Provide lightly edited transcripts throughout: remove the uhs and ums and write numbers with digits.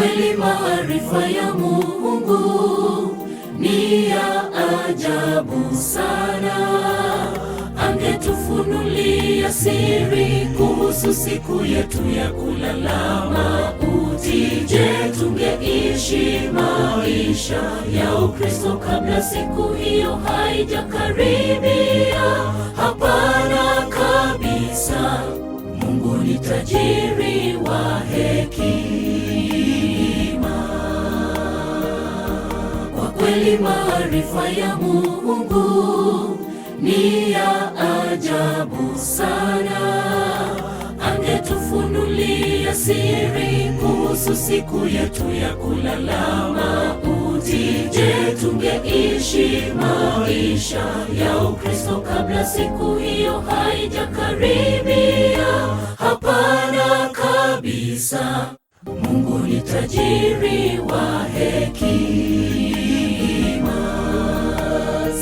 kweli maarifa ya Mungu ni ya ajabu sana. Angetufunulia siri kuhusu siku yetu ya kulala mauti. Je, tungeishi maisha ya Ukristo kabla siku hiyo haijakaribia? Hapana kabisa. Mungu ni tajiri wa hekima. Kwa kweli maarifa ya Mungu ni ya ajabu sana. Angetufunulia siri kuhusu siku yetu ya kulala mauti. Je, tungeishi maisha ya Ukristo kabla siku hiyo haijakaribia? Hapana kabisa. Mungu ni tajiri wa hekima.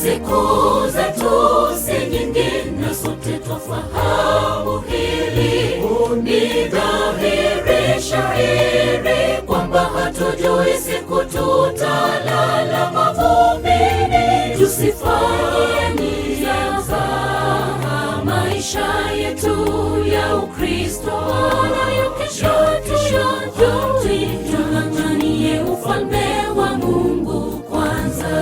Siku zetu si nyingi, na sote twafahamu hili. Ni dhahiri shahiri kwamba hatujui siku tutalala mavumbini. Tusifanye mzaha maisha yetu ya Ukristo na ya kesho tuyajui. Tung'ang'anie ufalme wa Mungu kwanza.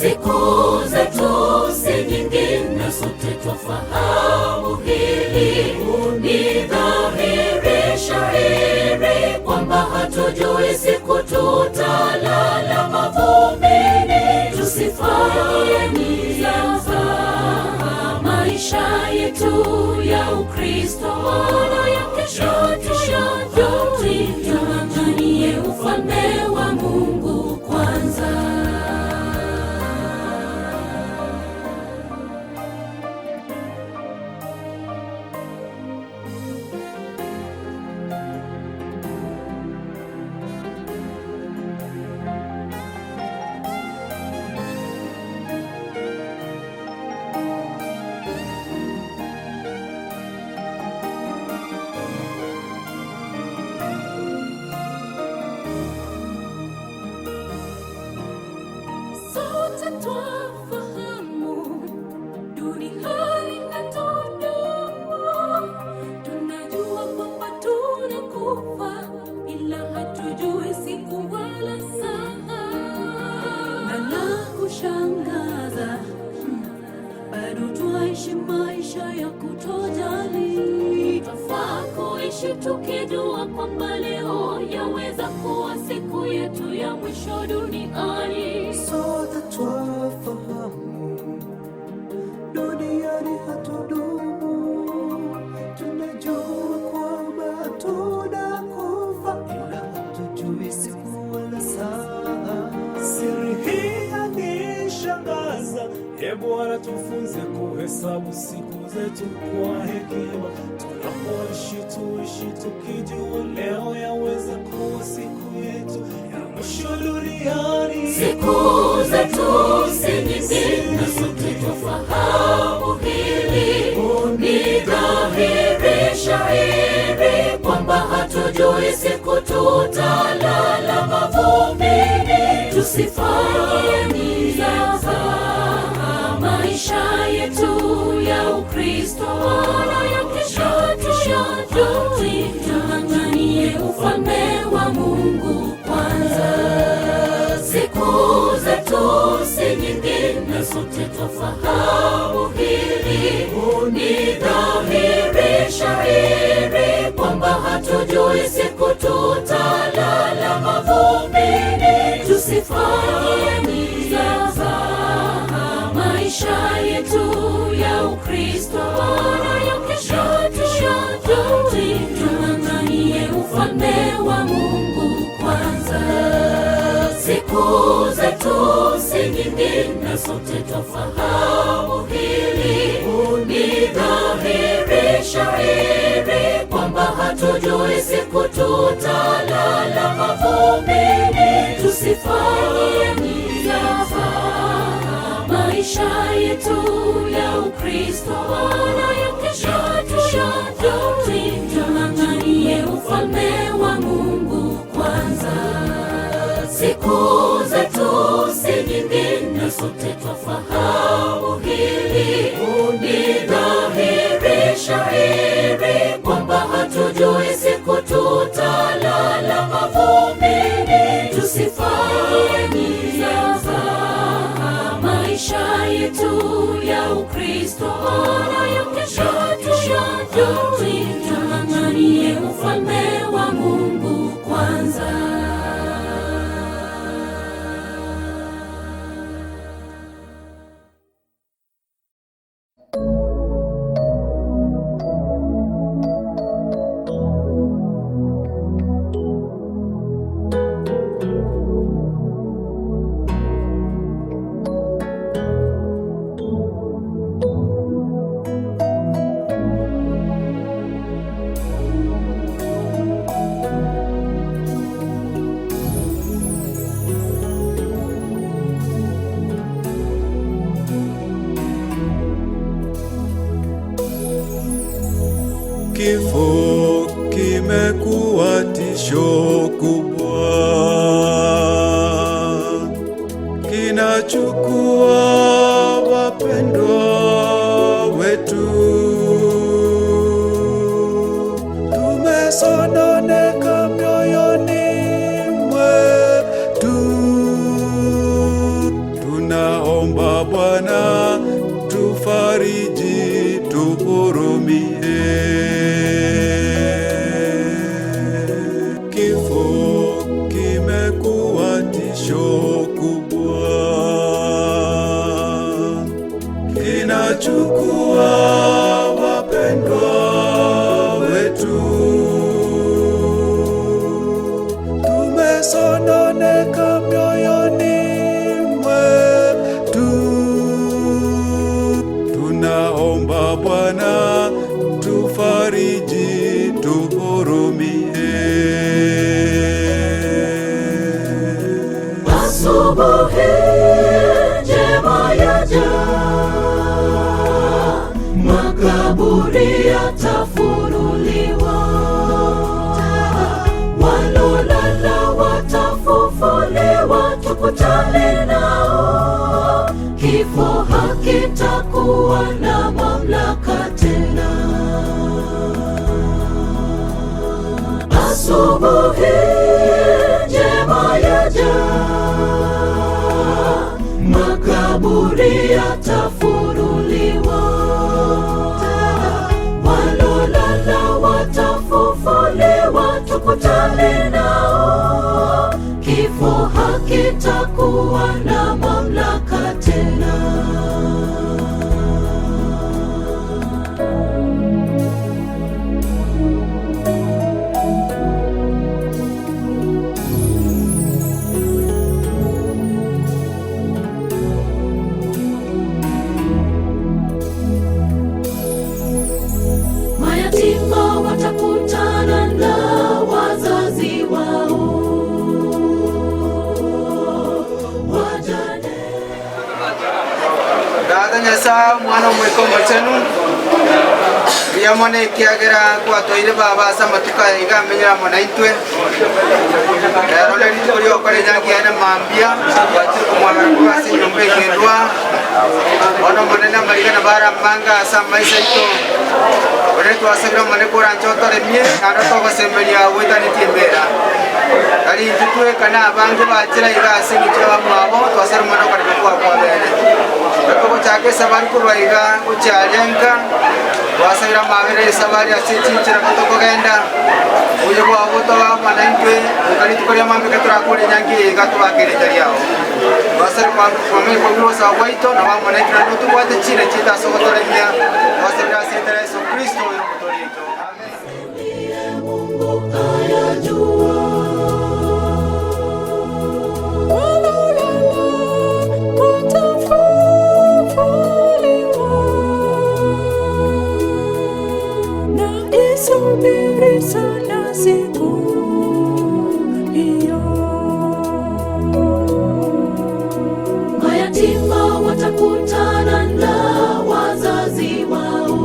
Siku zetu si nyingi, na sote twafahamu hili. Ni dhahiri shahiri kwamba hatujui siku tutalala mavumbini. Tusifanye mzaha maisha yetu ya Ukristo na ya kesho tuyajui. Tung'ang'anie ufalme wa Mungu kwanza. Sote twafahamu dunia inatudumu, tunajua kwamba tunakufa, ila hatujui siku wala saa. Na la kushangaza, bado twaishi maisha ya kutojali. Twafaa kuishi tukijua kwamba leo yaweza kuwa siku yetu ya mwisho duniani. Sote twafahamu duniani hatudumu, tunajua kwamba tunakufa, ila hatujui siku wala saa. Siri hii yanishangaza, e Bwana, tufunze kuhesabu siku zetu kwa hekima. Tunapoishi tuishi tukijua leo yaweza kuwa siku yetu ya mwisho duniani. Siku zetu si nyingi, na sote twafahamu hili. Ni dhahiri shahiri kwamba hatujui siku tutalala mavumbini. Tusifanye mzaha maisha yetu ya Ukristo na ya kesho tuyajui. Tung'ang'anie ufalme wa Mungu kwanza. Siku zetu si nyingi, na sote twafahamu hili. Ni dhahiri shahiri kwamba hatujui siku tutalala mavumbini. Tusifanye mzaha maisha yetu ya Ukristo na ya kesho tuyajui. Tung'ang'anie ufalme wa Mungu kwanza. Siku zetu si nyingi, na sote twafahamu hili. Ni dhahiri shahiri kwamba hatujui siku tutalala mavumbini. Tusifanye mzaha maisha yetu ya Ukristo na ya kesho tuyajui. Tung'ang'anie ufalme wa Mungu kwanza. Siku zetu si nyingi, na sote twafahamu hili. Ni dhahiri shahiri kwamba hatujui siku tutalala mavumbini. Tusifanye mzaha maisha yetu ya Ukristo, maana ya kesho hatuyajui. Tung'ang'anie ufalme wa Mungu kwanza. Kifo kimekuwa tisho kubwa, kinachukua wapendwa wetu. Tumesononeka mioyoni mwetu, tunaomba Bwana tufariji, tuhurumie. Kifo kimekuwa tisho kubwa, kinachukua wapendwa wetu. Tumesononeka mioyoni mwetu, tunaomba Bwana tufariji, tuhurumie. Asubuhi njema yaja, makaburi yatafunuliwa, walolala watafufuliwa, tukutane nao. Kifo hakitakuwa na mamlaka tena. Asubuhi njema yaja, makaburi yatafunuliwa, walolala watafufuliwa, tukutane nao. Kifo hakitakuwa na mamlaka tena. Mayatima watakutana na wazazi wao, wajane Tata Nyasaye omwana omweka omochenu mbuya mono ekiagera gwatwaire baba ase amatuko aya iga amenyera amo na intwe rero na rituko riokora enyangi yaye mambia gwachire komwabera korwa ase enyomba egendwa bono omonene amarigana baramanga ase amaisa aito ore twasabire omone korancha otoremie naende togosemeria gwetaneti embera tari intwe tweka na abange bachira iga ase eng'encho ya bamwabo twasabire omone okoremia kwakwabere togochaka esabari korwa iga gochiaria nka twasabire amabere esabari ase chinchera tokogenda oyo bwabo toba na intwe goika rituko ria mambika torakora enyangi iga tobakerecha riao twasabire kwamenya kwabire obosaba bwaito na bamwe na intwe naende tobwate chire chito ase ogotoremia twasabire ase etera Yesu Kristo oyo omotoria oito. Amen. Ndiye Mungu ayajua. Walolala watafufuliwa, na isubiri sana siku hiyo. Mayatima watakutana na wazazi wao,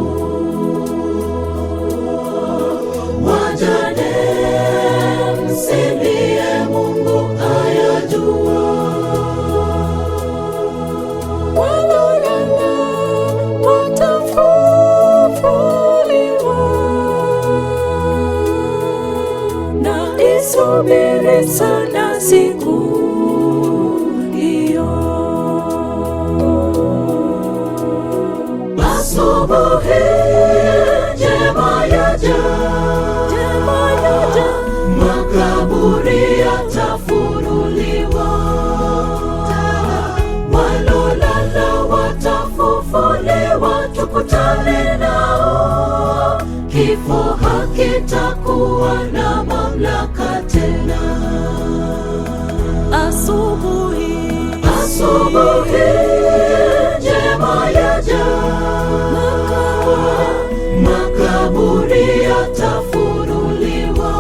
siku hiyo. Asubuhi njema yaja, Njema yaja, makaburi yatafunuliwa, walolala watafufuliwa, tukutane nao. Kifo hakitakuwa na mamlaka tena. asubuhi Asubuhi njema yaja, makaburi yatafunuliwa,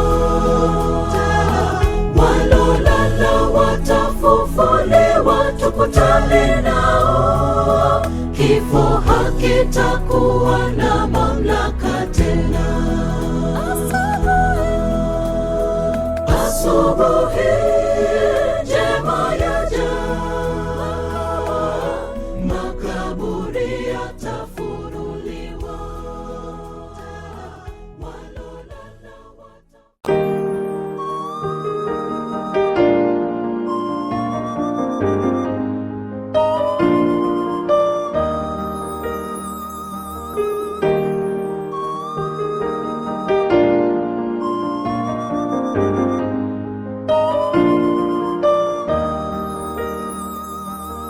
walolala watafufuliwa, tukutane nao. Kifo hakitakuwa na mamlaka tena. Asubuhi njema yaja, makaburi yatafunuliwa, walolala wata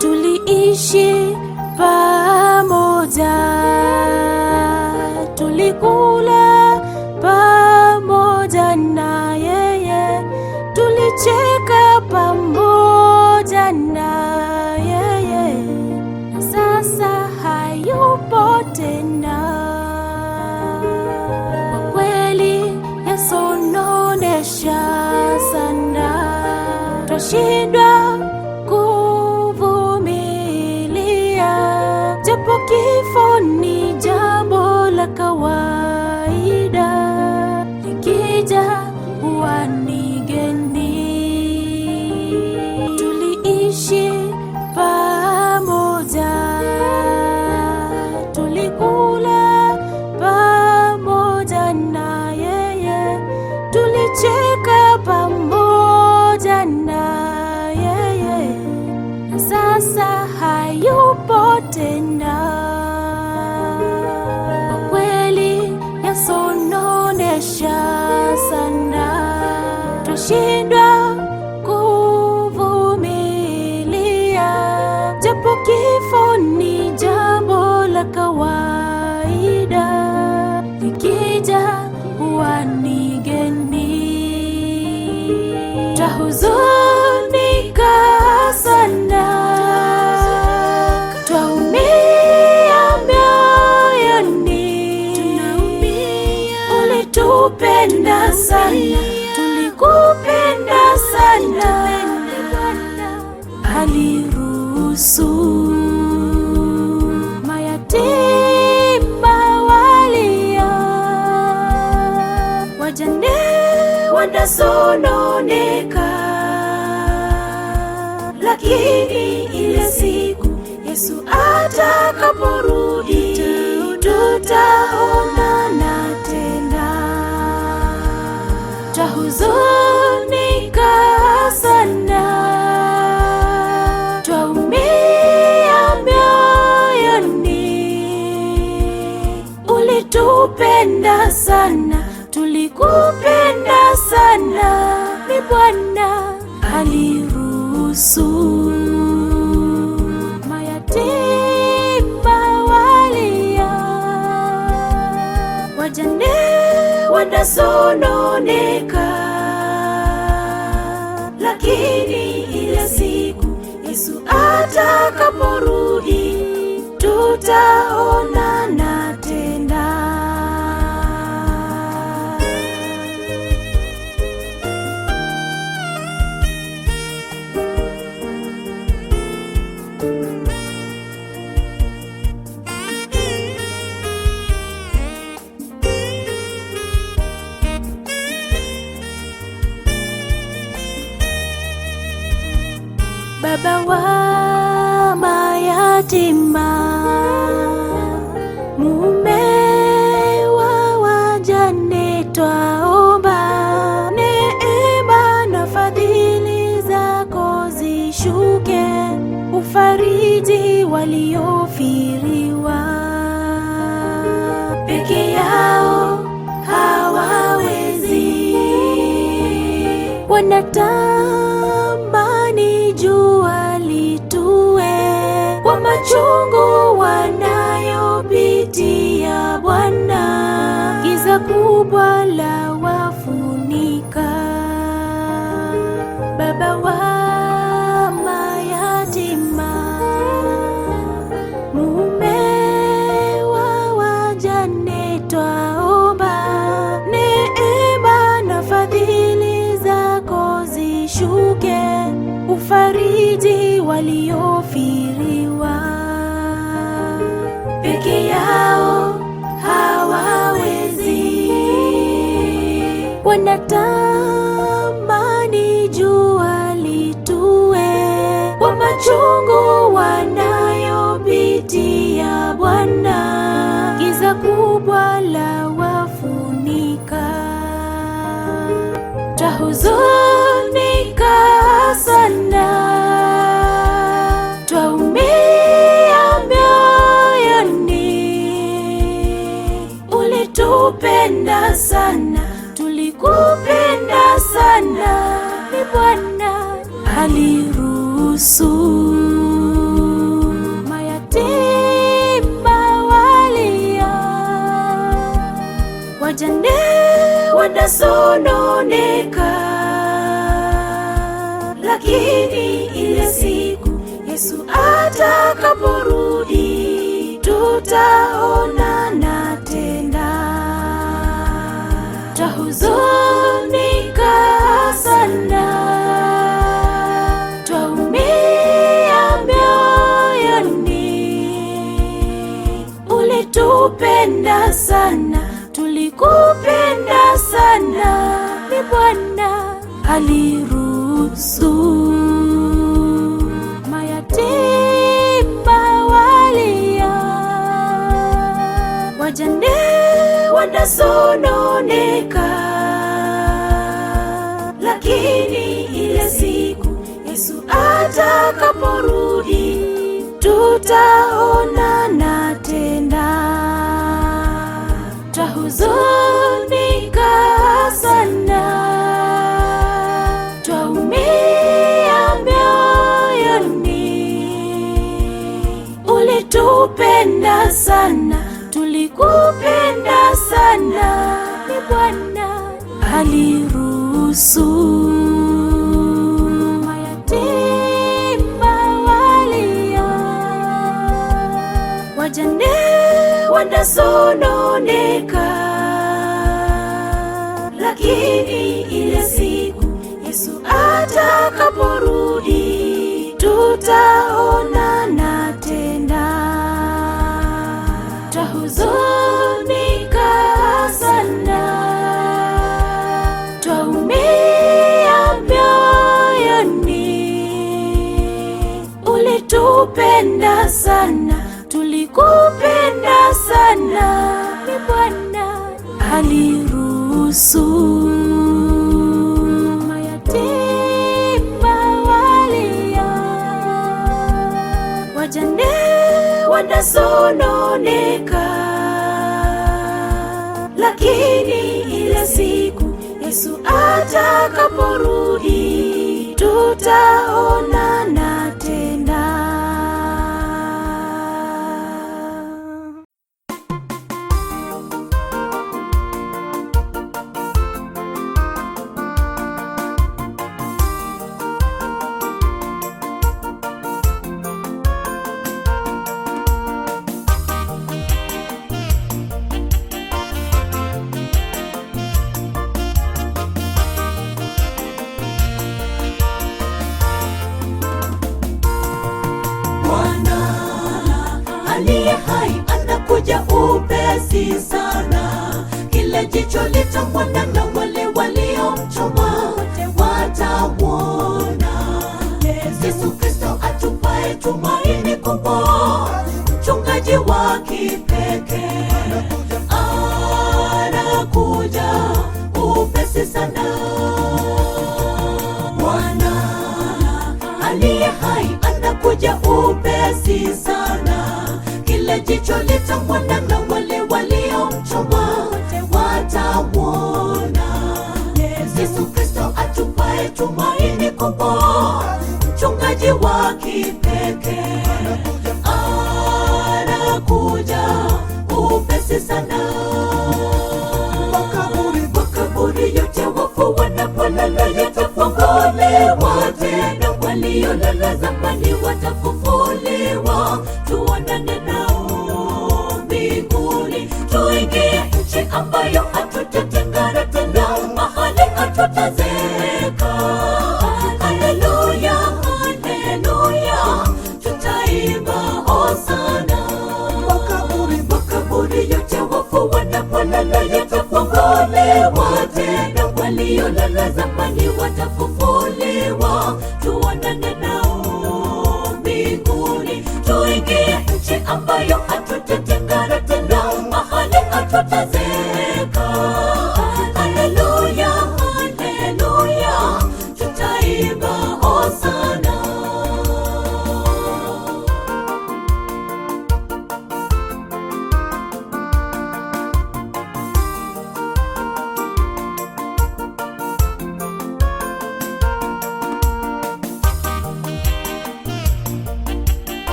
Tuliishi pamoja, tulikula pamoja na yeye, tulicheka pamoja na yeye, na sasa hayupo tena. Kwa kweli yasononesha sana, twashindwa kuvumilia, japo kifo ni jambo la kawaida, likija huwa ni geni. Tuliishi pamoja, tulikula pamoja na yeye, tulicheka pamoja na yeye, na sasa hayupo tena. Kwa kweli yasononesha sana, twashindwa kuvumilia, japo kifo ni jambo la kawaida, likija huwa ni geni. Twahuzunika sana, twaumia mioyoni, ulitupenda sana, tulikupenda sana, aliruhusu mayatima walia, wajane wanasononeka, lakini ile siku Yesu atakaporudi tutaonana tena. Twahuzunika sana, twaumia mioyoni, ulitupenda sana, tulikupenda sana, ni Bwana aliruhusu mayatima walia, wajane wanasononeka, lakini ile siku Yesu atakaporudi tutaonana tena. Baba wa mayatima, mume wa wajane, twaomba neema na fadhili. zishuke, ufariji waliofiriwa. Peke yao hawawezi, wanatamani jua litue kwa machungu wanayopitia Bwana, giza kubwa la wafunika. Baba wa mayatima, mume wa wajane, twaomba neema na fadhili zako zishuke, ufariji waliofiriwa. Peke yao hawawezi, wanatamani jua litue kwa machungu wanayopitia Bwana, giza kubwa la wafunika. Twahuzunika sana, twaumia mioyoni. Ulitupenda sana, tulikupenda sana, ni Bwana aliruhusu mayatima walia, wajane wanasononeka, lakini ile siku Yesu atakaporudi tutaonana tena. Twahuzunika sana, twaumia mioyoni. Ulitupenda sana, tulikupenda sana, ni Bwana aliruhusu mayatima walia, wajane wanasononeka, lakini ile siku Yesu atakaporudi tutaonana tena. Twahuzunika sana, twaumia mioyoni. Ulitupenda sana, tulikupenda sana, ni Bwana aliruhusu mayatima walia, wajane wanasononeka, lakini ile siku Yesu atakaporudi tutaonana tena. Twahuzunika sana, twaumia mioyoni. Ulitupenda sana, tulikupenda sana, ni Bwana aliruhusu mayatima walia, wajane wanasononeka, lakini ile siku Yesu atakaporudi tutaonana tena. Bwana aliye hai anakuja upesi sana, kila jicho litamwona na wale waliomchoma wote watamwona. Yesu Kristo atupae tumaini kubwa, mchungaji wa kipekee anakuja upesi sana. Bwana aliye upesi sana. Kila jicho litamwona na wale waliomchoma wote watamwona. Yesu Kristo atupae tumaini kubwa, mchungaji wa kipekee anakuja upesi sana. Makaburi yote wafu wanapolala yatafunguliwa tena, waliolala zamani watafufuliwa. Tuonane nao mbinguni, tuingie nchi ambayo hatutatengana tena, mahali hatutazeeka. Haleluya, haleluya, tutaimba hosana. Makaburi yote wafu wanapolala yatafunguliwa tena, waliolala zamani watafufuliwa. Tuonane nao mbinguni, tuingie nchi ambayo hatutatengana tena, mahali hatutazeeka. Haleluya, haleluya, tutaimba hosana.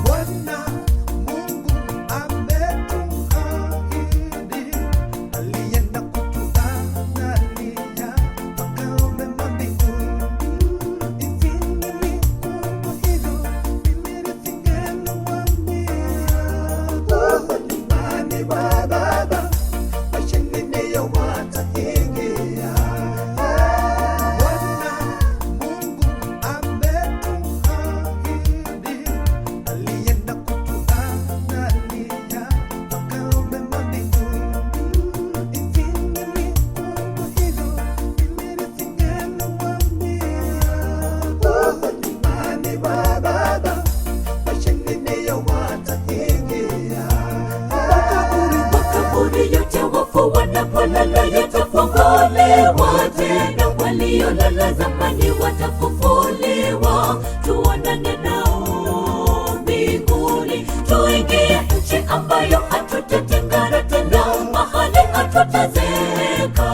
Bwana Mungu ametuahidi, alienda kutuandalia makao mema mbinguni. Isingelikuwa hivyo, mimi nisingeliwaambia. Oh, nyumbani mwa Baba, washindi ndio wataingia. Bwana Mungu ametuahidi, alienda kutuandalia makao mema mbinguni. Isingelikuwa hivyo, mimi nisingeliwaambia. Oh, nyumbani mwa Baba, washindi ndio wataingia. Makaburi yote wafu wanapolala yatafunguliwa tena, waliolala zamani watafufuliwa. Tuonane nao mbinguni, tuingie nchi ambayo hatutatengana tena, mahali hatutazeeka.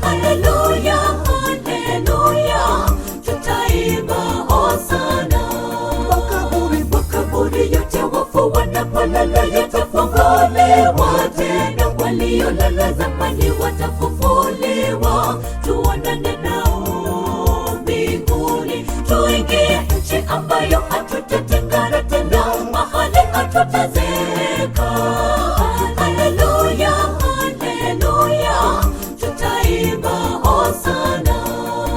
Haleluya, haleluya, tutaimba hosana. Makaburi yote wafu wanapolala yatafunguliwa tena, waliolala zamani watafufuliwa. Tuonane nao mbinguni, tuingie nchi ambayo hatutatengana tena, mahali hatutazeeka. Haleluya, haleluya, tutaimba hosana.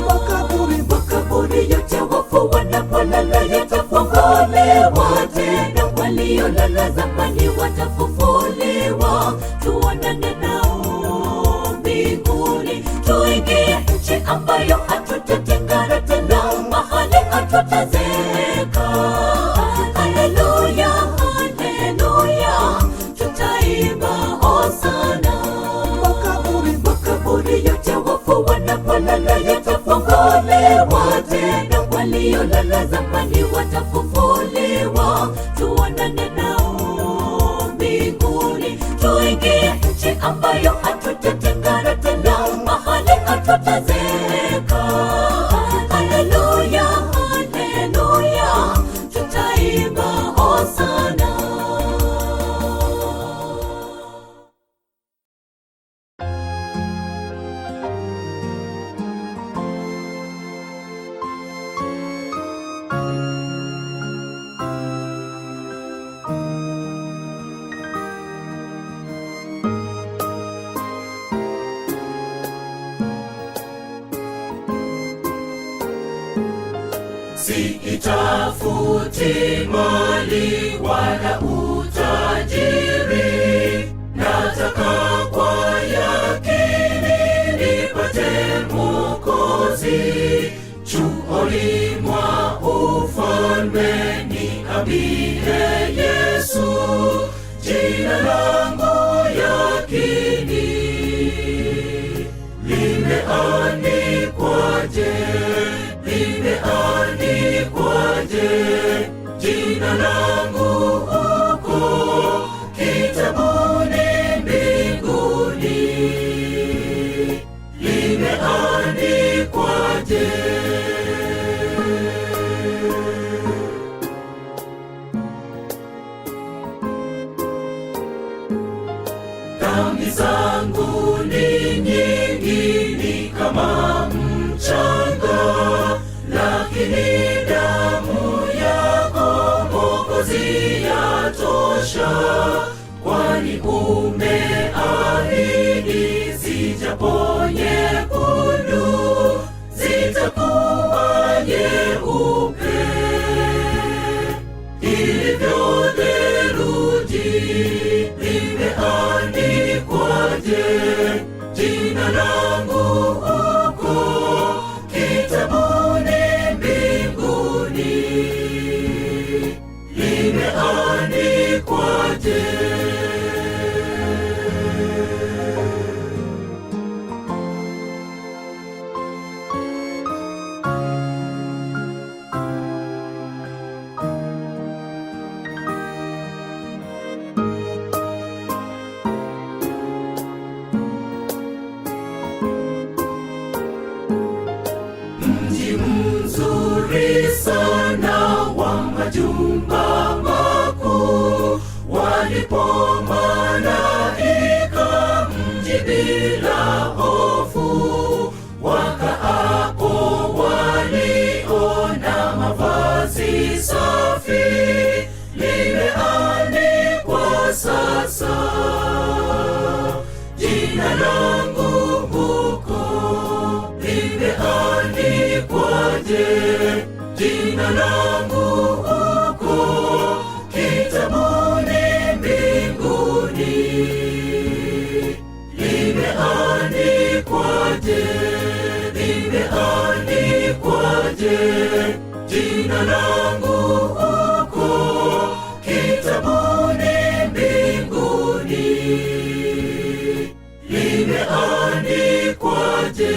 Makaburi yote wafu wanapolala yatafunguliwa tena, waliolala zamani watafufuliwa. Tuonane nao mbinguni, tuingie nchi ambayo hatutatengana tena, mahali hatutazeeka. Haleluya, haleluya, tutaimba hosana. Makaburi yote wafu wanapolala yatafunguliwa tena, waliolala zamani watafufuliwa. Tuonane nao mbinguni, tuingie nchi ambayo hatutatengana tena, mahali hatutazeeka. Haleluya, haleluya, tutaimba hosana. Siitafuti mali wala utajiri, nataka kwa yakini nipate Mwokozi. Chuoni mwa ufalme niambie Yesu, jina langu ya Jina langu huko kitabuni mbinguni limeandikwaje? Dhambi zangu ni nyingi, ni kama mchanga, lakini damu yako Mwokozi yatosha, kwani umeahidi zijapo nyekundu zitakuwa nyeupe ilivyo theluji. Limeandikwaje jina langu huko kitabuni mbinguni? Limeandikwaje? Mji mzuri sana wa majumba makuu, walipo malaika mji bila hofu, wakaapo waliona mavazi safi, limeandikwa sasa jina langu huko limeandikwaje? Jina langu huko kitabuni mbinguni limeandikwaje? Limeandikwaje jina langu huko kitabuni mbinguni limeandikwaje?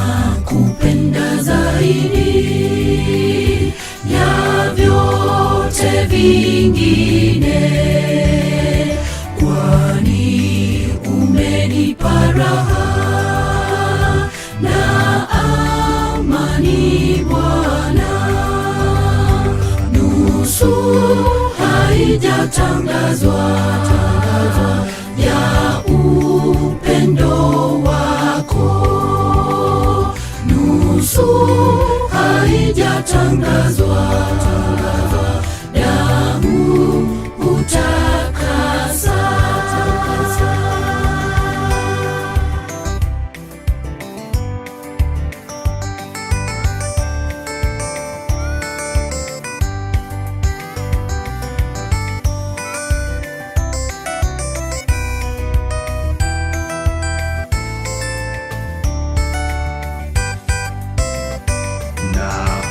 Ninakupenda zaidi ya vyote vingine, kwani umenipa raha na amani Bwana. Nusu haijatangazwa ya upendo wako, nusu haijatangazwa, damu hutakasa. Na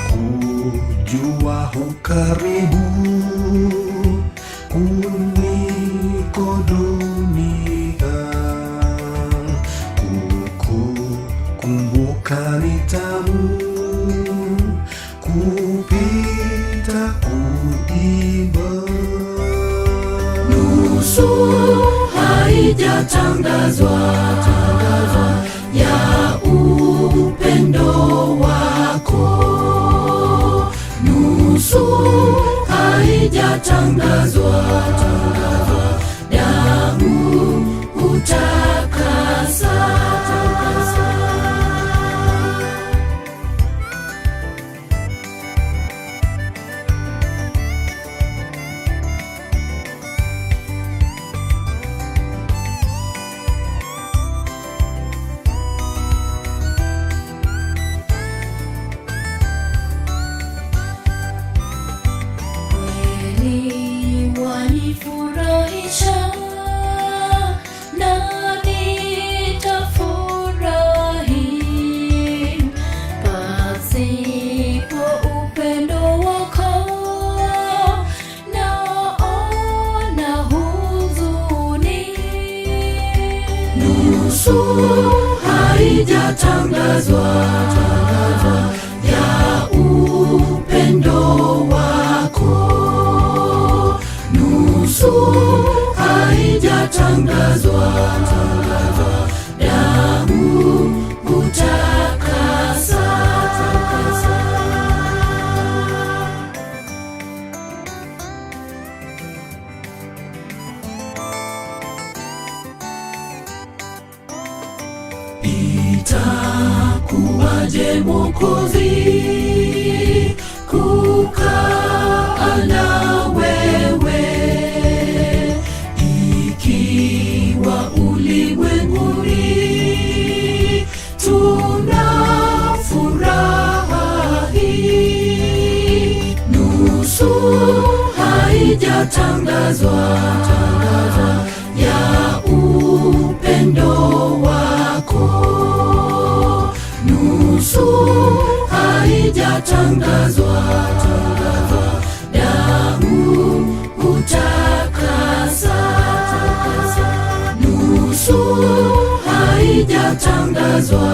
kujua hukaribu kuliko dunia, kukukumbuka ni tamu kupita kuiba. Nusu haijatangazwa ya upendo wako, nusu haijatangazwa, damu hutakasa. Kweli Nusu haijatangazwa ya upendo wako, nusu haijatangazwa damu kutakasa. Itakuwaje Mwokozi kukaa na wewe ikiwa ulimwenguni tuna furaha hii, nusu haijatangazwa ya upendo wako, nusu haijatangazwa damu hutakasa, nusu haijatangazwa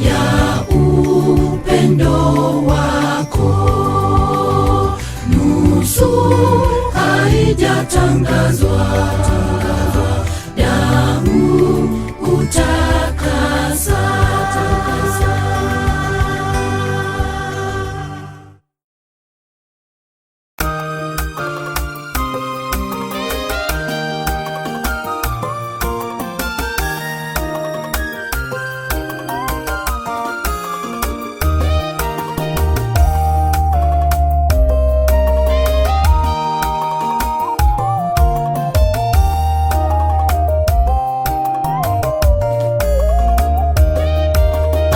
ya upendo wako, nusu haijatangazwa damu hutakasa.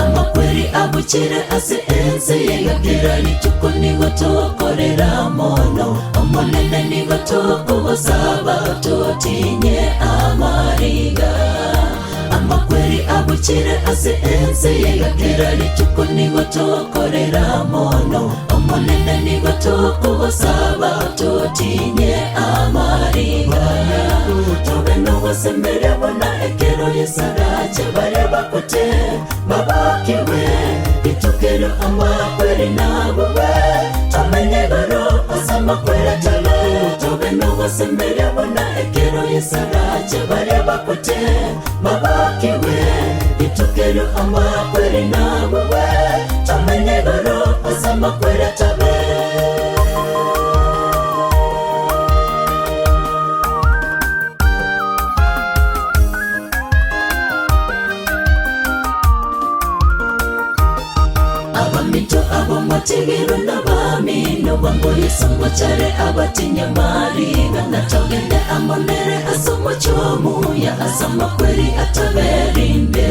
Amakweri abukire ase ense yegakira rituko nigo tokorera mono omonene nigo tokogosaba totinye amariga amakweri abukire ase ense yegakira rituko nigo tokorera mono omonene nigo tokogosaba totinye amariga tobe nogosemberia bona ekero yesarache baria bakote babakiwe itukero amakweri nabowe tomenye goro ase amakweri atale tobe nogosemberia bona ekero yesarache baria bakote babakiwe itukero amakweri nabowe tomenye goro ase amakweri atabe. Abamito abomategero n'abamino bamboyesangwa cyare abatinyamariga natogende amonere asomochomuya asamakweri ataberinde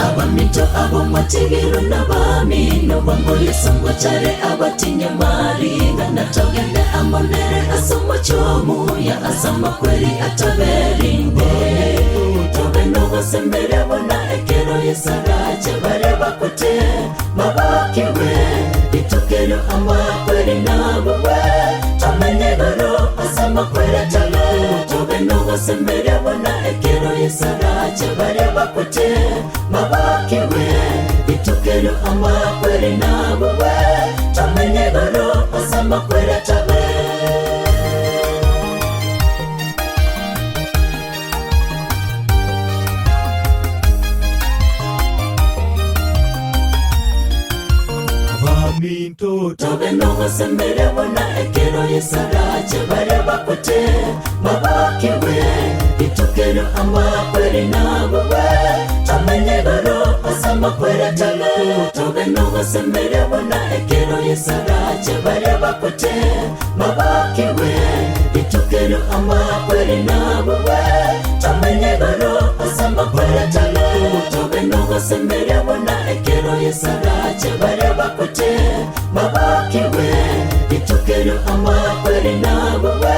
abamito abomategero n'abamino bamboyesangwa cyare abatinyamariga natogende amonere asomochomuya asamakweri ataberinde tobe nogosembere bona ekero yesarache bare bakote babakiwe itukero amakweri nabowe tomenye goro ase amakweri atale tobe nogosembere bona ekero yesarache bare bakote babakiwe itukero amakweri nabowe tomenye goro ase amakweri atabe. Abaminto Tobe nogosembere bona ekero yesarache bare bakote babakiwe itukero amakweri nabowe tomenye goro ase amakweri atale tobe nogosembere bona ekero yesarache bare bakote babakiwe itukero amakweri nabowe tomenye goro ase amakweri atale tobe nogosembere bona ekero yesarache bare bakote babakiwe itukero amakweri nabowe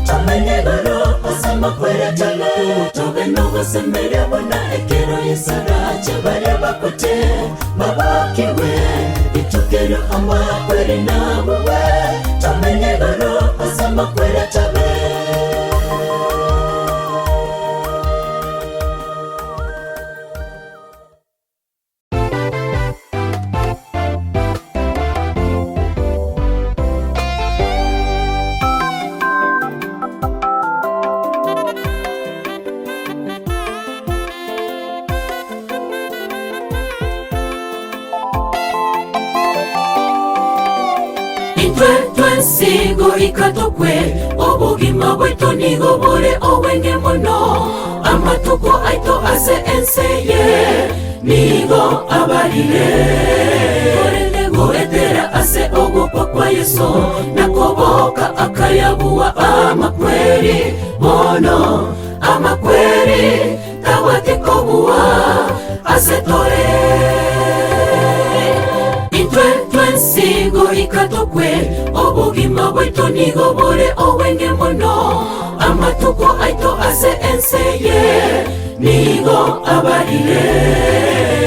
tomenye goro ase amakweri atale tobe nogosembere bona ekero yesarache bare bakote babakiwe itukero amakweri nabowe tomenye goro ase amakweri atabe. Intwe twensi goika tokwe, obogima bwaito nigo bore obwenge mono. Amatuko aito ase ense eye nigo abarire. Korende goetera ase ogokwa kwa Yeso na koboka akayabua amakweri, bono amakweri tabwati kobua ase tore. Intwe twensi goika tokwe, obogima bwaito nigo bore obwenge mono. Amatuko aito ase ense eye nigo abarire.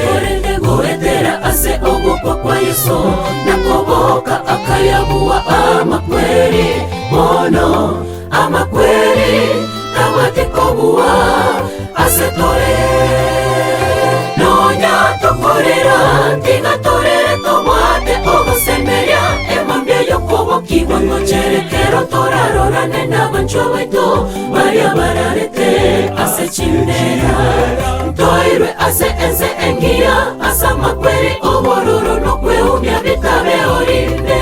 Korende goetera ase ogokwa kwa Yeso na koboka akayabua amakweri, bono amakweri tabwati kobua ase tore. Nonya tokorera, tiga torere tobwate ogosemeria emambia y'okobokigwa ngocherekero torarorane n'abanchwa baito baria bararete ase chimbera. Ntoirwe ase ense engiya ase amakweri obororo nokweumia bitabe orinde.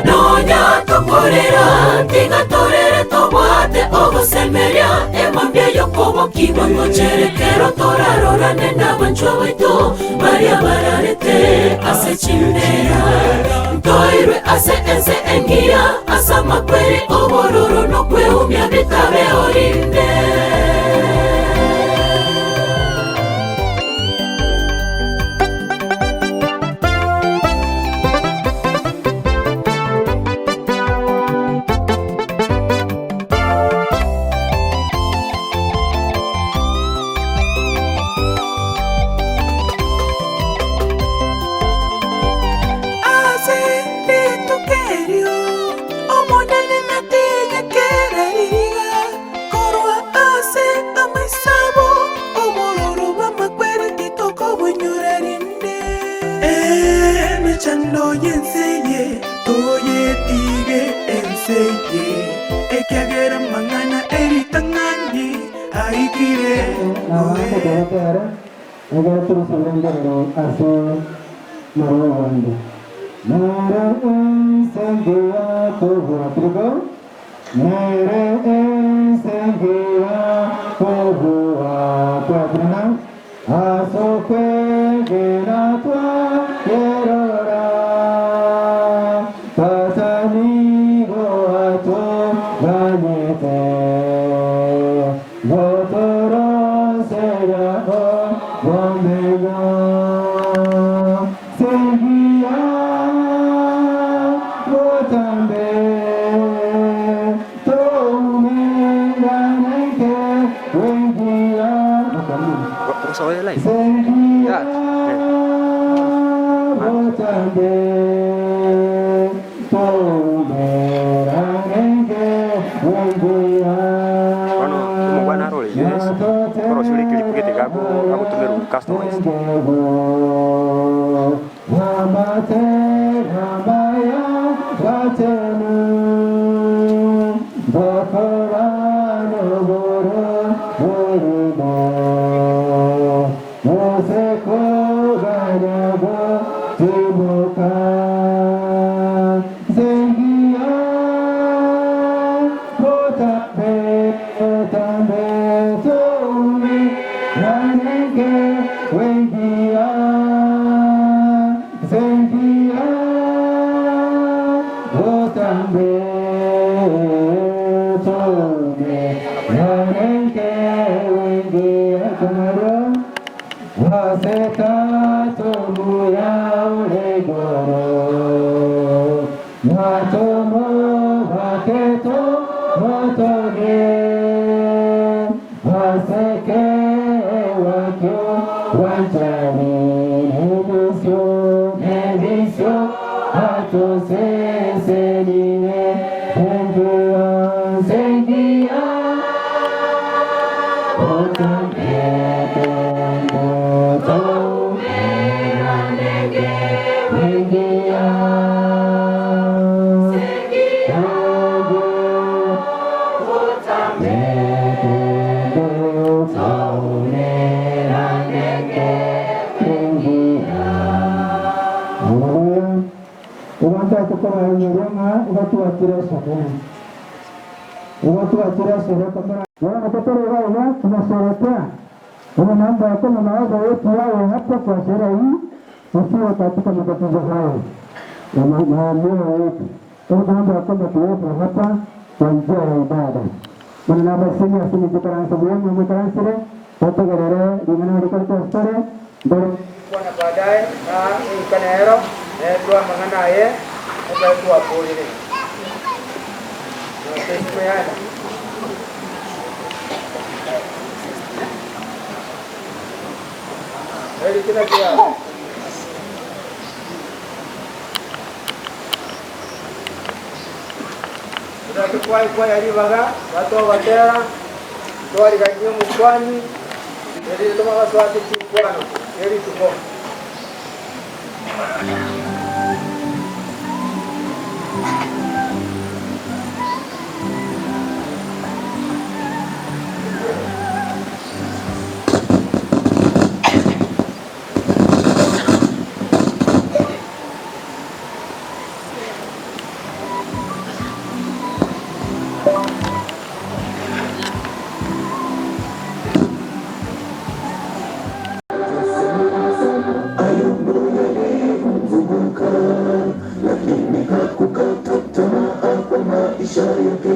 Nonya tokorera, tiga torere tobwate ogosemeria emambia y'okobokigwa ngocherekero torarorane n'abanchwa baito baria bararete ase chimbera. Ntoirwe ase ense engiya ase amakweri obororo nokweumia bitabe orinde. Ase rituko erio Omonene nategekere riga korwa ase amaiso abo, obororo bw'amakweri titokobonyora rinde. Emechando y'ense eye toyetige ense eye, ekiagera amang'ana e ritang'ani aikire. Nabaanchete goetera, ekero torusirie ase maroro bwange. Nere ense engiya kobua tiriko, nere ense engiya kobua twatirina, ase okwegena twayerora. Tata nigo atoganyete, gotoroseria obomenyo. Sengia botambe, toumenganeke wengia. Sengia botambe, toumeraneke wengia. Bono omongwana arore yes korosio rikiri gete gago agotumerwa customize. Tokobainyoria ng'a igo twachire esere. Igo twachire esere komora. Bono totore iga iga tunasherekea. Bono mambo ya kama mawazo yetu yawe hapa kwa sherehe hii isiwe katika matatizo hayo ya mioyo yetu. Kwa hivyo tunaomba ya kwamba tuwepo hapa kwa njia ya ibada. Bono nabasemi ase emechikaranso buya mwekaransire totegerere ring'ana rikorete asore mbere Kwana baadaye na eikanero netwa amang'ana aye ekero twakorire. Notesimeyana. Eri kina kiao. Turakikwai kwaya ribaga batogotera twarigania omokwani eri tomagaswate chikwano eri tuko. Lakini hakukata tamaa kwa maisha yake.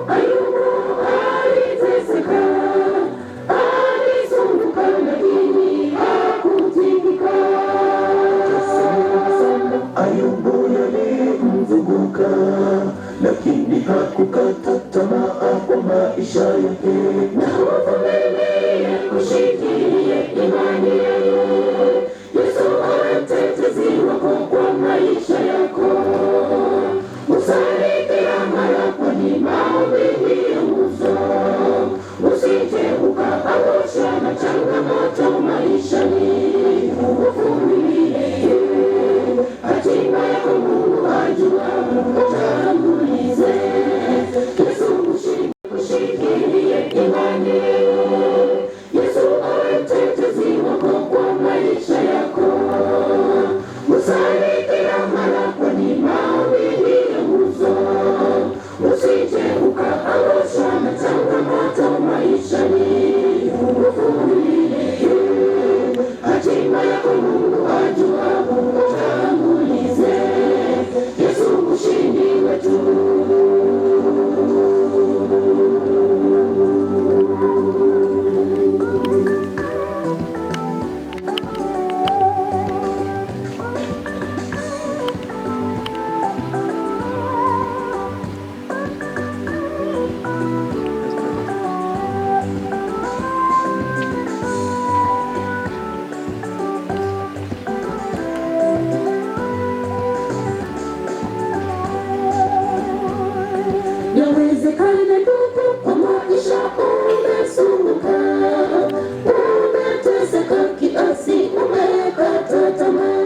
Ayubu aliteseka, alisumbuka lakini hakutikika. Ayubu yalimzunguka, lakini hakukata tamaa kwa maisha yake. Na uvumilie, ushikilie imani yako. Yesu awe mtetezi wako kwa maisha yako. Usali kila mara, kwani maombi ndiyo nguzo. Usije ukaangushwa na changamoto maishani. Uvumilie, hatima yako Mungu ajua. Utangulize Yesu, ushikilie imani. Yesu awe mtetezi wako kwa maisha yako. Usali kila mara, kwani maombi ndiyo nguzo. Usije ukaangushwa na changamoto maishani. Uvumilie, hatima yako Mungu ajua. Utangulize Yesu, mshindi wetu. Yawezekana ndugu, kwa maisha umesumbuka, umeteseka kiasi, umekata tamaa.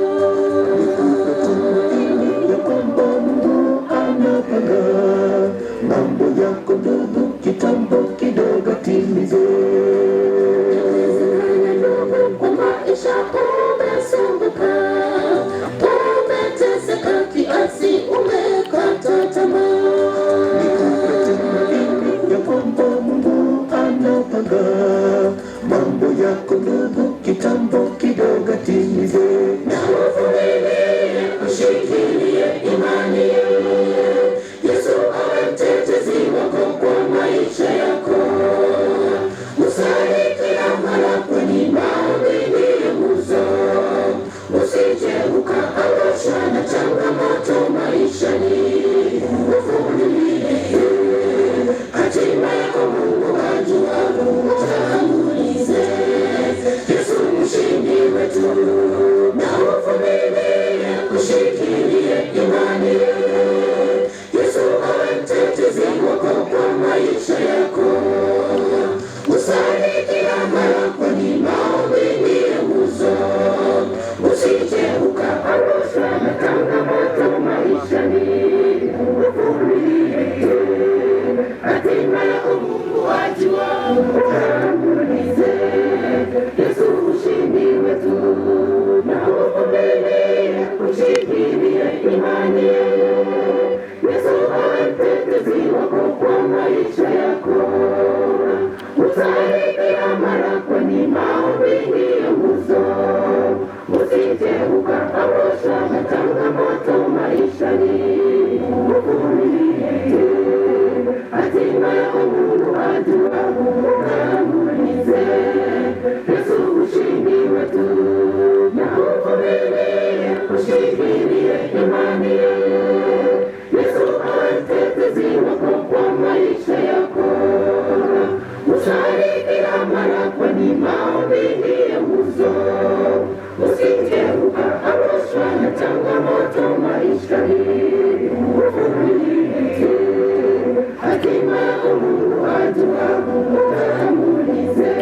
Ya kwamba Mungu anapanga mambo yako ndugu, kitambo kidogo timize. Yawezekana ndugu, kwa maisha umesumbuka, umeteseka kiasi, umekata tamaa. Ya kwamba Mungu anapanga mambo yako ndugu, kitambo kidogo timize. Na uvumilie, ushikilie imani. Yesu awe mtetezi wako kwa maisha yako. Usali kila mara, kwani maombi ndiyo nguzo. Usije ukaangushwa na changamoto maishani. Uvumilie, hatima yako Mungu ajua. Utangulize Yesu, mshindi wetu. Na uvumilie, ushikilie imani. Yesu awe mtetezi wako kwa maisha yako. Usali kila mara, kwani maombi ndiyo nguzo. Usije ukaangushwa na changamoto maishani. Uvumilie, hatima yako Mungu ajua. Utangulize Yesu, mshindi wetu. Na uvumilie, maisha yako. Usali kila mara, kwani maombi ndiyo nguzo. Usije ukaangushwa na changamoto maishani. Uvumilie tu, hatima yako Mungu ajua. Utangulize Yesu ushindi wetu, na uvumilie, ushikilie imani. Yesu awe mtetezi wako kwa maisha yako. Usali kila mara, kwani maombi ndiyo nguzo. Usije ukaangushwa na changamoto maishani. Uvumilie tu, hatima yako Mungu ajua. Utangulize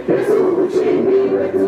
Yesu ushindi wetu.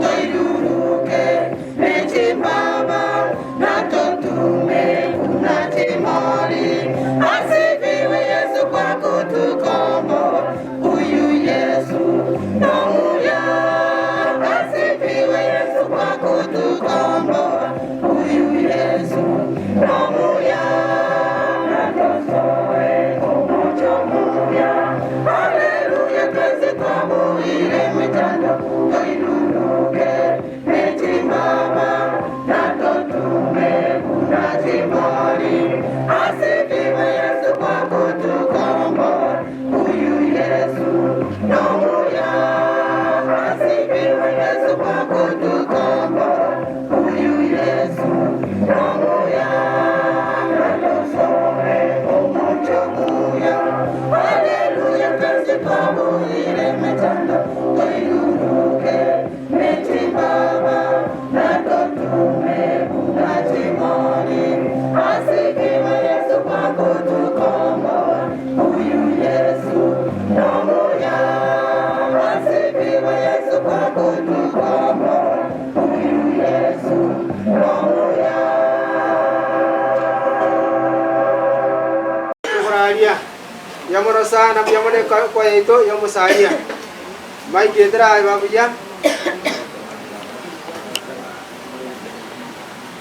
Toiruruke, Nechimbaba, Nato. Koraria, mbuya mono sana, mbuya mono ekwa yaito y'omosaria. Mike etera iba buya.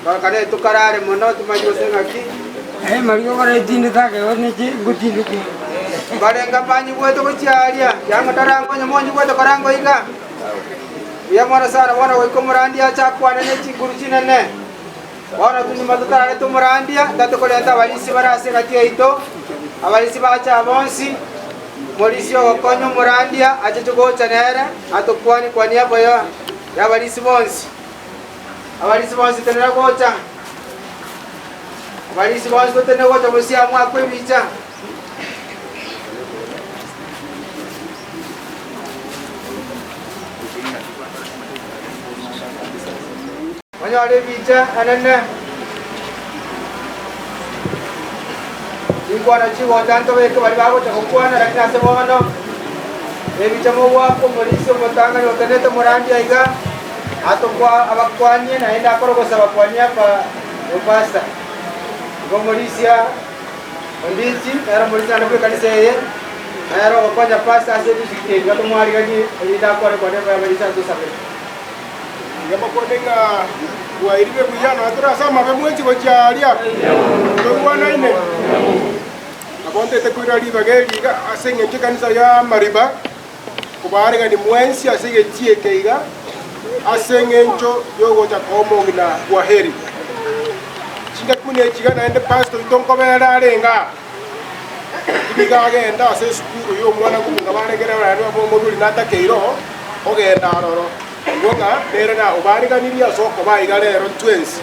Bakare tokarare mono timanyi gose ng'aki. Mbarenga mbanyigwete gochia aria, kiang'o tarankonya monyigwete korango iga. Mbuya mono sana bono goika omorandia ache akwane ne chinguru chinene. Bono nyuma totararete omorandia, ntatoke korenta abarisia bare ase egati yaito, abarisia bache aa bonsi, Omorisia ogokonya omorandia acheche gocha nere atokwanie kwa niaba y'abarisia bonsi. Abarisia bonsi tenena gocha, abarisia bonsi totenene gocha bosio amo akwe ebicha. Onyore ebicha enene, chinkwana chigocha ntobeke baria bagocha gokwana, lakini ase bono ebicha mogwaka omorisia omotang'ani otenenete omorandia iga, atokwa abakwanie naende akore ogosaba kwa niaba y'opastor. Igo omorisia Ondichi nere omorisia naende bw'ekanisa eye, nere ogokonya pastor ase edistrict eye, iga tomwariganie erinde akore kwa niaba y'abarisia atosabere. Tiga bakwane ng'a bwairire buya, nonya tore ase amabe mwensi gochia aaria, toigwanaine. Nabo ntete koira ribaga eri iga ase engencho ekanisa y'amariba, kobaarigania mwensi ase egetii eke iga, ase engencho y'ogocha koa omong'ina kwaheri. Chingaki buna echi iga naende pastor oito nkobera arenge aa, nigo agenda ase esukuru y'omwana kobunga baregere barabwo omorweri natakeire oo, ogenda aroro. Igo ng'a nere naobariganirie ase okoba aiga rero twensi.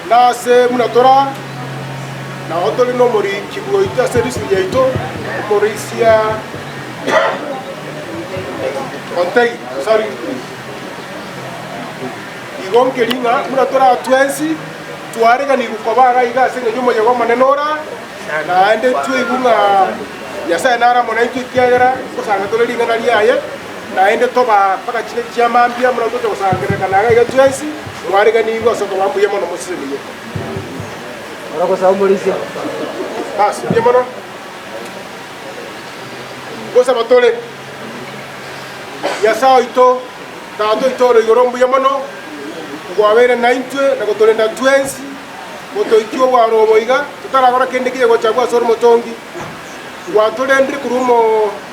Na ase buna tore aa, nao tore nomoriki bwaito ase eriso riaito, omorisia Ontegi, sorry. Igo nkeri ng'a buna tore aa twensi, twareganirwe koba iga iga ase engencho y'omoyega omonene ore aa, naende twaigwe ng'a Nyasae nare amo naintwe ekiagera ngosanga tore ring'ana riaye. Naende toba mpaka chingaki chia mambia, buna tocha gosangererekana iga iga twensi, mwareganigwe ase okoba mbuya mono moseseniwe. Basi, mbuya mono. Ngosaba tore, Nyasae oito, Tata oito ore igoro mbuya mono, kwabeire naintwe na gotorenda twensi, gotoikia obwaro obo iga, totarakora kende kiya gocha agwo ase ore omotongi. Gwatorendire korwa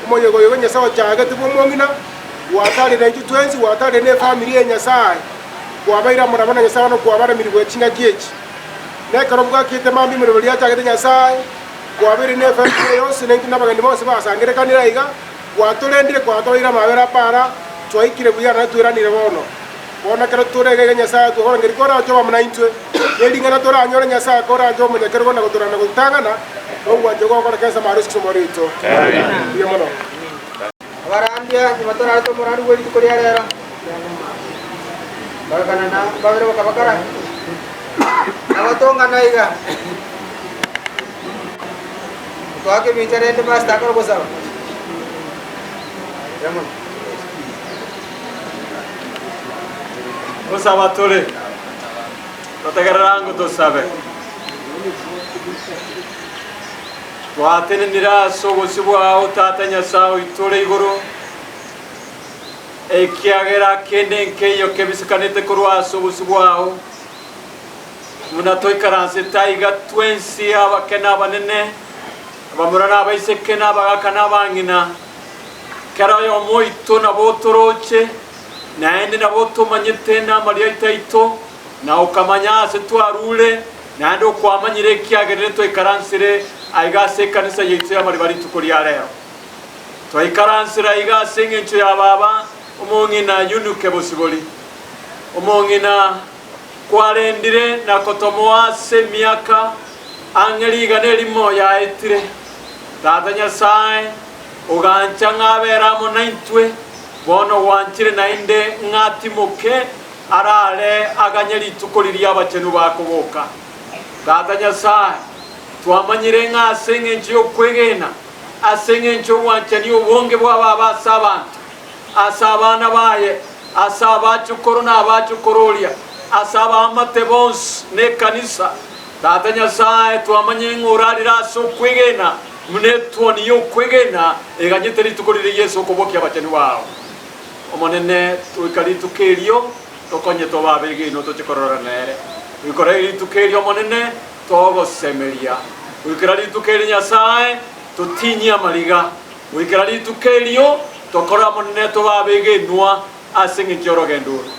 omoyega oyo bwa Nyasae ochagete bw'omong'ina, gwatarire intwe twensi, gwatarire nefamiri ya Nyasae, kwabaire amo nabo na Nyasae bono kwabaremire gocha chingaki echi. Na ekero bwakiete mambia emeremo eria achagete Nyasae, kwabeire nefamiri eye yonsi, na intwe nabageni bonsi basangererekanire aiga, gwatorendire kwatoeire amabera apara, twaikire buya naende tweranire bono. Bono ekero tore iga iga Nyasae atwegorangeria koranche obe amo naintwe, ne ring'ana toranyore Nyasae koranche omonyakerogo na gotorana na gototang'ana, nogwancha gokora kera ase amaro ase oito. Mbuya mono. Abarandia nyuma torarete omorandi bwe rituko ria rero, bagakana na babere bakabakara, nabatongana iga. Twake ebicha rende pastor akore gosaba. Mbuya mono. Ngosaba tore, totegerera ango tosabe. Twatenenire ase obosio bwao, Tata Nyasae oito ore igoro, ekiagera kende nkeiyo kebisekanete korwa ase obosio bwao, buna toikaransete aiga twensi, abake na abanene, abamura na abaiseke, na abagaka na abang'ina. Kera oyomo oito nabo otoroche, naende nabo otomanyete namario aito aito, na okamanya aase twarure, naende okwamanyire ekiagerire twaikaransire aiga ase ekanisa yaito y'amariba rituko ria rero. Twaikaransire aiga ase engencho ya baba, Omong'ina Yunuke Bosibori, omong'ina kwarendire na kotomoa ase emiaka ang'e rigana erimo yaetire. Tata Nyasae, ogancha ng'a abere amo naintwe, bono gwanchire naende ng'a atimoke arare aganye rituko riria abachenu bakoboka. Tata Nyasae, twamanyire ng'a ase engencho y'okwegena, ase engencho y'obwanchani obonge bwa baba ase abanto, ase abana baye, ase abachukoro na abachukororia, ase abaamate bonsi na ekanisa. Tata Nyasae, twamanyire ng'a orarire ase okwegena buna etuoni y'okwegena eganyete rituko riria Yeso okobokia abachenu bao. Omonene, goika rituko erio tokonye tobe abegenwa toche korora nere. Goikera rituko erio, Omonene, togosemeria. Goikera rituko erio, Nyasae, totinyie amariga. Goikera rituko erio tokore amo nere tobe abegenwa ase engencho y'orogendo oro.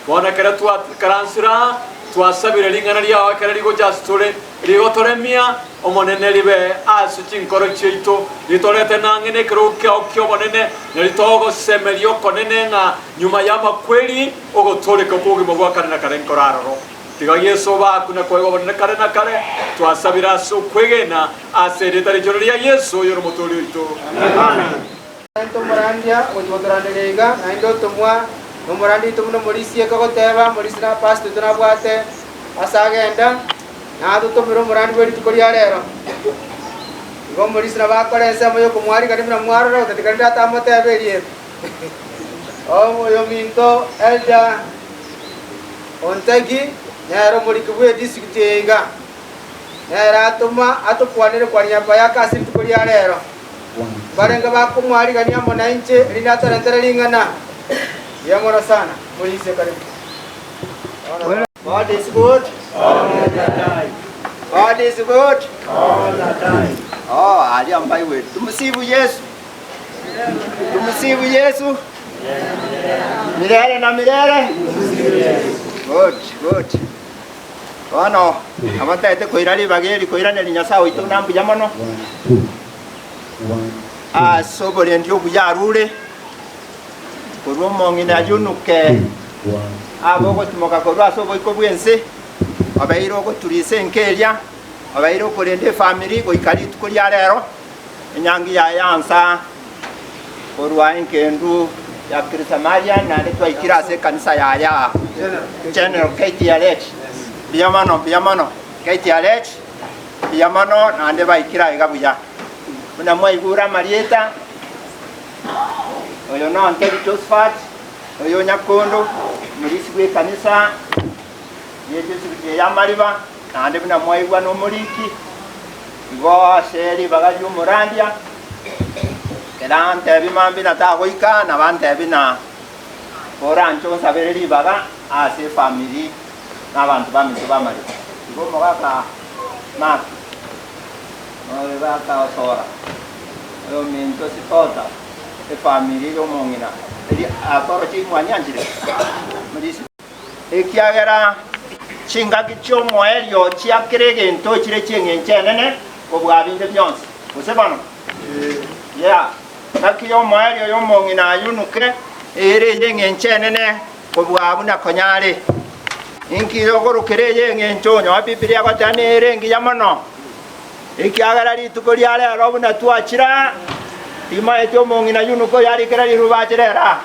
Bono ekero twakaransire aa, twasabire ring'ana riao ekero rigocha ase tore, rigotoremia, Omonene, ribe ase chinkoro chiaito, ritorete nang'e nekerogo kiao ki'obonene, na ritogosemeria okonene ng'a nyuma y'amakweri ogotooreka kw'obogima bwa kare na kare nkore aroro. Tiga Yeso obakwe na koegwa obonene kare na kare, twasabire ase okwegena ase erieta richoro ria Yeso, oyore Omotoori oito. Amen. Naende omorandia ogochia gotoranderia iga, naende otomwa nomorandia oito buna omorisia ekagoteba, omorisia na pastor oito nabwate ase agenda, natotomere omorandia bwe rituko ria rero. Igo omorisia nabo akore ensemo yokomwarigania buna mwarora, gotatiga rinde atamoteba erieta. Oyominto Elder Ontegi nere omoriki bwe district eye iga, nere atoma atokwanere kwania Bayaka ase rituko ria rero. Mbarenge bakomwarigania amo nainche, erinde atorentere ring'ana. Mbuya mono sana, morisie karibu. God is good. All the time. God is good. All the time. Oh, aria mbaigwete. Tumusifu Yesu. Tumusifu Yesu. Milele na milele. Good, good. Bono abatagete koira ribaga eri koiraneria Nyasae oito buna mbuya mono ase oborendi obuya arure korwa omong'ina ayunuke abe ogotimoka korwa ase oboiko bw'ense obeire ogoturisa enka eria obeire okorenda efamiri goika rituko ria rero Enyangi yaye yansa korwa engendu ya Kirisamaria naende twaikire ase ekanisa yaye aa. General KTRH, mbuya mono, mbuya mono. KTRH, mbuya mono naende baikire aiga buya. Buna mwaigure amarieta, oyo Nonteri Josephat, oyo Nyakondo, omorisia bw'ekanisa ye district eye y'Amariba, naende buna mwaigwa nomoriki. Igo ase ribaga ri'omorandia, ekero antebi mambia na tagoika, nabo antebi na koranche onsabere ribaga ase efamiri na abanto baminto b'amariko. Igo omogaka Mark, na oyo gaka Osora, oyominto Sipota, efamiri y'omong'ina eria akoroche imwanyanchire morisia. Ekiagera chingaki chi'omoerio chia kera egento chire chi'engencho enene kobua binde bionsi. Gose bono? Yeah. Engaki y'omoerio y'omong'ina ayunuke ere ey'engencho enene kobua buna konya are. Inki ogorokera ey'engencho? Onye Biblia egoteba nere engiya mono. Ekiagera rituko ria rero buna twachira, timaeti omong'ina yunuke oyo arikera riruba ache rero aa.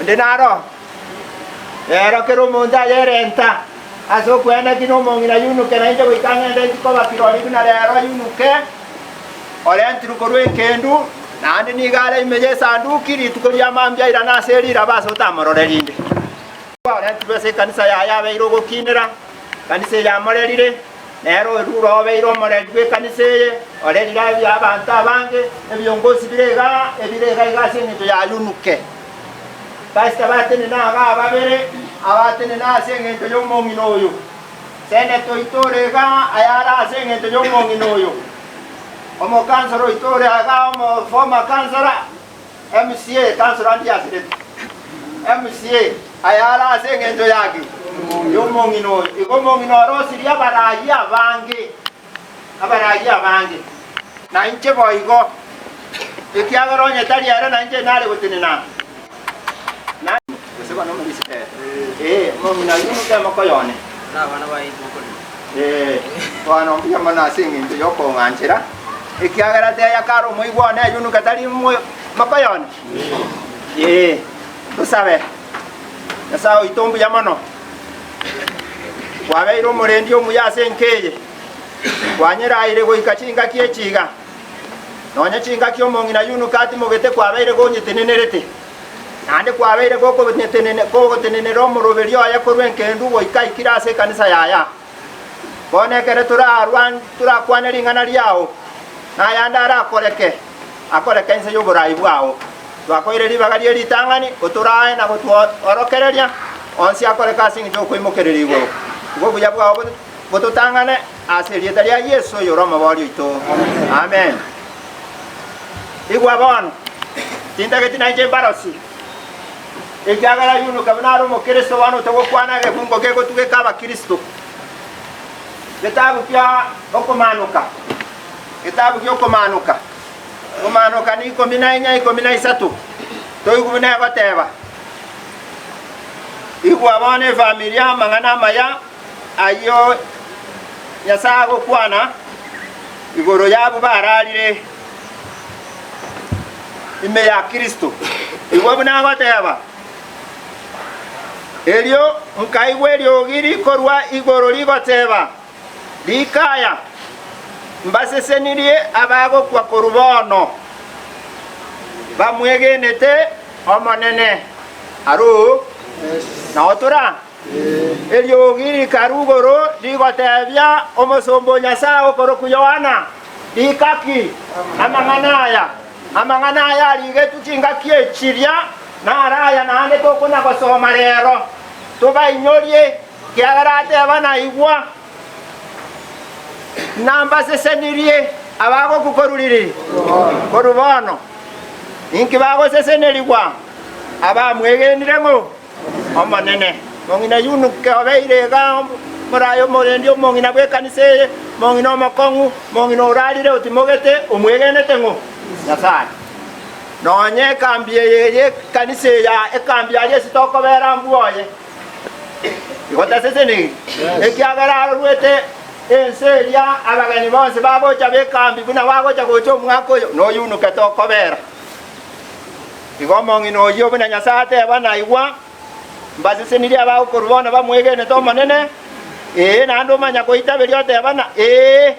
Onde naro? Rero kera omonto ayerenta ase okweanaki nomong'ina yunuke, nainche goika ng'ende intikoba kirori buna rero yunuke orentirwe korwa ekendu, naende nigo are ime y'esanduki rituko ria mambia airane ase riraba ase otamorore rinde. Orentirwe ase ekanisa yaye abeire ogokinera, ekanisa eye amorerire, nere orure obeire omoreri bw'ekanisa eye, orerire abanto abange, ebiongosi bire igaa, ebire iga iga ase engencho ya yunuke. Pastor batenene aba babere, abatenene ase engencho y'omong'ina oyo. Senator oito ore iga ayare ase engencho y'omong'ina oyo. Omokansora oito ore iga omo former councillor, MCA, councillor ndiasirete. MCA ayare ase engencho yaki? Y'omong'ina oyo. Igo omong'ina orosirie abarayi abange, abarayi abange. Na inche boigo, ekiagera onye tari ere nainche nare gotenena. Gose bono omorisia ere. Ee, omong'ina oyio noke mokoyone. Na abana baye tokorema. Ee, bono mbuya mono ase engencho y'okong'anchera, ekiagera teya kare omoigwa one ayunuke tari mokoyone. Ee, tosabe. Nyasae oito mbuya mono, kwabeire omorendi omuya ase enka eye, kwanyeraire goika chingaki echi iga. Nonya chingaki omong'ina yunuke atimogete kwabeire gonyetenenerete, naende kwabeire kogotenenera omoroberi oye korwa enkendu goika aikire ase ekanisa yaya. Bono ekero torakwane ring'ana riao, na ayande arakoreke, akoreke inse y'oboraai bwao. Twakoire ribaga rie ritang'ani, otorae na gotworokereria, onsi akoreke ase engencho y'okoimokereria igoro. Igo obuya bwao bototang'ane ase erieta ria Yeso oyore Omobooria oito. Amen. Igwa bono, tintageti nainche mbarosie, ekiagera yunuka buna are Omokristo bono togokwana egefungo kegotugeka Abakristo. Getabu kia Okomaanoka, getabu kia Okomaanoka, Okomaanoka ni ikomi na inya ikomi na isato, toigwe buna egoteba. Igwa bono efamilia amang'ana amaya ayio Nyasae agokwana igoro y'abwo bararire ime ya Kristo. Igwa buna agoteba, Erio nkaigwa eriogi rikorwa igoro rigoteba, Rika aya, mbasesenirie abagokwa korwa bono, bamwegenete Omonene. Aruu, nao tora. Eriogi rikarua igoro rigotebia omosomba o Nyasae okorokwa Yohana, Rika ki amang'ana aya? Amang'ana aya arigetwe chingaki echiria, naro aya naende tokona-gosoma rero, tobainyorie, ekiagera ateba naigwa, Nambasesenirie abagokwa korwa ririri? Korwa bono. Inki bagosesenerigwa? Abamwegenire ng'o? Omonene. Mong'ina Yunuke obeire iga omoraai omorendi omong'ina bw'ekanisa eye, mong'ina omokong'u, mong'ina orarire otimogete, omwegenete ng'o? Nyasae. Nonya ekambi eye y'ekanisa eye ekambi aria ase tokobera mbwoye, igo taseseniri, ekiagera arorwete ense eria abageni bonsi bagocha b'ekambi buna bagocha gocha omwaka oyo, noyunuke tokobera. Igo omong'ina oyio buna Nyasae ateba naigwa, mbasesenirie abagokorwa bono bamwegenete Omonene, ee, naende omanya koitaberia oteba ng'a ee,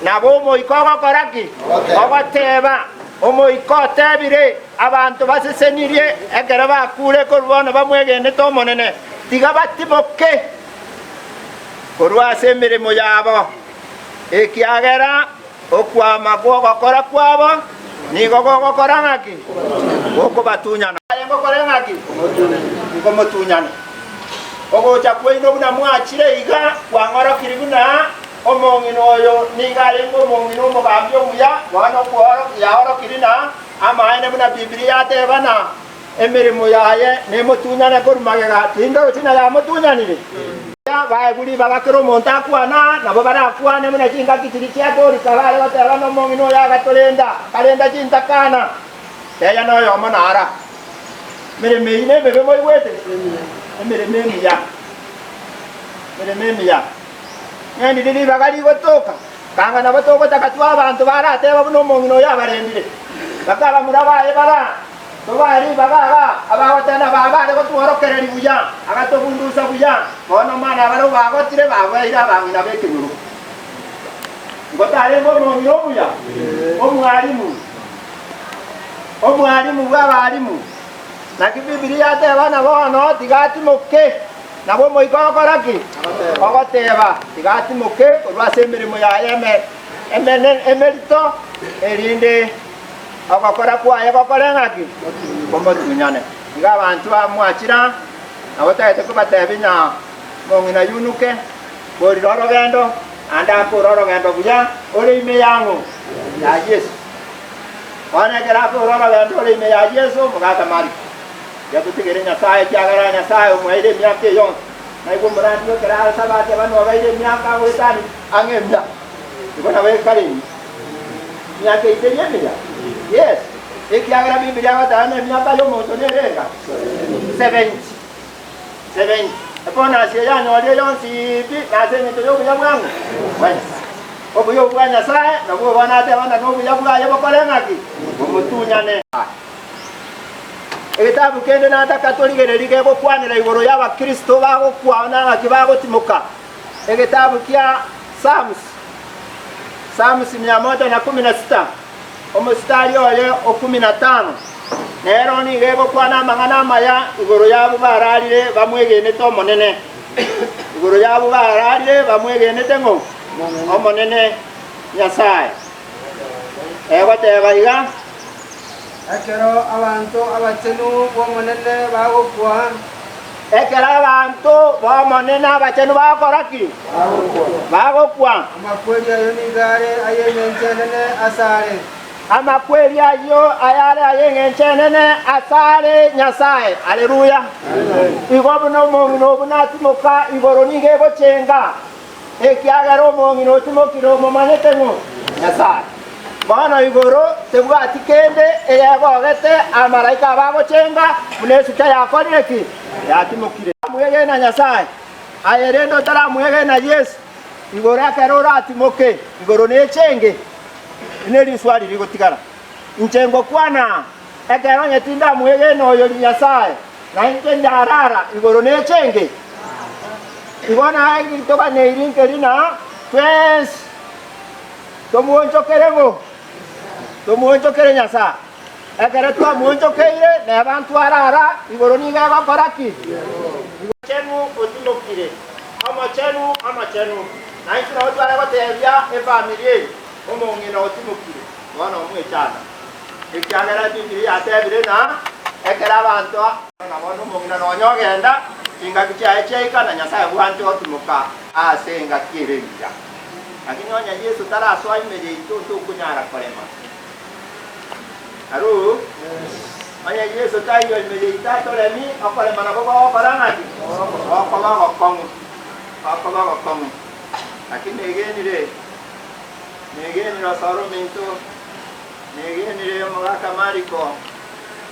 nabo Omoika ogokora ki? Ogoteba. Omoika otebire, abanto basesenirie ekero bakure korwa bono bamwegenete Omonene, tiga batimoke korwa ase emeremo yabo, ekiagera Okwama kw'ogokora kwabo nigo gogokora ng'aki? Gokobatunyana. Aye ngokore ng'aki? Nkomotunyana. Ogocha kwaino buna mwachire iga kwang'orokirie buna omong'ina oyo nigo arenge omong'ina omogambi omuya, bono yaorokirie na amaene buna Biblia yateba na Emeremo yaye nemotunyane korwa magega, tindorochi na yamotunyanire. Baegwe ribaga kera omonto akwana, nabo barakwane buna chingaki chiria chia Dorika bare goteba nomong'ina oyo agatorenda, akarenda chintakana. Teya noyomo nara. Emeremo eyio nemebe moigwete? Emeremo emiya. Emeremo emiya. Ng'endire ribaga rigotoka, kanga nabo togotaka twa abanto barateba buna omong'ina oyo abarendire. Bakabamura baye bara. Tobae ribaga aba abagotena baabare gotworokereria buya, agatobundusa buya. Bono omwana abarabwo bagotire babeire abang'ina b'ekenyoro. Igo tarenge omong'ina omuya, omwalimu, omwalimu bw'abalimu. Naki Bibilia yateba ng'a bono tiga atimoke, nabo Omoika ogokora ki? Ogoteba, tiga atimoke korwa ase emeremo yaye eme emene emerito, erinde Ogokora kwaye gokore ng'aki? Komotunyane. Igo abanto bamwachira, nabo tagete kobatebia ng'a mong'ina yunuke, korire orogendo, naende akore orogendo buya, ore ime ya ng'o? Ya Yeso. Bono ekero akore orogendo ore ime ya Yeso, omogaka Mariko, yatotigere Nyasae ekiagera Nyasae omoeire emiaka eye yonsi. Naigwe omorandi bw'ekero arasaba ateba nobeire emiaka goetania ang'e emia. Igo nabo ekare ime. Emiaka eye teri emiya? Yes, ekiagera Biblia egoteba ng'a emiaka y'omonto nere enga? 70. 70. Ebonasi eye yanyorire yonsi pi nase engencho y'obuya bwang'o bwa Nyasae. Obuya obwo bwa Nyasae nabwo bono ateba ng'a nobuya bwaye bokore ng'aki? Bomotunyane. Egetabu kende nataka torigererie gegokwanera igoro y'Abakristo bagokwa na ng'aki bagotimoka. Egetabu kia Psalms, Psalms 116, omositari oye o kumi na tano, nero nigo egokwana amang'ana amaya igoro y'abwo bararire bamwegenete Omonene. Igoro y'abwo bararire bamwegenete ng'o? Omonene Nyasae. Egoteba iga. Ekero abanto abachenu b'Omonene bagokwa. Ekero abanto b'Omonene abachenu bagokora ki? Bagokwa. Amakweri ayio nigo are ay'engencho enene asare. Amakweri ayio ayare ay'engencho enene asare Nyasae. Haleluya! Igo buna omong'ina obwo natimoka igoro nigo egochenga. Ekiagera omong'ina otimokire omomanyete ng'o? Nyasae. Bono igoro tebwati kende eyegogete amalaika abagochenga buna esucha yakorire ki? Yatimokire. Mwegena Nyasae, aye rende otaramwegena Yeso, igoro ekero oratimoke, igoro nechenge, neriswari rigotigara. Inche ngokwana aa, ekero onye tindamwegena oyori Nyasae, na inche ndarara igoro nechenge. Igo naye toganeiri nkeri na twensi tomwonchokere ng'o? Tomwonchokere Nyasae. Ekero twamwonchokeire, neba ntwarara, igoro nigo egokora ki? Omochenu otimokire, omochenu, omochenu. Na intwe nabo tware gotebia efamiri eye, omong'ina otimokire, bono omwechanda. Ekiagera Ebibilia yatebire ng'a ekero abanto. Na bono omong'ina nonya ogenda, chingaki chiaye chiaika, na Nyasae bwanche gotimoka ase engaki ere engiya. Lakini onye Yeso tarasoa ime yaito ntokonyara korema. Aru? Onye Yeso taiyo ime yaito atoremi, okorema nabo gogokora ng'aki? Gokoba ogokong'u. Gokoba ogokong'u. Lakini negenire, negenire osoro ominto, Negenire omogaka Mariko,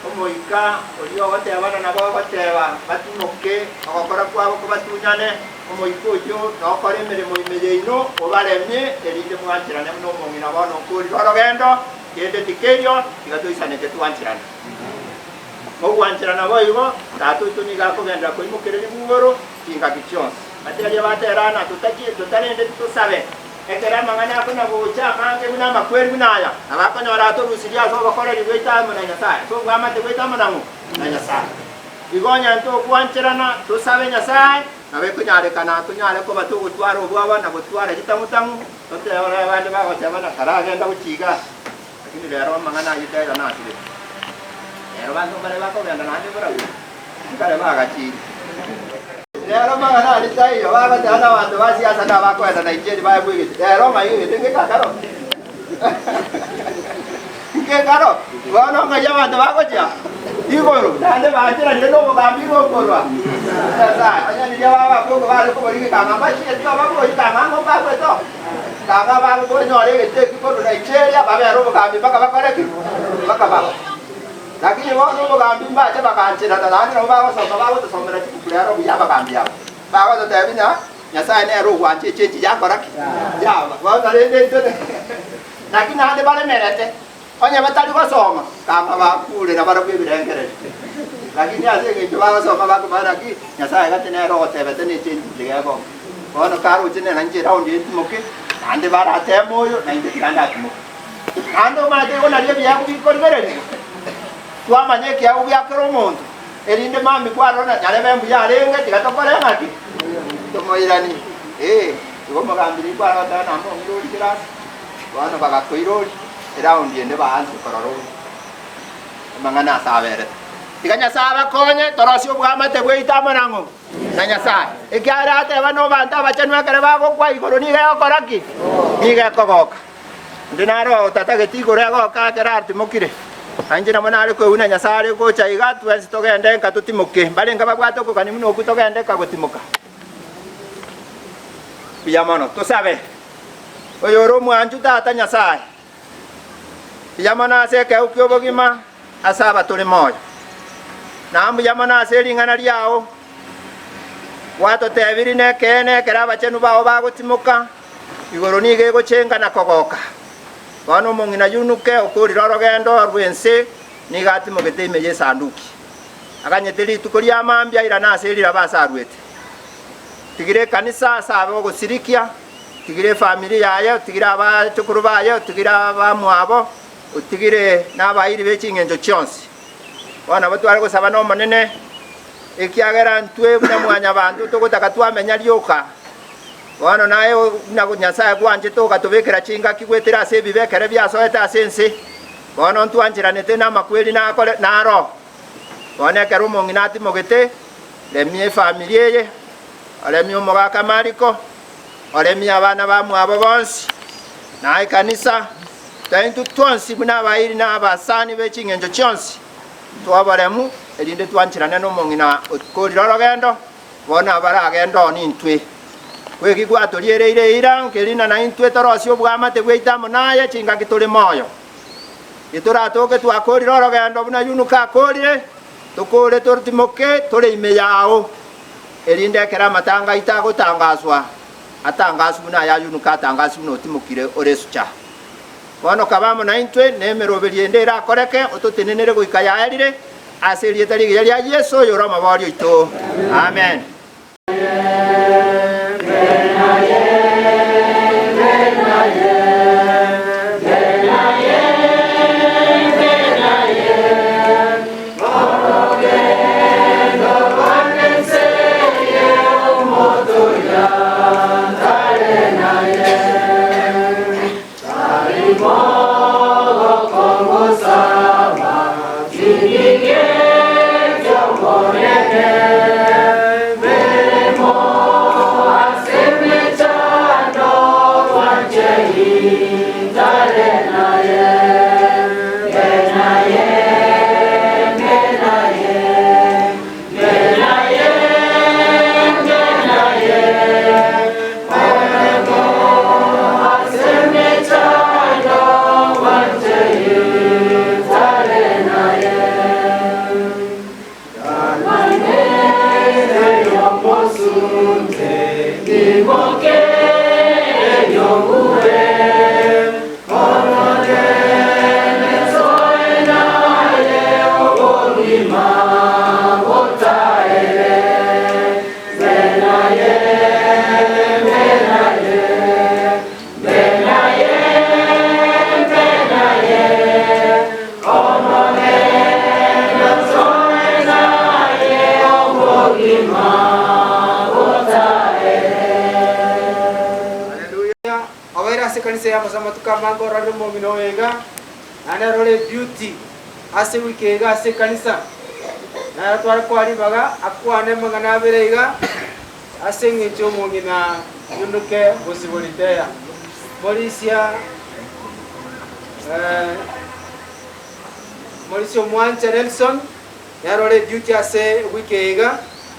omoika oria ogotebana nabo ogoteba, batimoke, ogokora kwabo kobatunyane, omoika oyio nokore emeremo ime yaino, obaremie, erinde mwancherane buna omong'ina bono okoorire orogendo, kende tikeiyo, tiga toisaneke twancherane. Mogwancherana boigo, Tata oito nigo akogenderera koimokereria igoro chingaki chionsi. Bateria baterana, Totachie, totarendeti tosabe. Ekero amang'ana akona-gocha amange buna amakweri buna aya, nabo akonyora atorusirie ase obokoreri bwaito amo na Nyasae, ase obwamate bwaito amo nang'o? Na Nyasae. Igo onye ntogwancherana tosabe Nyasae, nabo ekonyarekana tonyare koba togotwara obwoba na gotwara chitang'u-tang'u, totebe abande bagoteba ng'a taragenda gochia igaa. Lakini rero amang'ana ayio taiyo nasirete. Rero banto mbare bakogenda naende barabwo, nkare bagachire. Rero amang'ana aria taiyo, bagoteba na abanto ba siasa nabakoenda Nigeria baye bwegete. Rero ng'ai egete ngekakaro? Ngekaro? Bono ng'ai abanto bagochia? Igoro, naende bancheranire nobogambi bokorwa Nyasae. Onye riria babakungu bare koboria gekang'a mbachieti obaborie kang'a ng'o mbakwete oo. Kang'a bakonyora egete eki korwa Nigeria babere obogambi mpaka bakore ki? Mpaka bakwe. Lakini bono obogambi mbache bagancherana naende nabo bagosoma bagotosomera chibuku rero buya abagambi aba. Bagototebia ng'a Nyasae nere ogwancha echenchi yakora ki? Yaba. Bono rende intwe naki naende baremerete onye batari gosoma kang'a bakure nabarabwo ebirengererio. Lakini ase eng'encho bagosoma bakomanya naki Nyasae gati nere ogotebete ne echenchi tiga eboka. Bono karoche nere inche round eye ntimoke naende barateme oyo nainche tiga ndatimoke. Naende omanyete igo nario ebiegwa bikorigererigwa, twamanya ekiegwa gia kera omonto, erinde mambia kwarora ng'a nyarebe mbuya arenge, tiga tokore ng'a ki? Tomoiranie. Ee, igo omogambi riria kwaroteba naende ong'ire oria kera ase, bono bagakoira oria, eround ende baanse korora oria amang'ana ase aberete. Tiga Nyasae abakonye torosie obwamate bwaito amo nang'o? Na Nyasae. Ekiagera ateba nobanto abachenu ekero bagokwa igoro nigo egokora ki? Nigo ekogoka. Inde naro otatageti igoro egoka ekero atimokire. Na inche nabo nare koigwa Nyasae are gocha iga, twensi togende nka totimoke. Mbarenge babwate okogania buna okwo togende nka gotimoka. Mbuya mono. Tosabe. Oyore omwanchu Tata Nyasae, mbuya mono ase ekeegwa ki'obogima ase aba tore moyo. Na mbuya mono ase ring'ana riao. Gwatotebirie nekeene ekero abachenu bao bagotimoka, igoro nigo egochenga na kogoka. Bono omong'ina Yunuke okoorire orogendo rw'ense nigo atimogete ime y'esanduki. Aganyete rituko ria mambia airane ase riraba ase arwete. Otigire ekanisa ase abe ogosirikia, otigire efamiri yaye, otigire abachokoro baye, otigire abamwabo, otigire nabairi be ching'encho chionsi. Bono nabo tware gosaba n'Omonene, ekiagera intwe buna mwanyabanto togotaka twamenya rioka. Bono naye buna Nyasae gwanchete ogatobekera chingaki goetera ase ebibe ekero biasoete ase ense, bono ntwancheranete namakweri nakore naro. Bono ekero omong'ina atimogete, remia efamiri eye, oremie omogaka Mariko, oremie abana bamwabo bonsi, na ekanisa, na intwe twensi buna abairi na abasani be ching'encho chionsi, twaboremu, erinde twancherane nomong'ina okorire orogendo, bono abaragende oo nintwe. Kweki gwatoriereire eira, nkerina naintwe torosie oboamate bwaito amo naye chingaki tore moyo. Titoratoke twakorire orogendo buna Yunuka akorire, tokore totimoke tore ime yao, erinde ekero amatanga aito agotangaswa, atangaswe buna aya Yunuka atangaswe buna otimokire ore esucha. Bono kaba amo naintwe, na emeroberio ende erakoreke, ototenenere goika yaerire, ase erieta rigiya ria Yeso, oyore Omoboori oito. Amen. Haleluya. Obeire ase ekanisa ya Musa amatuko amange ororire omong'ina oyo iga, naende arore eduty ase ewiki eye iga ase ekanisa. Nere tware koa ribaga akwane amang'ana abere iga ase eng'encho y'omong'ina Yunuke Bosibori-Teya. Morisia eh, Morisia omwancha Nelson, nere ore eduty ase ewiki eye iga.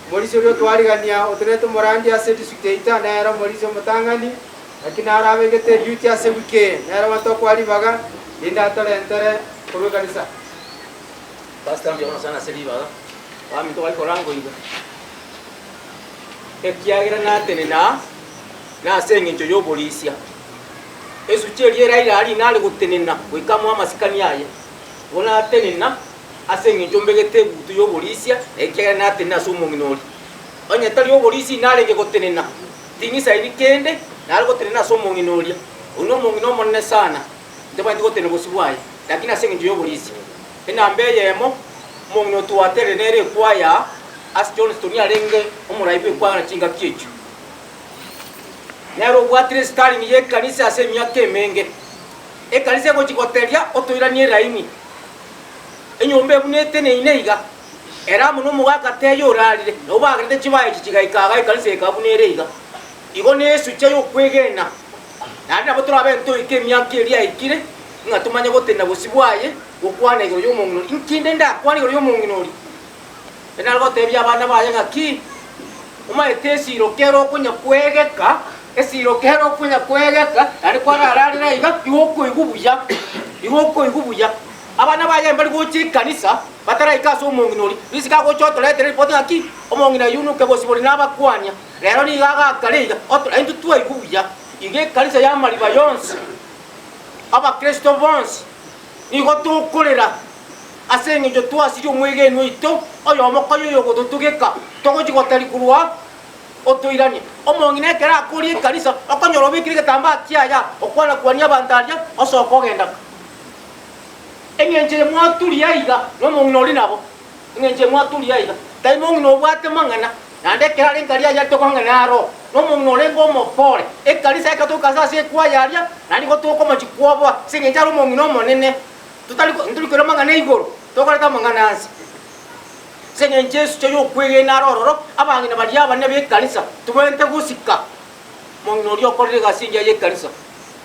Omorisia oria otwarigania otenenete omorandia ase edistrict yaito nere omorisia omotang'ani, naki naro abegete eduty ase ewiki eye, nere abanto okoa ribaga rinde atorentere korwa ekanisa. Pastor mbuya mono sana ase ribaga, abaminto baikorango iga, ekiagera natenena aa nase eng'encho y'oborisia. Esucha eria eraire aa rinare gotenena goika amoe amasikani aye, igo natenena ase engencho mbegete egutu y'oborisia, na ekiagera natenena ase omong'ina oria. Onye tari oborisia inarenge gotenena, ting'isaini kende, nare gotenena ase omong'ina oria. Oyio nomong'ina omonene sana, ntabwenereti gotenena bosio bwaye, lakini ase engencho y'oborisia. Enamba eyemo, omong'ina otwaterire nere ekwaya ase Johnston arenge omorai bw'ekwaya na chingaki echio. Nere obwatire esitarini y'ekanisa ase emiaka emenge. Ekanisa egochia goteria otoiranie eraini. Enyomba ebuna eteneine iga, ere amo nomogaka teiyo orarire, nabo bagerete chibaa echi chigaika iga ekanisa ekaba buna ere iga. Igo nesucha y'okwegena, naende nabo torabe ntoike emiaka eria yaikire, ng'a tomanye gotenena bosio bwaye, gokwana igoro y'omong'ina oria. Inki inde ndakwane igoro y'omong'ina oria? Ere nare gotebia abana baye ng'aki, Omaete esiiro kere okonya kwegeka, esiiro kere okonya kwegeka, naende kwarararera iga, igo okoigwa buya, igo okoigwa buya. Abana baye mbari gocha ekanisa bataraika ase omong'ina oria. Risiko agocha otoretera ripoti ng'aki omong'ina Yunuke bosibori nabakwania. Rero nigo agakare iga otora intwe twaigwa buya. Iga ekanisa y'amariba yonsi, Abakristo bonsi nigo tokorera ase engencho twasirie omwegenwa oito oyomo konya oyogototugeka togochia gotari korwa otoiranie. Omong'ina ekero akoria ekanisa okonyora obekire egetambaa kiaya okwana kwania abanto aria osoka ogenda ka. Engencho eye mwaturia iga nomong'ina oria nabo. Engencho eye mwaturia iga tai mong'ina obwate mang'ana naende ekero arenge aria ayarete okong'ana aro nomong'ina orenge omopore. Ekanisa ekero togoikaransa ase ekwaya aria naende nigo tokomochia kwoboa ase engencho are omong'ina omonene totari ntori koira amang'ana igoro tokoreta amang'ana anse. Ase engencho esucho y'okwegena are ororo abang'ina baria abanene b'ekanisa tobwenerete gosika omong'ina oria okorire egasi engiya y'ekanisa.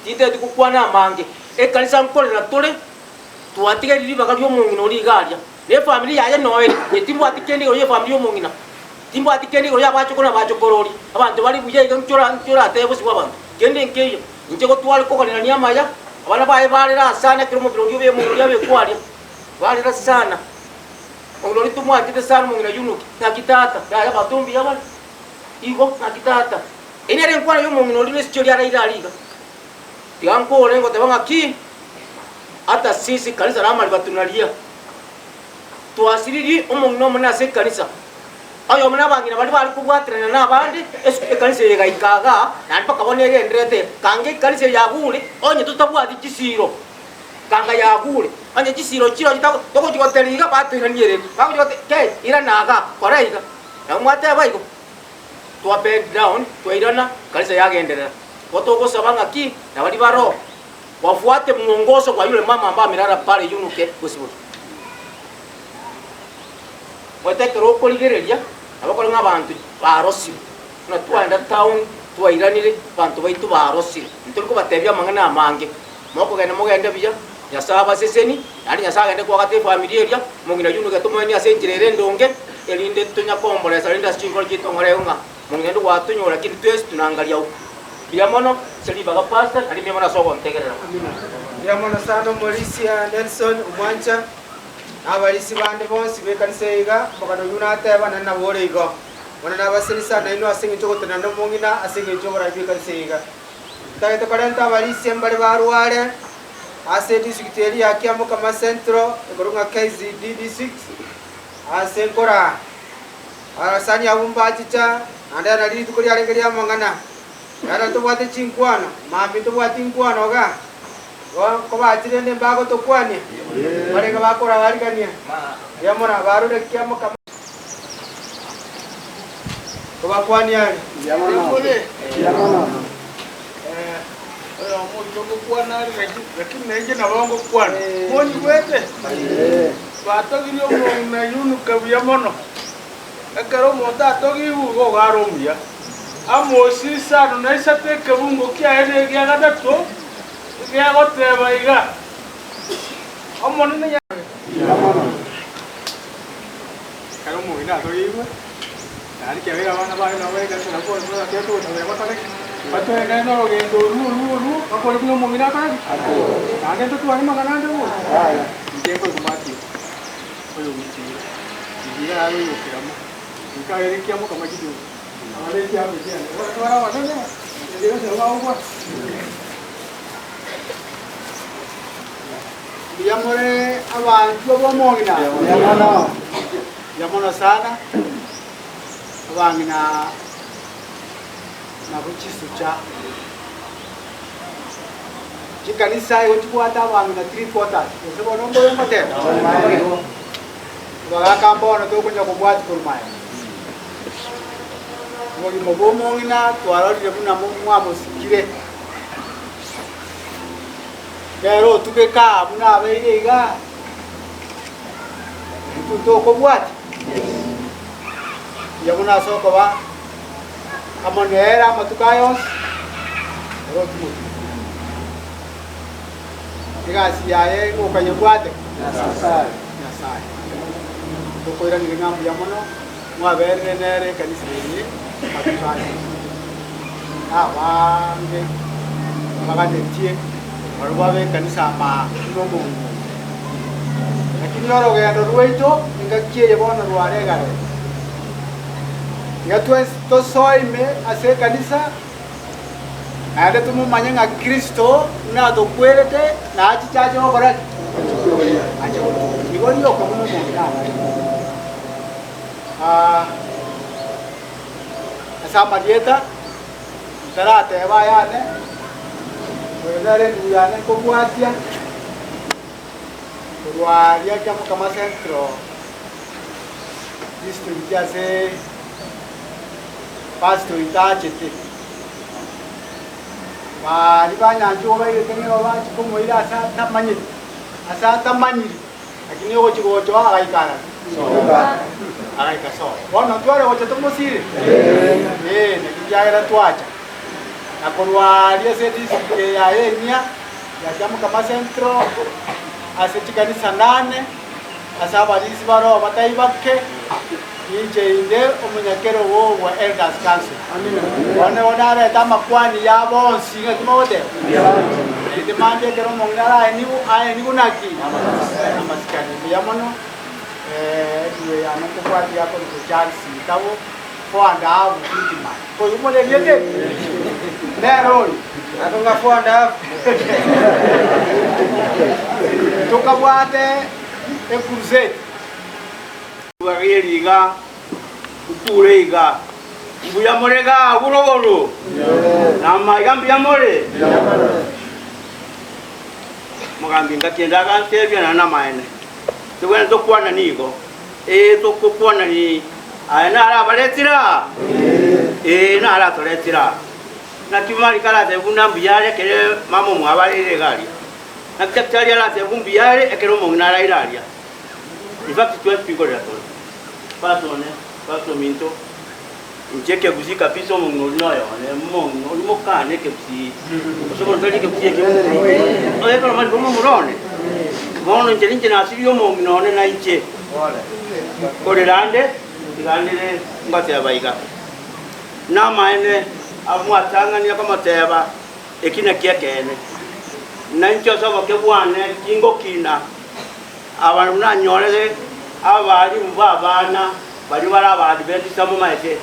Tintageti gokwana amange, ekanisa nkorera tore twatigaire ribaga ri'omong'ina oria iga aria, na efamiri yaye noo ere, inche timbwati kende igoro y'efamiri y'omong'ina, timbwati kende igoro y'abachokoro na abachokorori, abanto bare buya iga nki ora nki oratebe bosio bw'abanto? Kende nkeiyo, inche gotware koganerania amaya, abana baye barera sana ekero omobere oria obe omong'ina oria abekwa aria, barera sana. Omong'ina oria tomwanchete sana omong'ina Yunuki, naki tata, yaya abanto mbuya bare, igo, naki tata. Eri nere enkwana y'omong'ina oria nesichio riaraire aria iga. Tiga nkore ngoteba ng'a ki, ata sisi kanisa ramariba tunaria. Twasiririe omong'ina omonene ase ekanisa. Oyomo nabang'ina baria bare kobwaterana nabande, ekanisa eye egaika igaa, naende mpaka bono egendererete. Kanga ekanisa eye yagure, onye totabwati chisiro, kanga yagure. Onye chisiro chiroo chitago togochia goteria iga, batoiranie ere, bagochia gote kei, irana igaa, kora iga. Nabo mwateba igo. Twa bend down twairana kanisa yagenderera. Igo togosaba ng'aki na baria baroo wafuate mwongozo kwa yule mama ambaye amelala pale yunuke gosibori. Omanyete ekero okorigereria nabo okore ng'a abanto barosire buna twaenda town twairanire abanto baito barosire ntori kobatebia amang'ana amange mokogenda mogende buya Nyasae abaseseni naende Nyasae agende koagata efamiri eria omong'ina yunuke tomoenie ase enchera ere endonge erinde tonya komboresa rende ase chinkoro chiaito ng'oreo ng'a Mong'ina onde gwatonyora lakini twensi tunangaria agwo. Mbuya mono ase ribaga pastor naende mbuya mono ase ogontegerera. Mbuya mono sana omorisia Nelson Omwancha na abarisia bande bonsi b'ekanisa eye iga, omogano oyio nateba naende nabo ore igo. Bono nabaseni sana nainwe ase engencho ogotenena nomong'ina ase engencho y'oborai bw'ekanisa eye iga. Ntagete korenta abarisia mbare barware ase edistrict eria ya Kiamokama Central ekorokwa ng'a KZD district ase nkoraa. Abarasani abwo mbachicha, naende ere nario rituko riarenge ri'amang'ana. Ekiagera tobwate chinkwana, mambia tobwati nkwana iga, igo kobachire rende mbagotokwania, barenge bakoraarigania, mbuya mono abarure kiamokama. Kobakwania are. Oyomo oito ngokwana are, lakini nainche nabo ngokwana. Monyigwete? Batogirie omong'ina Yunuke buya mono. Ekero omonto atogigwe igo igo are omuya. Amosi isano na isato ekebungo kiaye negia gatato gegoteba iga, Omonene Nyasae. Ekero omong'ina atogigwe, naende kiagera abana baye nabo bare ekanisa nabo bonsi baratebe togosabera bakore ki? Batoenere norogendo orwo orwo orwo bakore buna omong'ina akore ki? Naende ntotware amang'ana ande bonsi? Inche nkoigwa Matthew, oyo ogochiira, inche iga nare oyokeramo, goika agere kiamokama kidogo, abare ekiama kiane, bono tobare abanene, inche gose nabo bagokwana. Mbuya more abanchwa b'omong'ina? Mbuya mono sana, abang'ina nabwo chisucha. Chikanisa igo chibwate abang'ina three quarters, gose bono mbobe ngoteba? Abagaka mbono tokonya kobwatia korwa maega. Obogima bw'omong'ina twarorire buna mwamosikire. Nere otugeke aa buna abeire iga, intwe ntokobwatia? Mbuya mono ase okoba amo nere amatuko aya onsi, ere otumotume. Egasi yaye ng'a okayebwate? Nyasae. Nyasae. Tokoiraneria ng'a mbuya mono mwaberire nere ekanisa eye amatuko aya onsi. Abange baganetie barabwo babe ekanisa amaa buna omonto oyo. Lakini orogendo rwaito engaki eye bono rwaregarete. Tiga twensi tosoe ime ase ekanisa, naende tomomanye ng'a Kristo buna atokwerete na achiche ache gokora ki? Ache gotokia. Igo rioka buna omonto nabare. Ah, ase amarieta ntarateba ayane, oyo nere endugu yane nkobwatia. Korwa aria Kiamokama Central District ase Pastor oito achete, baria ba Nyanchwa bairete nigo bachia komoira ase atamanyeti, ase atamanyiri, lakini ogochia gocha agaika aroro, agaika sobo. Bono ntware gocha tomosire? Ee, naki kiagera twacha. Na korwa aria ase edistrict eye yaye enyia, ya Kiamokama Central, ase chikanisa nane, ase abarisi baroo batai bake, ninche inde omonyakerogo bwa Elders Council. Bono nigo narete amakwani ya bonsi ng'aki mogoteba? Naende mambia ekero omong'ina araenigwe, aenigwe naki? Amasikani. Mbuya mono, eh, ewe yane nkobwatia akorokwa Charles Ntabo, four and half big man. Koyo more erieta eri? Nere oyo. Ako ng'a four and half. Tokabwate ecrusade. Bwageri iga, ukure iga. Mbuya more iga agwo rogoro? Namaiga mbuya more? Omogambi ngaki ende agantebia naende namaene. Tobwenerete tokwana nigo. Ee, togokwana ni aye naro abaretire aa? Ee, naro atoretire aa. Naki Mariko aratebe buna mbuya are ekero mama omwabo areire iga aria? Naki daktari aratebe mbuya are ekero omong'ina araire aria? In fact twensi twikorera tore. Pastor one, pastor ominto, inche ekegusii kabisa omong'ina oria noyo one, omong'ina oria mokane ekegusii. Gose bono tari ekegusii ekio oye ekero Mariko momura one, bono inche ninche nasirie omong'ina one na inche. Korera ande, tiga ndire ngoteba iga. Namaene amwatang'ania komoteba, Eki nakio ekeene, na inche ase oboke bwane tingokina abanto nanyorere abalimu b'abana baria bare Abaadventista momaete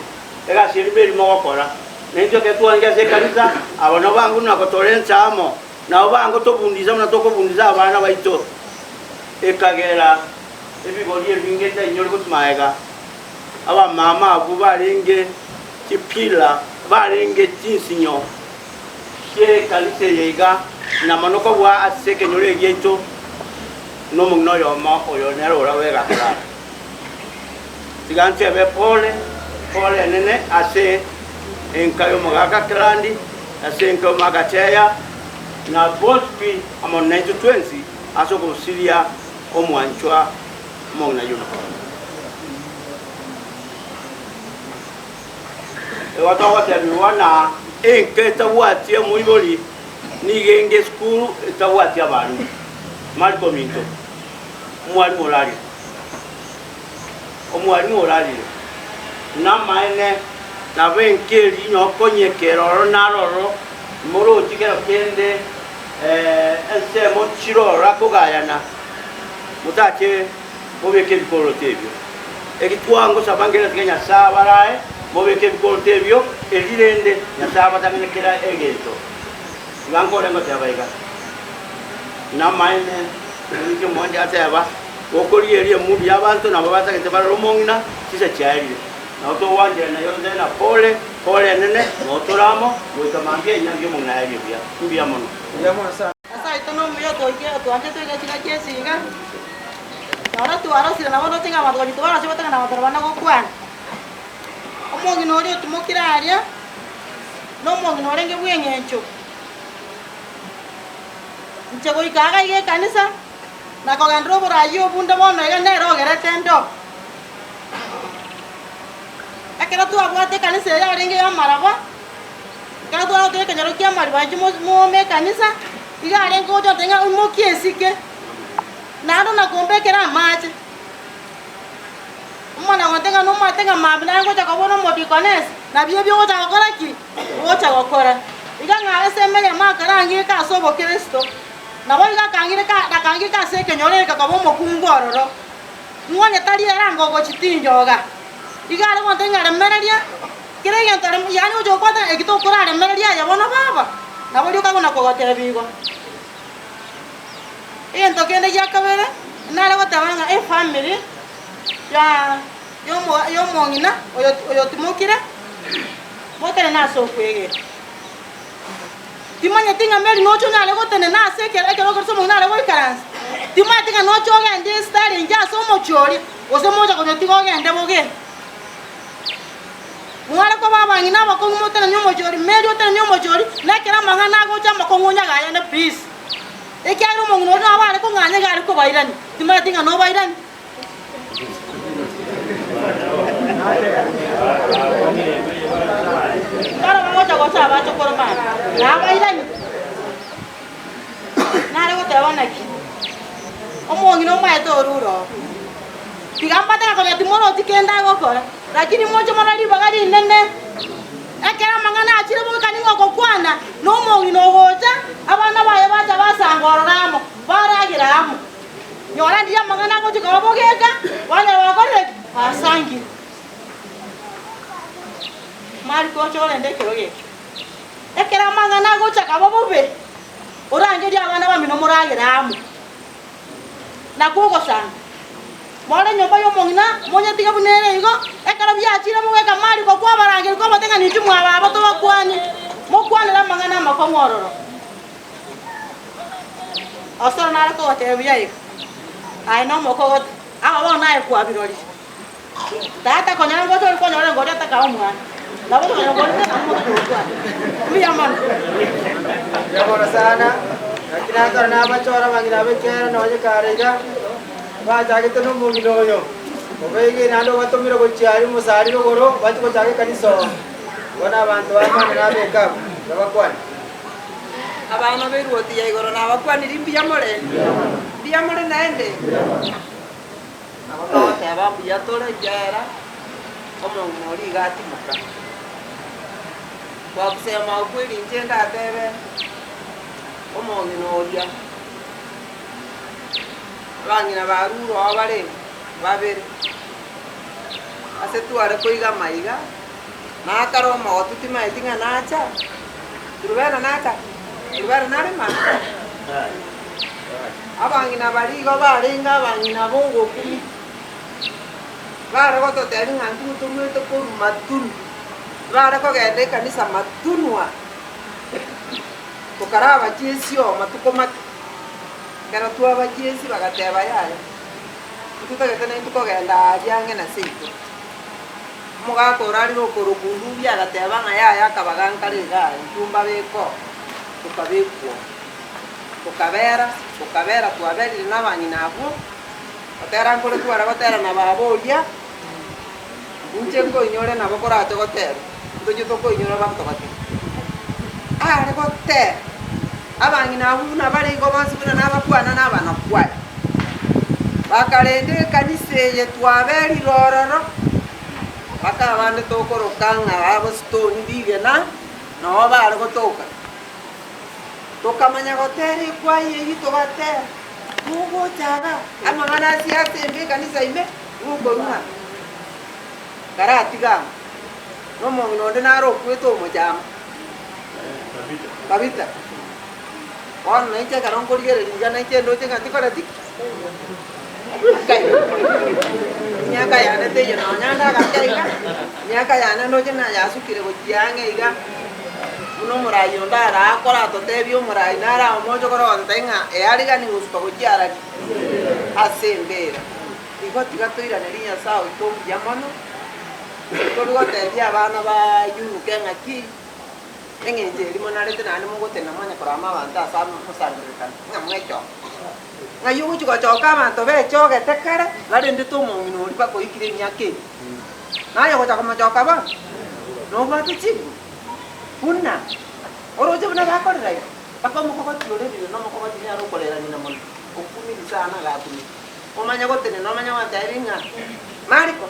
egasi erimo erimo gokora. Na intwe ekero twarenge ase ekanisa, aba nabo bango buna gotora ensamo, nabo bango tobundisa buna tokobundisa abana baito. Ekagera ebigori ebinge ntainyore gochia magega, abamama abwo barenge chipillar, barenge chinsinyo chi'ekanisa eye iga, na mono kobua ase ekenyoro eke giaito, nomong'ina oyomo oyo nere ore bw'egakorara. Tiga ntebe pole, pole enene ase enka y'omogaka Kerandi, ase enka y'omogaka Cheya, na bonsi pi amo naintwe twensi ase okosiria omwanchwa omong'ina Yunuku. Igo togotebigwa na enka etabwati omoibori nigo enge esukuru etabwati abalimu. Mariko ominto, omwalimu orarire, omwalimu orarire, namaene nabo enka eria onye okonyekera ororo naro ororo, morochi kero kende ensemo chiroro akogayana, motache mobeke ebikoroto ebio. Eki twangosaba nkere tiga Nyasae abarae, mobeke ebikoroto ebio, eri rende Nyasae abatang'ane kera egento. Iga nkore ngoteba iga, Namaene, omonto omonge ateba, Gokorigereria emundu y'abanto nabo batagete barore omong'ina, chinsa chiaerire. Nabo togwancherana yonsi na pole, pole enene, nabo tore amo, goika mambia enyangi y'omong'ina yaerie buya. Mbuya mono. Nyasae oito nomuya otoikire otwanchete goika chingaki echi iga. Noro twarosire nabo ndoche ng'a abanto baria twarosire batang'ana abanto nabana gokwana. Omong'ina oria otimokire aria, nomong'ina orenge bw'eng'encho. Inche goika iga iga ekanisa, na kogenderera oboraai obunde bono iga nere ogerete ndoo. Ekero twabwate ekanisa eye yarenge y'amaraba, ekero twarotire ekenyoro kia amariba inche moome ekanisa, iga arenge gocha gontebia ng'a imokia esike. Naende nakombekera amache. Omwana gontebia ng'a nomanyete ng'a mambia naye ngocha koba ore omodikonesi, nabio ebio ogocha gokora ki? Ogocha gokora. Iga ng'a ase emeremo akare ang'ike ase obokristo. Naboigo akang'ireka akang'ika ase ekenyoro eke koba omokungu ororo. Ng'o onye tari ere anga ogochitinjoga? Iga are gontebia ng'a remereria kera egento rem yaani gocha gokwana ng'a eki tokoraremereria aye bono baba, nabo rioka buna kogotebia igo. Egento kende gia kabere, nare goteba ng'a efamiri ya yomo yomong'ina oyo oyotimokire, motenene ase okwegena. Timanyeti ng'a Mary noche onyare gotenena ase ekero ekero gose omong'ina are goikaransa. Timanyeti ng'a noche ogende esitari engiya ase omochie oria, gose mocha konyotiga ogende boge. Mware koba abang'ina abakong'u motenenie omochie oria, Mary otenenie omochie oria, na ekero amang'ana agocha amakong'u onyaga ayande please. Ekiagera omong'ina oria nabo are kong'anya iga are kobairania. Timanyeti ng'a nobairani. Ekero bagocha gocha abachokoro bane, nabairanie, nare goteba naki, omong'ina omaete orure oo, tiga mbate ng'a konya timorochi kende agokora, lakini moche more ribaga rinene, ekero amang'ana achire boka ning'o ogokwana, na omong'ina ogocha, abana baye bacha basanga ororo amo, baragera amo. Nyora ndiria amang'ana agochia koba bogeka, banyora bakorire ki? Basangire. Mariko oche orende ekerogo ekio. Ekero amang'ana agocha kaba bobe, orangerie abana bamino moragere amo. Nakwo ogosanga. More enyomba y'omong'ina, monyetige buna ere igo, ekero biachire bogeka Mariko kwabarangeria kwabatebia ng'a ninchu mwababa tobakwanie, mokwanere amang'ana amakong'u ororo. Osoro nare kogotebia buya iga, Aye nomokogote, aba bono naye kwabirorire. Tata konyora ngocha ore konyora ngoria otakae omwana. Nabo okonyora ngoria tari nabo omototo gokwana. Mbuya mono. Mbuya mono sana, naki nakare nabachore abang'ina ab'ekeene nonye kare iga, bachagete nomong'ina oyo, obaegeire naende obatomire gochia aria omosari rogoro, bachie gochaka ekanisa oo. Igo nabanto b'Amani na ab'eka abwo, nabakwane. Abana b'eruoti ya igoro nabakwanirie mbuya more? Mbuya more naende? Nabo togoteba mbuya tore ekiagera omong'ina oria iga atimoka. Kwa kusema ukweli inche ndatebe omong'ina oria, abang'ina barure oo bare babere, ase tware koigama iga. Nakare omogotu timaeti ng'a nacha, Rubena nacha, Rubena nare mama. Abang'ina baria igo barenge abang'ina b'ogokumia, bare gototebia ng'a intwe toruete korwa matunu, bare kogenda ekanisa matunwa, tokaraba chiesio matuko make. Ekero twaba chiesi bagateba yaya, intwe totagete naintwe kogenda aaria ang'e na seito. Omogaka orarire okorokwa Ndubi agateba ng'a yaya akabaga nkare igaa, intwe mbabeke oo, tokabekwa oo. Tokabera, tokabera twaberire na abang'ina abwo, gotera nkore tware gotera na baba oria, inche nkoinyore nabo korache gotera, ntochie tokoinyora batogotebi. Are gotera, abang'ina abwo buna bare igo bonsi buna nabakwana na abanakwaya, bakarenda ekanisa eye twaberire ororo. Mpaka abande tokoroka ng'a abositoni rigena noo bare gotoka. Tokamanya gotera ekwaya eyio togatera, togocha iga, amang'ana asie ase embe ekanisa ime, nigo okorua ng'a karatiga amo. Na omong'ina onde nare okwete omochama, Tabitha. Bono nainche ekero nkorigereria iga nainche ndoche ng'a tikoreti ki? Emiaka yane teiyo nonya ndagake iga, emiaka yane ndoche ng'a yasukire gochia ang'e iga, buna omorai onde arakore atotebie omorai nare amoche kore ogototebia ng'a earigani gosuka gochia arari ase embera. Igo tiga toiranerie Nyasae oito mbuya mono, tori gotebia abana ba yunuke ng'aki, eng'encho eria monarete naende mogotenena mwanya korama abanto ase omosangererekano ng'a mwechoke. Ng'ai ogochia gochoka abanto bechogete kare, barendete omong'ina oria mpaka oikire emiaka eye? Naye ogocha komochoka bono? Nobwate chinguru? Buna oroche buna bakorera iga, mpaka omokogoti orerire na omokogoti nere okorera ng'ina mono, okumiri sana agakumia. Omanye gotenena omanye gotebi ng'a Mariko,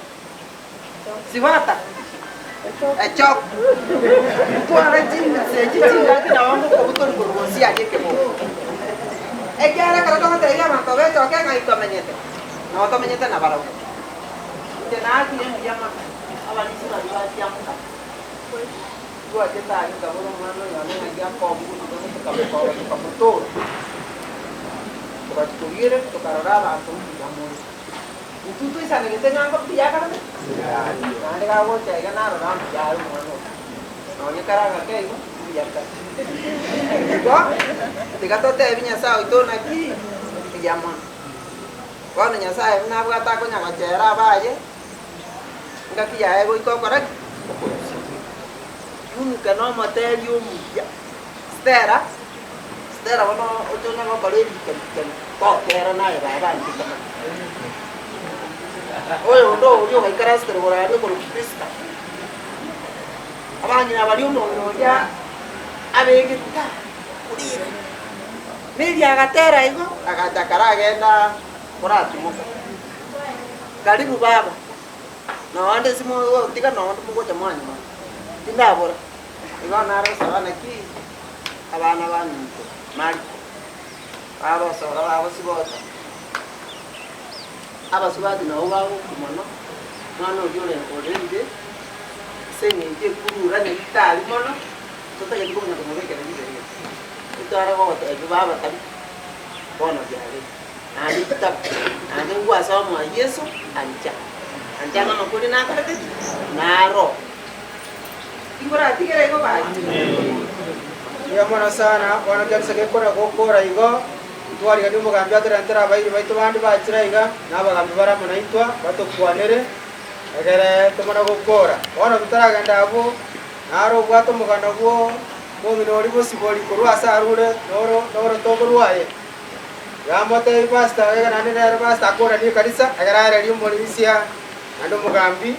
sibata, echoka, twara ching'ese echi chingaki nabo ngokobutori korwa gose aria ekeboko. Ekiagera ekero togotebia abanto bechoke ng'ai tomenyete, nabo tomenyete nabarabwo. Inche naakire mbuya mono abarisia baria bachia nka. Twachete aria nkabora omwana oyo one ng'ai akobugutigwa gose tokamokoba tokamotoora. Togachia korigereria tokarora abanto mbuya more. Intwe toisanegete ng'a mbuya akarete? Naende gagocha iga narora mbuya are omwana oyo. Nonye kare agake igo, mbuya kare. Igo, tiga totebie Nyasae oito naki, mbuya mono. Bono Nyasae buna abwate akonya gochera abaye, engaki yaye goika okora ki? Okorusia. Yunuke nomoteri omuya. Stella, Stella bono oche onye gokora ebikebikeni, totera naye baba anchete mono. Oyonde oria ogaikaransete rogoro aria okorokwa Priska. Abang'ina baria omong'ina oria abegete orire. Mary agatera igo, agacha karagenda koratimoka. Karibu baba, nonde ase mogotiga nonde mogocha mwanyora. Tindabora, igo nare gosaba naki abana baminto Mariko, bagosoka bagosibota, abasubati nabo bagokwa mono, omwana oria ore orerire, ase eng'encho ekurura nyagetari mono, totageti konya komobekera riberera. Etware gogotebia baba tari bono biabeire, naende chitabu, naende ngwasoma Yeso ancha, ancha ng'a amakori nakorete ki? Naro. Tinkoratigera igo gaki. Mbuya mono sana, bono ekanisa gekona gokora igo, ntwariganie omogambi atorentere abairi baito bande bachire aiga, na abagambi bare amo naintwe, batokwanere, egere tomana gokora. Bono totaragenda abwo, naro obwate omogano bwo omong'ina oria bosibori korwa ase arure noro norotogo rwaye. Yamotebia pastor iga naende nere pastor akoranie ekanisa, egere aererie omorisia naende omogambi,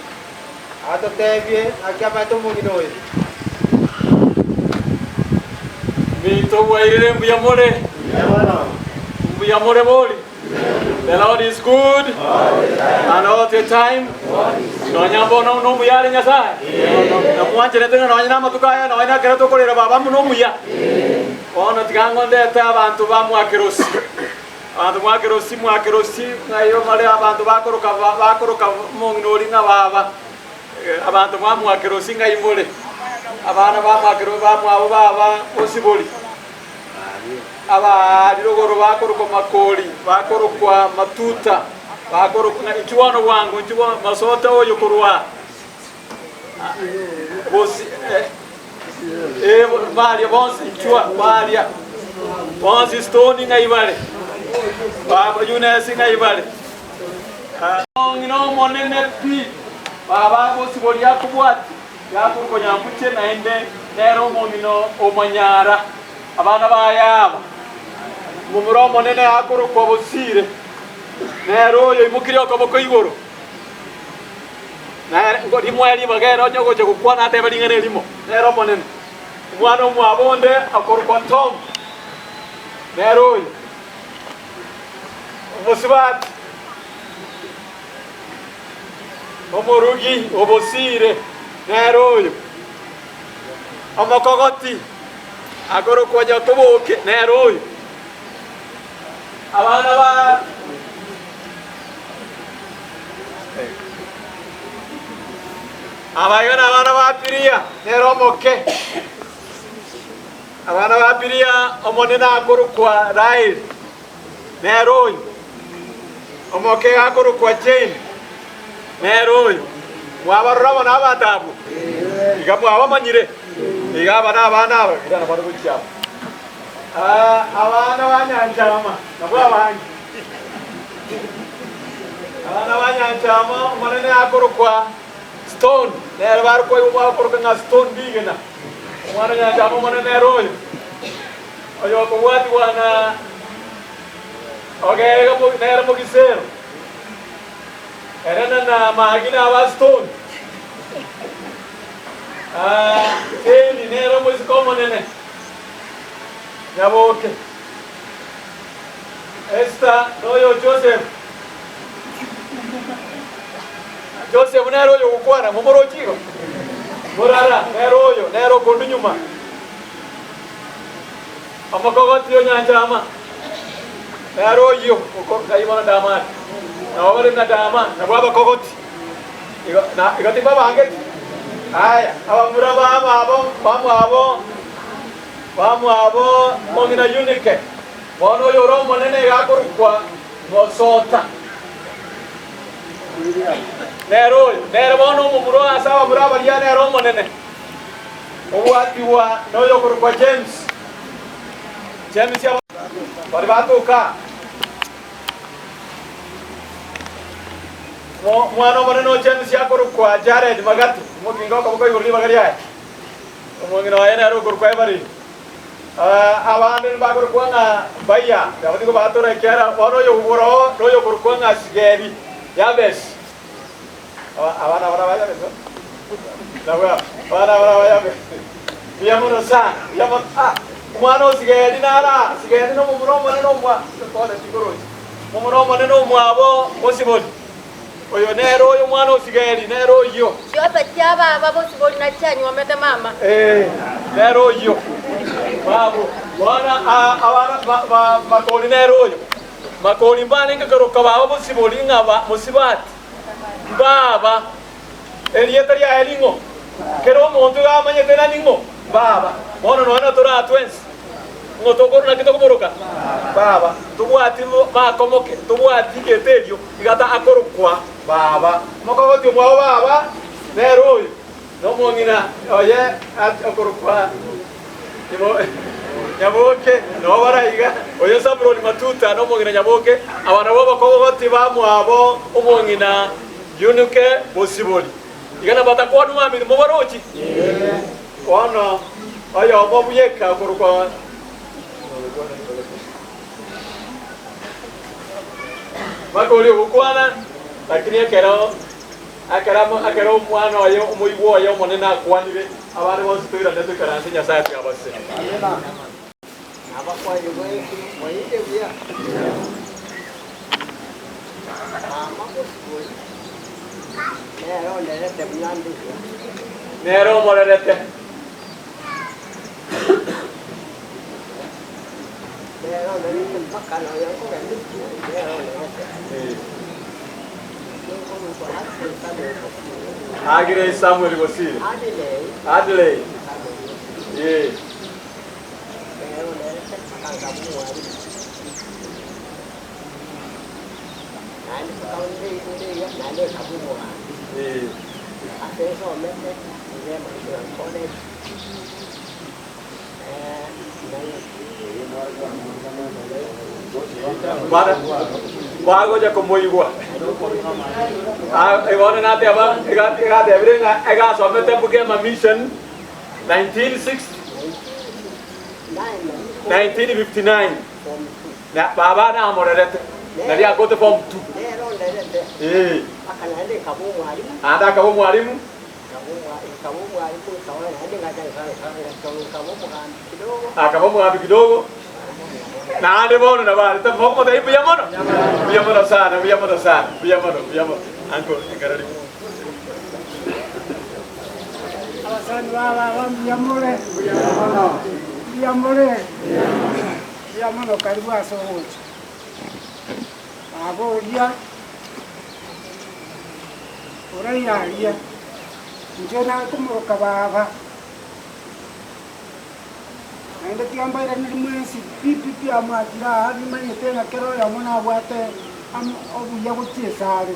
atotebie naki amaete omong'ina oyo. Minto bwairire mbuya more? Mbuya more bori? The Lord is good and all the time. Nonya mbono nomuya are Nyasaye. Namwancherete ng'a nonya namatuko aya nonya ekero tokorera baba amo nomuya. Bono tiga ng'ondete abanto ba Mwakerosi. Abanto Mwakerosi, Mwakerosi, ng'ai omare abanto bakoroka bakoroka omong'ina oria ng'a baba. Abanto ba Mwakerosi ng'ai more? Abana ba Mwakerosi bamwabo baba Bosibori. Abaari rogoro bakorokwa Makori, bakorokwa Matuta, bakorokwa ng'a inchuo bono bwango, inchuo bono masote oyo korwa bosi eh, baria bonsi inchwa baria bonsi stone ng'ai bare, baba Eunice ng'ai bare. Ng'ina omonene pi, baba agosiboria akobwati. Yakorokwa Nyambuche naende nere omong'ina omonyara abana baye aba. Omomura omonene akorokwa Bosire, nere oyo oimokirie okoboko igoro. Nere rimoe ribaga ere onye ogocha gokwana atebe ring'ana erimo, nere omonene. Omwana omwabo onde akorokwa Tom, nere oyo. Omosubati. Omorugi obosiire nere oyo, omokogoti akorokwa Jakoboke nere oyo. Abana ba Abaiga nabana ba Piria nere omoke. Abana ba Piria omonene akorokwa Raeli nere oyo. Omoke akorokwa Jane, nere oyo. Mwabarora amo nabanto abwo? Iga mwabamanyire? Iga aba nabana aba, irana bare gochia aba. Ah, abana ba Nyanchama, nabwo abange. Abana ba Nyanchama, omonene akorokwa Stone, nere barokwa igo bakoroka ng'a Stone Rigena. Omwana o Nyanchama omonene nere oyo. Oyo okobwatigwa na Ogega nere mogisero, ere na Naamagi na Abasitoni. Eli nere omoiseke omonene, Nyaboke. Esita noyo Joseph. Joseph nere oyo ogokwana, momoroche igo? Morara nere oyo, nere okondu nyuma. Omokogoti o Nyanchama. Nere oyio okoruka bono Damani, nabo bare buna Dama, nabwo abakogoti. Igo na igo timbabangeti. Aya, abamura bamwabo bamwabo bamwabo mong'ina Yunike, bono oyore omonene iga akorokwa Mosota. Nere oyo, nere bono omomura ase abamura baria nere omonene, obwatigwa noyokorokwa James. James baria batoka Omwana omonene o James akorokwa Jared Magati, omokinga okoboko igoro ribaga riaye. Omong'ina oye nere okorokwa Evelyn. Abande nibakorokwa ng'a Baiya, nabo nigo batora ekiagera bono oyogokora oo noyokorokwa ng'a Sigeri Yabesi. Abana abana ba Yabesi nabwo aba, abana abana ba Yabesi. Mbuya mono sana, mbuya mono. Ah, omwana o Sigeri naro aa, Sigeri nomomura omonene omwa, tore tikorochi. Momura omonene omwabo Bosibori. Oyo nere oyo omwana o Sigeri, nere oyio. Chiosa chia baba Bosibori nachianyuomete mama. Ee, nere oyio. Babo, bono abana ba Makori nere oyo. Makori mbarenge koroka baba Bosibori ng'a mosibati. Baba, erieta riaye ning'o? Kera omonto iga amanyete ng'a ning'o? Baba. Bono nonya toratwe ense. Ng'o tokorwa naki tokoboroka? Baba. Tobwati makomoke, tobwati gete erio, iga ta akorokwa baba. Mokogoti omwabo baba nere oyo, na omong'ina oye akorokwa Nyaboke, nabo bare iga, oyo Zabuloni Matuta na omong'ina Nyaboke, aba nabwo abakogoti bamwabo omong'ina Yunuke Bosibori. Iga nabatakwanwa mamiri mobarochi? Bono oyomo bweka okorokwa mpaka oria ogokwana, lakini ekero ekero ekero omwana oye omoigwa oye omonene akwanire, abande bonsi toirane toikaranse Nyasae atiabase. Nabakwani bwensi moinde buya. Mama bosibori nere onderete buna nde buya. Nere omorerete. Nere onderete mpaka nonya nkogenda esukuru nere onderete. Ninkorokwa Adley Samuel Bosire. Agnes Samuel Bosire. Adley. Adley. Samuel Bosire. Eh. Bagocha komoigwa. Bono nateba, egatebire ng'a egasomete Bugema Mission 1960. 1959 na baba namorerete nari agote form 2 eh ande akaba omwalimu akaba omogambi kidogo naende bono nabo arete mokomotebia mbuya mono mbuya mono sana mbuya mono sana mbuya mono mbuya mono uncle ekero rimo Abasani ba baba mbuya more? Mbuya more? Mbuya mono karibu ase ogocha. Baba oria oraiaria, inche nare komoroka baba, naende tiga mbairaneri mwensi pi pi pi amwachire aa nimanyete ng'a kera oyomo nabwate obuya gochia esare.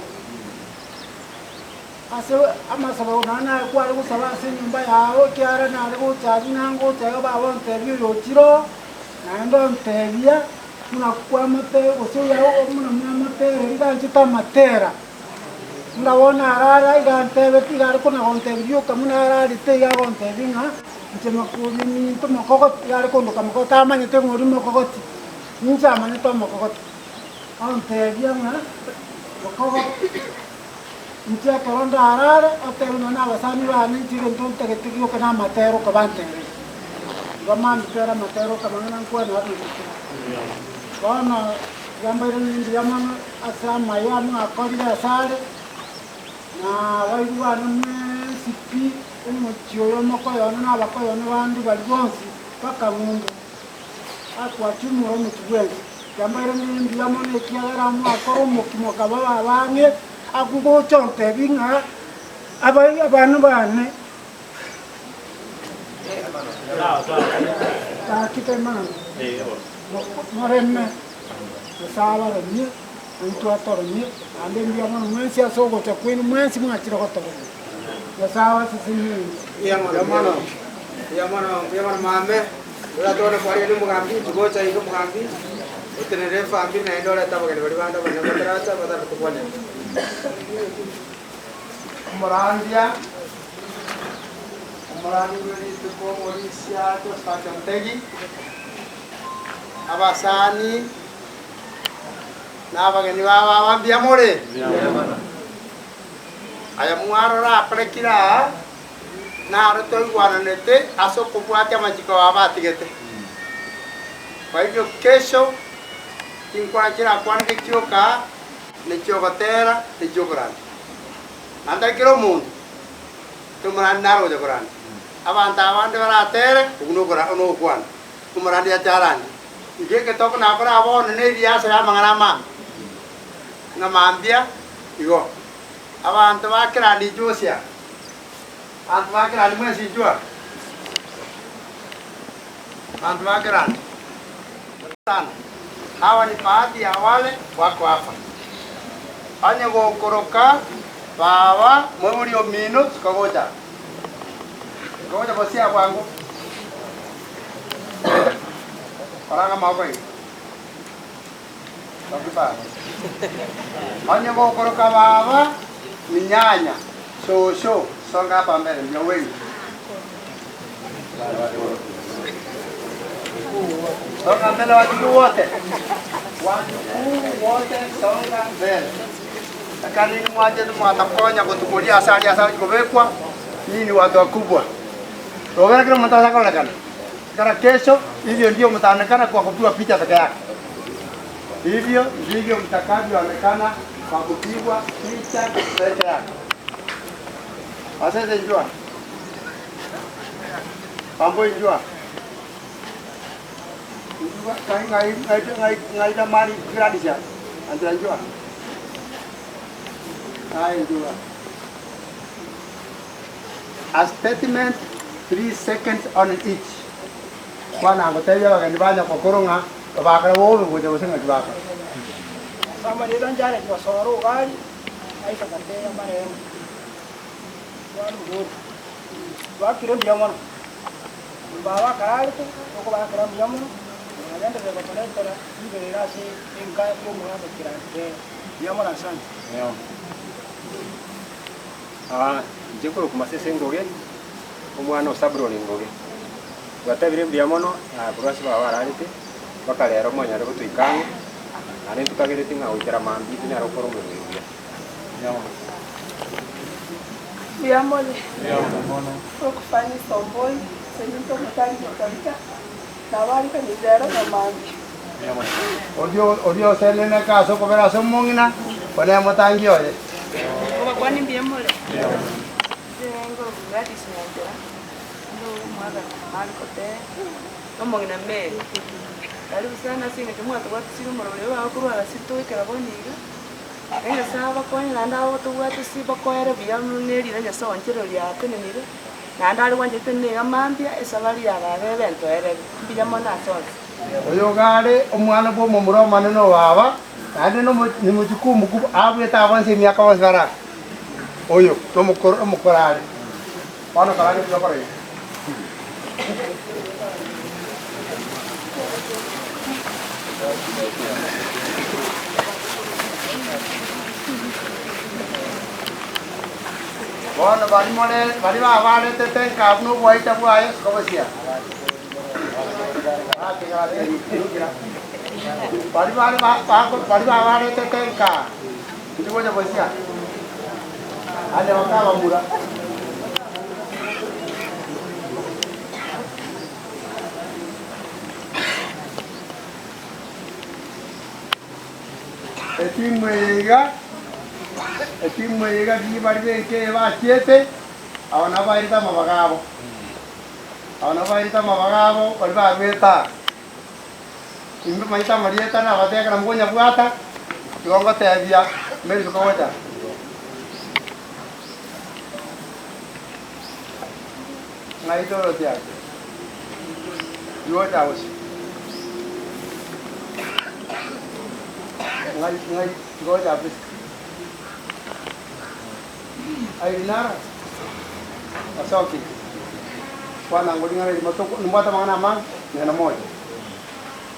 Ase amasabo nonya naye kware gosaba ase enyomba yao, ekiagera nare gocha aria nangocha iga baba ontebie oyochire oo, naende ontebia buna kwamote gose oyo buna mwamotereri iga anchete amatera. Buna bono arara iga antebetie iga are kona gontebia rioka buna ararete iga agontebia ng'a inche makori minto mokogoti, iga are kondoka mokogoti tamanyete ng'a oria mokogoti, ninche amanyete omokogoti. Ontebia ng'a mokogoti. Inche ekero ndarare, otebe nonya nabasani bane, inche egento ntagete gioka namatera okobantereria. Igo mambitera amatera okamang'ana nkwane aro rituko. Bono tiga mbairanerie mbuya mono ase amaya mwakorire asare, na abairi bane mwensi pi, omochie oyo omokoyone na abakoyone bande baria bonsi, mpaka ng'umbu, akwachumura omochie bwensi. Tiga mbairanerie mbuya mono ekiagera mwakora omokimo okaba baba ang'e, agocha ontebia ng'a abana bane gaki temana moreme, Nyasae abaremie, na intwe atoremie, naende mbuya mono mwensi ase ogocha kwaino mwensi mwachire gotoremia. Nyasae abasesenie ense. Mbuya mono, mbuya mono, mbuya mono mame. Ora tore kwarire omogambi, tigocha iga omogambi, otenenere efamiri naende orete abageni baria bande abanene bataracha batari kobwanera. Omorandia, omorandia bwe rituko omorisia Josephat Mutegi, abasani, na abageni babo aba mbuya more? Aya mwarora akorekire aa, Naro toigwananete ase okobwatia amachiko abo atigete. Kwa hivyo kesho chinkwana chirakwaneke chioka nechiogotera nechiokorandia. Naende tari kera omonto tomorandi naro ogocha korandia. Abanto abande baratere okwo nokora nogokwana, omorandi ache arandie. Igo egetoko nakora bono ne eriasa ya amang'ana amambe, ng'a mambia igo. Abanto ba kerandi inchusia. Abanto ba kerandi mwensi inchwa. Abanto ba kerandi. Sana. Hawa ni baadhi ya wale wako hapa. Onye gokoroka baba moibori omino sikogocha. Sikogocha bosia bwango. Oranga amaboko iga. Onye gokoroka baba ni nyanya, shosho, songa hapa mbele ndio wengi. Songa mbele wajukuu wote. Wajukuu wote songa mbele. Lakini mwache mwatakonya kutukulia asali asali kubekwa. Nyinyi ni watu wakubwa. Rogera kila mtu atakaonekana. Kara kesho hivyo ndio mtaonekana kwa kupigwa picha peke yake. Hivyo ndivyo mtakavyoonekana kwa kupigwa picha peke yake. Wasese njua. Pambo njua. Njua kai ngai ngai ngai ngai da mali gradisha. Anjira njua. Kai njua. A statement 3 seconds on each. Kwana ngotebia abageni ba nyakokoro ng'a bakare bobe gocha gose ng'aki bakare. Ase amarieta Jared Osoro Ogari, Isaac Ateya marehemu. Mwana omorwoti. Twakire mbuya mono. Baba akararete, tokobakera mbuya mono, nagenderere gotoretera riberera ase enka y'omogaka Kirandi. Mbuya mono asante. Inche nkorokwa Masese Ngoge, omwana o Sabuloni Ngoge. Twatebire mbuya mono korwa ase baba bararete, mpaka rero mwanyare gotoika ang'e, naende ntokagereti ng'a goikera mambia tonyare gokora omoremo oyo buya. Mbuya mono. Mbuya more. Okufanya isomboi, senyinto omotangi o Tabitha, nabarikanirie rero na mambia. Oria oseneneke ase okobera ase omong'ina, oyio nere motangi oye. Obakwani mbuya more. Inche nkorokwa Gladys Nyanchera, inde omwaka Mariko Tee, na omong'ina Mary. Karibu sana ase eng'encho mwatobwatisire omorobori oyo bagokorwa agasito goikera bono iga, na Nyasae abakonye naende abatobwatisi bakoere buya buna erira Nyasae oanchire oria atenenire, naende are gwancha ritenene iga mambia, esabari ya baba ebe entoereru. Mbuya mono ase onsi. Oyo iga are omwana bw'omomura omonene o baba, naende nomochukuu omokubwa, abuete aba bonsi emiaka bonsi bare aa. Oyo nomokoro omokoro are. Bono kora gento okora iga. Bono baria more baria babaretete nkabu na oboaita bwaye kobosia. Baria bare baria babaretete nka inche gocha bosia. Aye bakabamura. Etimu eye iga, etimu eye iga riria baria benka eye bachiete, aba nabo bairete amabaga abo. Aba nabo bairete amabaga abo baria baruete aa. Imbamaete amarieta nabatebia ekero mokonyabwata, igo ngotebia Mary tokogocha. Ng'ai Dorothy aye? Igocha gose? Ng'ai ng'ai igocha Priska? Irene naro? Osokire. Kwana ngo ring'ana erimo toko nimbwate amang'ana amange, neno moja.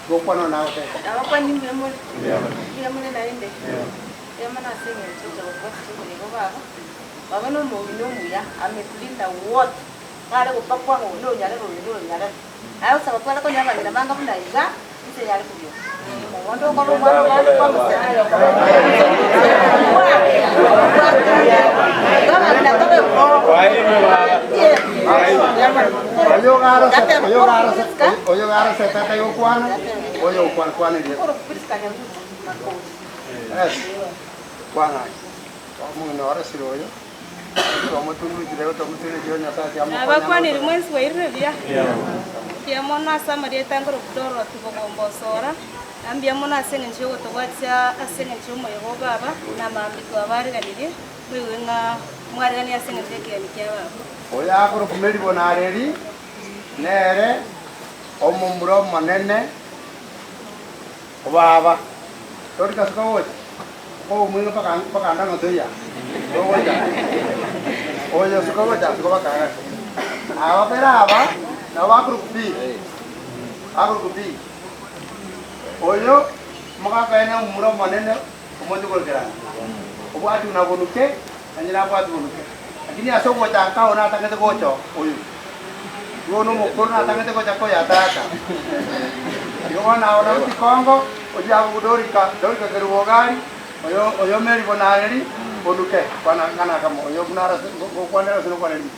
Gokwana oyo nagoteba. Abakwani mbuya more? Mbuya more naende? Mbuya mono ase eng'encho ocha gotwakisa omorero baba. Baba na omong'ina omuya, ametulinda wote, tare gopakwa ng'a oyo nonyarebe oyo nonyarebe. Aye gosaba tware konya abang'ina banga buna iga, inse yare kobioka. Omonto okora omwana obande kwamosera. Abang'ina tobe bo. Oyo garose, oyo garose, oyo garose tata yokwana, oyo okwana kwana eria. Yes. Kwana aye. Omong'ina orosire oyo, twamotunduchire igo twamotunduchire Nyasaye tiamokonya Nabakwanire mwensi bwairire buya? Mbuya mono ase amarieta nkorokwa Dorothy Bogomba Osora, na mbuya mono ase eng'encho y'ogotobwatisia ase eng'encho y'omoyega o baba, na mambia twabaariganirie, moigwe ng'a mwariganie ase eng'encho y'ekieni kia baba. Oyo akorokwa Meribo Nareri, nere omomura omonene o baba. Tori kasuka gocha, okomoinga mpaka mpaka ndang'oto iya. Togocha. Oyo suka gocha suka mpaka agake. Aba babere aba nabo bakorokwa B. Bakorokwa B. Oyo omogaka oye ne omomura omonene omoche korekerana. Obwati buna bonuke, nanye nabwati bonuke. Lakini ase ogocha nka oo natang'ete gocha oyo. Igo nomokoro natang'ete gocha koyataka. Igo bono nabo nabo tikongo, oyio abu Dorika, Dorika kerubo gari, oyo oyo Mary Bonareri, bonuke, kwana ng'ana akamo, oyo buna arase ngokwanera gose nokwana rimo.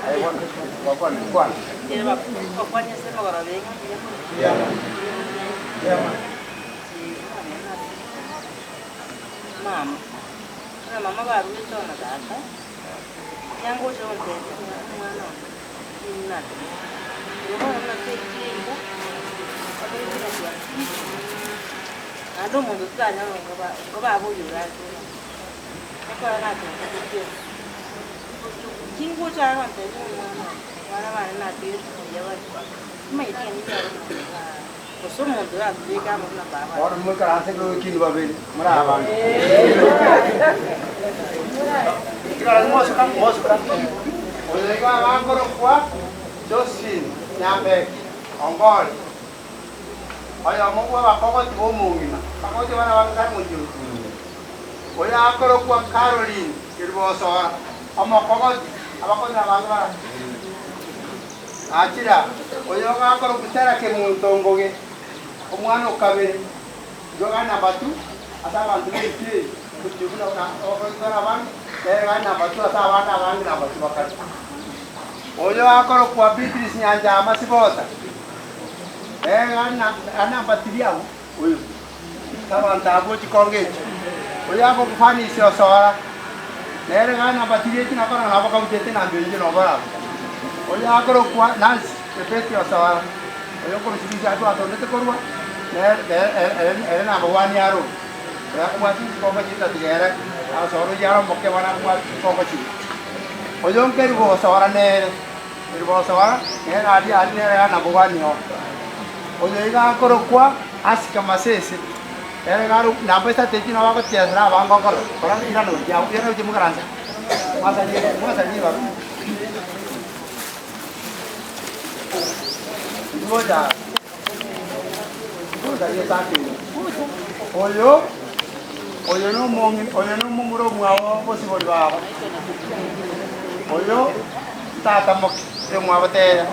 Aye bono, gwakwanire, kwana. Mama, mama baruete ona tata. Nyangocha gontebia ng'a omwana one ninatebe. Igo bono natebirie iga, bakore buna twasinyire, naende omonto titanyara ngoba ngobaba oyio orachore. Ekero natebete kionsi, chingocha aye gontebia ng'a omwana one, abana bane natebirie buya bare, timanyeti ng'a ninyore omonto buna gose omonto oratobeke amo buna baba. Bono moikaranse igoro y'ekiina babere, more abanto. Ikaranse mosuka, mosuka. Oyo iga abakorokwa Josephine Nyambeki Ongori, oyomo bw'abakogoti b'omong'ina, abakogoti abana ba Nyasae Omochenu. Oyo akorokwa Caroline Kerubosora, omokogoti, abakogoti nabange bara. Achira, oyo gakorokwa Stella Kemunto Ngoge, omwana o kabere, igo gari number two ase abanto b'ense eye, gochia buna abakorokwa abange, nere gari number two ase abande abange number two bakare. Oyo akorokwa Beatrice Nyanchama Sibota, nere gari gari number three abwo, oyo, ase abanto abwo chikongo echio. Oyo akorokwa Fanisi Osora, nere gari number three echio nakora nabo bakabuchete enamba eyio nabo barabwo. Oyo akorokwa Nancy Chebeti Osora, oyo okorwa chibesa atwatondete korwa, nere ere ere number one aroro. Oyo akobwati chikongo chitatiga ere, Osora oyio are omoke bono akobwati chikongo chiria. Oyo nkeri gosora nere, keri gosora nere aria aria nere iga number one oo. Oyo iga akorokwa Asika Masese, ere iga are namba isato echio nabo agochesera abange okorora, kora irana gochia abwo, irana gochia mokaranse mwasarie mwasarie ribaga. Inchuo gocha aa, gosaria esati eye. Oyo, oyo nomong'ina oyo nomomura omwabo bosibori baba, oyo tata moke omwabo teya,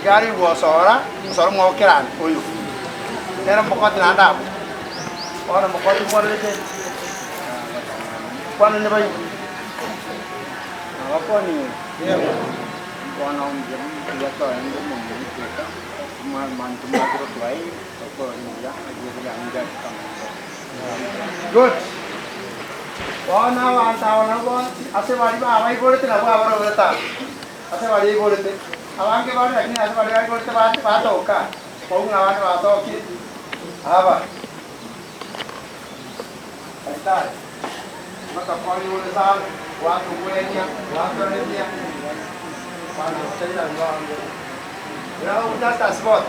iga are gosora, osora omwabo kerande oyo, nere omokoti naende abwo, bono omokoti nkwarorete kwana nebaibwe. Nabakwanire, bono mbuya mbuya torenge omonto goika, omonto mwakire otwaeire, tokore buya, ebibe biane biachika amache. Good. Bono abanto aba nabwo bonsi ase baria babaiborete nabwo abarorete aba, ase baria aiborete, abange bare lakini ase baria aiborete batoka, kobua buna abande batokire. Aba daktari matakwani ule sana watu gwenya watu remia bana chaira ngango Bravo, tata spot.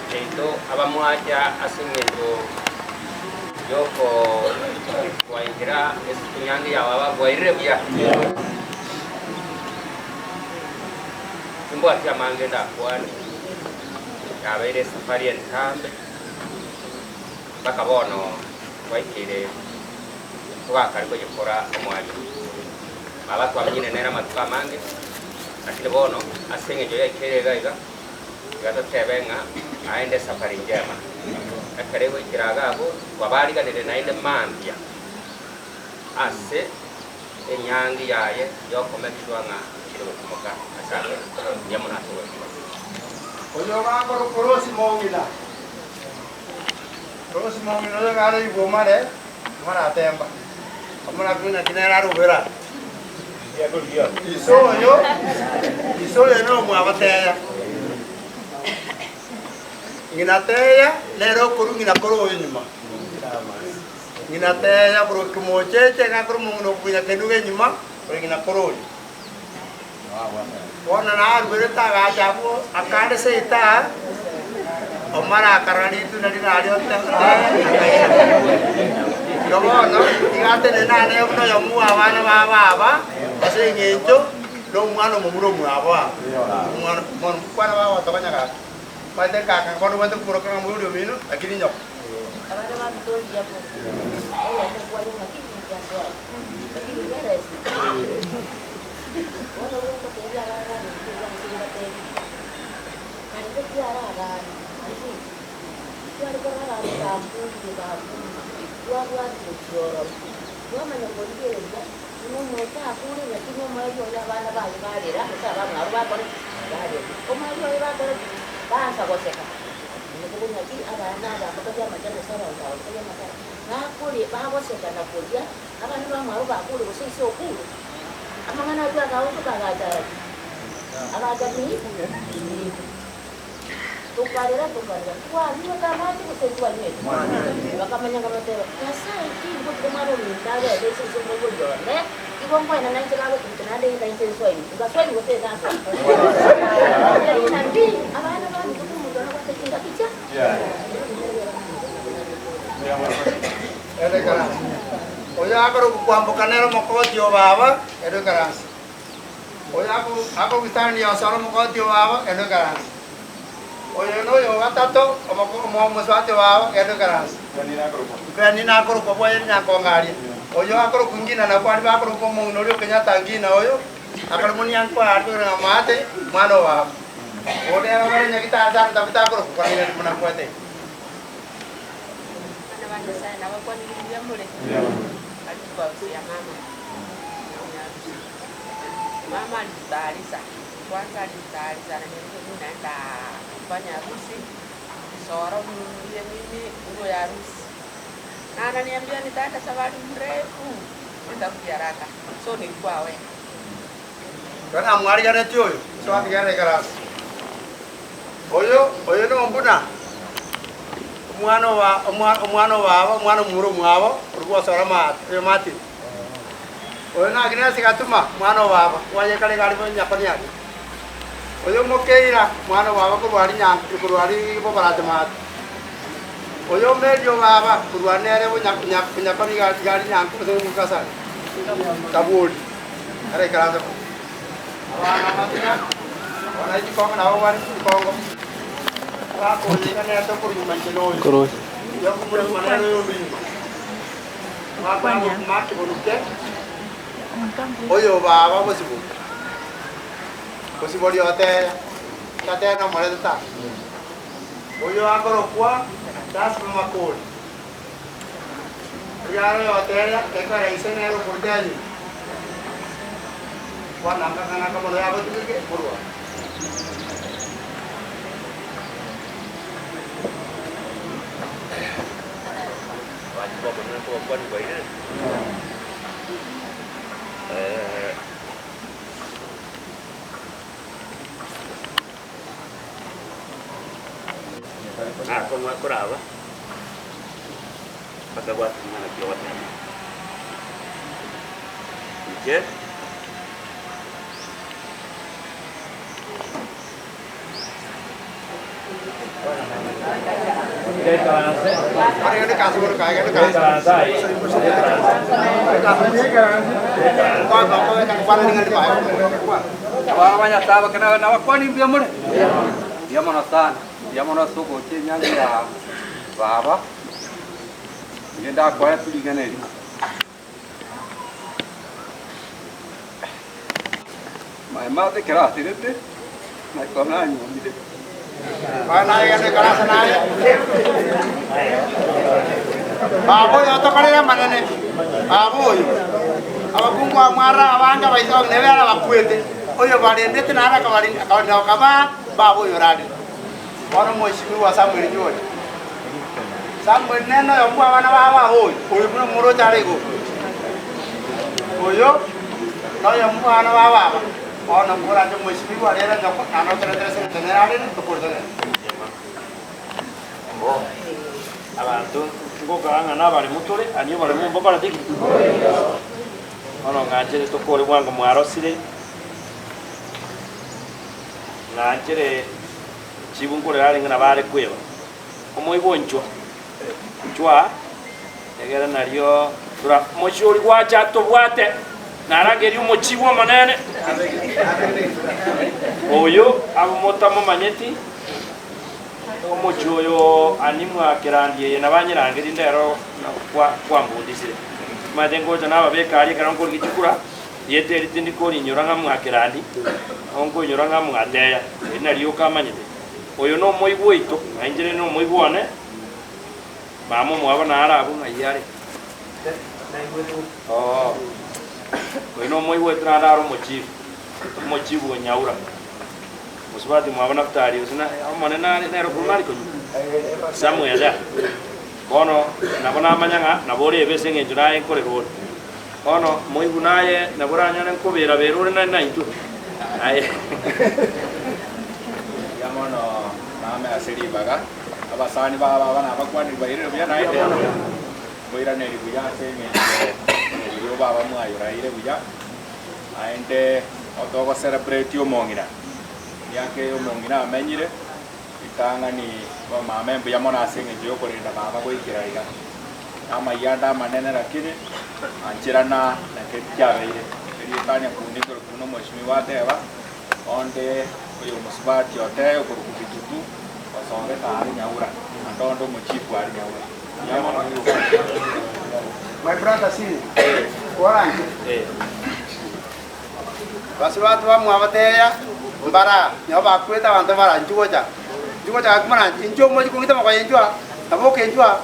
Eito abamwacha ase eng'encho yoko kwaingira enyangi yabo ababwairire buya timbwati amange ndakwane yabeire esafari entambe mpaka bono twaikire togakari koyekora omwali baba twamenyire nere amatuko amange lakini bono ase eng'encho yaikire iga iga iga totebe ng'a aende esafari njema ekero egoikera iga abwo twabariganire naende mambia ase enyangi yaye yokomekishwa ng'a chire gotumoka ase ake mbuya mono ase ogochika. Oyo gakoroka Rosi mong'ina. Rosi mong'ina oyo gare igwa omare, omare atemba. Omare akure naki nere arubera. Iso oyo, iso oyo nere omwabateya. Ng'ina teya nere okorwa ng'ina kore oyo nyuma. Ng'ina teya korwa kimocheche iga akore omong'ina okonya kenuga enyuma, ore ng'ina kore oyo. Bono naruerete agacha abwo akande seito aa, omare akarora ritunda riraria Igo bono iga atenene ane buna oyomo bwa abana ba baba, ase eng'encho na omwana omomura omwabo aa. Omwana bono kwana bagotokonya gaki, omanyete kaka bono obwate komoroka ng'a moibori omino lakini nyoko. Abana baminto mbuya mono, oyonde kware ng'aki ninki asoa, lakini beresi. Bono gokotebia abana baminto iga gose obatebi, kare gotwara abana, inche tware korora abanto bakurire bakurire, twabwatire chiororo, twamanya korigereria buna omonto akure lakini omoerio oye abana baye barera gose abamwabo bakore ki? Barera. Omoerio oye bakore ki? Baansa goseka. Omokungu ng'aki abana aba bakaria amachani gose abanto aba bakaria amachani, bakore bagoseka na koria, abana bamwabo bakure gose ise okure, amang'ana ayio agaonchoka agacha araki? Agacha miiko. Tokarera tokarera, twanywete amache gose ntwanywete? Bakamanya ng'a bateba, Nyasae ki ngotiga omwana ominto agende ase ase omoibori one, igo nkoenana inche gagotuguta naende inka inche nsoe ime. Nkasoa ime gose ntasoa? Ng'a mbi, abana baminto omonto nabwate chingaki chia Ere ekaransi. Oyo akore kwamboka nere omokoti o baba, ere ekaransi. Oyo akogustania osoro omokoti o baba, ere ekaransi. Oyo noyo o gatato, omosubati o baba, ere ekaransi. Penina akorokwa bwaye nyankongo aria. Oyo akorokwa ngina nakwo aria bakorokwa omong'ina oria o Kenyatta ngina oyo, akare monianko aria kore ng'a maate, mwana o baba. Onde ere bare nyagitari sana Tabitha akorokwa korang'ina buna nkwete. Abana ba Nyasaye nabakwanire mbuya more? Karibu kwa harusi ya mama na harusi. Mama alijitayarisha, kwanza alijitayarisha ananiambia mimi naenda kufanya harusi, Soro mnunulie mimi nguo ya harusi. Na ananiambia nitaenda safari mrefu, nitarudi haraka. So nilikuwa aware. Ekero namwariganetie oyo, ase gwatigera ekaransi. Oyo, oyo nombuna, omwana oba omwa omwana obaba, omwana omomura omwabo, oria bwosora amato, oyo Martin. Oyo na Agnes Gatuma, omwana obaba, kwanyekare iga aria Nyakoni aria. Oyo Mokeira, omwana obaba korwa aria Nyank korwa aria Bobarate maate. Oyo Mary obaba, korwa nere bo Nyakoni iga iga aria Nyank gose Mukasari, Kabori, araikaranse bo. Abana abatina, bono echikongo nabo bare chikongo. Bakoyeka nere okoruma inche noyo. Yokomorema nere oyo onduma. Mwakwana Mark Bonuke, oyo baba bosibori. Bosibori oteya, tateya nomorete ta. Oyo akorokwa Dasma Makori. Oyo are oyo oteya, ekero ise nere okorwa enyuma. Bono akang'ana akamono yagotigeke korwa. Abanto b'Omonene nkobakwania bairire. Nakong'u akoraba, batabwati ring'ana ki ogoteba. Inche. Nabakwani mbuya more? Mbuya mono sana, mbuya mono ase ogocha enyangi ya baba, inche ndakwaetwe ring'ana eri. Maemate ekero aterete, na ekero nanyomire. Baba oyo otokorere amanene, baba oyo, abakungu bamwarora abange abaise babo nebe arabakwete, oyo barendete naende akabarinda akabarinda bakabaa baba oyo orarire. Bono Mheshimiwa Samuel George, Samuel nere oyomo bw'abana ba baba oyo, oyo buna omoroche are igoro. Oyo noyomo bw'abana ba baba, bono koranche Mheshimiwa rero nyoko naende otoretere ase eng'encho nere arere tokoritogera. Abanto ngokora ng'a nabaremu tore, ani oboremu mbokorete ki? Bono ng'anchere tokore bwango mwarosire. Ng'anchere chibu nkorera arenge nabo are kweba. Omoigwa onchwa, nchwa, egere nario tora mochie oria gwacha tobwate, narangerie omochibu omonene, oyo abwo motamomanyeti, omochie oyo ani mwakerandia eye nabo anyerangerie ndero kwambundisire. Omanyete ngocha nababeka aria ekero nkorigia chikura. Rieta eri tindi korinyora ng'a mwakerandi, nabo nkoinyora ng'a mwateya, eri nario okamanyete. Oyo nomoigwa oito, na inche rende nomoigwa one, mama omwabo nare abwo ng'ai are? Oo. Oyo nomoigwa oito naende are omochifu, omochifu o Nyaura. Mosubati mwabo Nafutali gose na omonene are nere okorwa nare konywa? Samuel aa. Bono nabo namanya ng'a nabo orebe ase eng'encho naye nkorera ore. Bono moigwe naye nabo oranyare nkobera-bera ore nari naintwe. Aye. Mbuya mono mame ase ribaga. Abasani babo aba nabakwaniri bairire buya naende mboiraneri buya ase eng'encho omobere o baba mwayoraire buya naende otogo celebrate omong'ina emiaka eye omong'ina amenyire ritang'ani bo mame mbuya mono ase eng'encho yokorenda baba goikera iga. Namaiga ande amanene lakini ancherana na keri kiabeire. Erieta nyakundi nkorokwa buna omweshimiwa ateba, onde oyo omosubati otee okorokwa Bitutu osogete are Nyaura, ande onde omochifu are Nyaura. Mbuya mono. My brother senior, oranche. Basubati bamwabateya mbara nabo bakwete abanto bara inchuo gocha, inchuo gocha gaki moranche, inchuo mochie kong'ita mokoyo inchuo aa, naboka inchuo aa,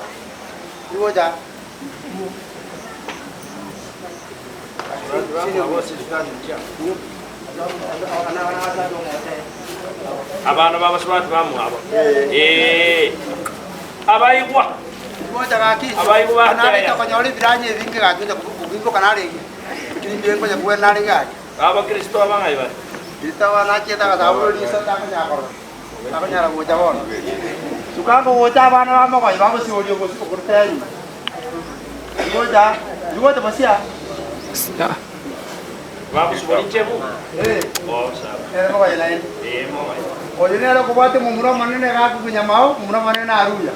inchuo gocha aa. Abana b'abasubati bamwabo. Ee. Abaigwa. Gocha gaki, Abaigwa narete bateya. konyora ebiranya ebinge gaki ocha kobimboka narenge. Abakristo aba ng'ai bare? Bagosibwa richebu? Oh, sawa. Ee, mogoye. Oyo nere okobwata omomura omonene gakugunya amao, omomura omonene naruya.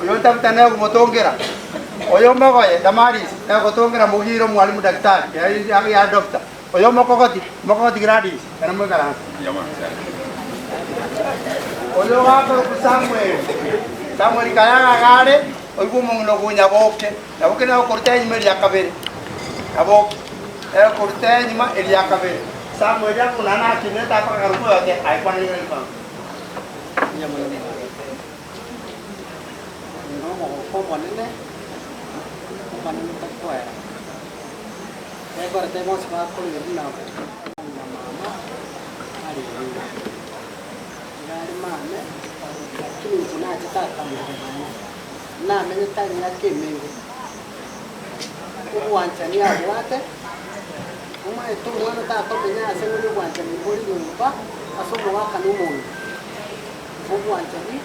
Oyo Tabitha nere okomotongera, oyo Mogoye Damaris nere ogotongera Mogire omwalimu daktari ya doctor, oyo Mokogoti Mokogoti Gladys ere moikaranse. Oyo gakorokwa Samuel, Samuel Kayaga iga are oigwe omong'ina okonya boke, Nyaboke nere okoruta enyuma eria kabere, Nyaboke nere okoruta enyuma eria kabere, Samuel amo naende akinete akagaruka oyote aikwanire ng'a ribaga. Nigo omogoko omonene, omonene tokoera. Ekorete bonsi bakorire buna buna mama arenge. Iga are mame, lakini inche nache tata mono. Namenyete emiaka emenge. Obwanchani abwate, omanyete omwana takomenya ase ng'ori obwanchani mbori nyomba ase omogaka na omonto. Obwanchani.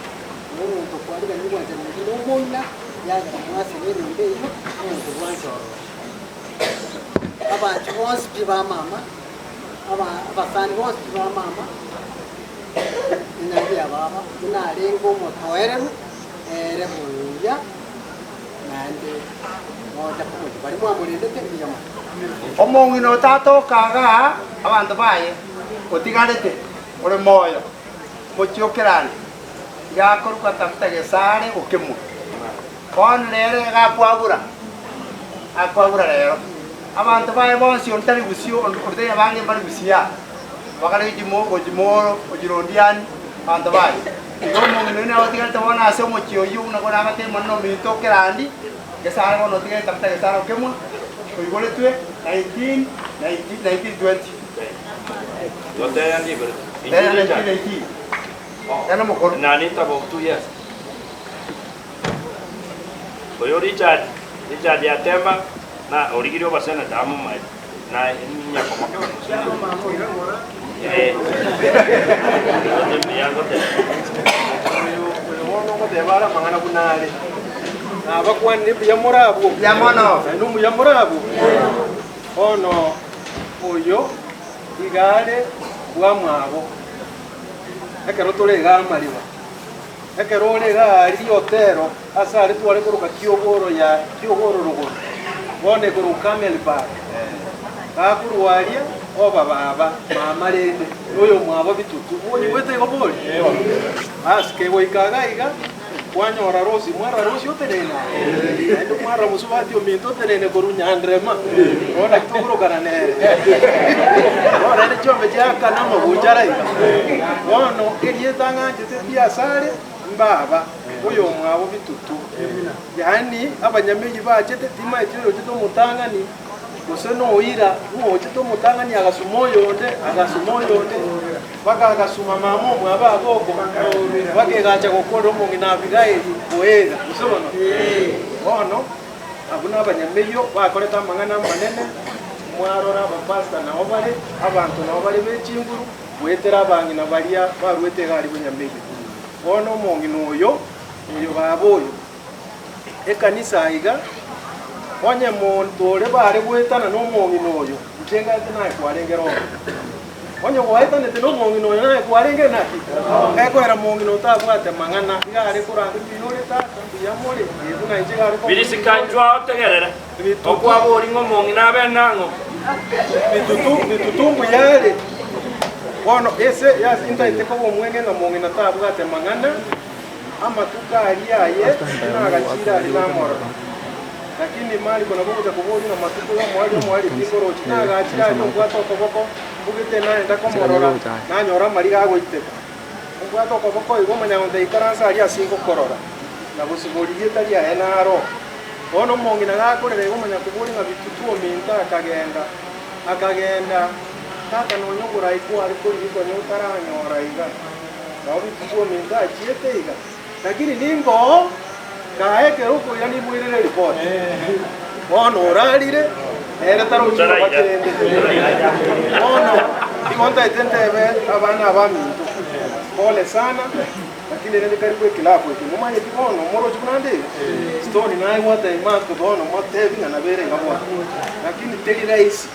Na omonto okwarigania obwanchani obwo nomoina, yagera mwasira enyomba eyio, omonto bwancha ororo. Abanchwa bonsi pi ba mama, aba abasani bonsi pi ba mama, enyangi ya baba, buna arenge omotoereru, ere buya, naende mocha komochia baria mwamorendete mbuya mono. Omong'ina otatoka igaa abanto baye, otigarete ore moyo, omochie o Kerandi, iga akorokwa Tafuta Gesare okemwa. Bono rero iga akwabura, akwabura rero. Abanto baye bonsi onde tari gusio, onde tari abange mbari gusia, bakare gochimo gochimoro gochirondiani abanto baye. Igo omong'ina oyio nere otigarete bono ase omochie oyio buna bono abatebie Omonene ominto o Kerandi, Gesare bono otigarete Tafuta Gesare okemwa, oiboretwe 19 1920. Totebia ndigore. Tebia 1918. Ere nomokoro. Nani about 2 years. Oyo Richard, Richard atema na origirie obaseneta amo maye na nyakomoke bono Eh. Mbuya ngoteba. Oyo bono ogoteba are amang'ana buna are. Nabakwanire mbuya more abwo. Mbuya mono. Naende mbuya more abwo. Bono oyo iga are bwamwabo. Ekero tore iga amariba. Ekero ore iga aria riotero ase aria tware koroka Kiogoro ya Kiogoro rogoro, bono ekorokwa Camel Park. Gakorwa aria oba baba, mama rende, na oyomwabo bitutu. Onyigwete igo bori? Bas, kegoika iga iga, kwanyora Rosi, mwarora Rosi otenene aa, naende mwarora mosubati ominto otenene korwa Nyanderema, bono naki tokorokana nere. Bono naende chiombe chiakana amagunchara iga. Bono erieta ng'anchete Ebiasare mbaba oyomwabo bitutu, yaani abanyameyio bachete, timaeti oyochete omotang'ani, gose noira, ng'a ochete omotang'ani agasuma oyonde, agasuma oyonde, mpaka agasuma mama omwabo agoko, mpaka egacha gokorera omong'ina Abigaili koega, gose bono? Bono, abwo nabanyameyio bakorete amang'ana amanene, mwarora abapastor nao bare, abanto nao bare be chinguru, Goetera abang'ina baria baruete iga aria bonyameyio. Bono omong'ina oyo, oyo baba oyo, ekanisa aiga, onye monto ore bare goetana nomong'ina oyo, inche ngaete naye kwarenge roho. Onye gwaetanete nomong'ina oyo naye kwarenge naki? Ekoera mong'ina otabwate mang'ana, iga are koranga mbuya ore tata, mbuya more, ee buna inche iga are koba. Birisika inchwa otegerere. Okwabori ng'a omong'ina abe nang'o? Bitutu, bitutu mbuya are. Bono ese yas intaete koba omwenge ng'a mong'ina tabwate mang'ana, amatuko aria aye nagachire aria namorora. Lakini Mariko nabo ogocha koboria ng'a matuko y'omoerio omoerio tingorochi, nagachire aria ombwate okoboko, mbugete naenda komorora, nanyora amariga agoiteka. Ombwate okoboko igo omanya gonta ikaransa aria ase ngokorora, na gosibora rieta riaye naro. Bono omong'ina gakorera igo omanya koboria ng'a bitutu ominto akagenda, akagenda, tata nonya oborai kware korigia konya otaranyora iga, nabo bitutu ominto achiete iga, lakini ningoo kae ekero okoira nimoirere eripoti. Bono orarire, nere tarochi koba kende. Bono igo ntaete ntebe abana abaminto, pole sana. Lakini rende karibu ekilabu eke momanyeti bono moroche buna nde iga stone naye gwatebia Mark bono motebi ng'a nabere iga bono lakini teri rahisi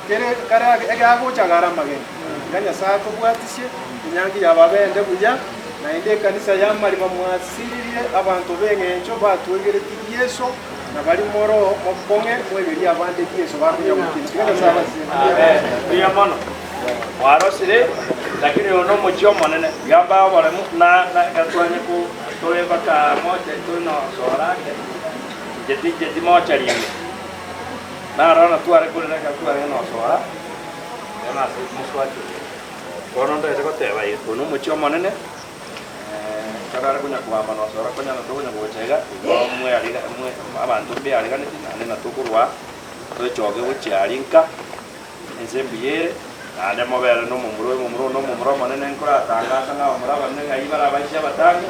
kere kare ake ekero agocha agare amageni iga Nyasaye atobwatisie enyangi ya baba ende buya naende ekanisa ya Mariba mwasiririe abanto b'eng'encho batwegereti Yeso na baria moro mokong'e mwegerie abande Yeso bakonya gokina tiga Nyasaye abasesenie. Amen. Mbuya mono. Mwarosire, lakini oyo nomochie omonene, tiga mbae oboremu, na na ekero twanye ko tore mpaka moche tore nosora ake, inche tincheti mochari ime. Narora natware korera ekero twarenge nosora, ekero nase moswati oria. Bono ntagete goteba iga, oyo nomochie omonene, ekero are konya kogamba nosora konya tokonya gocha iga, igo mweariga mwe abanto mbeariganeti naende natokorwa toechoke gochia aria nka. Ense mbuya ere, naende mobere nomomura oyo, omomura oyo nomomura omonene, nkoratangasa ng'a abamura abanene ng'ai bare abaisia abatangi.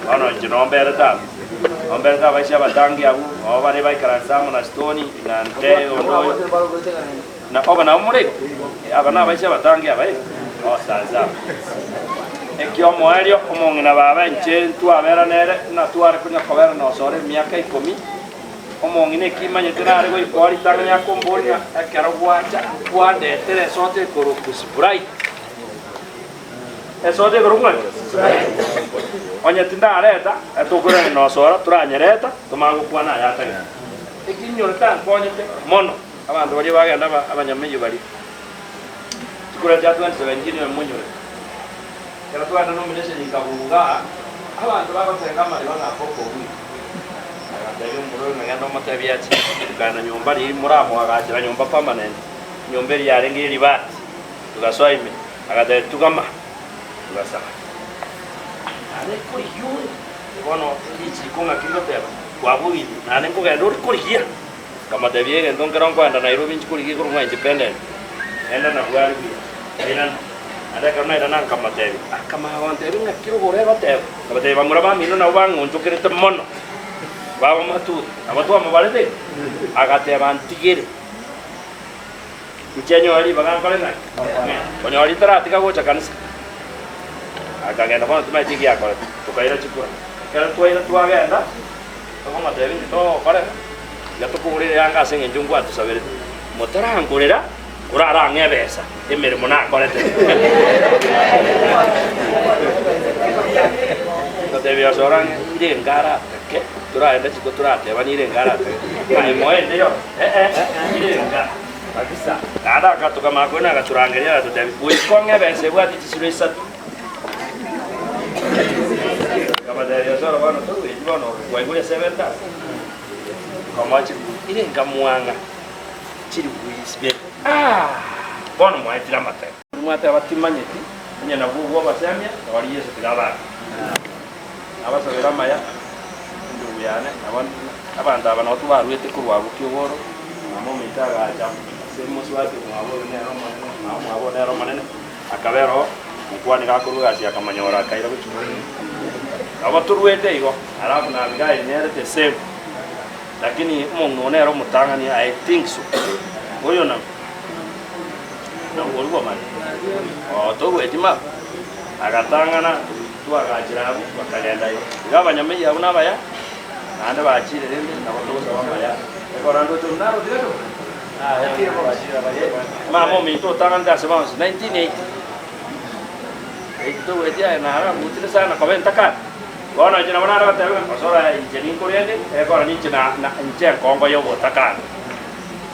Bono inche nomberete abwo, nomberete abaisia abatangi abwo, nabo bare baikaranse amo na Stoni, na Nte onde oyo, na obo nabo more igo? Aba nabaisia abatangi aba eh? Osanse aba. Eki omoerio, omong'ina baba inche ntwabera nere, buna tware konya kobera nosore emiaka ikomi, omong'ina ekimanyete nare goika oo ritang'ani akomboria ng'a ekero gwacha kwandetere esoda ekorokwa Sprite. Esoda ekorokwa ng'aki? Sprite. Onye tindareta, etokoirana nosora toranyereta, tomanye gokwana aya atagete. Ekinyoro tankonyete mono, abanto baria bagenda abanyameyio baria. Chikura chia 2017 oyo monyore. Ekero twagenda nomination ikabuga, abanto bagotenga amariba ng'a Papa Owino. Agatebia omorwori ng'a genda omotebie ache. Tokagenda nyomba riria moramoagachera nyomba permanent, enyomba eria yarenge ye ribati. Togasoa ime, agatebia tugama, togasaba. Naende korigia ore, bono richiko ng'aki rigoteba, kwabugire, naende nkogenda ore korigia. Nkamotebia egento nkero nkoenda Nairobi inche korigia igoro ng'a independent, enda nabwo are buya, nairana. Naende ekero nairana nkamotebia, akamanya gontebia ng'a kera ogoro egoteba, nkamotebia bamura bamino nabwo bang'onchokerete mono, baba matuta, nabo twamobarete, agateba ntigere, inche nyore ribaga nkore ng'aki? Konyora ritaratiga gocha kanisa, akagenda bono timanyeti eki akorete, tokaira chikura. Ekero twaira twagenda. Tokomotebia intwe togokora iga tokogorera eanga ase engencho ngwatosaberete. Motarangorera, orarang'e ebesa emeremo nakorete. Ngotebia Yoshua orang'e ire enga aratake, toragende isiko toratebane ire enga aratake. Aye moende yoro, ee, ire enga kabisa. Naende akatugama akoina agatorangeria agatotebia, goika ong'e ebesa ebwate chisiro isato. Nkabatebia, Osoro bono torueti bono kwaigure 7000? Nkamoa chilifu ire nkamwang'a chilifu isibere. Ah! Bono mwaetire amatemo. Mwateba timanyeti, onye nabwo obwobasemia, rori Yeso tiga abake. Nabasabere amaya, endugu yane, nabo abanto aba nabo twaruete korwa abwo kiogoro, mama ominto agacha ase mosubati omwabo oyo nere omonene, mama omwabo oyo nere omonene. Akabera oo, omokuani gakorua egasi akamonyora akaira gochia moino. Nabo toruete igo, alafu na Abigaili nere the same. Lakini omong'ina oo nere omotang'ani I think so. Oyo nang'o? Nang'o oria bw'amare? Oo torueti mama. Agatang'ana twagachire abwo bakagenda igo. Igo abanyameyia abwo nabaya, naende bachire rende nabo togosaba amaya. Ekero ndoche narotire tu. Mama ominto otang'anete ase bonsi 1980 eki togwetia aye naro agutire sana koba entakana bono inche nabo nare goteba ng'a osoro aye inche ninkorende ekero ninche na na inche enkongo ya obotakana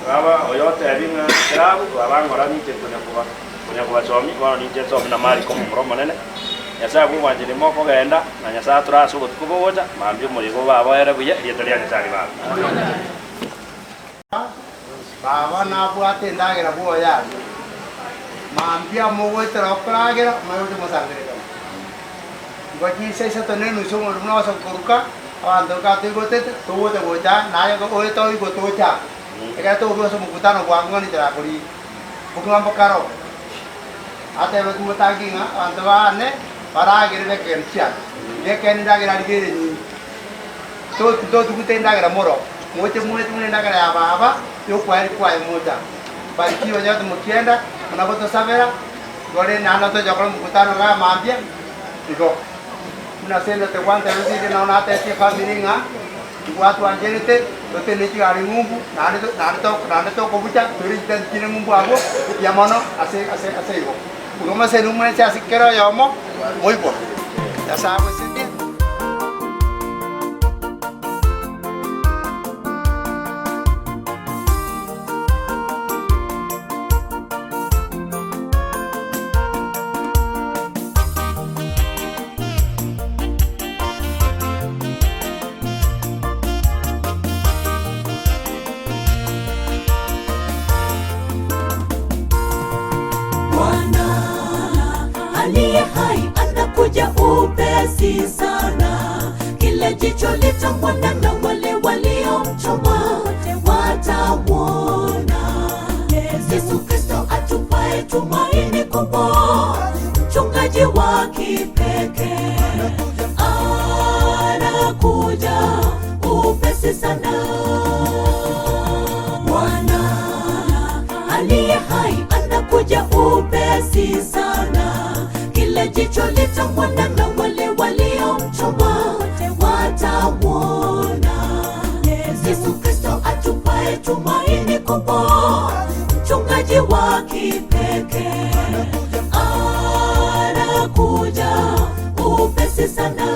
baba oyo otebi ng'a kerabu baba ng'ora ninche nkonya koba konya kobasomi bono ninche nsomi na Mariko omomura omonene Nyasaye abwo obwanchani mokogenda na Nyasaye atore ase obotuko bogocha mambia omoyega obaboere buya erieta ria Nyasaye ribaakwe. Baba nabwate endagera bwoye aria. Mambia mogoetera okoragera, omanye gocha mosangererekane. Igo chinsa isato na enusu omonto buna ogosoka koruka, abanto nka toigotete, togocha gocha aa, naye oete oigote oche aa. Ekero togoika ase omokutano bwango ng'a ninche nakorigia. Bokima mbokare oo. Atebetie motangi ng'a abanto baane baragere bekegeni chiane. Igo ekeene endagera arigereire enyinge. Totugute endagera moro, moche moete buna endagera ya baba y'okwaeri kwaye mocha. Barikiwe onye timokienda, buna gotosabera, igo rende naende tocha gokora omokutano igaa mambia, igo. Buna ase endoto gwantebetie inche nabo natebetie efamiri ng'a tibwatwancherete, totenene chigari ng'umbu, naende to naende to naende tokobucha, toire chitenti chire ng'umbu abwo, mbuya mono ase ase ase igo. Igo moseni mwensi ase kera oyomo, moigwa. Nyasae agosesenie. Bwana aliye hai anakuja upesi sana, kila jicho litamwona na wale waliomchoma watawona. Yesu Kristo atupae tumaini kubwa, mchungaji wa kipekee anakuja upesi sana. Bwana aliye hai anakuja upesi sana, kila jicho litamwona. kubwa, mchungaji wa kipekee anakuja upesi sana.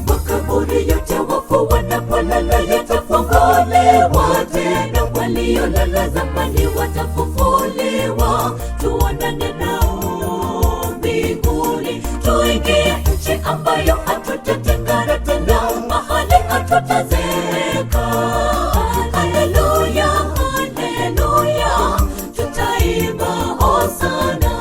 Makaburi yote wafu wanapolala yatafunguliwa tena, waliolala zamani watafufuliwa. Tuonane nao mbinguni, tuingie nchi ambayo hatutatengana tena, mahali hatutazeeka. Haleluya, haleluya, tutaimba hosana.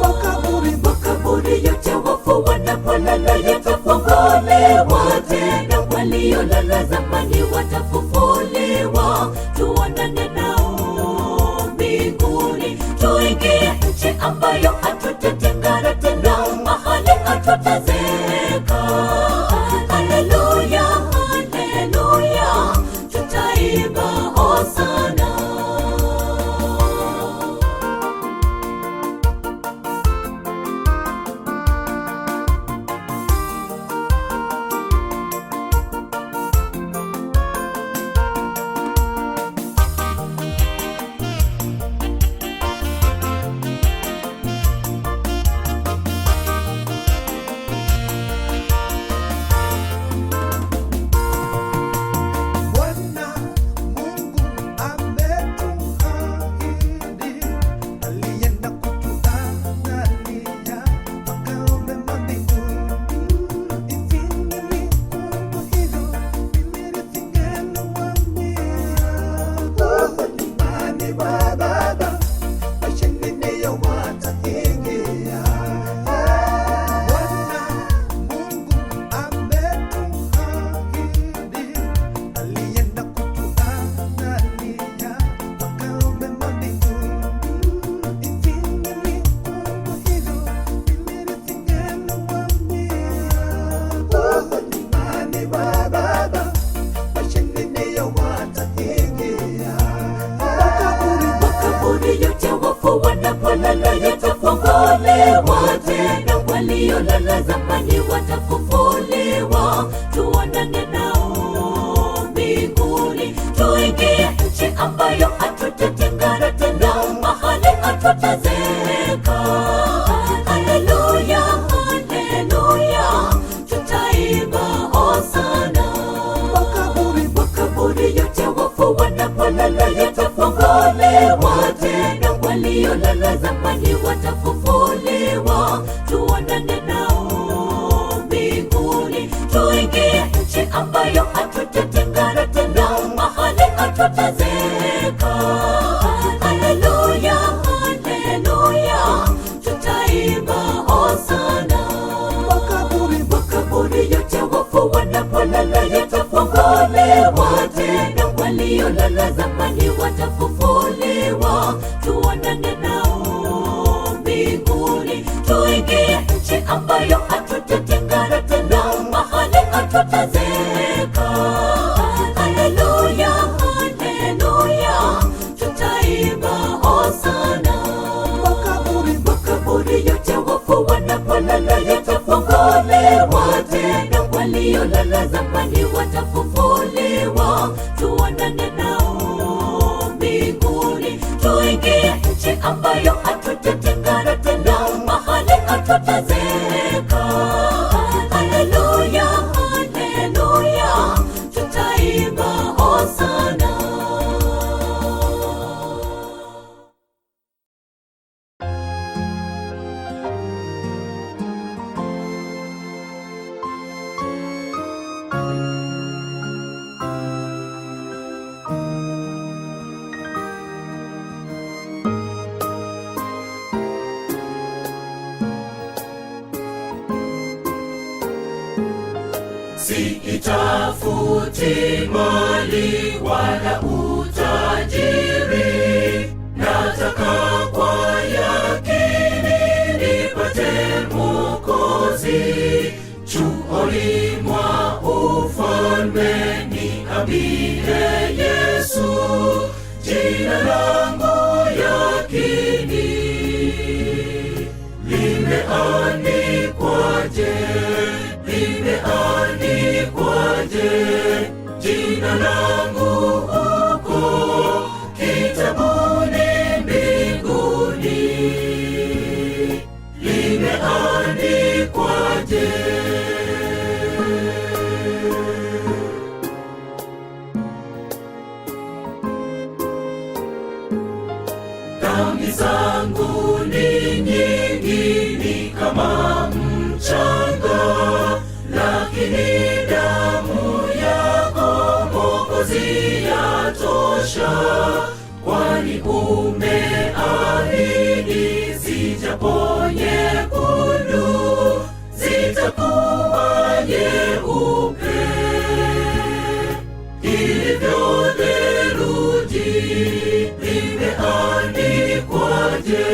Makaburi yote wafu wanapolala yatafunguliwa tena, waliolala zamani watafufuliwa. Tuonane nao mbinguni, tuingie nchi ambayo hatutatengana tena, mahali hatutazeeka. Haleluya, haleluya, tutaimba hosana. Bwana Mungu ametuahidi, alienda kutuandalia makao mema mbinguni. Isingelikuwa hivyo, mimi nisingeliwaambia. Huko nyumbani mwa Baba, washindi ndio wataingia. Bwana Mungu ametuahidi, alienda kutuandalia makao mema mbinguni. Isingelikuwa hivyo, mimi nisingeliwaambia. Huko nyumbani mwa Baba, washindi ndio wataingia. Makaburi yote wafu wanapolala yatafunguliwa tena, waliolala zamani watafufuliwa. Tuonane nao mbinguni, tuingie nchi ambayo hatutatengana tena, mahali hatutazeeka. Haleluya, haleluya, tutaimba hosana. Makaburi yote wafu wanapolala yatafunguliwa tena, waliolala zamani watafufuliwa. Tuonane nao mbinguni, tuingie nchi ambayo hatutatengana tena, mahali hatutazeeka. Haleluya, haleluya, tutaimba hosana. Makaburi yote wafu wanapolala yatafunguliwa tena, waliolala zamani watafufuliwa. Tuonane nao mbinguni, tuingie nchi ambayo hatutatengana tena, mahali hatutazeeka. Haleluya, haleluya, tutaimba hosana. Makaburi yote wafu wanapolala yatafunguliwa tena, waliolala zamani watafufuliwa. Tuonane nao mbinguni, tuingie nchi ambayo hatutatengana tena, mahali hatutazeeka. Haleluya, haleluya, tutaimba hosana. Siitafuti mali wala utajiri, nataka kwa yakini nipate Mwokozi. Chuoni mwa ufalme niambie Yesu, jina langu yakini limeandikwaje? Limeandikwaje jina langu? zangu ni nyingi, ni kama mchanga, lakini damu yako Mwokozi yatosha, kwani umeahidi zijapo nyekundu zitakuwa nyeupe ilivyo theluji. Limeandikwaje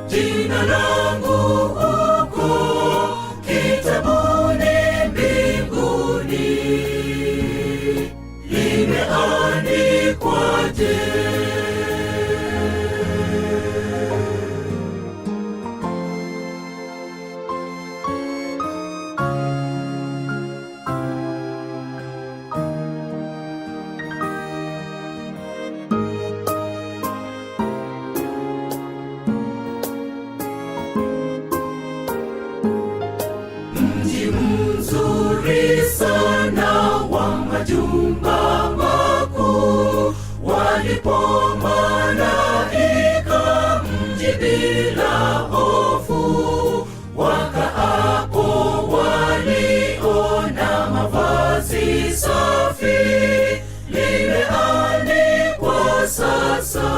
jina langu huko kitabuni mbinguni? Limeandikwaje? Mji mzuri sana wa majumba makuu, walipo malaika mji bila hofu, wakaapo waliona mavazi safi, limeandikwa sasa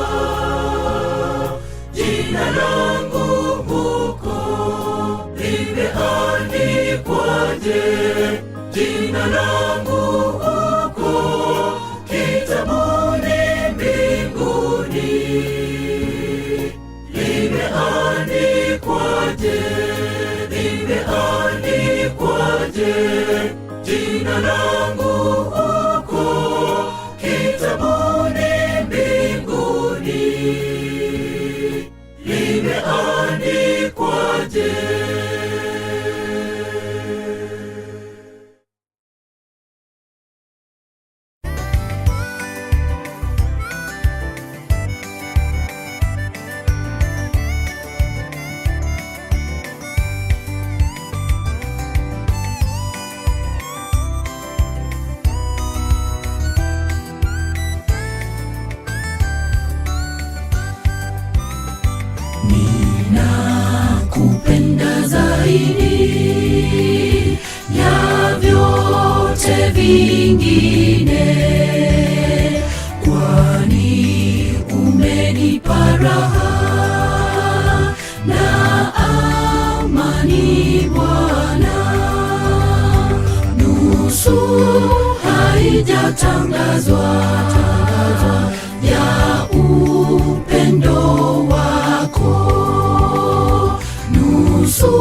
jina langu huko limeandikwaje? Jina langu huko kitabuni mbinguni limeandikwaje? Limeandikwaje? Jina langu huko kitabuni mbinguni limeandikwaje? Ninakupenda zaidi ya vyote vingine, kwani umenipa raha na amani Bwana. Nusu haijatangazwa ya upendo wako, nusu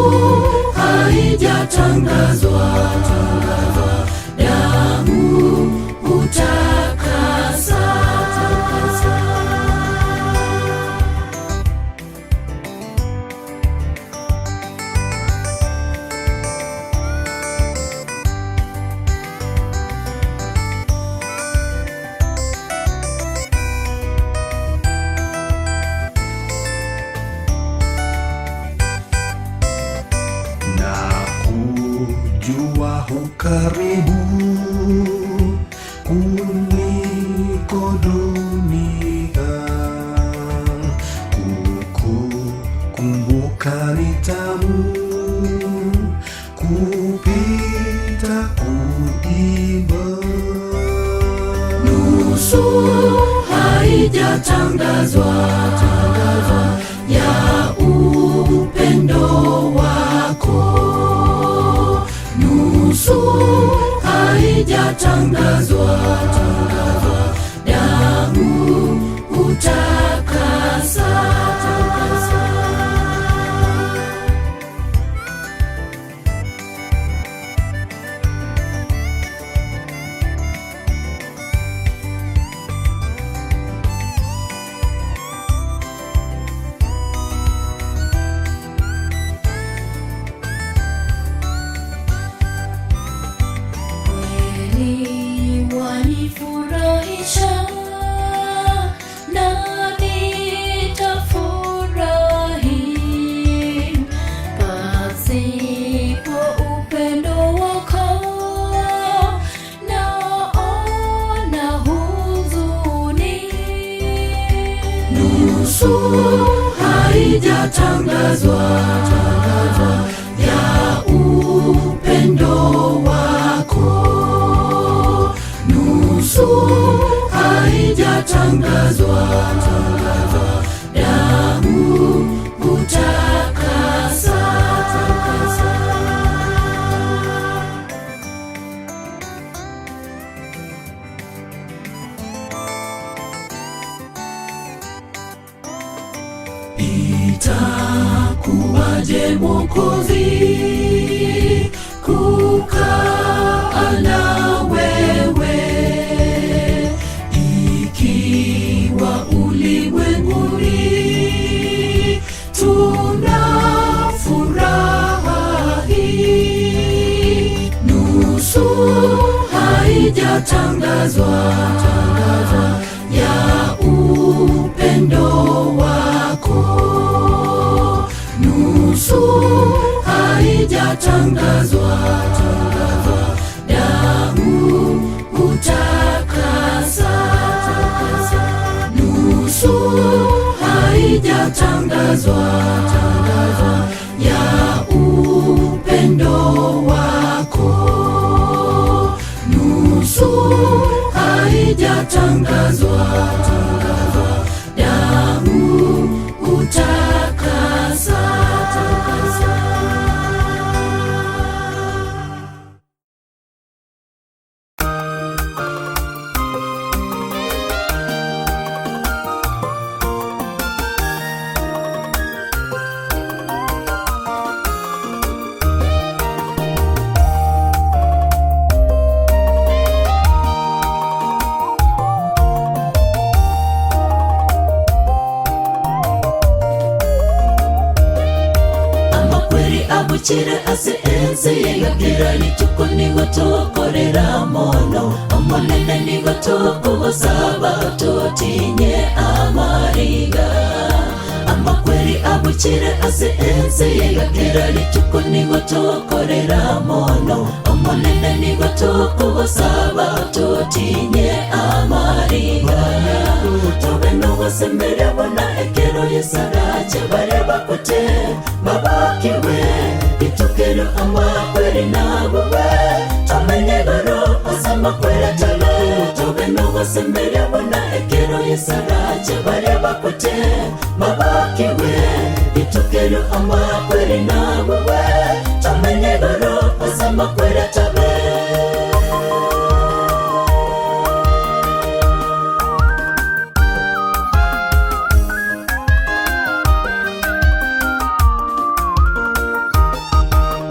haijatangazwa, damu hutakasa. Na kujua hukaribu kuliko dunia, kukukumbuka ni tamu kupita kuimba. Nusu haijatangazwa ya upendo wako, nusu haijatangazwa, damu hutakasa. haijatangazwa ya upendo wako, nusu haijatangazwa damu hutakasa. Itakuwaje Mwokozi kukaa na wewe ikiwa ulimwenguni tuna furaha hii, nusu haijatangazwa ya upendo wako, nusu haijatangazwa damu hutakasa, nusu haijatangazwa ya upendo wako, nusu haijatangazwa damu hutakasa. Amakweri abuchire ase ense yegakira rituko nigo tokorera mono omonene nigo tokogosaba totinye amariga amakweri abuchire ase ense yegakira rituko nigo tokorera mono omonene nigo tokogosaba totinye amariga tobe nogosemberia bona ekero yesarache baria bakote babakiwe itukero amakweri nabowe tomenye goro ase amakweri atale tobe nogosemberia bona ekero yesarache baria bakote babakiwe itukero amakweri nabowe tomenye goro ase amakweri atabe.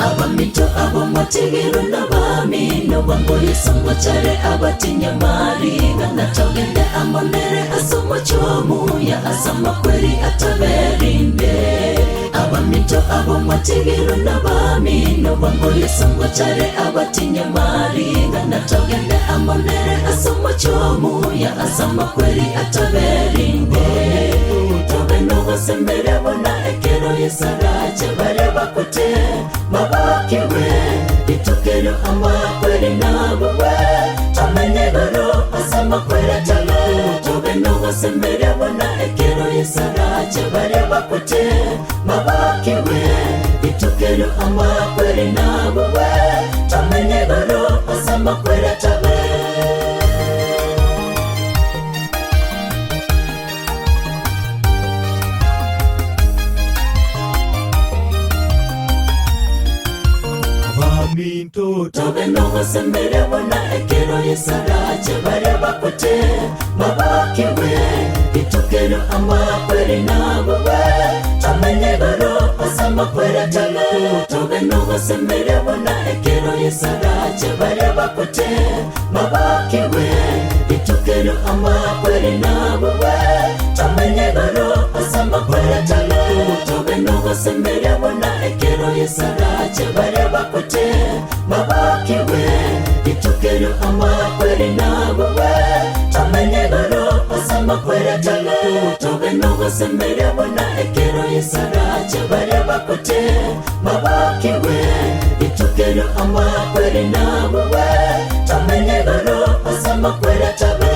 Abamito abomategero n'abamino bamboyesangwa cyare abatinyamariga natogende amonere asomochomuya asamakweri ataberinde abamito abomategero n'abamino bamboyesangwa cyare abatinyamariga natogende amonere asomochomuya asamakweri ataberinde tobe nogosembere bona ekero yesarache baria bakote babakiwe itukero amakweri nabowe tomenye goro ase amakweri atale tobe nogosembere bona ekero yesarache baria bakote babakiwe itukero amakweri nabowe tomenye goro ase amakweri atabe. Tobe nogosembere bona ekero yesarache baria bakote babakiwe itukero amakweri nabowe tomenye goro ase amakweri atale tobe nogosembere bona ekero yesarache baria bakote babakiwe itukero amakweri nabowe tomenye goro ase amakweri atale tobe nogosembere bona ekero yesarache baria bakote babakiwe itukero amakweri nabowe tomenye goro ase amakweri atale tobe nogosembere bona ekero yesarache baria bakote babakiwe itukero amakweri nabowe tomenye goro ase amakweri atabe.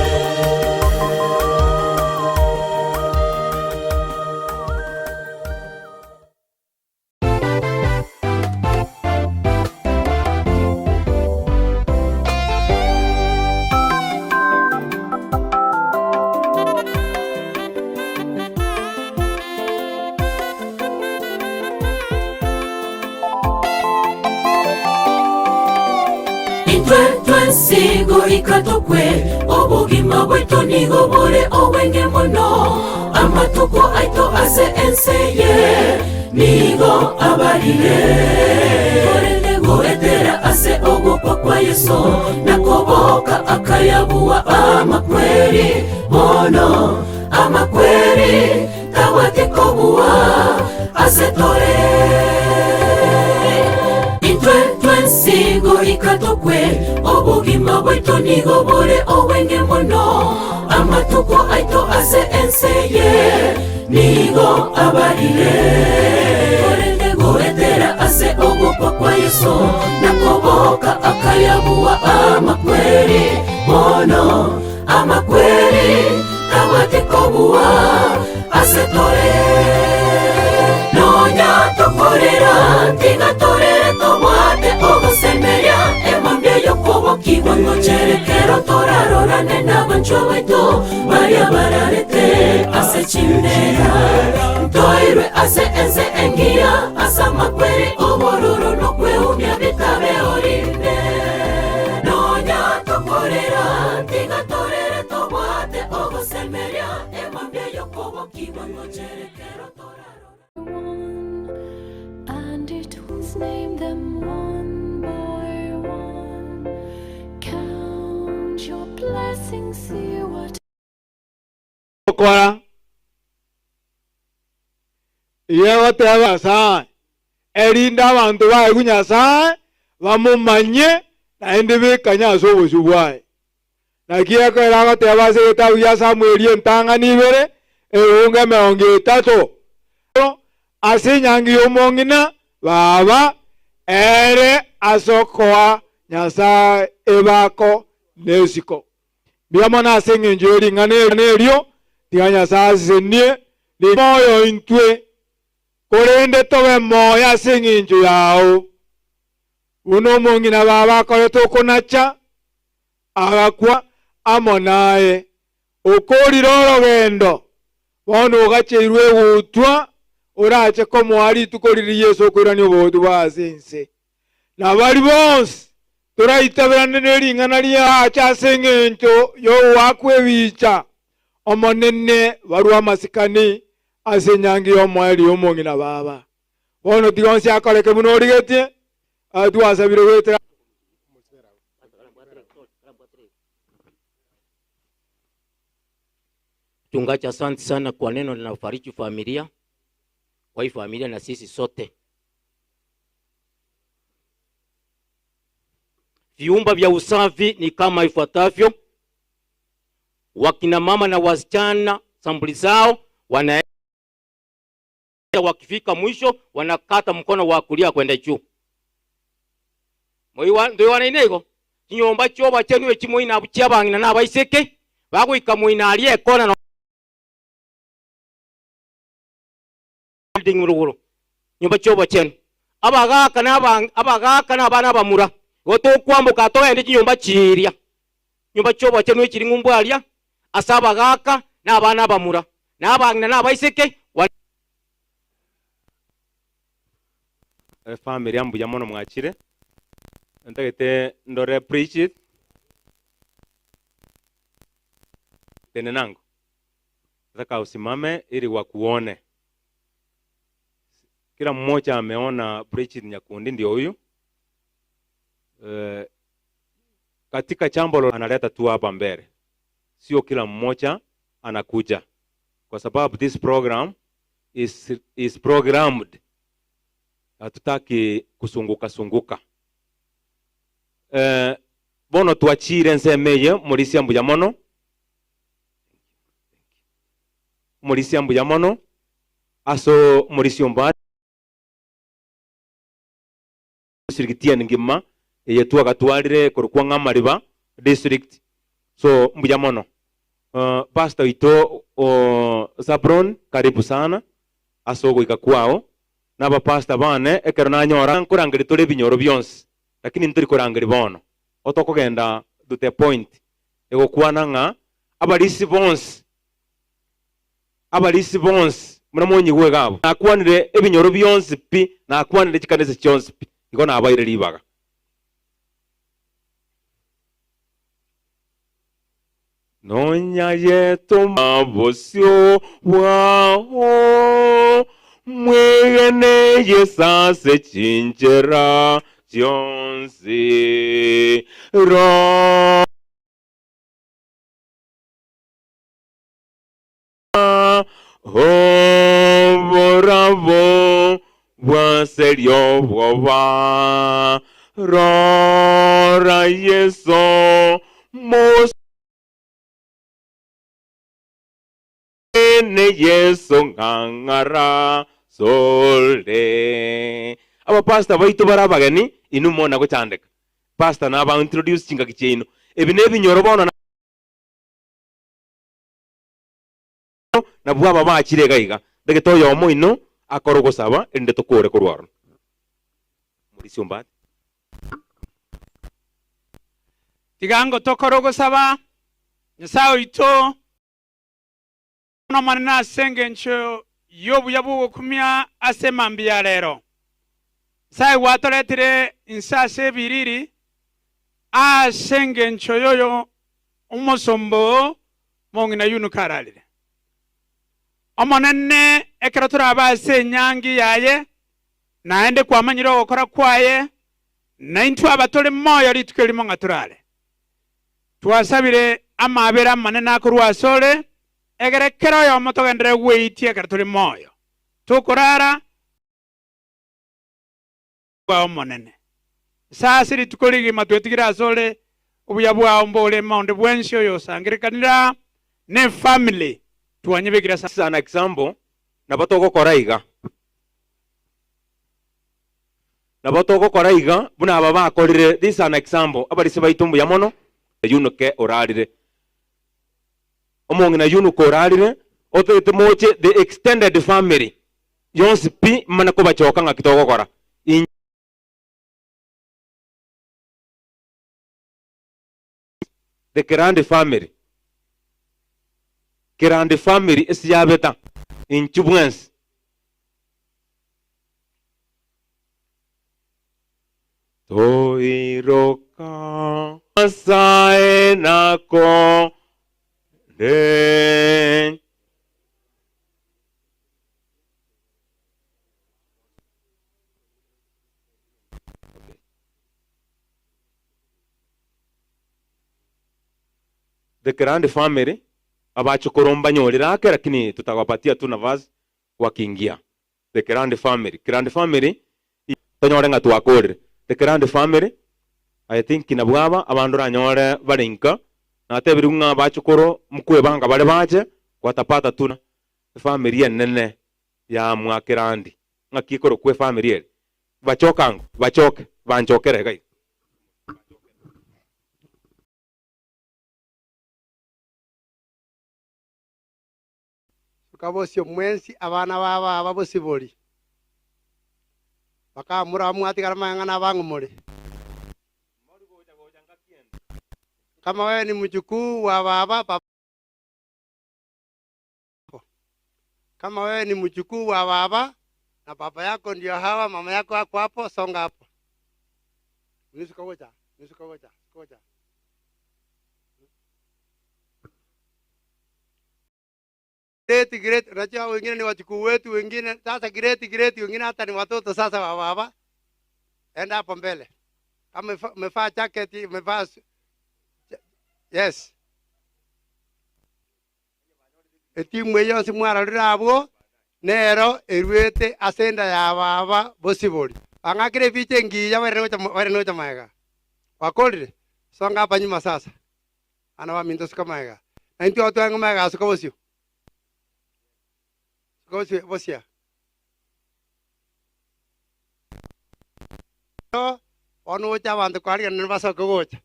Intwe twensi goika tokwe, obogima bwaito nigo bore obwenge mono. Amatuko aito ase ense eye nigo abarire. Korende goetera ase ogokwa kwa Yeso na koboka akayabua amakweri, bono amakweri tabwati kobua ase tore. Intwe twensi goika tokwe, obogima bwaito nigo bore obwenge mono. Amatuko aito ase ense eye nigo abarire. Korende goetera ase ogokwa kwa Yeso na koboka akayabua amakweri, bono amakweri tabwati kobua ase tore. Nonya tokorera, tiga torere tobwate ogosemeria emambia y'okobokigwa ngochere kero torarorane n'abanchwa baito baria bararete ase chimbera. Ntoirwe ase ense engiya ase amakweri obororo nokweumia bitabe orinde. Nonya tokorera, tiga torere tobwate ogosemeria emambia y'okobokigwa ngochere kero torarorane. And it was name them one by one. Count your blessings, see what Gokora. Igo egoteba Nyasae, erinde abanto baigwe Nyasae, bamomanye, naende bekanye ase obosio bwaye. Naki ekero agoteba ase egetabu gia Samueli entang'ani ibere, eunga emerongo etato, ase enyangi y'omong'ina baba, ere ase okoa Nyasae ebako nesiko. Mbuya mono ase engencho ye ring'ana erio, tiga Nyasae asesenie moyo intwe, korende tobe moyo ase engencho yao. Buna omong'ina baba akorete okonacha, agakwa amo naye, okoorire orogendo, bono ogacheirwe egutwa, orache komoa rituko riria Yeso okoirania obogotu bwa ase ense. Na baria bonsi toraitaberane ne ring'ana riache ase engencho y'ogoakwa ebicha, Omonene barue amasikani ase enyangi y'omoerio y'omong'ina baba. Bono tiga onsi akoreke buna origetie, twasabire goetera. Mchungaji, asante sana kwa neno linalofariji familia, kwa hii familia na sisi sote. Viumba vya usafi ni kama ifuatavyo: wakina mama na wasichana sampuli zao wana wakifika mwisho wanakata mkono wa kulia kwenda juu. Ndoiwanaine igo chinyomba chioba chianwe chimoina abwo chiabang'ina na abaiseke bagoika moina aria ekona na building rogoro nyomba chiobochenu abagaka na abagaka na abana abamura igo tokwamboka togende chinyomba chiria nyomba chiobochenu echiri ng'umbu aria ase abagaka na abana abamura na abang'ina na abaiseke. Efamiri ya mbuya mono mwachire, ntagete ndore Bridget tenenango, nataka usimame ili wakuone. Kila mmoja ameona Bridget Nyakundi ndio huyu. Eh, katika jambo analeta tu hapa mbele, sio kila mmoja anakuja, kwa sababu this program is programmed. Hatutaki kusunguka sunguka. Eh, bono twachire ensemo eye morisia mbuya mono, morisia mbuya mono ase morisia ombare district engima eye twagatwarire korokwa ng'a Amariba district so mbuya mono. Uh, pastor oito o Zabron karibu sana ase ogoika kwao na abapastor bane ekero nanyora nkorangeria tore ebinyoro bionsi lakini ntori korangeria bono otokogenda to the point egokwana ng'a abarisi bonsi Abarisi bonsi buna monyigwe iga abwo, nakwanire ebinyoro bionsi pi, nakwanire chikanisa chionsi pi, igo nabaire ribaga. Nonya yetoma bosio bwao, mwegene Yeso ase chinchera chionsi. Rora oborabo bw'aseria obwoba, rora Yeso mos. Ne Yeso ng'ang'ara sore. Abapastor baito bare abageni, inwe mona gochandeka. Pastor naba introduce chingaki chiaino. Ebi nebinyoro bono na. Nabwo aba bachire iga iga, ndagete oyomo oino akore ogosaba, erinde tokore korwa ororo. Morisia ombate. Tiga ngotokore ogosaba, Nyasae oito. Omonene ase engencho y'obuya bw'ogokumia ase emambia ya rero. Nyasae gwatoretire inse ase ebiriri ase engencho y'oyo omosomba oo mong'ina Yunuka ararire. Omonene ekero torabe ase enyangi yaye, naende kwamanyire ogokora kwaye, naintwe aba tore moyo rituko erimo ng'a torare. Twasabire amaabera amanene akorwa asore, egere kera oyomo togenderere gweitia ekero tore moyo, tokorara bwao Omonene. Nsa ase rituko rigima twetigire asore, obuya bwao mboreme onde bwensi oyosangererekanire aa, ne efamily twanyebekire ase. This is an example, nabo togokora iga. Nabo togokora iga buna aba bakorire, this is an example, abarisia baito mbuya mono, Eunuke orarire. Omong'ina Eunuke orarire, otagete moche the extended family yonsi pi mane kobachoka ng'aki togokora. Inche. The Kerandi family, Kerandi family ase yabeta inchu bwensi. Toiroka Nyasae nako nde. The Kerandi family abachukuru mbanyorire ake lakini tutawapatia tu nafasi wakiingia. The Kerandi family, Kerandi family tonyore ng'a twakorire. The Kerandi family I think nabwo aba abande oranyore bare inka natebirigwe ng'a abachukuru mkwebanga bare bache watapata tu efamiri enene ya mwa Kerandi ng'aki ekorokwa efamiri ere bachoke ango bachoke banchokere iga iga. Suka bosio mwensi abana ba baba bosibori, bakamura mwatigara mayang'ana abang'u more. Kama wewe ni mjukuu wa baba, baba Kama wewe ni mjukuu wa baba na baba yako ndio hawa, mama yako ako hapo, songa hapo. Nusu goja, nusu goja, goja. Great, great, unajua wengine ni wajukuu wetu, wengine sasa great, great, wengine hata ni watoto sasa wa baba. Enda hapo mbele. Kama umevaa jacket, umevaa yes. Etimu eye yonsi mwarorire abwo, nero eruete ase enda ya baba bosibori. Bang'akire ebicha engiya bairane gocha bairane gocha magega. Gwakorire? Songa hapa nyuma sasa. Abana baminto suka magega. Na intwe igo twarenge magega suka bosio. Suka bosio bosia. Bono gocha abanto kwarigana nibasoke gocha.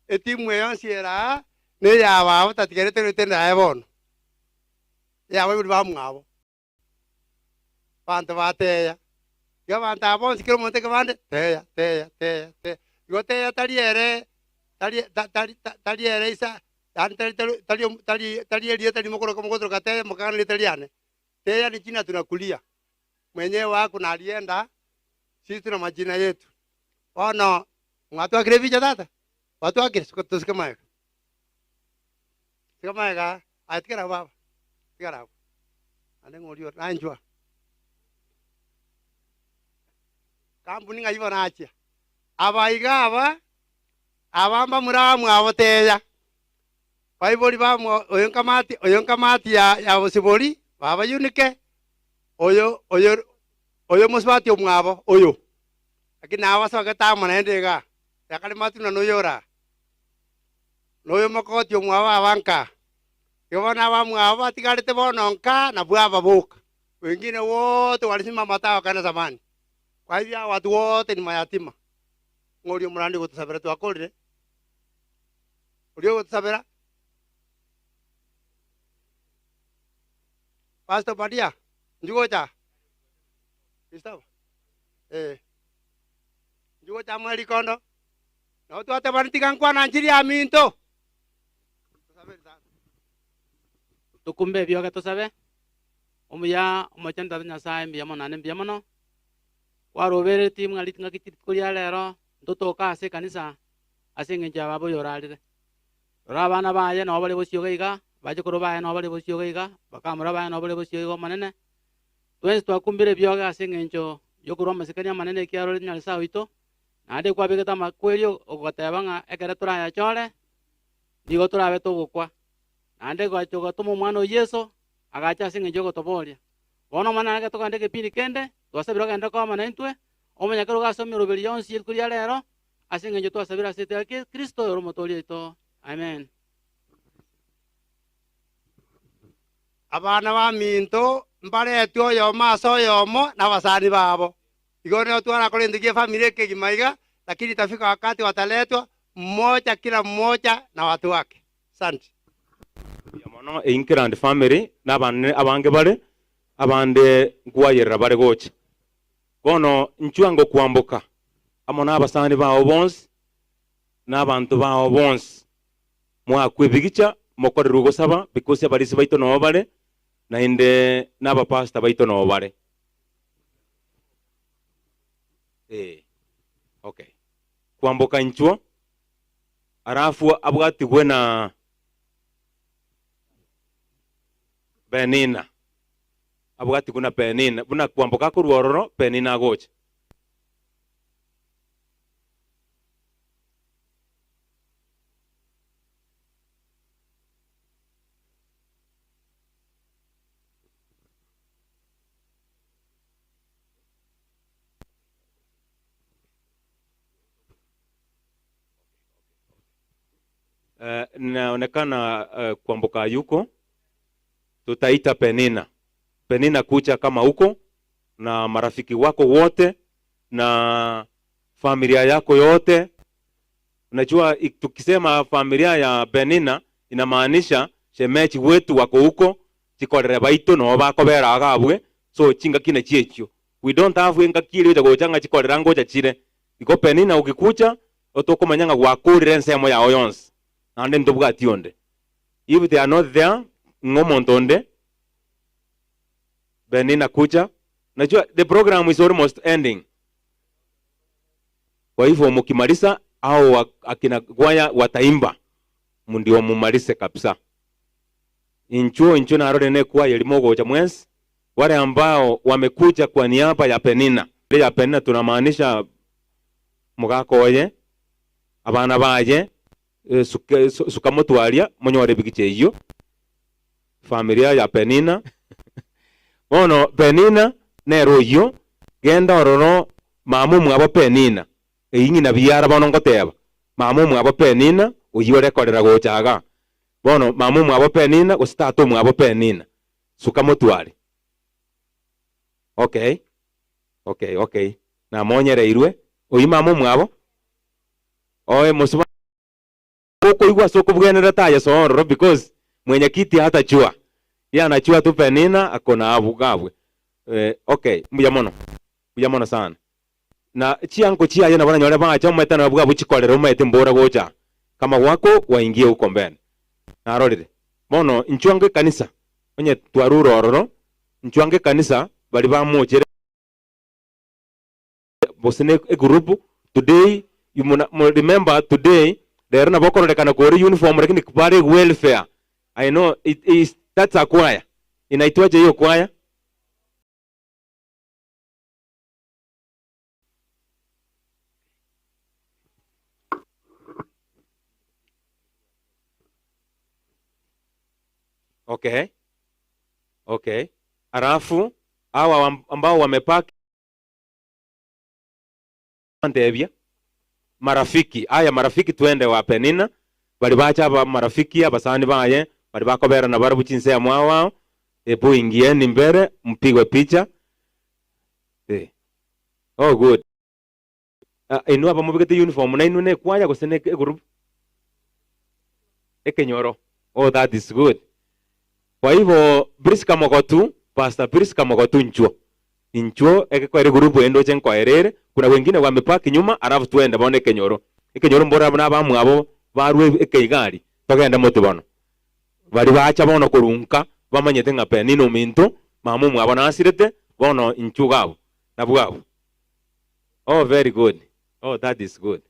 Etimu eye yonsi ere aa neya baba tatigarete erwete enda yaye bono, eyabaibori bamwabo. Abanto bateya, igo abanto aba bonsi kera omonto ekebande teya teya teya teya. Igo teya tari ere tari ta tari tari ere isa yaani tari tari tari tari tari erieta rimokoroka mogotoroka teya mokagana erieta riane. Teya ni jina tunakulia, mwenyewe wako na alienda, sisi tuna majina yetu. Bono mwatwakire ebicha tata? Gwatwakire? Suka tosike magega. Tiga magega aa, aye tigara abwo baba, tigara abwo. Naende ng'a oria ore, naye inchuo aa. Kampuni ng'ai bono achia? Aba iga aba, aba mbamura mwabo teya. Baibori bamwa oyo nkamati oyo nkamati ya ya bosibori baba Yunike, oyo oyo oyo mosubati omwabo oyo. Lakini nabo basogete amo naende igaa, yakare matunda noyo ore aa, noyo mokogoti omwabo aba nkaa. Igo bono abamwabo batigarete bono nkaa nabwo aba boka, wengine wote walisimama tangu kane zamani. Kwa hivyo hawa watu wote ni mayatima. Ng'a oria omorandi ogotosabera twakorire, oria ogotosabera Pastor Obadia, inchuo gocha aa. Christopher, eh, inchuo gocha amo erikondo, nabo twatebani tiga nkwana nchiria aminto. Tokumbe ebioge tosabe. Omuya omochenu Tata Nyasae mbuya mono naende mbuya mono, kwaroberetie ng'a ring'aki rituko ria rero ntotoke ase ekanisa ase eng'encho ya baba oyo orarire. Rora abana baye nabo bare bosio iga iga, abachokoro baye nabo bare bosio iga iga, bakamura baye nabo bare bosio iga Omonene. Twensi twakumbire ebioge ase eng'encho yokorwa amasikani amanene ekiagera ore Nyasae oito, naende kwabegete amakweri ogoteba ng'a ekero torayachore, nigo torabe togokwa. Naende gocha ogatoma Omwana o Yeso, agacha ase engencho y'ogotobooria. Bono Omonene areke togende egepindi kende, twasabire ogende koma naintwe, omonyakerogo ase emeroberi yonsi ye rituko ria rero, ase engencho twasabire ase erieta ria Kristo oyore Omotoori oito. Amen. Abana baminto mbaretwe oyomo ase oyomo nabasani babo. Igo nigo twarakore egento gie family ekegima iga, lakini itafika wakati wataletwa mmoja kila mmoja na watu wake. Asante. Mbuya mono Inkiland family na abande abange bare abande nkwayerera bare gocha. Bono inchwe ngokwamboka amo na abasani bao bonsi na abanto bao bonsi mwakwe ebigicha mokorerwe gosaba because abarisia baito noo bare naende na abapastor baito noo bare. Ee okay. Kwamboka inchuo. Alafu abwatigwe na Penina, abwatigwe na Penina, buna kwamboka akorwa ororo, Penina agocha. Eh, inaonekana eh, Kwamboka yuko, tutaita Penina. Penina kucha kama huko na marafiki wako wote na familia yako yote. Unajua tukisema familia ya Penina inamaanisha shemeji wetu wako huko, chikorere baito noo bakobera iga abwe, so chingaki nachio echio. We don't have engaki eria ocha gocha ng'a chikorera ngocha chire. Igo Penina ogikucha otokomanya ng'a gwakorire ensemo yao yonsi, naende ntobwati onde. If they are not there, ng'a omonto onde, Penina kucha. Unajua the program is almost ending. Kwa hivyo mukimaliza hao akina kwaya wataimba ndio mumalize kabisa. Inchuo inchuo narore ne kwaya eria mogocha mwensi, wale ambao wamekuja kwa niaba ya Penina. Ya Penina tunamaanisha Omogaka oye, abana baye, suka motwaria monyore ebigicha eyio, familia ya Penina. Bono Penina nere oyio, genda ororo mama omwabo Penina, eyio ng'ina biara bono ngoteba, mama omwabo Penina oyio ore korera gocha igaa. Bono mama omwabo Penina gose tata omwabo Penina, suka motware. Okay, okay, okay. Namonyereirwe, oyio mama omwabo, oe mosubati okoigwa ase okobwenerete aye soa ororo because mwenyekiti atachua, ye anachua tu Penina ako na abwo gabwe. Eh, okay, mbuya mono, mbuya mono sana. Na chianko chiaye nabo nanyore bacha omanyete nabwo abwo chikorera omanyete mbora gocha kama gwako waingie huko mbele. Narorire. Bono inchuo ango ekanisa, onye twarure ororo, inchuo ango ekanisa baria bamochere. Gose ne egroup today you muna remember today rero nabo okororekana kore uniform lakini bare welfare. I know it is that's a choir. Inaitwaje hiyo choir? Okay. Okay. Alafu hawa ambao wamepaki ntebia marafiki aya marafiki twende wa Penina bari bacha aba marafiki abasani baye bari bakobera na barabu chinsemo ao ao ebu ingieni mbere mpigwe picha eh. Oh good. Ah, inwe abamobegete uniform nainwe ne ekwaya gose ne egroup ekenyoro oh that is good. Kwa hivyo Priska Mogotu, Pastor Priska Mogotu nchuo Inchuo egekoera egurupu eye ndoche nkoera ere, kuna wengine wamepaki nyuma alafu twende bono ekenyoro. Ekenyoro mbore abwo nabamwabo barwe ekeigari togende motwe bono. Baria bacha bono korwa nka bamanyete ng'a Penina ominto mama omwabo nasirete bono inchuo iga abwo nabwo abwo. Oh very good, oh that is good,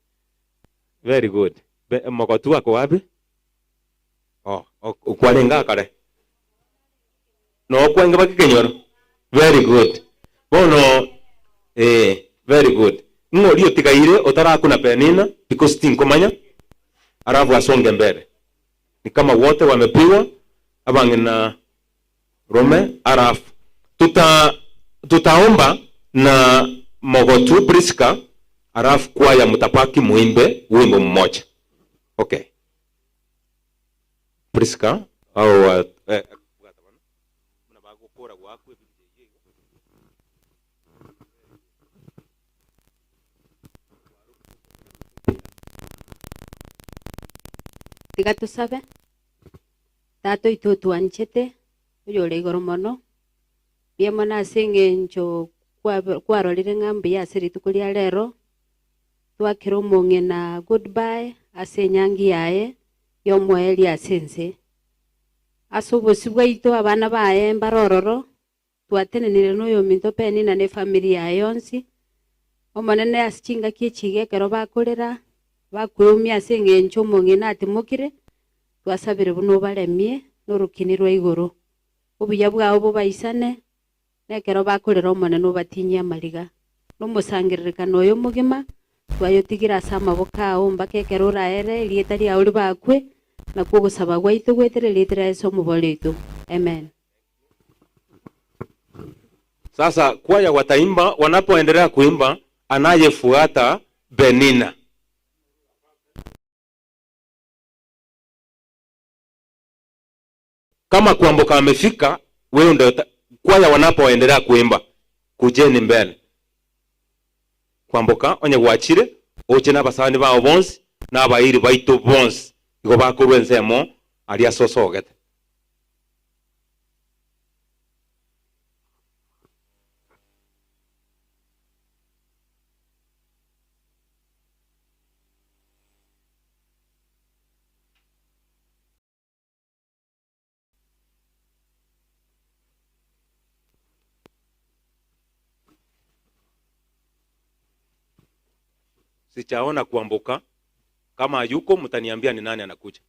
very good. Be mogotu ako wapi? Oh okwarenge akare. Nokwenge baka ekenyoro. Very good. Bono eh very good. Ng'o oria otigaire otarakuna Penina because tinkomanya alafu asonge mbele. Ni kama wote wamepigwa abang'ina rome alafu tuta tutaomba na Mogotu Priska alafu kwaya mutapaki muimbe wimbo mmoja. Okay. Priska au eh, buna bagokora goakwa ebinto eyio igo. Tiga tosabe. Tata oito otwanchete, oyore igoro mono, mbuya mono ase eng'encho kwarorire ng'a mbuya ase rituko ria rero, twakera omong'ina goodbye ase enyangi yaye y'omoerio ase ense. Ase obosio bwaito abana baye mbare ororo, twatenenire noyominto Penina na efamiri yaye yonsi. Omonene ase chingaki echi iga ekero bakorera, bakweumia ase eng'encho omong'ina atimokire, twasabire buna obaremie norokini rwa igoro. Obuya bwao bobaisane, na ekero bakorera Omonene obatinyie amariga. Na omosangererekano oyo omogima twayotigire ase amaboko ao mpaka ekero oraere erieta riao ribakwe, nakwo ogosaba gwaito goetera erieta ria Yeso Omobori oito. Amen. Sasa kwaya wataimba, wanapoendelea kuimba, anayefuata Penina. Kama Kwamboka amefika, wewe ndio kwaya wanapoendelea kuimba, kujeni mbele. Kwamboka onye gwachire, oche nabasani bao bonsi, na abairi baito bonsi, igo bakorwa ensemo aria ase osogete. Sichaona Kwamboka. Kama hayuko mtaniambia ni nani anakuja.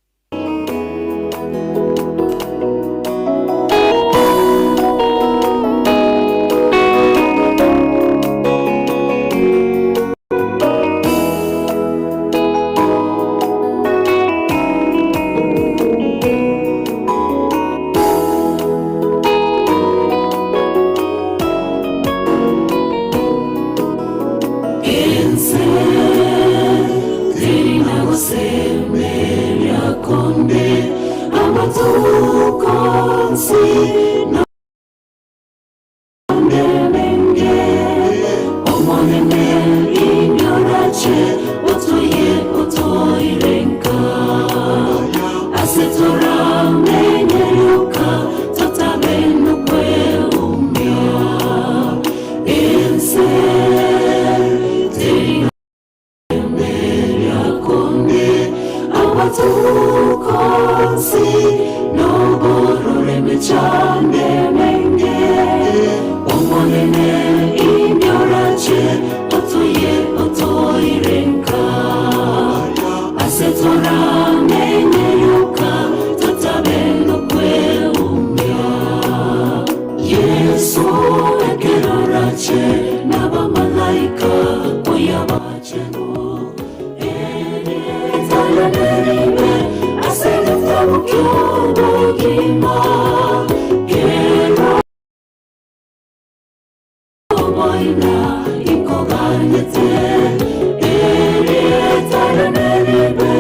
Ense teri na gosemeria. n'abamalayika oyabachenu erietaraneribe ase egetabu ky'obogima kero oboina ikoganyete erietaraneribe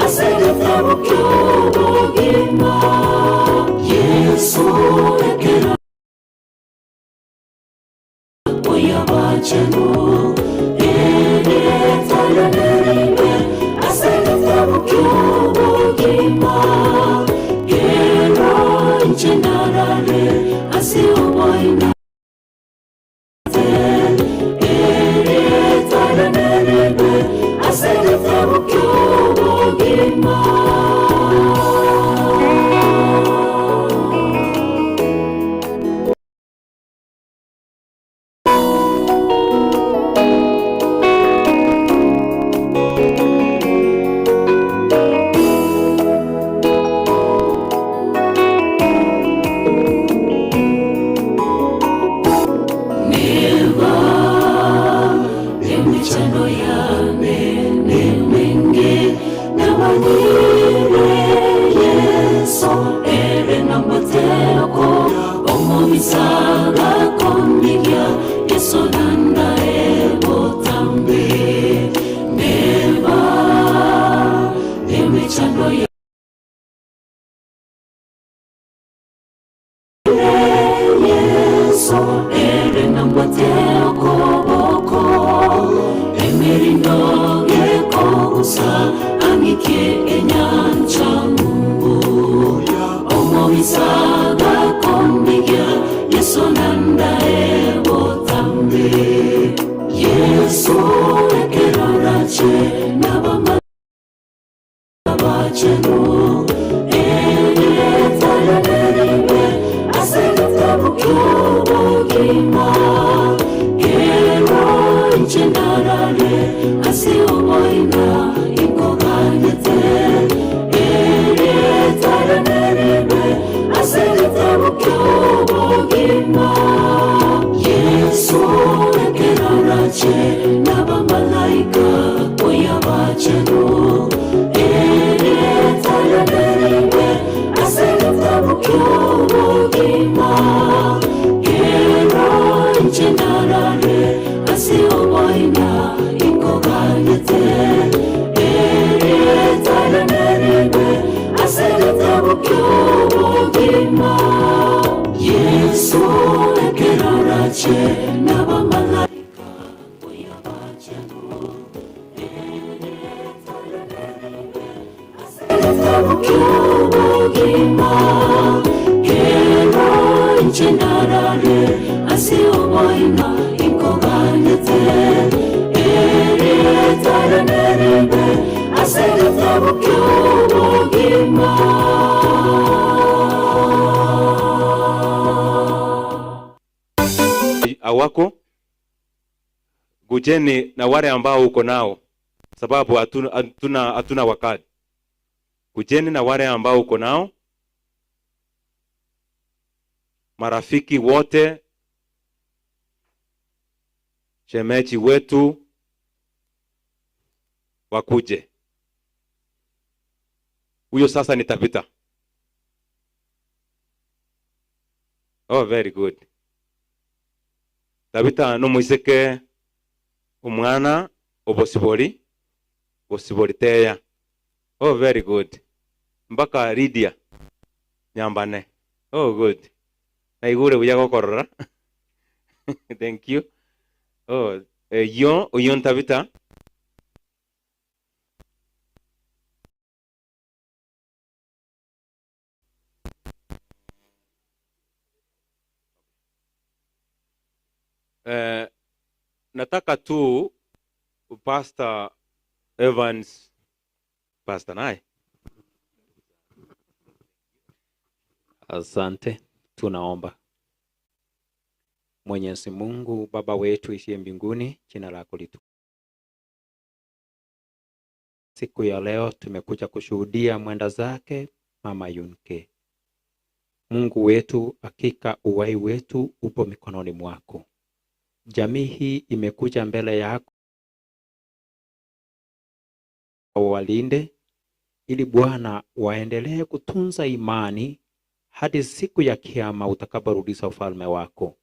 ase egetabu ky'obogima Yesu ekero oyabachenu erietaraneribe ase egetabu ky'obogima kero inche narare ase oboina erietaraneribe ase egetabu ky'obogima. Neba emichano yane nemingi namanyire Yesu ere nambateroko omubisaga kondigia Yesu nanda ebotambe neba emichano yane Yesu ere nambwate okoboko emerindo gekogusa ang'ikie enyancha ng'umbu omobisa gakondigia Yesu nanda ebotambe Yesu ekerorache n'abamabachenu erietaraneribe ase egetabu ky'obogima kero inche narare ase oboina ikoganyete erietaraneribe ase egetabu ky'obogima Yesu ekerorache n'abamalaika oyabachenu erietaraneribe ase egetabu ky'obogima kero inche narare ase oboina ikoganyete erietaraneribe ase egetabu ky'obogima Yesu ekerorache n'abamalaika oyabachenu egetabu ky'obogima kero inche narare ase oboina ikoganyete erietaraneribe ase egetabu ky'obogima. Awako gujeni na wale ambao uko nao, sababu hatuna hatuna hatuna wakati. Kujeni na wale ambao uko nao, marafiki wote, shemeji wetu wakuje. Huyo sasa ni Tabitha. Oh, very good. Tabitha nomoiseke omwana obosibori bosibori teya. Oh, very good. Mpaka Lydia Nyambane. Oh, good. Naigure buya gokorora. Thank you. Oh, eyio oyio Tabitha. Eh, nataka tu Pastor Evans, Pastor naye. Asante, tunaomba. Mwenyezi Mungu Baba wetu ishiye mbinguni, jina lako litukuzwe. Siku ya leo tumekuja kushuhudia mwenda zake Mama Yunke. Mungu wetu, hakika uhai wetu upo mikononi mwako. Jamii hii imekuja mbele yako walinde ili Bwana waendelee kutunza imani hadi siku ya Kiyama utakaporudisha ufalme wako.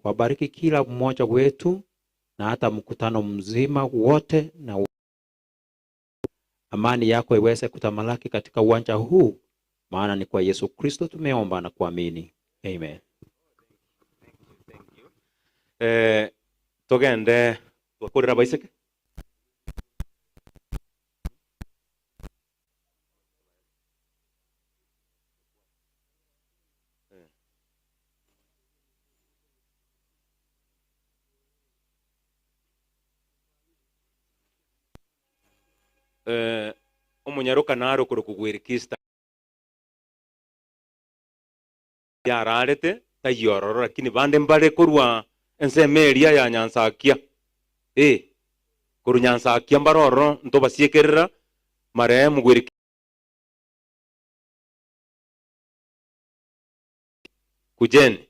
Wabariki kila mmoja wetu na hata mkutano mzima wote, na amani yako iweze kutamalaki katika uwanja huu, maana ni kwa Yesu Kristo tumeomba na kuamini. Amen. Eh, togende twakorera baiseke Eh, omonyaroka naro korokwa yararete taiyororo lakini bande mbare korwa ensemo eria ya Nyansakia eh korwa Nyansakia mbaroro ntobasiekerera marehemu gweri kujeni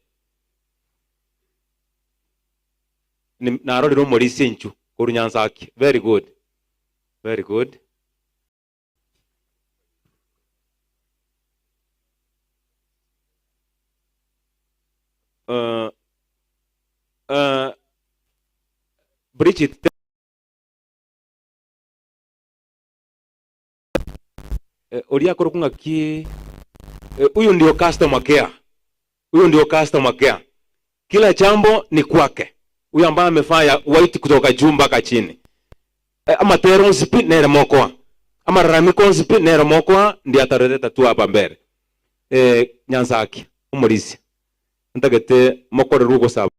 narorire omorisia inchu korwa Nyansakia very good very good. Bridget oria akorokwa ng'aki huyu ndio customer care, huyu ndio customer care, kila jambo ni kwake. Huyu ambaye amefanya white kutoka juu mpaka chini amatero nsipi nere mokoa amararamiko nsipi nere mokoa ndi atarereta tu hapa mbere Nyansaki omorisia ntagete mokorerwe ogosaba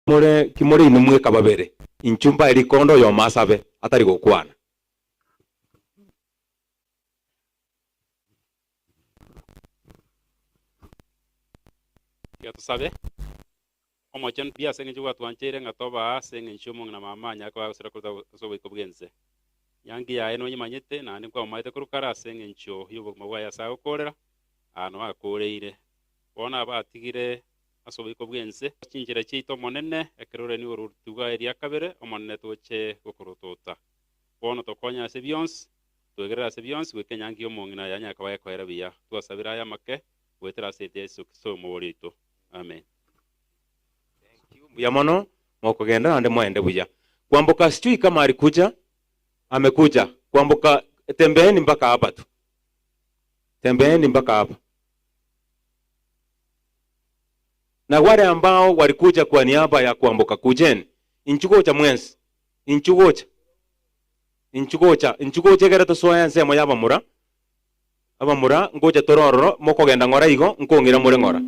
more kimore ine mweka babere inchumba erikondo oyomo asabe atari gokwana. Tiga tosabe omochenu pi ase eng'encho gwatwancheire ng'a toba ase eng'encho omong'ina mama anyare koba agosira korwa ase oboiko bwa ense. Nyangi yaye nonyemanyete naende nkwamomanyete korwa kare ase eng'encho ya obogima bwaye ase agokorera, aa nabo akoreire. Bono aba atigire ase oboiko bwa ense, chinchera chiaito omonene, ekero ore nigo oruti bwaye ria kabere, omonene toche gokorotota. Bono tokonye ase bionsi, twegerere ase bionsi, goika enyangi ya omong'ina yanyare koba gekoera buya. Twasabire aya amake, goetera ase ete Yeso Kristo omobori oito. Amen. Mbuya mono, mokogenda naende moende buya. Kwamboka sijui kama alikuja, amekuja. Kwamboka tembeeni mpaka hapa tu. Tembeeni mpaka hapa. Na wale ambao walikuja kwa niaba ya Kwamboka, kujeni. Inchugocha mwensi. Inchugocha. Inchugocha. Inchugocha ekere tosoe ensemo ya abamura. Abamura ngocha torororo mokogenda ng'ora igo nkong'ira more ng'ora.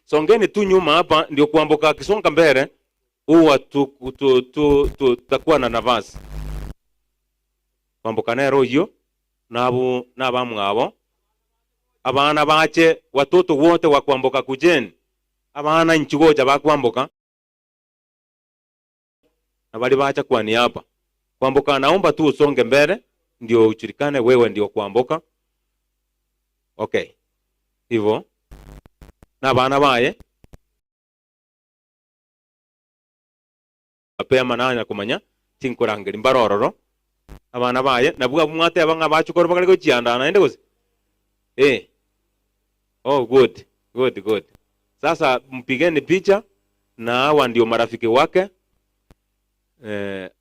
Songeni tu nyuma hapa ndio Kwamboka akisonga mbele huwa tutakuwa na nafasi. Kwamboka nero oyio nabo nabamwabo abana bache watoto wote wa Kwamboka kujeni abana inchigocha ba Kwamboka na bali bacha kwa niaba. Kwamboka naomba tu usonge mbele ndio ujulikane wewe ndio Kwamboka. Okay. Hivyo na bana baye apea mananya kumanya tinkorangeri mbarororo abana baye nabwo mwate abang'a bachukoro bakare gochianda naende gose Oh, good good good. Sasa mpigeni picha na hawa ndio marafiki wake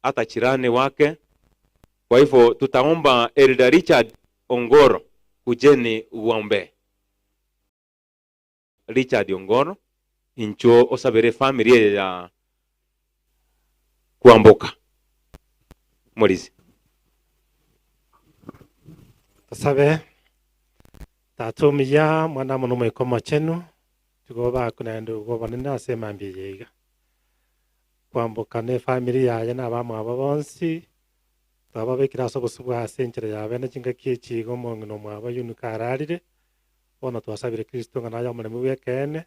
hata jirani wake. Kwa hivyo tutaomba Elder Richard Ongoro kujeni uombe. Richard Ongoro incho osabere familia ya Kwamboka. Morizi. Tusabe tatumiya mwana muno mwikomo chenu tugoba kunendo gobonene ase mambia yeiga Kwamboka ne family yaye na abamwabo bonsi twababekire ase obosu bwa ase enchera yabe ne chingaki echiga omong'ina omwabo yunuka ararire bono twasabire Kristo ng'a naye omoremi bwa ekeene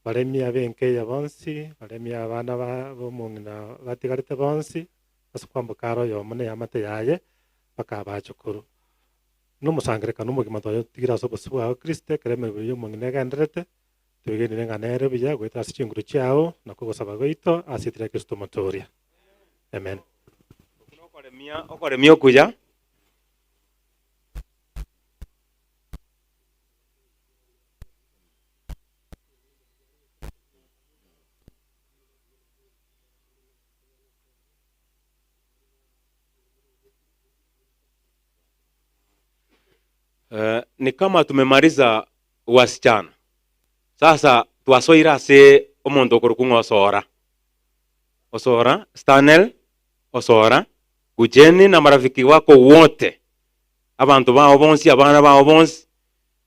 baremia abe enkeya bonsi baremia abana ba omong'ina batigarete bonsi ase Kwamboka aro oyomo na eamate yaye Mpaka abachukuru. Na omosangererekano omogima twayotigire ase obosio bwao Kristo, ekero emeremo ya omong'ina egendererete, twegenire ng'a nere buya goetera ase chinguru chiao, nakwo ogosaba gwaito ase erieta ria Kristo Omotoria. Amen. Okoremia okoremia okuya. Eh, ni kama tumemaliza wasichana sasa twasoire ase omonto okorokwa ng'a Osora. Osora, Stanel, Osora, kujeni na marafiki wako wote, abanto bao bonsi, abana bao bonsi,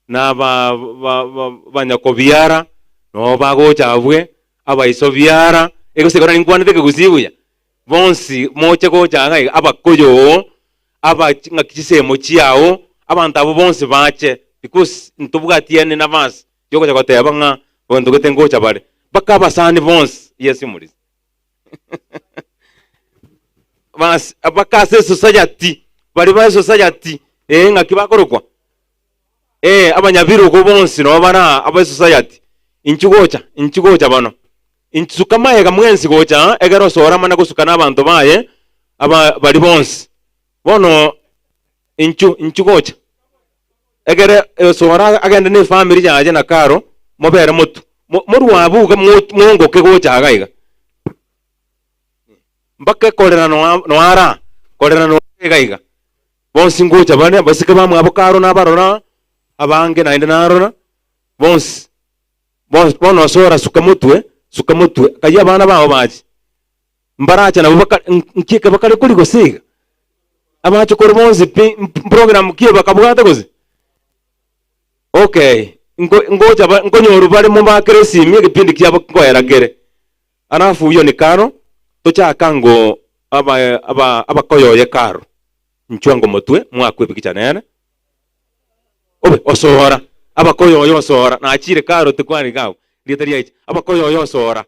na aba ba ba banyakobiara, noo bagocha abwe, abaiso biara, egose ekero ninkwanete ekegusii buya, bonsi moche gocha iga iga, abakoyo oo, aba ng'aki chisemo chiao, abanto abwo bonsi bache, because ntobwati any nafasi yogocha goteba ng'a abanto gete ngocha bare, mpaka abasani bonsi, yes omorisia bas mpaka ase esociety, baria ba esociety, eh ng'aki bakorokwa? Eh abanyabirogo bonsi nabo bare aa aba esociety, inchuo gocha, inchuo gocha bono. Insuka magega mwensi gocha aa, egere osore amana gosuka nabanto baye aba baria bonsi. Bono inchuo, inchuo gocha, egere osore agende ne efamiri yaye na karo, mobere motwe. Mo morwe abwo iga mo mongoke gocha iga iga. Mpaka ekorera noa noara aa, korera noa iga iga. Bonsi ngocha bare, abaiseke bamwabo karo nabarora, abange naende narora, bonsi. Bonsi bono osora suka motwe, suka motwe, kayia abana bao bache. Mbarache nabwo baka nki eke bakare koria gose iga? Abachokoro bonsi pi mprogram ki bakabwate gose? Okay, nko ngocha ba nkonyorwa bare mobakere esimi egepindi kiabo nkoera kere. Alafu huyo ni Caro, tochaka ngo aba aba abakoyoye Caro, inchwe ango motwe mwakwe ebigicha nere. Obe osora, abakoyoyo osora, nachire Caro tikwani iga abwo, rieta riaicha, abakoyoyo osora,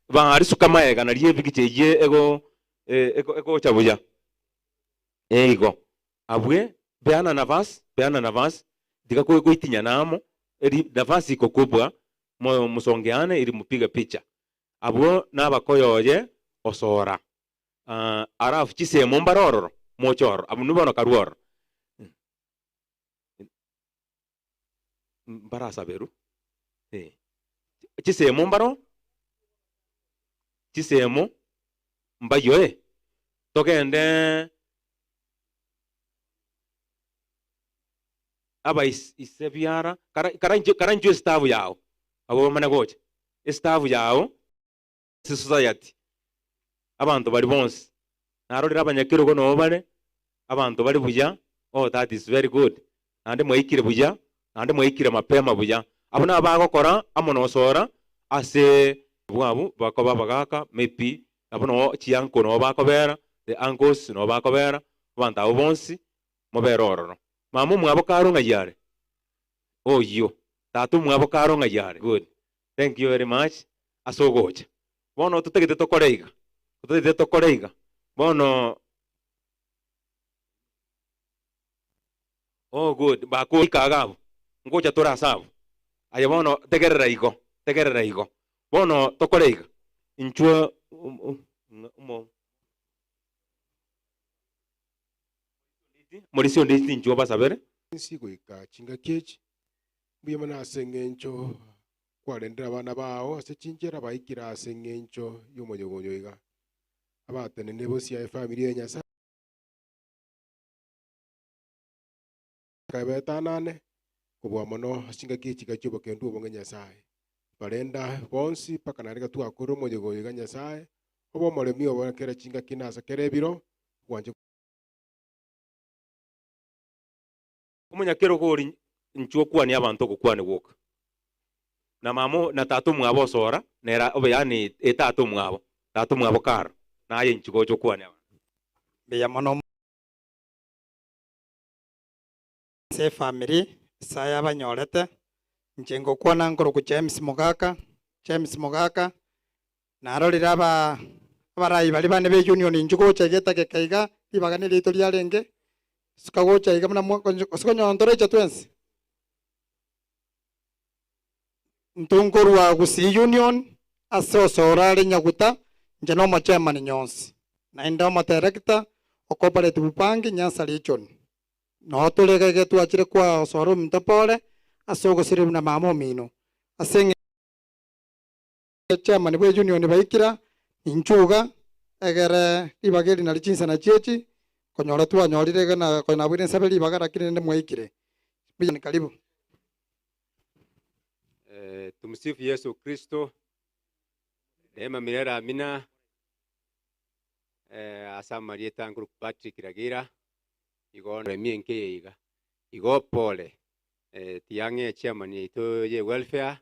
baria suka maega nario ebigicha eyio ego ego egocha buya. Eh igo, abwe peana nafasi, peana nafasi, tiga goitinyana amo, eri nafasi iko kubwa, mo mosongeane ili mupige picha. Abwo nabakoyoye osora. Alafu chisemo mbare ororo, moche ororo, abwo bono karue ororo. Mbarasaberwe, eh. Chisemo mbaro, chisemo mbayio eh, togende aba is ise biara, kara kara inche kara inchwe estaff yao, abwo bamane gocha, estaff yao. Ase society, abanto baria bonsi, narorire abanyakerogo noo bare, abanto bare buya, oh that is very good, naende mwaikire buya, naende mwaikire mapema buya. Abwo nabo bagokora amo na osora ase abwo bakoba abagaka maybe abwo noo chiuncle noo bakobera, the uncles noo bakobera, abanto abwo bonsi mobere ororo. Mama omwabo kare ng'ai are? Oyio. Tata omwabo kare ng'ai are? Good. Thank you very much ase ogocha. Bono totagete tokore iga, totagete tokore iga, bono Oh good, bakoika iga abwo, ngocha tore ase abwo. Aye bono tegerera igo, tegerera igo. Bono tokore iga, inchuo omo Morisia onde inchuo obasabere. Insi goika chingaki echi, mbuya mono ase engencho kwarendire abana bao ase chinchera baikire ase engencho y'omonyogonyo iga. Abatenenire bosio efamiri ya Nyasae ekabetanane kobua mono ase chingaki echi iga chi'obokendu obonge Nyasae. Barenda bonsi mpaka naende iga twakorire omoyega oyo iga Nyasae, obe omoremi obo kera chingaki na ase kera ebiro, bwanche. Omonyakerogo oria inchuo okwanie abanto ogokwania gwoka, na mama na tata omwabo osora nere obe yaani ee tata omwabo, tata omwabo karo, naye inchuo gocha okwane abanto. Mbuya mono ase efamiri Isaya abanyorete, inche ngokwana nkorokwa James Mogaka, James Mogaka, narorire aba abarai baria bane be union inchuo gocha iga etageka iga, ribaga neriaito riarenge. Suka gocha iga buna gose konyora ntoreche twensi. Intwe nkorwa Gusii Union ase osoro are Nyaguta, inche na omochairman Nyonsi, naende omoterekta o Cooperative Bank Nyanza Region. Noo tore iga iga twachire kwaa osoro ominto pore ase ogosiria buna mama omino. Ase eng'encho chairman bwe union baikira, ninchuga iga egere ribaga eri nari chinsana chiechi, konyora twanyorire iga na konya naboire nsabe ribaga lakini rende mwaikire. Mbuya karibu. Eh, tumsifu Yesu Kristo. Daima milele amina. Eh, ase amarieta nkuru Patrick Ragira igo remie nkeye iga igo pole eh, tiyang'e chairman yaito ye welfare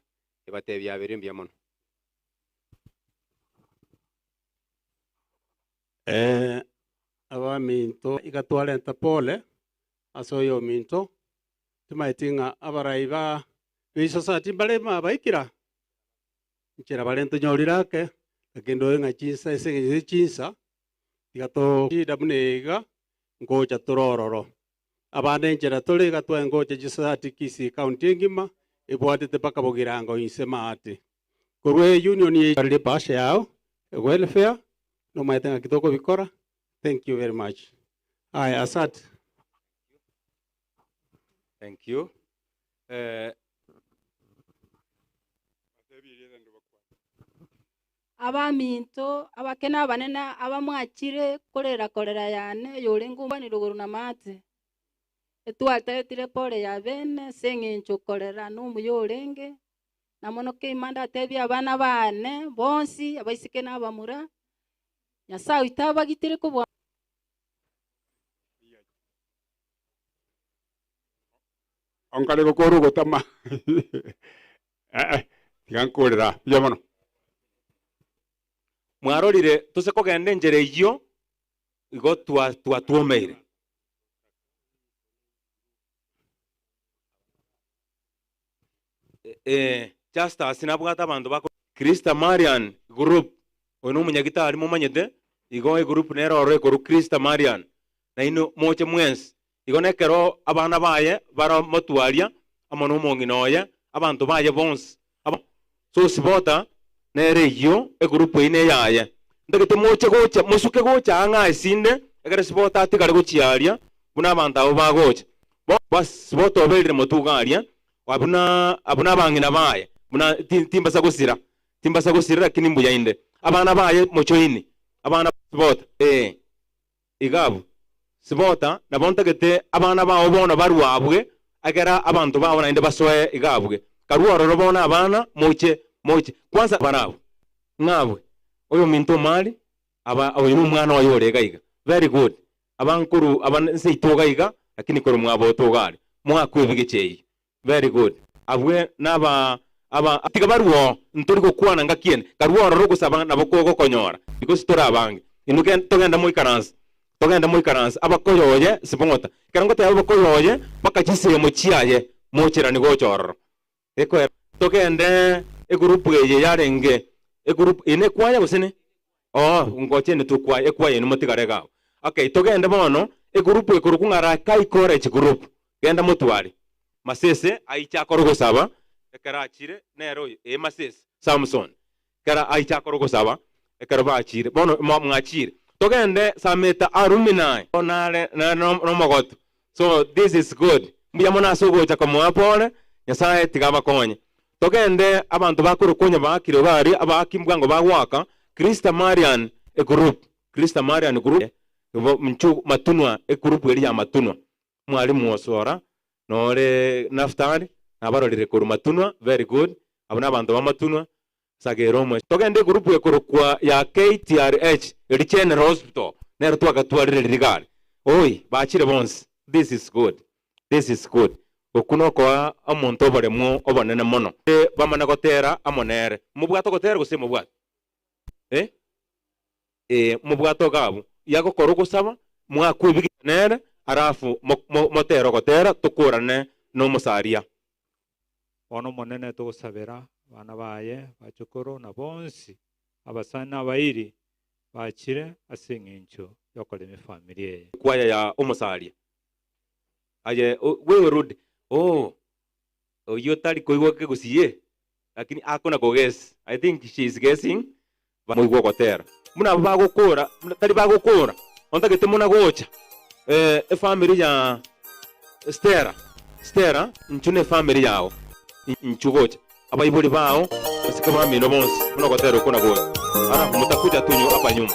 ebatebia abere mbuya mono. Eh, abaminto iga twarenta pole ase oyominto timaeti ng'a abarai ba beisosati mbare mabaikira nchera bare ntonyorire ake lakini ndoe ng'a chinsa ase eng'encho ya chinsa tiga to shida buna iga ngocha tore ororo abande enchera tore iga twae ngocha chisosati Kisii county engima ebwatete mpaka Bogirango inse maate korwa union ye bahasha yao welfare nomaete ng'aki tokobikora thank you very much aya asante. Thank you. Eh, Abaminto abake na abanene abamwachire korera korera yane oyorenge omwani rogoro na maate. Etwataetire pore ya bene ase eng'encho korera na omuya orenge, na mono keima ndatebie abana bane bonsi abaiseke na abamura, Nyasaye oito abagitire kobua. Onkare gokora ogotama eh, tiga nkorera mbuya mono. Mwarorire tose kogenda enchera eyio igo twa twatwomeire. Eh, Justus nabwate abanto bako Krista Marian Group oyo na omonyagitari momanyete igo egroup nere ororo ekorwa Krista Marian nainwe moche mwensi igo nekero abana baye bara motwaria amo na omong'ina oye abanto baye bonsi aba so sibota nere eyio egroup eyio neyaye ntagete moche gocha mosuke gocha ang'e asinde ekero sibota atigare gochia aria buna abanto abwo bagocha bo sibota oberire motuga aria Abwo na abwo nabang'ina baye, buna timbasa gosira, timbasa gosira lakini mbuya inde. Abana baye mochoini, abana sibota, ee, iga abwo. Sibota, nabo ntagete abana bao bono barue abwe, agera abanto bao naende basoe iga abwe. Karue ororo bono abana, moche, moche. Kwanza bare abwo, ng'a abwe, oyominto omari, aba oyo nomwana oye ore iga iga. Very good. Aba nkoru aba nse itoga iga lakini korwa mwaboto iga are mwakwa ebigecho eyio very good abwe naba aba tiga barwe oo ntori gokwana ngaki ende karwe ororo ogosaba nabo kogokonyora because tore abange inwe gen togende moikaranse togende moikaranse abakoyoye sibong'ota ekero ngoteba abakoyoye mpaka chisemo chiaye mocherani gocha ororo Ekoera togende egroup eye yarenge egroup eye nekwaya gose ne oo ngocha ende tokwaya ekwaya eye motigare iga abwo. Okay togende bono egroup ekorokwa ng'a Rakai College group genda motware. Masese aiche akore ogosaba ekero achire nere oyo ee Masese Samson ekero aiche akore ogosaba ekero bachire bono mwachire togende Sameta Aruminai nare nare nomogotu So this is good. Mbuya mono ase ogocha komoa pore, Nyasae tiga abakonye. Togende abanto bakorokwa onye baakire iga aria abaaki mbwango bagoaka, Krista Marian egroup, Krista Marian group, nchu matunwa egroup eria ya matunwa. Mwalimu Osora nore Naftali nabarorire korwa matunwa, very good, abwo nabanto ba matunwa, Sagera omwe. Togende egroup ekorokwa ya KTRH eri General Hospital nero twagatwarire riria gari. Oi bachire bonsi this is good this is good okwo nokoa omonto oboremu obonene mono. Bamana gotera amo nere. Mobwate ogotera gose mobwate? Eh? Ee, mobwate iga abwo. Yagokora ogosaba, mwakwe ebigicha nere, alafu motere ogotera tokorane nomosaria. Bono Omonene togosabera abana baye, abachokoro, na bonsi abasani na abairi bachire ase engencho y'okorema efamiri eye. Ekwaya ya omosaria. Aye wewe rudi. Oh, oyio tari koigwa kegusii lakini akona ko guess. I think she is guessing moigwe ogotera. Buna abwo bagokora, tari bagokora, ontagete muna gocha. Eh, efamiri ya Stella, Stella, inchu ne efamiri yao, inchu gocha. Abaibori bao, basike bamino bonsi, buna ogotera okwo na gocha. Alafu mutakuja tu hapa nyuma.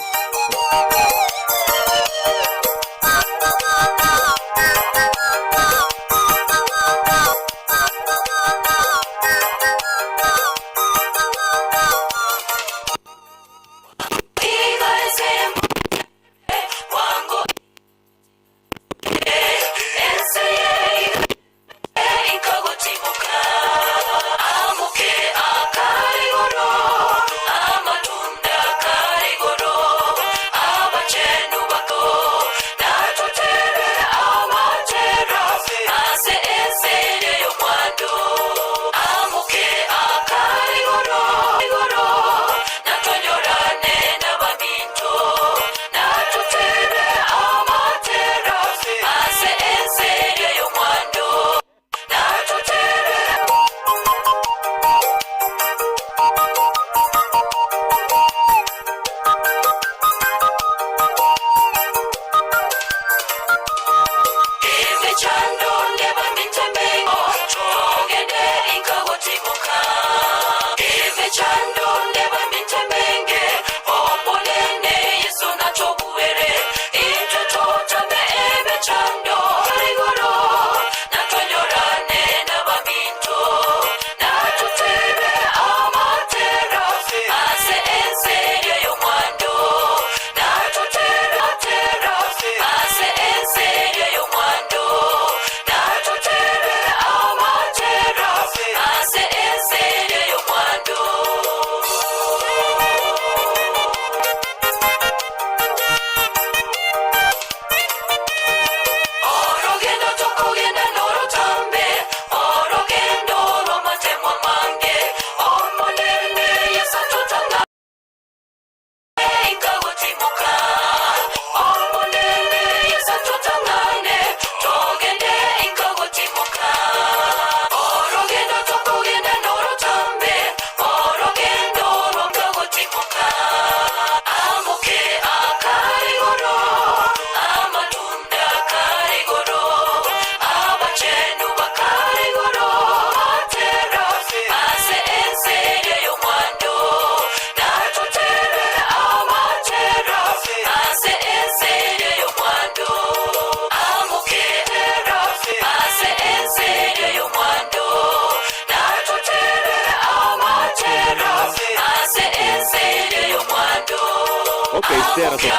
Okay, Stella. So.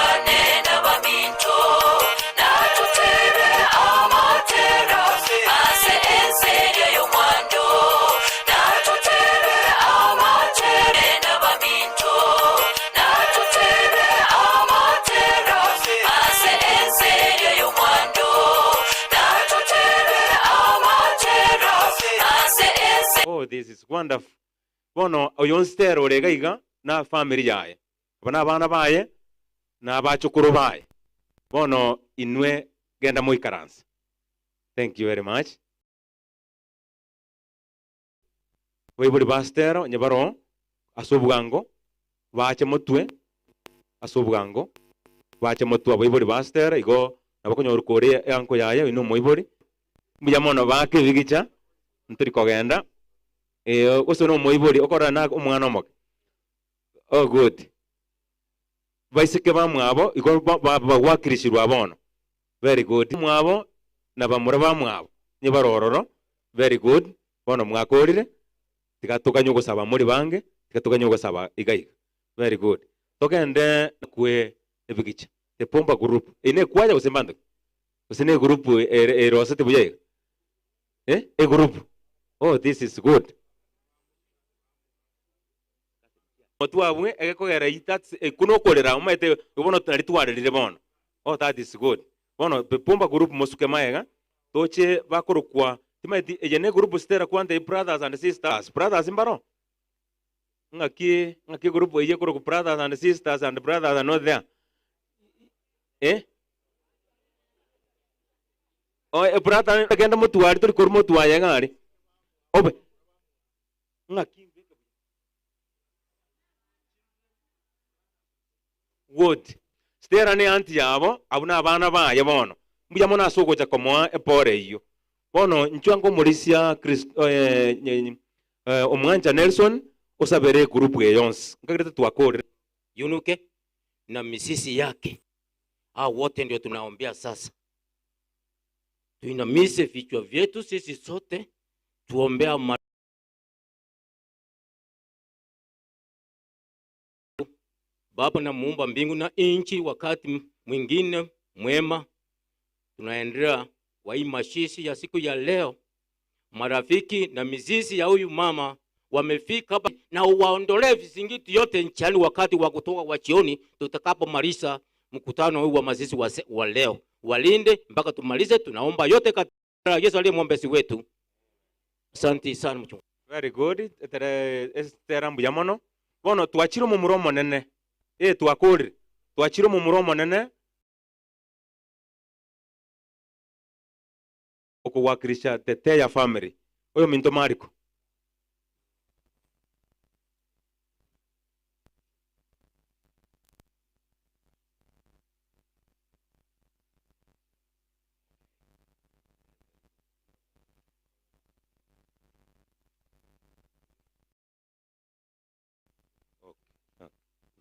Oh, this is wonderful. Bono oyo Stella ore iga iga na family yaye. Aba nabana baye na abachukuru baye. Bono inwe genda moikaranse. Thank you very much. Baibori ba Stella onye baro ase obwango bache motwe ase obwango bache motwe abaibori ba Stella igo nabo okonyora kore eanko yaye oino omoibori mbuya mono bake ebigicha ntori kogenda eh, gose na omoibori okorora na omwana omoke. Oh good. Baiseke bamwabo igo bagwakirishirwa bono. Very good. Mwabo na bamura bamwabo onye bare ororo. Very good. Bono mwakorire tiga toganye ogosaba more bange tiga toganye ogosaba iga iga. Very good. Togende kwe ebigicha. The Pomba group. Eye ne ekwaya gose mbanto ki? Gose ne egroup ere erosete buya iga? Eh? Egroup. Oh this is good. Motwe abwe egekogera ii that's ekwo nokorera omanyete bono nari twarerire bono. Oh that is good. Bono Pumba group mosuke maega toche bakorokwa timanyeti eye ne group Stella kwantebia brothers and sisters, brothers mbaro? Ng'aki ng'aki egroup eyio ekorokwa brothers and sisters and brothers are not there? Eh? Oe brother genda motware tori korwa motwaye iga aria. Obe ng'aki mbeke buya. Good. Stella ne aunty yabo, abwo na abana baye bono. Mbuya mono ase ogocha komoa epore eyio. Bono inchwe ango omorisia Chris omwancha Nelson osabere egroup eye yonsi. Nkagerete twakorire. Yunuke na misisi yake. Hao wote ndio tunaombea sasa. Tuinamise vichwa vyetu sisi sote tuombea ma Baba na muumba mbingu na nchi, wakati mwingine mwema tunaendelea kwa hii mashishi ya siku ya leo. Marafiki na mizizi ya huyu mama wamefika hapa, na uwaondolee vizingiti yote nchiani wakati wa kutoka wa jioni, tutakapomaliza mkutano huu wa mazishi wa leo. Walinde mpaka tumalize. Tunaomba yote katika Yesu aliye mwombezi wetu. Asante sana mchungaji. Very good. Etere estera mbuya mono. Bono twachire omomura omonene. Eh, twakorire. Twachire omomura omonene. Okowakilisha Teteya family. Oyo minto Mariko.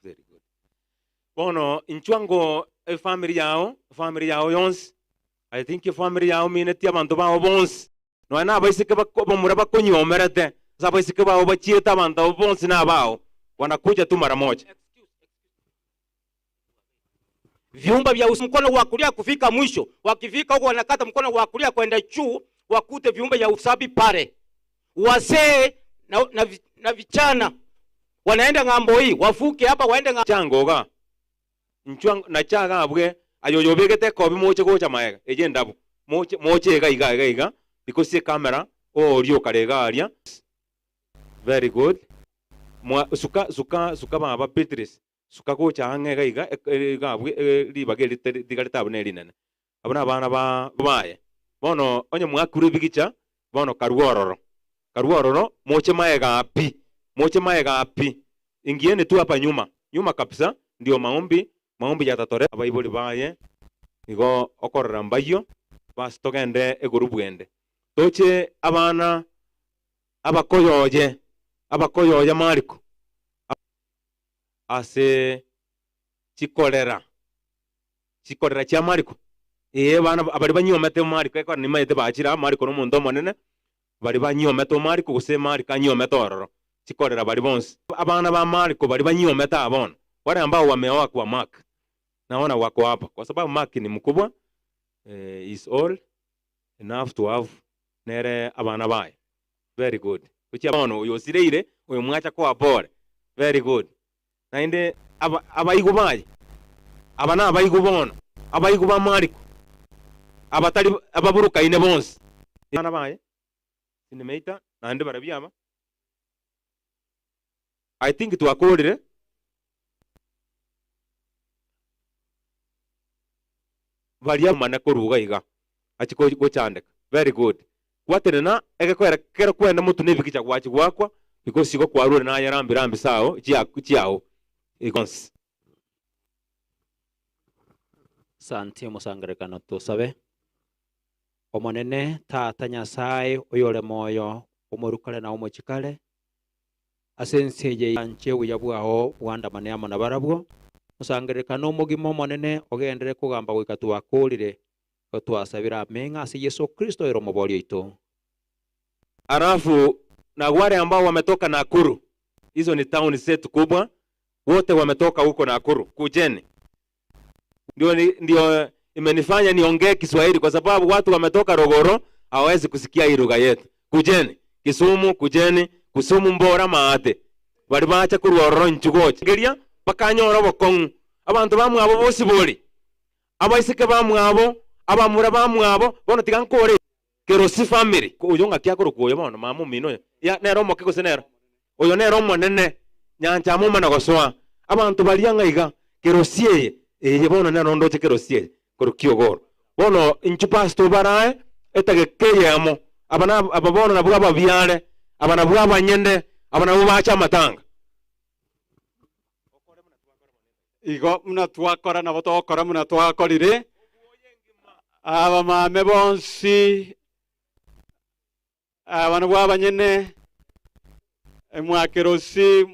Very good. Bono inchwa ngo efamily yao, efamily yao yonsi. I think efamily yao mineti abanto bao bonsi. Nonya na abaiseke bako bamura bakonyomerete, ase abaiseke bao bachiete abanto abo bonsi na abao, wanakuja tu mara moja. Vyumba vya mkono wa kulia kufika mwisho, wakifika huko wanakata mkono wa kulia kwenda juu, wakute vyumba vya usafi pale. Wazee na vijana wanaenda ng'ambo hii, wavuke hapa waende ng'ambo. Changoga nchwa na chaga abwe ayoyo begete kobi moche gocha maega eje ndabu moche moche iga iga iga iga because ye camera orio karega aria. Very good. Mwa, suka suka suka baba Beatrice suka gocha ang'e iga iga iga abwe ribaga eri tiga ritabu ne rinene. Abo na abana ba baye. Bono onye mwakure ebigicha bono karua ororo. Karua ororo moche maega api. Moche maega api. Ingieni tu hapa nyuma. Nyuma kabisa ndio maombi, maombi yatatore abaibori baye igo okorora mbayio basi togende egurubu ende. Toche abana abakoyoye, abakoyoye Mariko ase chikorera. Chikorera chia Mariko. Ee bana abari banyiomete Mariko ekero nimaete bachire aa Mariko na omonto omonene bari banyiomete Mariko gose Mariko anyiomete ororo. Chikorera bari bonsi. Abana ba Mariko bari banyiomete aa bono. Wale ambao wameoa kwa Mark. Naona wako hapa. Kwa sababu Mark ni mkubwa, is old enough to have nere abana baye. Very good. Gochia bono oyo osireire, oyo mwacha koa pore. Very good. Naende aba abaigo baye, aba nabaigo bono, abaigo ba Mariko, abatari ababurukaine bonsi. Abana baye, sinimeita, naende barabwo aba. I think twakorire. Baria mane koruga iga, achi gochandeka. Very good. Gwatenena egekoera kero kwenda motwe na ebigicha gwachi gwakwa because igo kwarure naye rambi rambi sao chiao igonsi. Santi omosangererekano tosabe. Omonene Tata Nyasae oyore moyo, omorukare na omochikare, ase ense eye yanche obuya bwao bwandamane amo nabarabwo. Omosangererekano omogima Omonene ogenderere kogamba goika twakoorire, igo twasabire ameng'a ase Yeso Kristo ere Omoboori oito. Alafu na wale ambao wametoka Nakuru, hizo ni town zetu kubwa, wote wametoka huko Nakuru, kujeni. Ndio, ndio imenifanya niongee Kiswahili kwa sababu watu wametoka Rogoro hawawezi kusikia hii lugha yetu. Kujeni Kisumu, kujeni Kusumu mbora maate. Bari bacha korwa ororo inchugocha. Geria bakanyora obokong'u. Abanto bamwabo bosi bori. Abaiseke bamwabo, abamura bamwabo, bono tiga nkore Kerosi family. Oyo ng'aki akorokwa oyo bono mama omino oyo? Ya nere omoke gose nere? Oyo nere omonene, nyancha amomana gosoa. Abanto baria ng'a iga, Kerosi eye, eye bono nero ndoche Kerosi eye, korwa Kiogoro. Bono inchuo pastor obarae etageka eyemo, aba na aba bono nabwo ababiare, aba nabwo abanyene, aba nabwo bache amatanga. Igo buna twakora nabo togokora buna twakorire. Abamame bonsi, abana bw'abanyene, mwakerosi,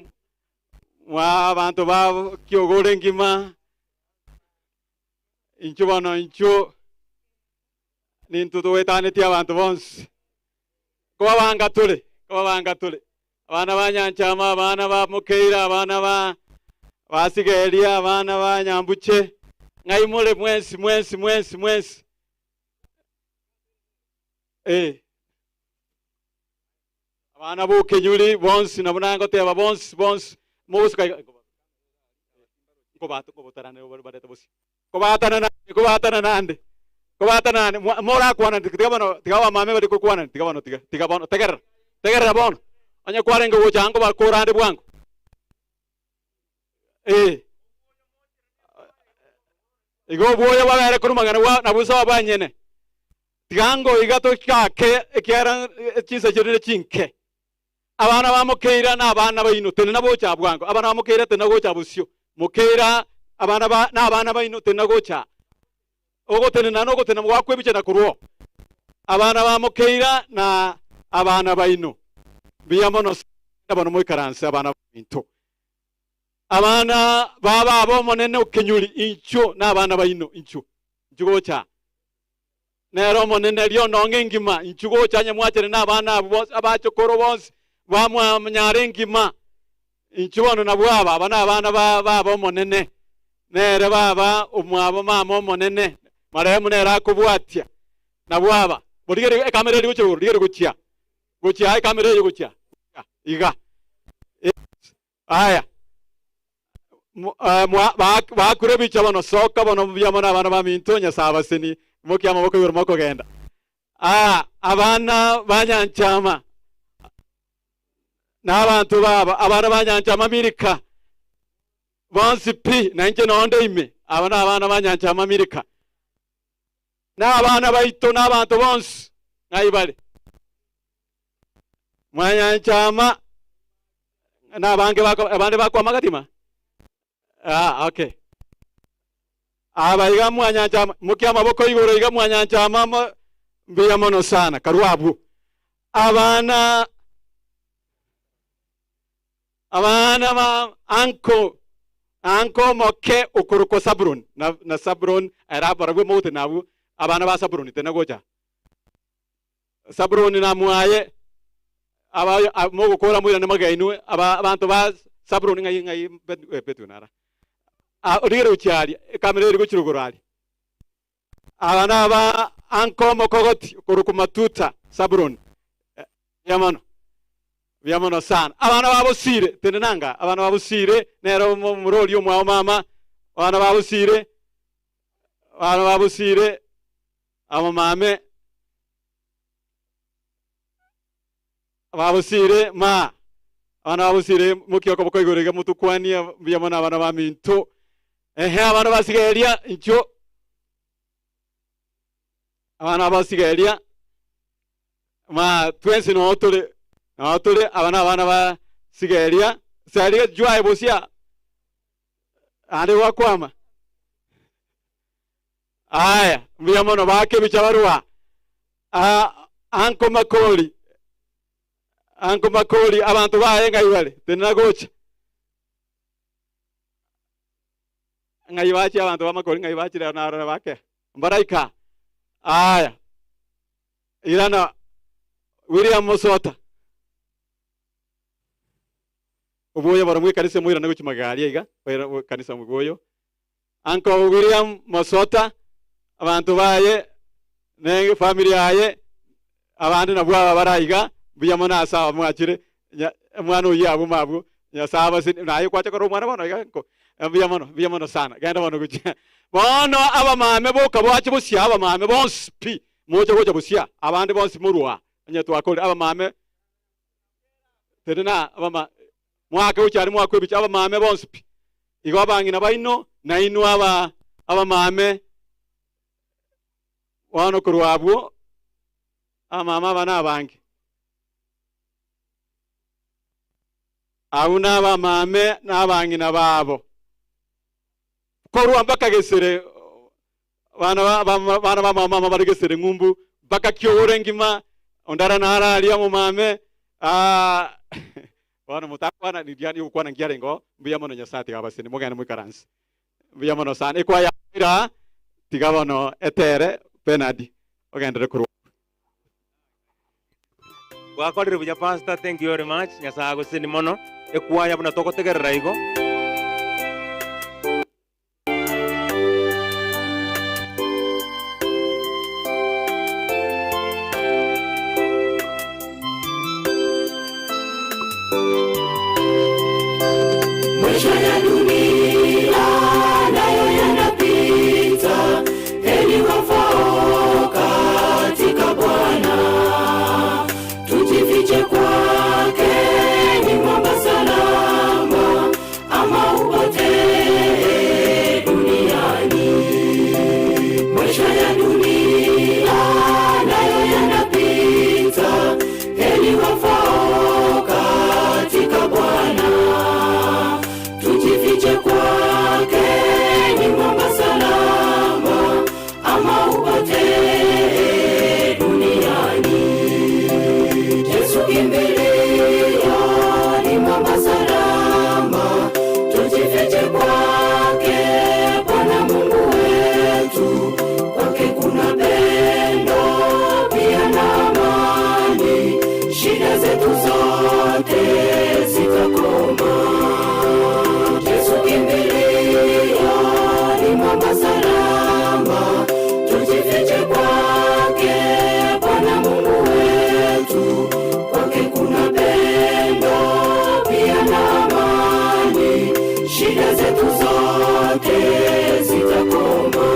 mwa abanto ba kiogoro engima, inchuo bono inchuo nintwe togwetanetie abanto bonsi. Kobabanga tore, kobabanga tore. Abana ba Nyanchama, abana ba Mokeira, abana ba Basigeria, abana ba Nyambuche, ng'ai more mwensi, mwensi, mwensi, mwensi. Eh. Abana b'okenyuri bonsi nabo nagoteba bonsi, bonsi, mogosuka iga, nkobata, nkobotarane barete bosio. Kobatana nande, kobatana nande, kobatana nande, mwa- morakwana tiga bono, tiga abamame baria kokwana, tiga bono, tiga, tiga bono, tegerera, tegerera bono. Onye kwarenge gocha ango bakorande bwango. Eh. Igo obwoyo bwabere korwa magena bwa nabwo sawa bwanyene. Tiga ango iga tochake ekiagera chinsa chiaito ne chinke. Abana ba Mokeira na abana baino, tenena gocha bwango. Abana ba Mokeira, tenena gocha bosio. Mokeira, abana ba, na abana baino, tenena gocha. Ogotenena nogotenena gwakwebichana korwa oo. Abana ba Mokeira na abana baino. Mbuya mono sana bono moikaranse abana baminto. Abana ba baba omonene okenyuri, inchuo na abana baino, inchuo. Inchuo gocha. Nere Omonene riononge engima, inchuo gocha onye mwachire nabana abwo bonsi, abachokoro bonsi bamwanyara engima. Inchuo bono nabwo aba, aba nabana ba baba omonene, nere baba omwabo mama omonene, marehemu nere akobwatia. Nabwo aba. Borigereria ekamera eria gochia igoro, rigereria gochia, gochia ekamera eye gochia, gochia iga. Yes. Aya, bakure ebichwa bono, soka bono mbuya mono abana baminto, Nyasae abasenie, imokia amaboko igoro mokogenda. Aa, abana ba Nyanchama na abanto babo, abana ba Nyanchama Milika, bonsi pi, na inche nonde ime, aba nabana ba Nyanchama Milika, na abana baito na abanto bonsi ng'ai bare. Mwanyanchama na abange bako abande bakwama gatima ah, okay aba iga mwanyanchama mokia amaboko igoro iga mwanyanchama mo mbuya mono sana karwa abwo abana abana ba anko anko omoke okorokwa Sabuloni na, na Sabuloni ere barabwo mogote nabwo abana ba Sabuloni tena gocha Sabuloni na mwaye, aba mogokora moirane magega inwe, aba abanto ba Sabuloni ng'ai ng'ai Bet- Bethuel nara. Ah, origere gochia aria, ekamera eri gochia rogoro aria. Aba naba anko omokogoti okorokwa Matuta Sabuloni. Eh, Mbuya mono. Mbuya mono sana. Abana ba Bosire, tenena anga, abana ba Bosire, nere omo- omorori omwao mama, abana ba Bosire, abana ba Bosire, Abamame babosire ma abana babosire mokia okoboko igoro iga motukwanie mbuya mono abana baminto ehe abana basigeria inchuo abana basigeria ma twensi noo tore noo tore aba na abana basigeria seria jwae bosia ande gwakwama Aya, mbuya mono bake ebicha barua. Ah, Uncle Makori. Uncle Makori, abanto baye ng'ai bare? Tenena gocha. Ng'ai bachia abanto ba Makori ng'ai bachire narora bake. Mbaraika. Aya. Irana William Musota. Obuoyo baromwe ekanisa moirane gochia magega aria iga, oira kanisa obuoyo. Uncle William Mosota, abanto baye ne efamiri yaye, abande nabwo aba bare aiga, mbuya mono ase aba mwachire, nya omwana oyio abwo mabwo, Nyasae abasenie, naye kwacha korora omwana bono iga nko, mbuya mono, mbuya mono sana, genda bono gochia. Bono abamame boka boache bosio abamame bonsi pi, moche gocha bosio aa, abande bonsi morwe aa, onye twakorire abamame, tenena abama mwake gochia aria mwakwa ebicha abamame bonsi pi. Igo abang'ina baino, nainwe aba abamame. Bono korwa abwo, abamama aba nabange. Abwo nabamame na abang'ina babo. Korwa mpaka gesere, bana ba bana ba mama bare gesere ng'umbu, mpaka kiogoro engima, onde ara naro aria omomame, bono motakwana riria rigokwana nkiarenge oo, mbuya mono Nyasaye tiga abaseni mogende moikaranse. Mbuya mono sana. Ekwaya ira tiga bono etere Bernard ogenderere korwa abwo. Gwakorire buya pastor thank you very much Nyasaye agoseseni mono ekwaya buna togotegerera igo. Maisha ya dunia nayo yanapita, heri wafao katika Bwana. Tujifiche kwake, ni mwamba salama, ama upotee duniani. Maisha ya dunia nayo yanapita, heri wafao katika Bwana. Tujifiche kwake, ni mwamba salama, ama upotee duniani. Yesu kimbilio, ni mwamba salama, tujifiche kwake, Bwana Mungu wetu. Kwake kuna pendo pia na amani, shida zetu zote zitakoma. Yesu kimbilio, ni mwamba salama, tujifiche kwake, Bwana Mungu wetu. Kwake kuna pendo pia na amani, shida zetu zote zitakoma.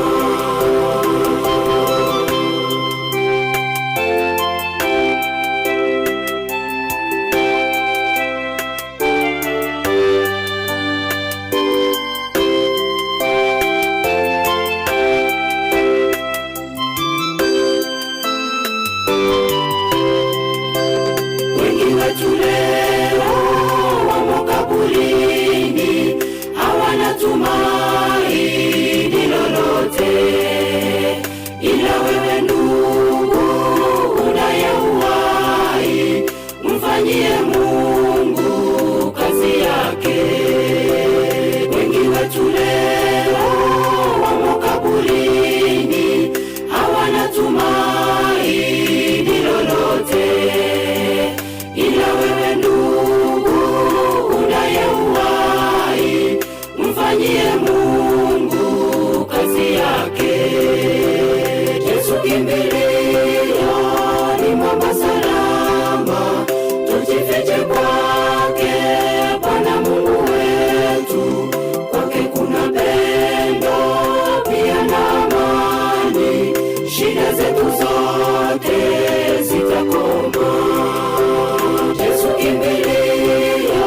Wengi wetu leo wamo kaburini, hawana tumaini lolote, ila wewe ndugu unaye uhai, mfanyie Mungu kazi yake. Wengi wetu leo wamo kaburini, hawana tumaini lolote, ila wewe ndugu unaye uhai, mfanyie Mungu kazi yake. Yesu kimbilio, ni mwamba salama, tujifiche kwake, Bwana Mungu wetu. Kwake kuna pendo pia na amani, shida zetu zote zitakoma. Yesu kimbilio,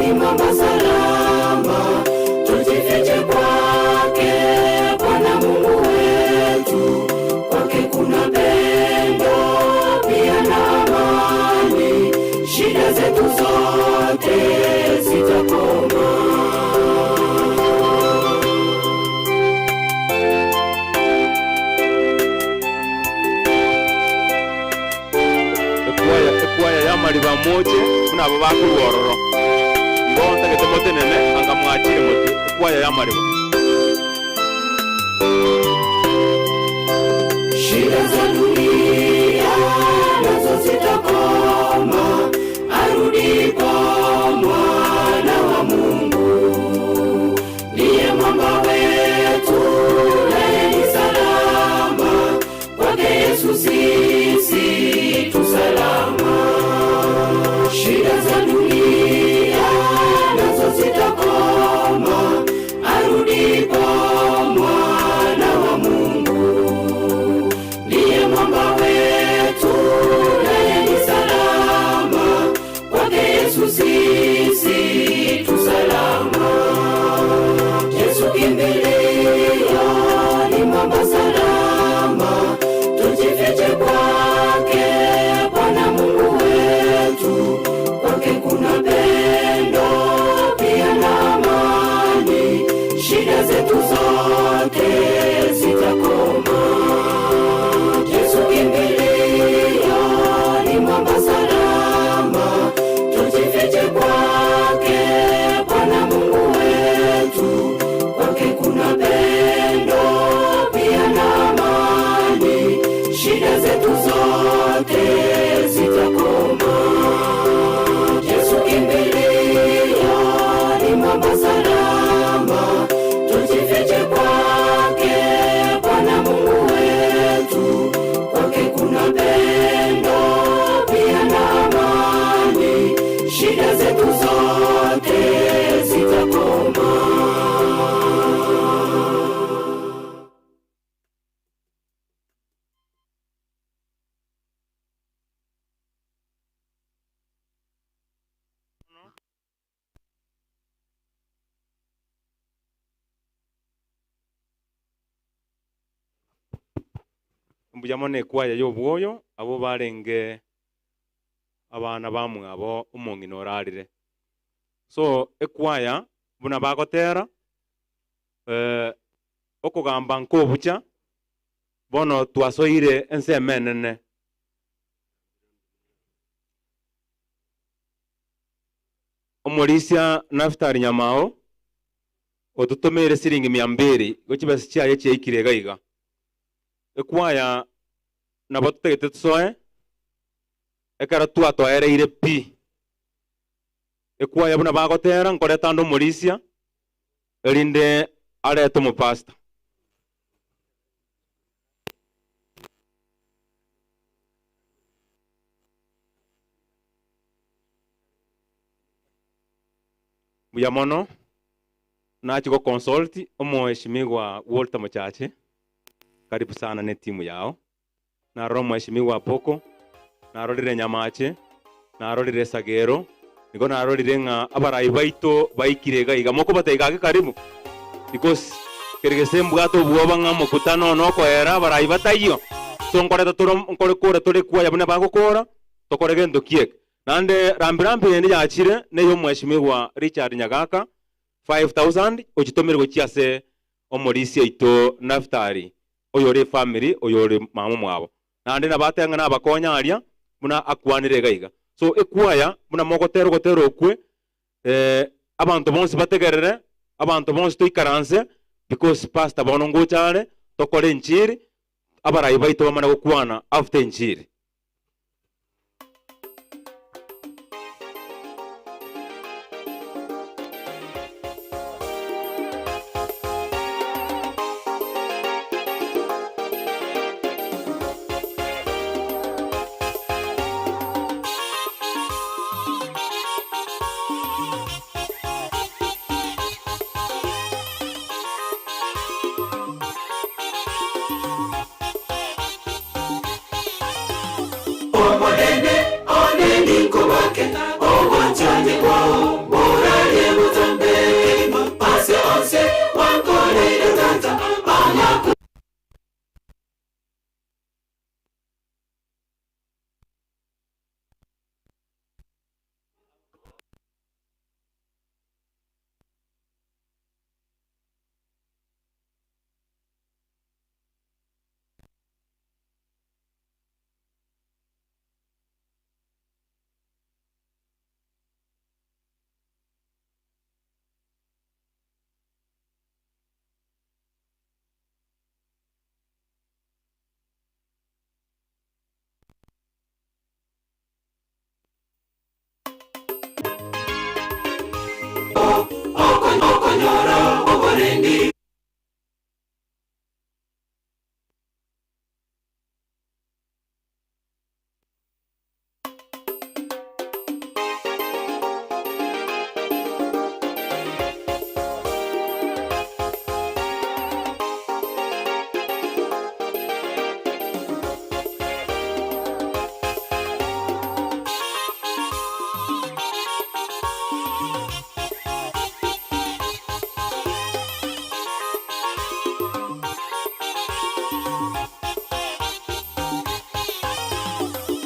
ni mwamba salama, tujifiche kwake, Bwana Mungu wetu. Kwake kuna pendo pia na amani, shida zetu zote zitakoma. Ekwaya ekwaya yamariba moche buna abo bakorwa ororo. Igo ntagete motenene anga mwachire motwe. Ekwaya yamariba. Shida za dunia nazo zitakoma, arudipo mwana wa Mungu. Ndiye mwamba wetu, naye ni salama, kwake Yesu sisi tu salama. Shida za dunia nazo zitakoma, arudipo mwana wa Mungu. Ndiye mwamba Mbuya mono ekwaya y'obwoyo abwo barenge abana bamwabo omong'ina orarire. So ekwaya buna bagotera okogamba nkobucha, bono twasoire ensemo enene. Omorisia Naftali Nyamao ototomeire siringi mia mbili igo chibesa chiaye chiaikire iga iga. Ekwaya nabo totagete tosoe ekero twatoereire pi. Ekwaya buna bagotera nkoreta ande omorisia erinde arete omopastor. Mbuya mono, nachia go consult omoheshimiwa Walter Mochache, karibu sana ne team yao. Narora omoheshimiwa Apoko, narorire Nyamache, narorire Sagero, nigo narorire ng'a abarai baito baikire iga iga. Mokobatebia gaki karibu because kere gese mbwate obwoba ng'a omokutano one okoera abarai bataiyo. So nkoreta tore nkore kora tore ekwaya buna bagokora, tokore gento ki eke. Naende rambi rambi ende yachire neye omweshimiwa Richard Nyagaka, 5000 ochitomire gochia ase omorisia oito Naftali, oyore efamiri oyore mama omwabo. Naende nabatebe ng'a nabakonye aria buna akwanire iga iga. So ekwaya buna mogotera ogotera okwe, abanto bonsi bategerere, abanto bonsi toikaranse, because pastor bono ngocha are, tokore enchiri, abarai baito bamane gokwana after enchiri. Omonene one ninkobake, obwanchani bwao borarie botambe kegima, ase onsi gwankoreire Tata, amaku. Okonyora oborendi.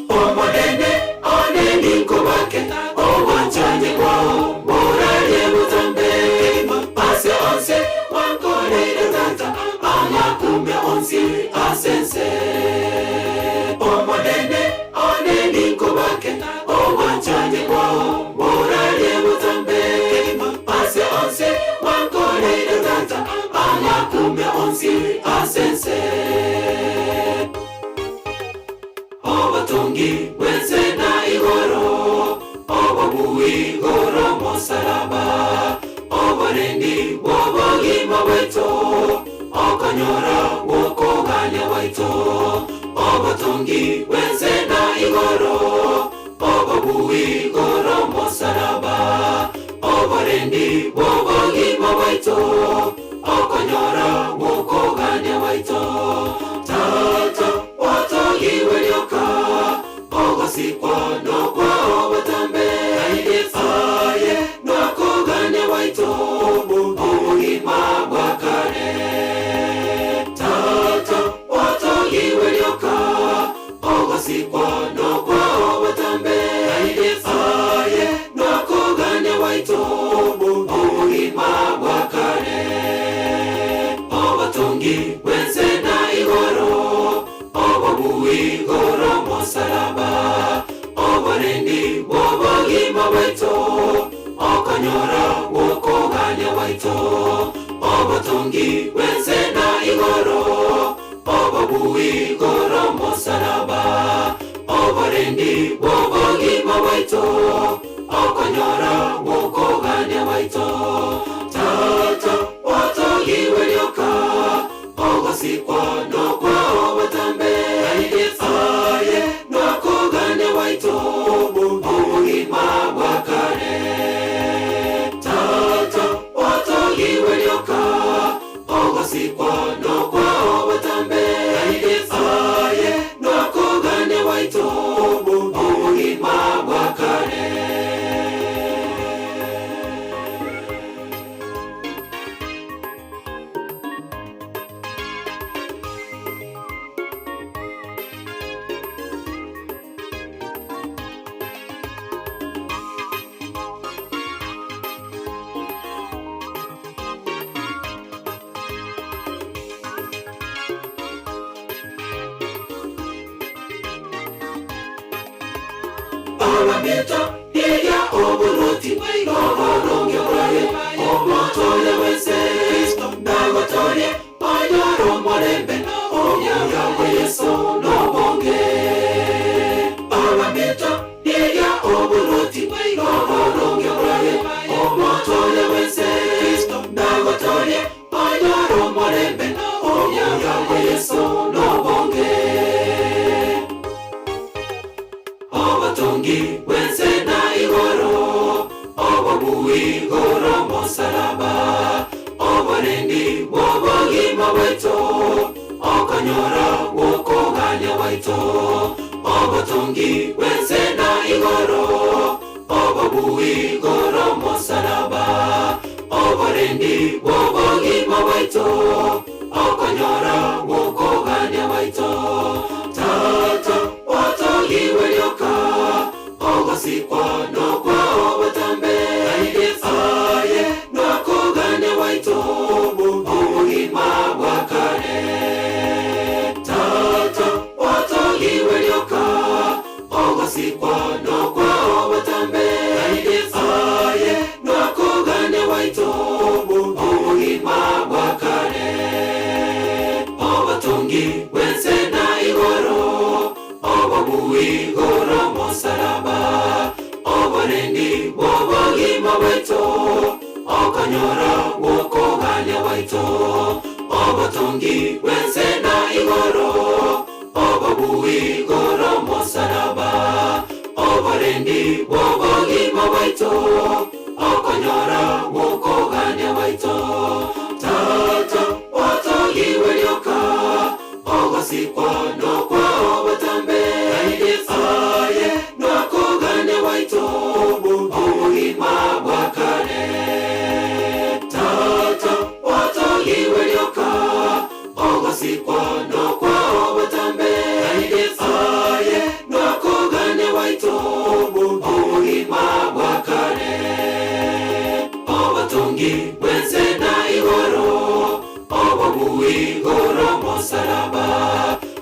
Omonene one ninkobake, obwanchani bwao borarie botambe kegima, ase onsi gwankoreire Tata, amakumia onsi ase ense. Omonene one ninkobake, obwanchani bwao borarie botambe kegima, ase onsi gwankoreire Tata, amakumia onsi ase ense. Obotongi bw'ense na igoro, obobui igoro omosalaba, oborendi bw'obogima bwaito, okonyora gw'okogania gwaito. Obotongi bw'ense na igoro, obobui igoro omosalaba, oborendi bw'obogima bwaito, okonyora gw'okogania gwaito. Tata otogiwe rioka, ogosikwa nokwa obotambe, aye nokogania gwaito, obogima bwa kare. Tata otogiwe rioka, Okonyora gw'okogania gwaito, obotongi bw'ense na igoro, obobui igoro omosalaba, oborendi bw'obogima bwaito, okonyora gw'okogania gwaito. Tata otogiwe rioka, ogosikwa nokwao botambe, aye nokogania gwaito, obogima bwa kare. Tata otogiwe rioka, ogosikwa nokwao botambe, aye nokogania gwaito, obogima bwa kare. Abamito iria oborwoti noboronge bwaye, omotooria bw'ense Kristo nagotorie, onyore omorembe omuya bwa Yeso nobonge. Abamito iria oborwoti noboronge bwaye, omotooria bw'ense Kristo nagotorie, onyore omorembe omuya bwa Yeso nobonge. Obotongi bw'ense na igoro, obobui igoro omosalaba, oborendi bw'obogima bwaito, okonyora gw'okogania gwaito. Obotongi bw'ense na igoro, obobui igoro omosalaba, oborendi bw'obogima bwaito, okonyora gw'okogania gwaito. Tata otogiwe rioka, ogosikwa nokwao botambe, aye nokogania gwaito, obogima bwa kare. Tata otogiwe rioka, ogosikwa nokwao botambe, aye nokogania gwaito, obogima bwa kare. Obotongi bw'ense na igoro, obobui igoro omosalaba, oborendi bw'obogima bwaito, okonyora gw'okogania gwaito. Obotongi bw'ense na igoro, obobui igoro omosalaba, oborendi bw'obogima bwaito, okonyora gw'okogania gwaito. Tata otogiwe rioka, ogosikwa nokwao botambe, aye nokogania gwaito, obogima bwa kare. Tata otogiwe rioka, ogosikwa nokwao botambe, aye nokogania gwaito, obogima bwa kare. Obotongi bw'ense na igoro, obobui igoro omosalaba,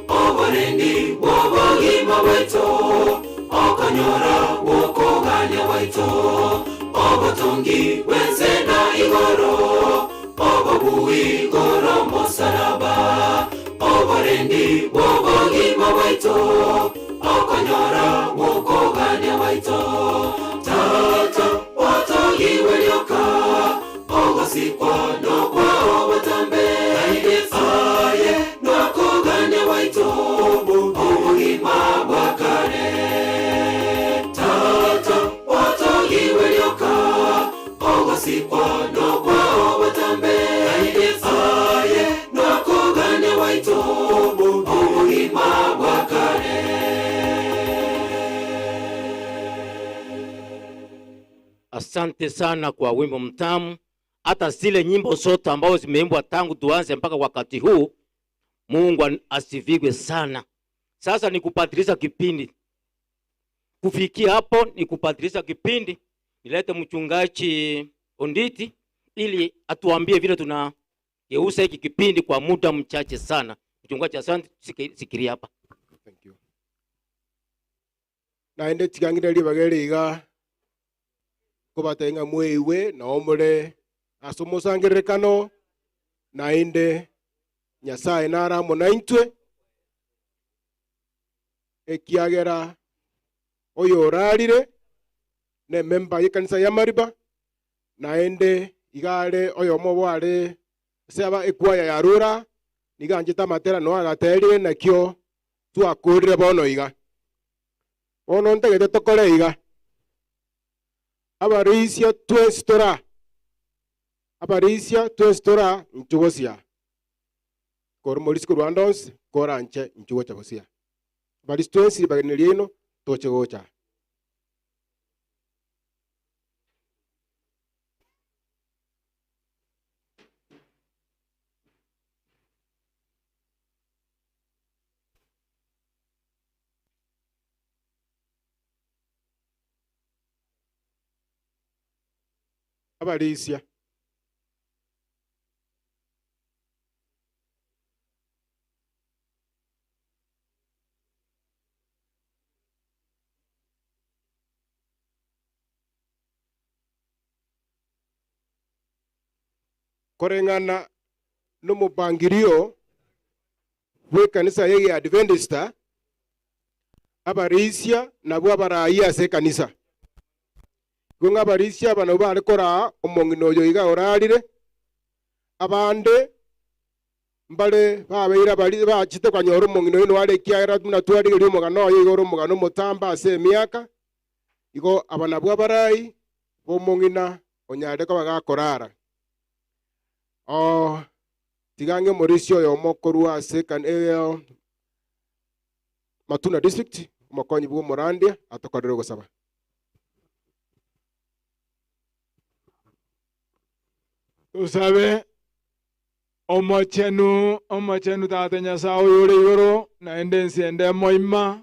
oborendi bw'obogima bwaito, okonyora gw'okogania gwaito. Obotongi bw'ense na igoro, obobui igoro omosalaba, oborendi bw'obogima bwaito, okonyora gw'okogania gwaito. Tata otogiwe rioka, ogosikwa nokwao botambe, aye nokogania gwaito, obogima bwa kare. Tata otogiwe rioka, ogosikwa nokwao botambe, aye nokogania gwaito, obogima bwa kare. Asante sana kwa wimbo mtamu. Hata zile nyimbo zote ambazo zimeimbwa tangu tuanze mpaka wakati huu, Mungu asifiwe sana. Sasa ni kupatilisha kipindi. Kufikia hapo ni kupatilisha kipindi. Nilete mchungaji Onditi ili atuambie vile tunageuza hiki kipindi kwa muda mchache sana. Mchungaji, asante, sikiria hapa. Thank you. Naende tigangire ribagere iga. Nkobatebia ng'a mweigwe nao more ase omosangererekano, naende Nyasae nare amo naintwe, ekiagera oyorarire nememba y'ekanisa y'amariba, naende iga are oyomo obo are ase aba ekwaya ya Rura, nigo anchete amatera noe agaterire nakio twakorire bono iga. Bono ntagete tokore iga, abarisia twensi tora, abarisia twensi tora inchuo bosia. Kore omorisia korwa ande onsi, koranche inchuo gocha bosia. Abarisia twensi ribaga riaino toche gocha. Abarisia. Koreng'ana nomobangirio bw'ekanisa y'Egeadventista, abarisia nabwo abarai ase ekanisa. Igo ng'a abarisia aba nabwo bare koraa omong'ina oyo iga orarire, abande mbare babeire abari bachete konyora omong'ina oyo noare ekiagera buna twarigeria omogano oye iga ore omogano omotambe ase emiaka. Igo aba nabwo abarai b'omong'ina onyarire koba gakorara. Oo, tiga ang'e omorisia oyomo korwa ase ekan eh, Matuna District, omokonyi bw'omorandia atokorere ogosaba. Tosabe, Omochenu, Omochenu Tata Nyasae oyore igoro, naende ense ende emoima,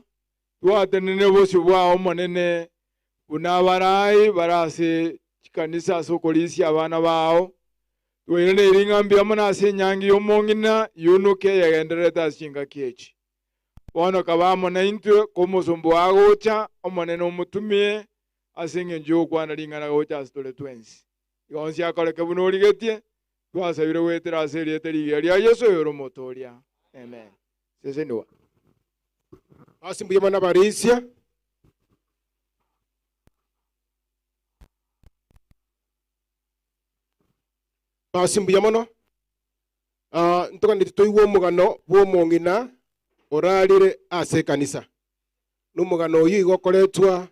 twatenenire obosio bwao Omonene, buna abarai bare ase chikanisa ase okorisia abana bao. Twairaneiri ng'a mbuya mono ase enyangi y'omong'ina yunuke eyegendererete ase chingaki echi. Bono kaba amo naintwe, komosomba oo agocha, Omonene omotumie ase engencho y'ogokwana ring'ana gocha ase tore twensi. Igo onsi akoreke buna origetie, twasabire goetera ase erieta rigiya ria Yeso oyore Omotooria. Amen. Sesenigwa. Ase mbuya mono abarisia. Ase mbuya mono. Ah, ntoganeti toigwe omogano bw'omong'ina orarire ase ekanisa. Nomogano oyio igo okoretwa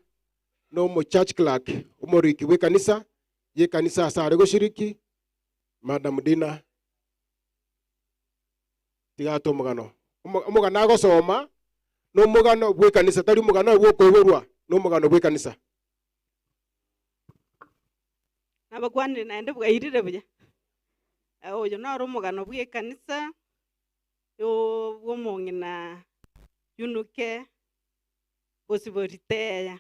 nomo church clerk, omoriki bw'ekanisa, y'ekanisa ase are goshiriki, Madam Dina. Tiga ate omogano. Omogano agosoma nomogano bw'ekanisa, tari omogano oyo bw'okoiborwa, nomogano bw'ekanisa. Nabakwanire naende bwairire buya. Oyo noro omogano bw'ekanisa bw'omong'ina Yunuke Bosiboriteya.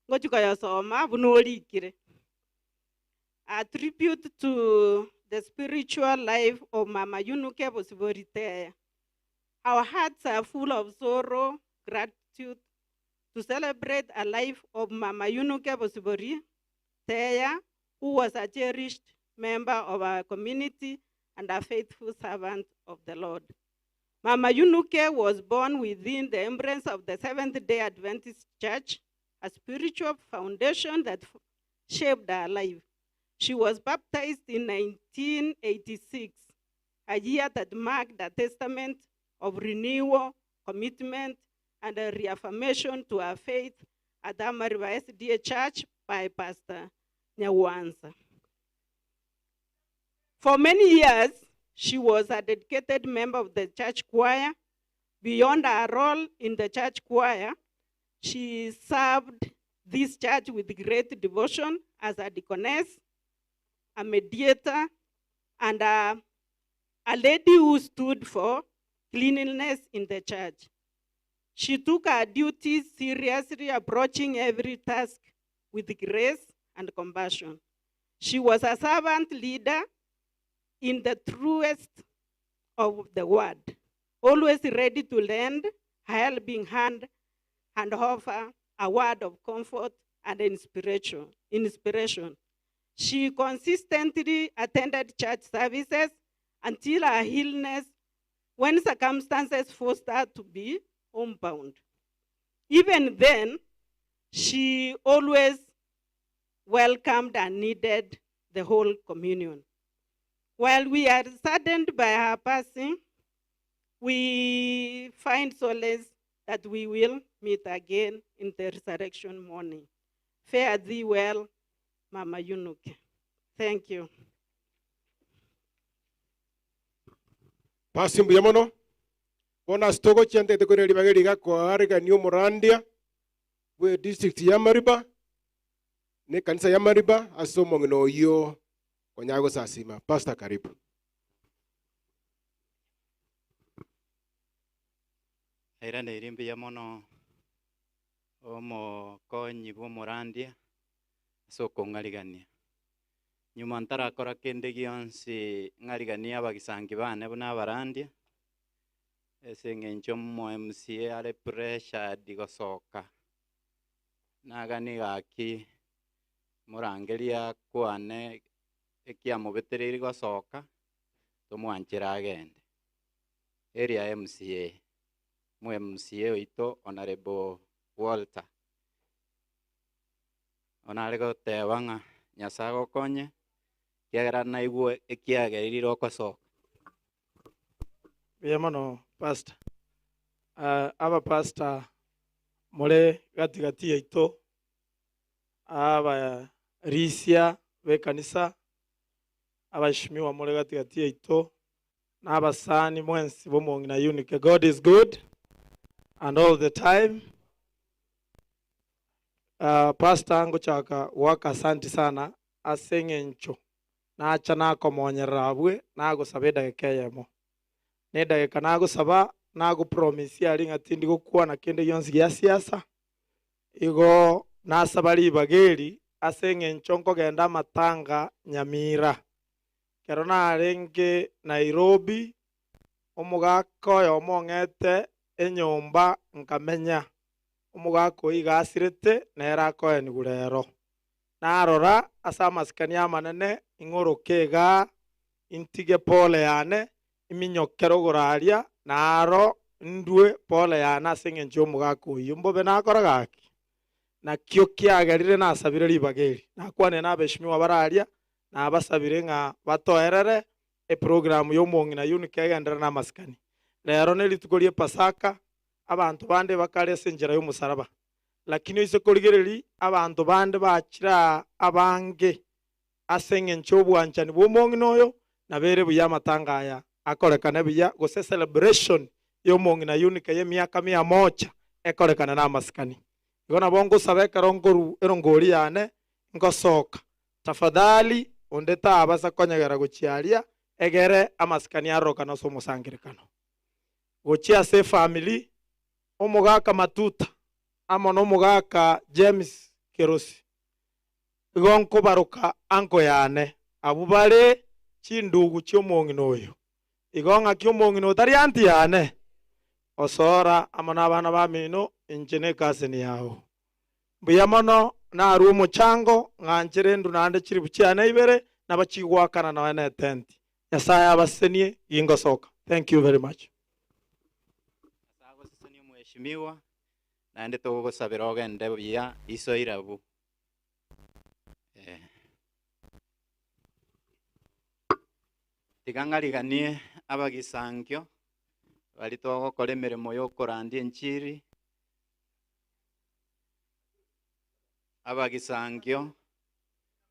Ngochia koyosoma buna orikire. A tribute to the spiritual life of Mama Yunuke Bosiboriteya. Our hearts are full of sorrow, gratitude to celebrate a life of Mama Yunuke Bosiboriteya, who was a cherished member of our community and a faithful servant of the Lord. Mama Yunuke was born within the embrace of the Seventh-day Adventist Church, a spiritual foundation that shaped her life. She was baptized in 1986, a year that marked a testament of renewal, commitment, and a reaffirmation to her faith at Amariba SDA Church by Pastor Nyawanza. For many years, she was a dedicated member of the church choir. Beyond her role in the church choir, she served this church with great devotion as a deaconess, a mediator, and a lady who stood for cleanliness in the church. She took her duties seriously, approaching every task with grace and compassion. She was a servant leader in the truest of the word, always ready to lend a helping hand and offer a word of comfort and inspiration. inspiration. She consistently attended church services until her illness, when circumstances forced her to be homebound. Even then, she always welcomed and needed the whole communion. While we are saddened by her passing, we find solace that we will meet again in the resurrection morning. Fare thee well, Mama Yunuke. Thank you. Pasi mbuya mono. Bono ase togochia ntagete koira ribaga eri iga koaregania omorandia bwe district ya Mariba na ekanisa ya Mariba ase omong'ina oyio konyara gosasima. Pastor karibu. Airaneirie mbuya mono omokonyi bw'omorandia ase okong'arigania. Nyuma ntarakora kende gionsi ng'ariganie abagisangi bane buna abarandia, ase eng'encho omo MCA are pressured gosoka, nagani gaki morangerie akwane ekiamobetereirie gosoka, tomwanchere agende. Area MCA, mo MCA oito Honourable Walter, bono are goteba ng'a Nyasae agokonye, ekiagera naigwe ekiagerire okosoka. Mbuya mono pastor. Ah, abapastor more gati gati yaito, abarisia b'ekanisa, abaheshimiwa more gati gati yaito, na abasani mwensi b'omong'ina Eunike. God is good and all the time. Uh, pastor ngochaka goaka asanti sana ase eng'encho nacha nakomonyerera abwe nagosaba edageka eyemo. Na edageka nagosaba nagopromisia aria ng'a tindi gokwana kende gionsi gia siasa, igo nasaba ribaga eri ase eng'encho nkogenda amatanga Nyamira. Ekero narenge Nairobi, omogaka oyomo ong'ete enyomba nkamenya, omogaka oyio iga asirete, nere akoenigwa rero. Narora ase amasikani amanene ing'oroke igaa, intige pole yane, iminyokere ogoraria, naro ndue pole yane ase engencho y'omogaka oyio. Mbobe nakora gaki? Nakio kiagerire nasabire ribaga eri. Nakwanire nabeshimiwa bare aria, nabasabire ng'a batoerere eprogramu y'omong'ina Eunike egenderere namasikani. Rero nerituko ri'Epasaka, abanto bande bakare ase enchera y'omosaraba. Lakini oise korigereria abanto bande bachire aa abange ase engencho y'obwanchani bw'omong'ina oyo, nabo ere buya amatanga aya akorekane buya, gose celebration y'omong'ina Eunike y'emiaka mia mocha ekorekane namasikani. Igo nabo ngosaba ekero nkorwa erongori yane ngosoka, Tafadhali onde tabasa konyegera gochia aria, egere amasikani arorokane ase omosangererekano. Gochia ase efamiri, omogaka Matuta amo nomogaka James Kerosi, igo nkobaroka uncle yane, abwo bare chindugu chi'omong'ina oyo. Igo ng'aki omong'ina otari aunty yane? Osora amo nabana bamino, inche necousin yao. Mbuya mono narue omochango, ng'anchere endu naende chilifu chiane ibere, nabachigwakana nonya netenti. Nyasae abasesenie, gingosoka. Thank you very much. Nyasae agosesenie omweshimiwa, naende togogosabera ogende buya iso irabu. Eh. Tiga ng'ariganie abagisangio baria togokora emeremo y'okorandia enchiri, abagisangio,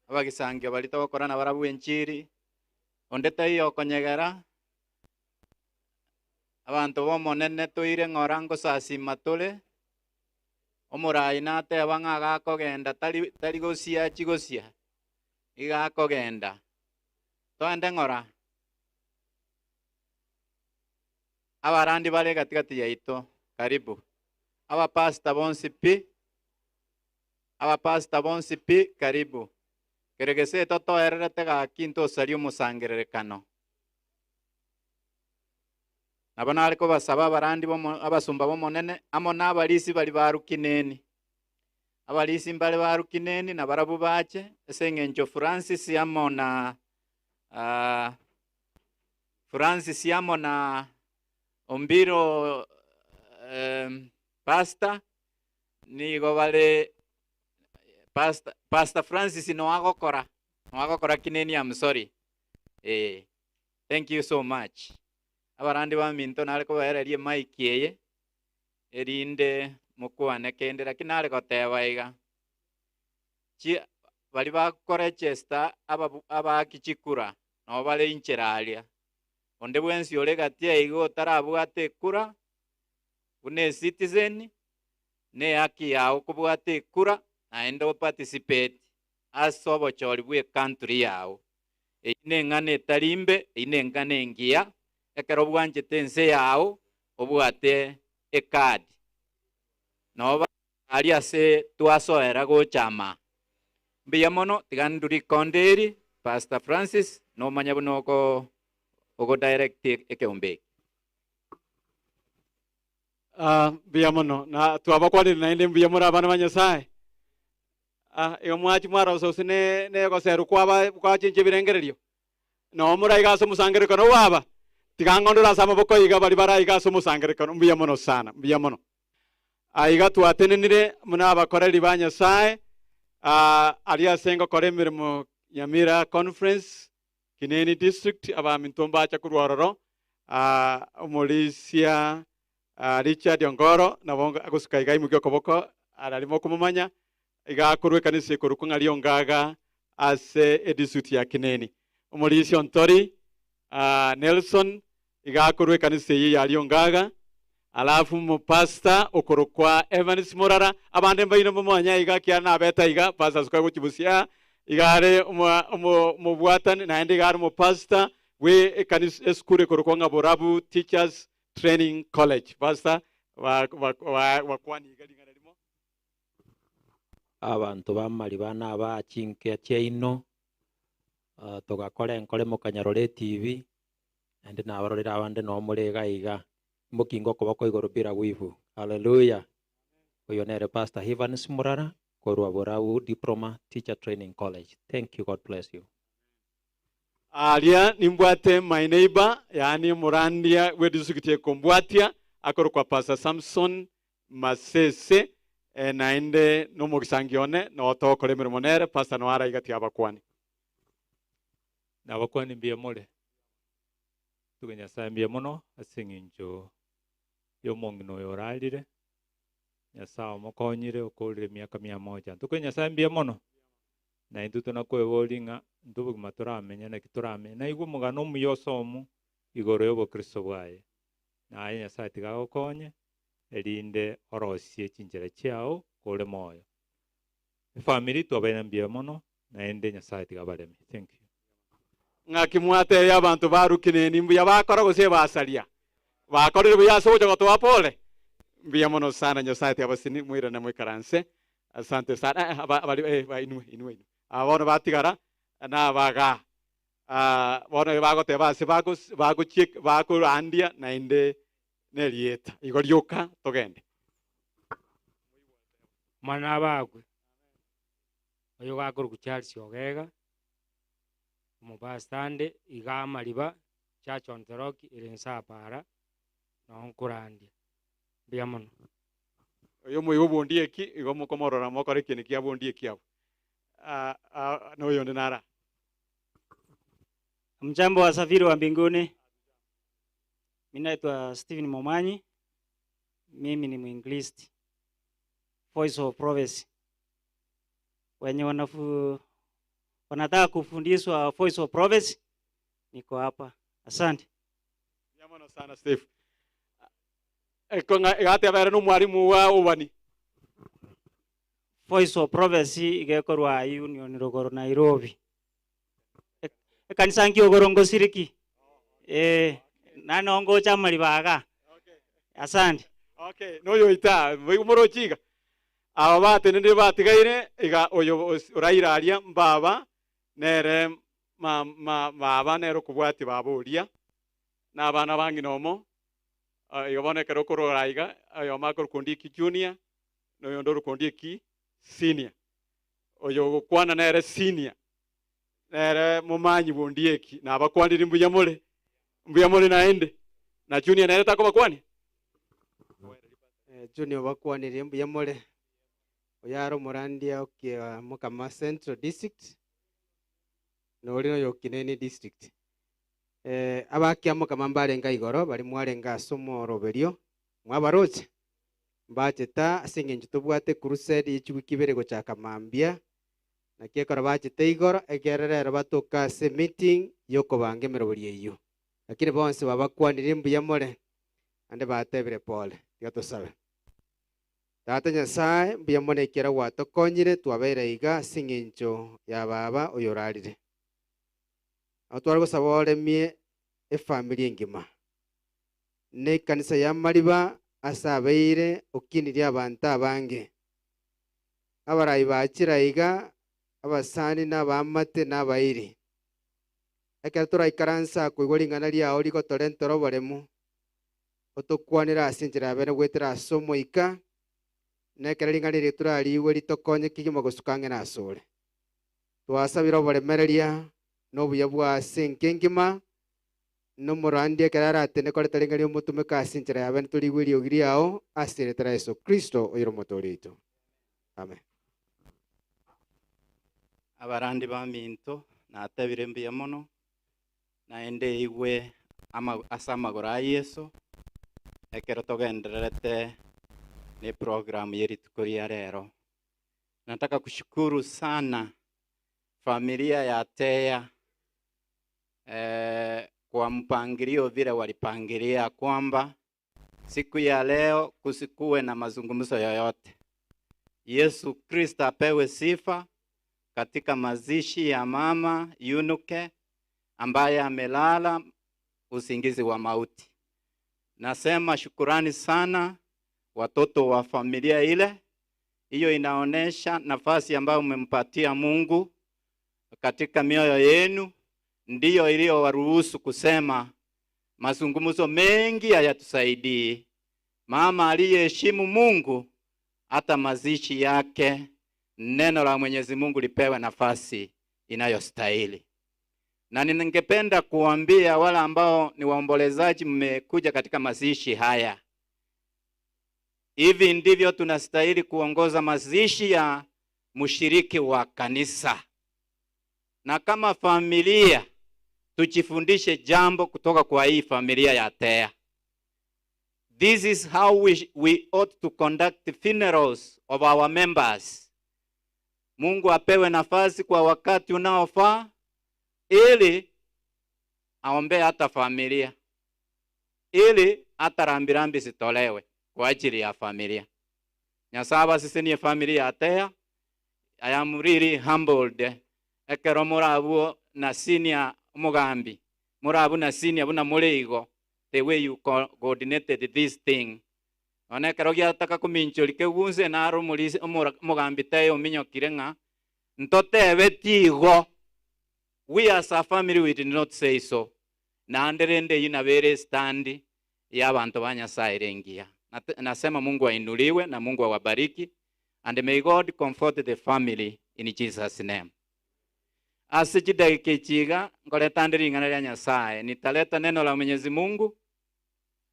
abagisangio baria togokora nabarabwo enchiri, onde taiyo okonyegera, abanto b'Omonene toire ng'ora ngosasima tore, omorai nateba ng'a gakogenda tari tari gosia achie gosia, iga akogenda. Toende ng'ora? Abarandi bare gatigati yaito, karibu. Abapastor bonsi pi, abapastor bonsi pi, karibu. Kere gese totoererete gaki ntosarie omosangererekano. Nabo nare kobasaba abarandi bomo abasomba b'Omonene amo nabarisi baria ba Rukineni. Abarisi mbare barukineni na barabwo bache, ase eng'encho Francis amo na ah, Francis amo na Ombiro em, pastor nigo bare pastor, pastor Francis noagokora noagokora kineni I'm sorry eh, thank you so much abarandi baminto nare kobaereria emic eye erinde mokwane kende lakini nare goteba iga chi bari bakoregesta ababu abaaki chikura nabo bare inchera aria onde bwensi ore gati aiga otarabwate ekura buna ecitizen ne ehaki yago kobwata ekura naende oparticipate ase obochori bwa ecountry yago. Eyio neng'ana etari mbe, eyio neng'ana engiya, ekero bwanchete ense yago obwate ecard. Noba aria ase twasoera gocha ama. Mbuya mono, tiga ndure rikondo eri, Pastor Francis, nomanye buna oko ogodirect ekeombe eke. Ah, mbuya mono na twabakwanire naende mbuya more abana ba Nyasaye. Ah, igo mwachi mwarosa gose ne negoserwa kwaba kwachenchia ebirengererio. Noo moraiga ase omosangererekano bwaba, tiga ng'ondore ase amaboko iga baria baraiga ase omosangererekano mbuya mono sana, mbuya mono. Aiga twatenenire buna abakoreri ba Nyasaye, ah, aria ase ngokora emeremo Nyamira Conference, Kineni District, abaminto mbacha korwa ororo, ah, omorisia ah, Richard Ongoro nabo agosuka iga aimokia okoboko arari mokomomanya, iga akorwa ekanisa ekorokwa ng'a Riongaga ase edistrict ya Kineni. Omorisia Ontori ah, Nelson iga akorwa ekanisa eyio ya Riongaga, alafu omopastor okorokwa Evans Morara, abande mbaino momanye iga ekiagera nabete iga, pastor asuka gochia busia, iga are omo- omo- omobwatani naende iga are omopastor bwe ekanisa esukuru ekorokwa ng'a Borabu Teachers Training College. Pastor, ba- ba- ba- bakwani iga ring'ana rimo. Abanto b'amariba naba chinkia chiaino, ah, togakora enkore mokanyarora etibi, naende nabarorire abande noo more iga iga, mokinge okoboko igoro bila wivu. Haleluya! Oyo nere Pastor Evans Murara korwa Borabu Diploma Teacher Training College. Thank you, God bless you. Aria nimbwate my neighbor, yaani omorandia bw'edistrict ekombwatia, akorokwa Pastor Samson Masese, eh, naende nomogisangi one, noo togokora emeremo nere, Pastor noe araigatie abakwani. Nabakwani mbuya more. Tuge Nyasaye mbuya mono ase eng'encho y'omong'ina oyo orarire. Nyasaye omokonyire okorire emiaka mia moja. Ntokoe Nyasaye mbuya mono. Na intwe tonakweboria ng'a intwe obogima toramenye naki toramenye. Naigwe omogano omuya osomu igoro y'obokristo bwaye. Naye Nyasaye tiga agokonye erinde orosie chinchera chiao kore moyo. Efamiri twabaire mbuya mono naende Nyasaye tiga abaremie. Thank you. Ng'aki mwatebia abanto ba Rukineni mbuya bakora gose basaria? Bakorire buya ase ogocha gotoa pole? Mbuya mono sana Nyasaye tiga abasini moirane moikaranse. Asante sana. Eh, aba, abari, eh, ba, inwe, inwe, inwe. Aba bono batigara nabaga. Ah, bono bagoteba ase bagos, bagochie, bakorandia naende nerieta. Igo rioka togende. Omwana abakwe, oyo gakorokwa Charles Ogega, omopastor ande iga amariba Church on the Rock ere inse apara, noo nkorandia. Mbuya mono. Oyo omoigo bw'ondieki, igo mokomorora mokore ekieni kia bw'ondieki abwo. Ah, ah, na oyonde nara. Hamjambo wasafiri wa mbinguni. Mimi naitwa Stephen Momanyi. Mimi ni mwinjilisti Voice of Prophecy. Wenye wanafu, wanataka kufundishwa Voice of Prophecy, niko hapa. Asante. Mbuya mono sana Steve. Eko ng'a igateba ere nomwalimu wa obani. Voice of Prophecy igekorwa Union Rogoro Nairobi. Ekanisa nkiogoro ngosiriki. Eh, nane ngocha amariba aga. Asante. Okay, noyo ita morochi iga. Aba batenenire batigaire iga oyo oraira aria mbaba nere ma, ma, baba nere okobwati baba oria na abana bang'ina omo uh, iga bono ekero okorora iga oyomo akorokwa Ondieki Junior na oyonde orokwa Ondieki Senior. Oyo ogokwana nere senior, nere momanyi bw'ondieki, nabakwanire mbuya more, mbuya more naende, na Junior nere takobakwania? Eh, Junior obakwanirie mbuya more. Oyo are omorandia okia Mokama Central District, na oria noyo Kineni District. Eh, abakia Mokama mbarenge igoro, baria mwarenge ase omoroberio, mwabaroche? Mbachete ase engencho tobwate crusade ye chiwiki ibere gochaka mambia, naki ekero bachete igoro, ekere rero batoke ase emeeting yokobanga emeroberio eyio. Lakini bonsi babakwanirie mbuya more, naende batebire pole. Tiga tosabe. Tata Nyasae, mbuya mono ekiagera gwatokonyire twabeire iga ase engencho ya baba oyorarire. Nabo tware gosaba oremie efamiri engima, na ekanisa y'amariba ase abeire okinirie abanto abange. Abarai bachire aiga, abasani na abaamate na abairi. Ekero toraikaranse aa koigwa ring'ana riao rigotorentera oboremu, otokwanere ase enchera ya bene goetera ase Omoika, na ekero ring'ana eri torariigwe ritokonye kegima gosuka ang'e nasore. Twasabire oboremereria na obuya bwa ase enka engima, na omorandia ekero aratende koreta ring'ana ri'omotomeka ase enchera ya bene torigwe eriogi riao ase erieta ria Yeso Kristo oyore Omotoori oito. Amen. Abarandi baminto, natebire mbuya mono, naende igwe ase amagoro a Yeso, ekero togendererete neprogram ye rituko ria rero. Nataka kushukuru sana familia ya Teya kwa mpangilio vile walipangilia kwamba siku ya leo kusikuwe na mazungumzo yoyote. Yesu Kristo apewe sifa katika mazishi ya mama Yunuke ambaye amelala usingizi wa mauti. Nasema shukurani sana watoto wa familia ile. Hiyo inaonesha nafasi ambayo umempatia Mungu katika mioyo yenu, ndiyo iliyowaruhusu kusema mazungumzo mengi hayatusaidii. Mama aliyeheshimu Mungu, hata mazishi yake neno la Mwenyezi Mungu lipewe nafasi inayostahili. Na ningependa kuambia wale ambao ni waombolezaji, mmekuja katika mazishi haya, hivi ndivyo tunastahili kuongoza mazishi ya mshiriki wa kanisa. Na kama familia tujifundishe jambo kutoka kwa hii familia ya Teya. This is how we ought to conduct the funerals of our members. Mungu apewe nafasi kwa wakati unaofaa ili aombee hata familia, ili hata rambirambi zitolewe kwa ajili ya familia. Nyasaye abasesenie familia ya Teya. I am really humbled. Ekero murabu na senior Mugambi, murabu na senior buna mureigo, the way you coordinated this thing. One ekero giataka kuminchori kegunse naro Mugambi Teya ominyokire ng'a ntotebe tigo. We as a family we did not say so. Naende rende eyio nabere stand ya abanto ba Nyasaye ere engiya. Nasema Mungu ainuliwe na Mungu awabariki, and may God comfort the family in Jesus name. Ase chidakika echi iga nkoreta nde ring'ana ria Nyasaye, nitaleta neno la Mwenyezi Mungu,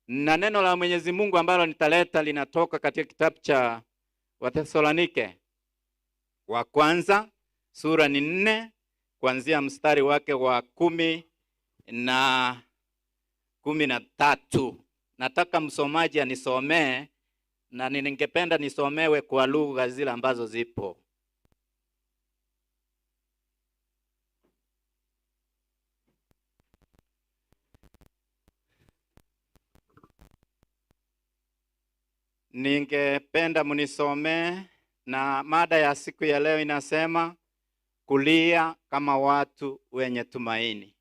na neno la Mwenyezi Mungu ambalo nitaleta linatoka katika kitabu cha Wathesalonike wa kwanza sura ni 4 kuanzia mstari wake wa kumi na kumi na tatu. Nataka msomaji anisomee, na ningependa nisomewe kwa lugha zile ambazo zipo. Ningependa mnisomee, na mada ya siku ya leo inasema kulia kama watu wenye tumaini.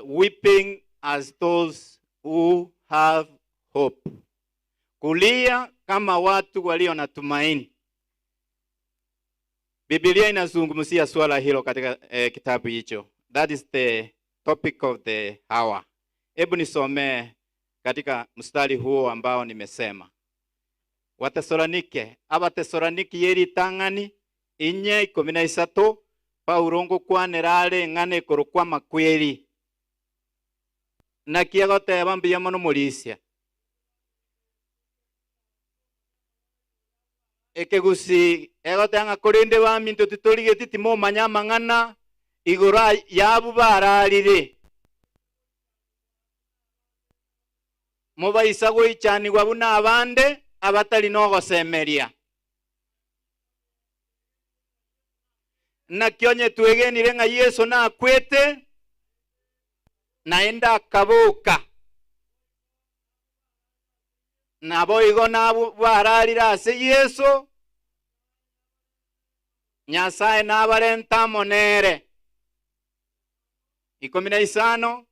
Weeping as those who have hope. Kulia kama watu walio na tumaini. Biblia inazungumzia swala hilo katika kitabu hicho. That is the topic of the hour. Hebu nisomee katika mstari huo ambao nimesema. Watesalonike, Abatesaloniki ye ritang'ani, inye 13, Paulo ngokwanera are eng'ana ekorokwa amakweri. Naki agoteba mbuya mono morisia. Ekegusii egoteba ng'a korende baminto titorigeti timomanya amang'ana igoro y'abwo bararire. Mobaisa goichanigwa buna abande abatari nogosemeria. Naki onye twegenire ng'a Yeso nakwete, naende akaboka, Naboigo nabwo bararire ase Yeso, Nyasae nabarente amo nere. 15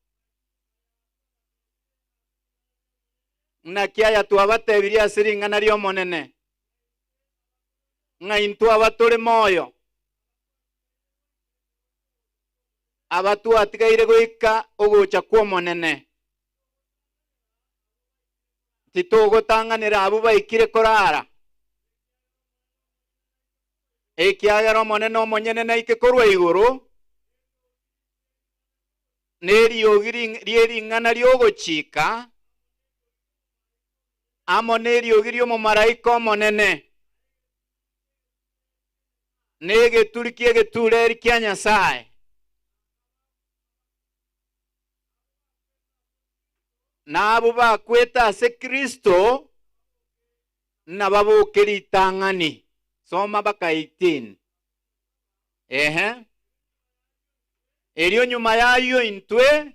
Naki aya twabatebirie ase ring'ana ri'Omonene, ng'a intwe abatore moyo, abatwatigaire goika ogocha kw'Omonene, Titogotang'anera abwo baikire korara, ekiagera Omonene omonyene naike korwa igoro, neriogi rie ring'ana ri'ogochika, amo neriogi ri'omomalaika omonene, na egeturi ki'egetureri kia Nyasae. Na abwo bakwete ase Kristo nababoke ritang'ani. Soma mpaka 18. Ehe. Erio nyuma y'ayio intwe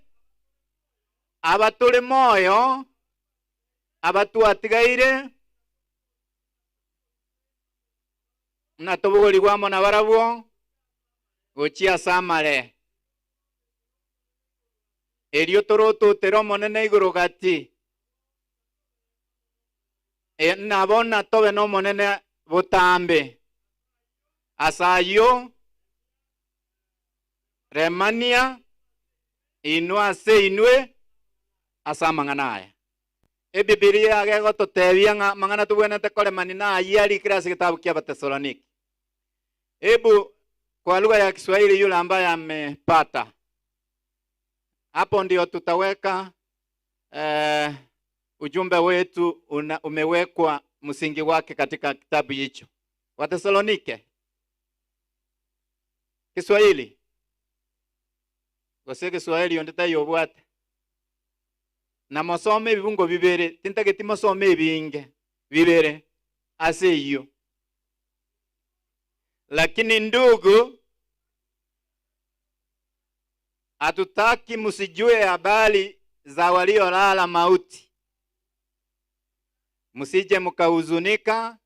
abatore moyo, abatwatigaire, natobogorigwe amo nabarabwo gochia ase amare. Erio torototere Omonene igoro gati, e, nabo natobe n'Omonene botambe. Ase ayio, remania inwe ase inwe ase amang'ana aya. Ebibilia iga egototebia ng'a amang'ana tobwenerete koremania nayio arikire ase egetabu ki'Abatesaloniki. Hebu kwa lugha ya Kiswahili yule ambaye amepata hapo ndio tutaweka eh, ujumbe wetu una, umewekwa msingi wake katika kitabu hicho Wathesalonike Kiswahili gose Kiswahili onde taiyo obwate na mosome ebibungo bibere tintageti mosome ebinge bibere ase eyio Lakini ndugu, hatutaki msijue habari za waliolala mauti, msije mkahuzunika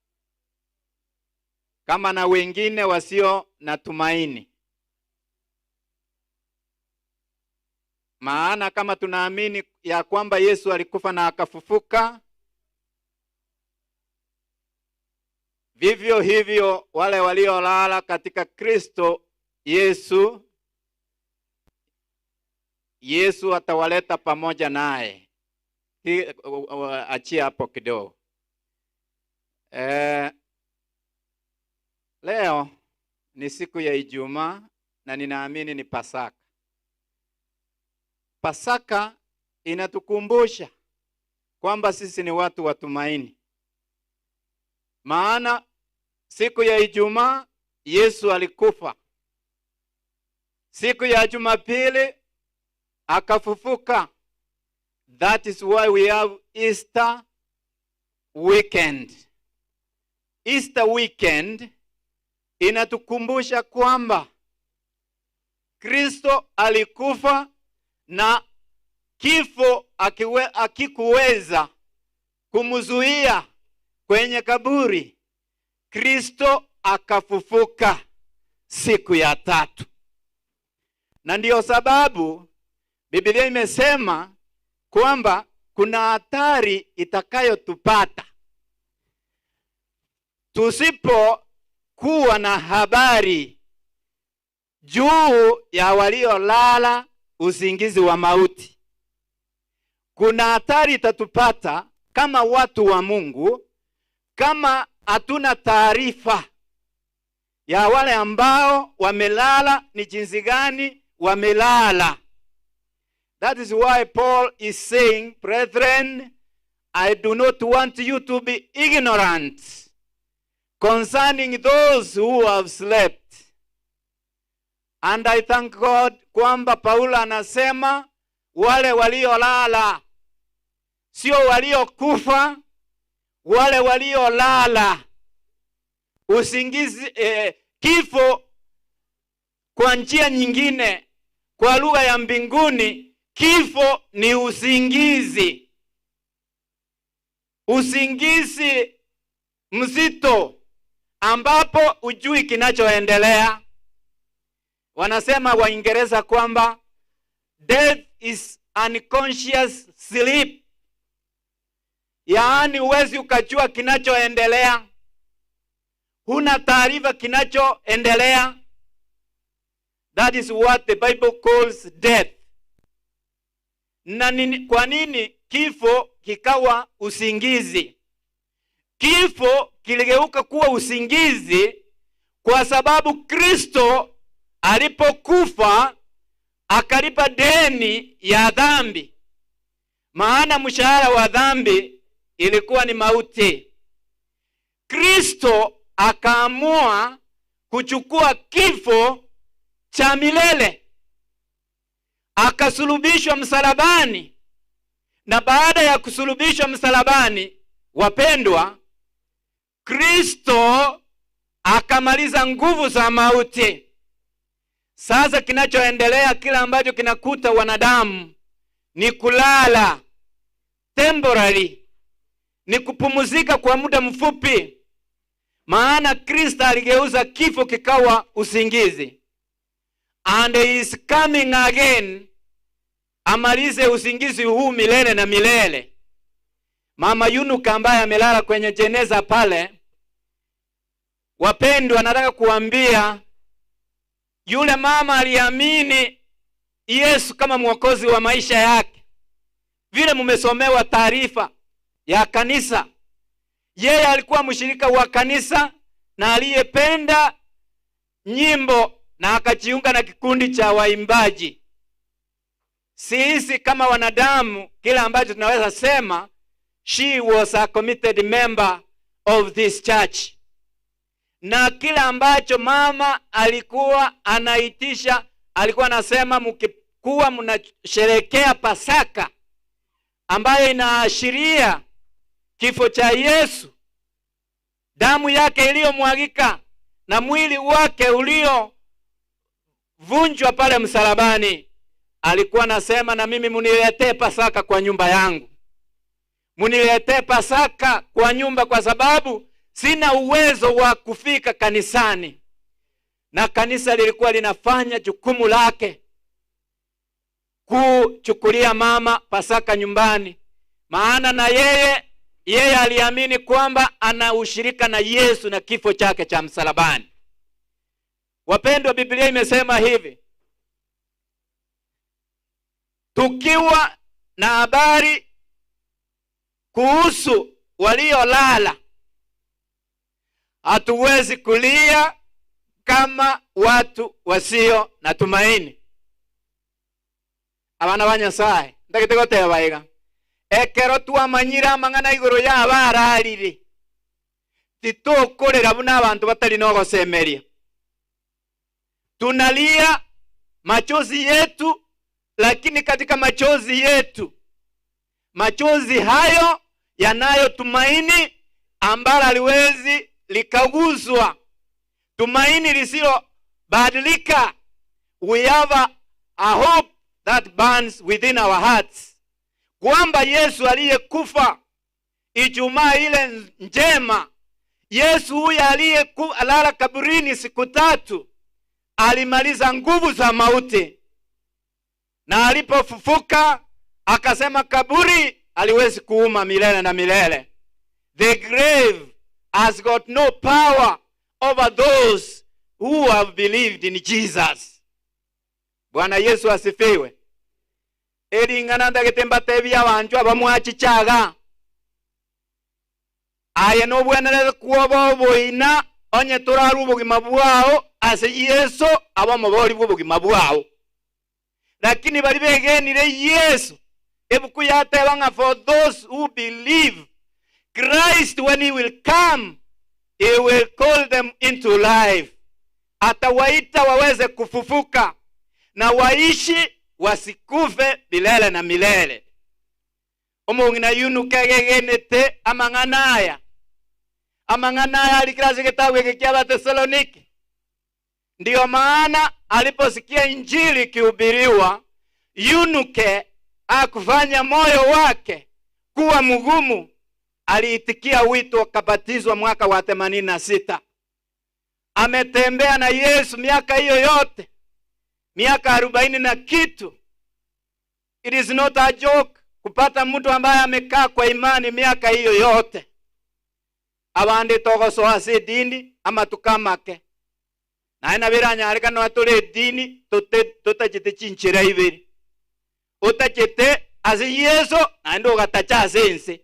kama na wengine wasio na tumaini. Maana kama tunaamini ya kwamba Yesu alikufa na akafufuka, Vivyo hivyo wale waliolala katika Kristo Yesu, Yesu atawaleta pamoja naye. Achia hapo kidogo. Eh, leo ni siku ya Ijumaa na ninaamini ni Pasaka. Pasaka inatukumbusha kwamba sisi ni watu wa tumaini. Maana siku ya Ijumaa Yesu alikufa, siku ya Jumapili akafufuka. That is why we have Easter weekend. Easter weekend inatukumbusha kwamba Kristo alikufa na kifo akikuweza kumzuia kwenye kaburi. Kristo akafufuka siku ya tatu, na ndiyo sababu Biblia imesema kwamba kuna hatari itakayotupata tusipokuwa na habari juu ya waliolala usingizi wa mauti. Kuna hatari itatupata kama watu wa Mungu Kama hatuna taarifa ya wale ambao wamelala ni jinsi gani wamelala. That is why Paul is saying, brethren, I do not want you to be ignorant concerning those who have slept. And I thank God kwamba Paulo anasema wale waliolala, sio waliokufa, wale waliolala usingizi eh, kifo kwa njia nyingine, kwa lugha ya mbinguni, kifo ni usingizi, usingizi mzito ambapo hujui kinachoendelea. Wanasema Waingereza kwamba death is unconscious sleep, yaani huwezi ukajua kinachoendelea, huna taarifa kinachoendelea. That is what the Bible calls death. Na nini, kwa nini kifo kikawa usingizi? Kifo kiligeuka kuwa usingizi kwa sababu Kristo alipokufa akalipa deni ya dhambi, maana mshahara wa dhambi ilikuwa ni mauti. Kristo akaamua kuchukua kifo cha milele, akasulubishwa msalabani, na baada ya kusulubishwa msalabani, wapendwa, Kristo akamaliza nguvu za mauti. Sasa kinachoendelea, kila ambacho kinakuta wanadamu ni kulala temporary, ni kupumzika kwa muda mfupi, maana Kristo aligeuza kifo kikawa usingizi, and he is coming again, amalize usingizi huu milele na milele. Mama Yunuka ambaye amelala kwenye jeneza pale, wapendwa, nataka kuambia yule mama aliamini Yesu kama mwokozi wa maisha yake. Vile mumesomewa taarifa ya kanisa, yeye alikuwa mshirika wa kanisa na aliyependa nyimbo na akajiunga na kikundi cha waimbaji. Sisi kama wanadamu, kile ambacho tunaweza sema, she was a committed member of this church na kila ambacho mama alikuwa anaitisha, alikuwa anasema mkikuwa mnasherekea Pasaka ambayo inaashiria kifo cha Yesu, damu yake iliyomwagika na mwili wake uliovunjwa pale msalabani, alikuwa anasema na mimi muniletee Pasaka kwa nyumba yangu, muniletee Pasaka kwa nyumba, kwa sababu sina uwezo wa kufika kanisani. Na kanisa lilikuwa linafanya jukumu lake kuchukulia mama Pasaka nyumbani, maana na yeye yeye aliamini kwamba ana ushirika na Yesu na kifo chake cha msalabani. Wapendwa, Biblia imesema hivi, tukiwa na habari kuhusu waliolala hatuwezi kulia kama watu wasio na tumaini. Abana ba Nyasaye ntagete goteba iga, ekero twamanyire amang'ana igoro ya abararire, titokorera buna abanto batari nogosemeria. Tunalia machozi yetu, lakini katika machozi yetu, machozi hayo yanayo tumaini ambalo haliwezi likaguzwa, tumaini lisilobadilika. We have a, a hope that burns within our hearts, kwamba Yesu aliyekufa Ijumaa ile njema, Yesu huyu aliyelala kaburini siku tatu alimaliza nguvu za mauti, na alipofufuka akasema kaburi haliwezi kuuma milele na milele. The grave has got no power over those who have believed in Jesus. Bwana Yesu asifiwe. Ering'ana ndagete mbatebie abanchwa abamwachichaga. Aye nobwenerete kwoba oboina onye torarue obogima bwao ase Yeso abe omobori bw'obogima bwao. Lakini baria begenire Yeso, ebuku yateba ng'a for those who believe Christ when he will come, he will call them into life. Atawaita waweze kufufuka na waishi wasikufe milele na milele. Omong'ina Yunuke agegenete amang'ana aya. Amang'ana aya arikire ase egetabu eke ki'Abatesaloniki. Ndiyo maana aliposikia injili ikihubiriwa, Yunuke hakufanya moyo wake kuwa mgumu, aliitikia wito akabatizwa mwaka wa 86. Ametembea na Yesu miaka hiyo yote, miaka arobaini na kitu. It is not a joke kupata mtu ambaye amekaa kwa imani miaka hiyo yote. Abande togosoa ase edini amatuko amake, naye nabo eranyareka nonya tore edini tote totachete chinchera ibere, otachete ase Yeso naende ogatacha ase ense.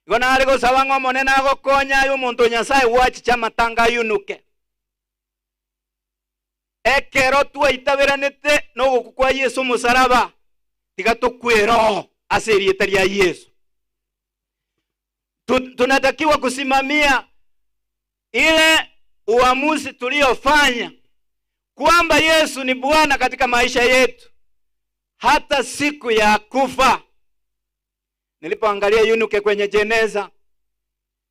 Igo nare gosaba ng'a Omonene agokonye aye omonto o Nyasae gwachicha amatanga ayunuke. Ekero twaitaberanete nogokwa kwa Yeso omosaraba, tiga tokwe roho ase erieta ria Yeso. Tunatakiwa kusimamia ile uamuzi tuliyofanya kwamba Yesu ni Bwana katika maisha yetu hata siku ya kufa. Nilipoangalia Yunuke kwenye jeneza,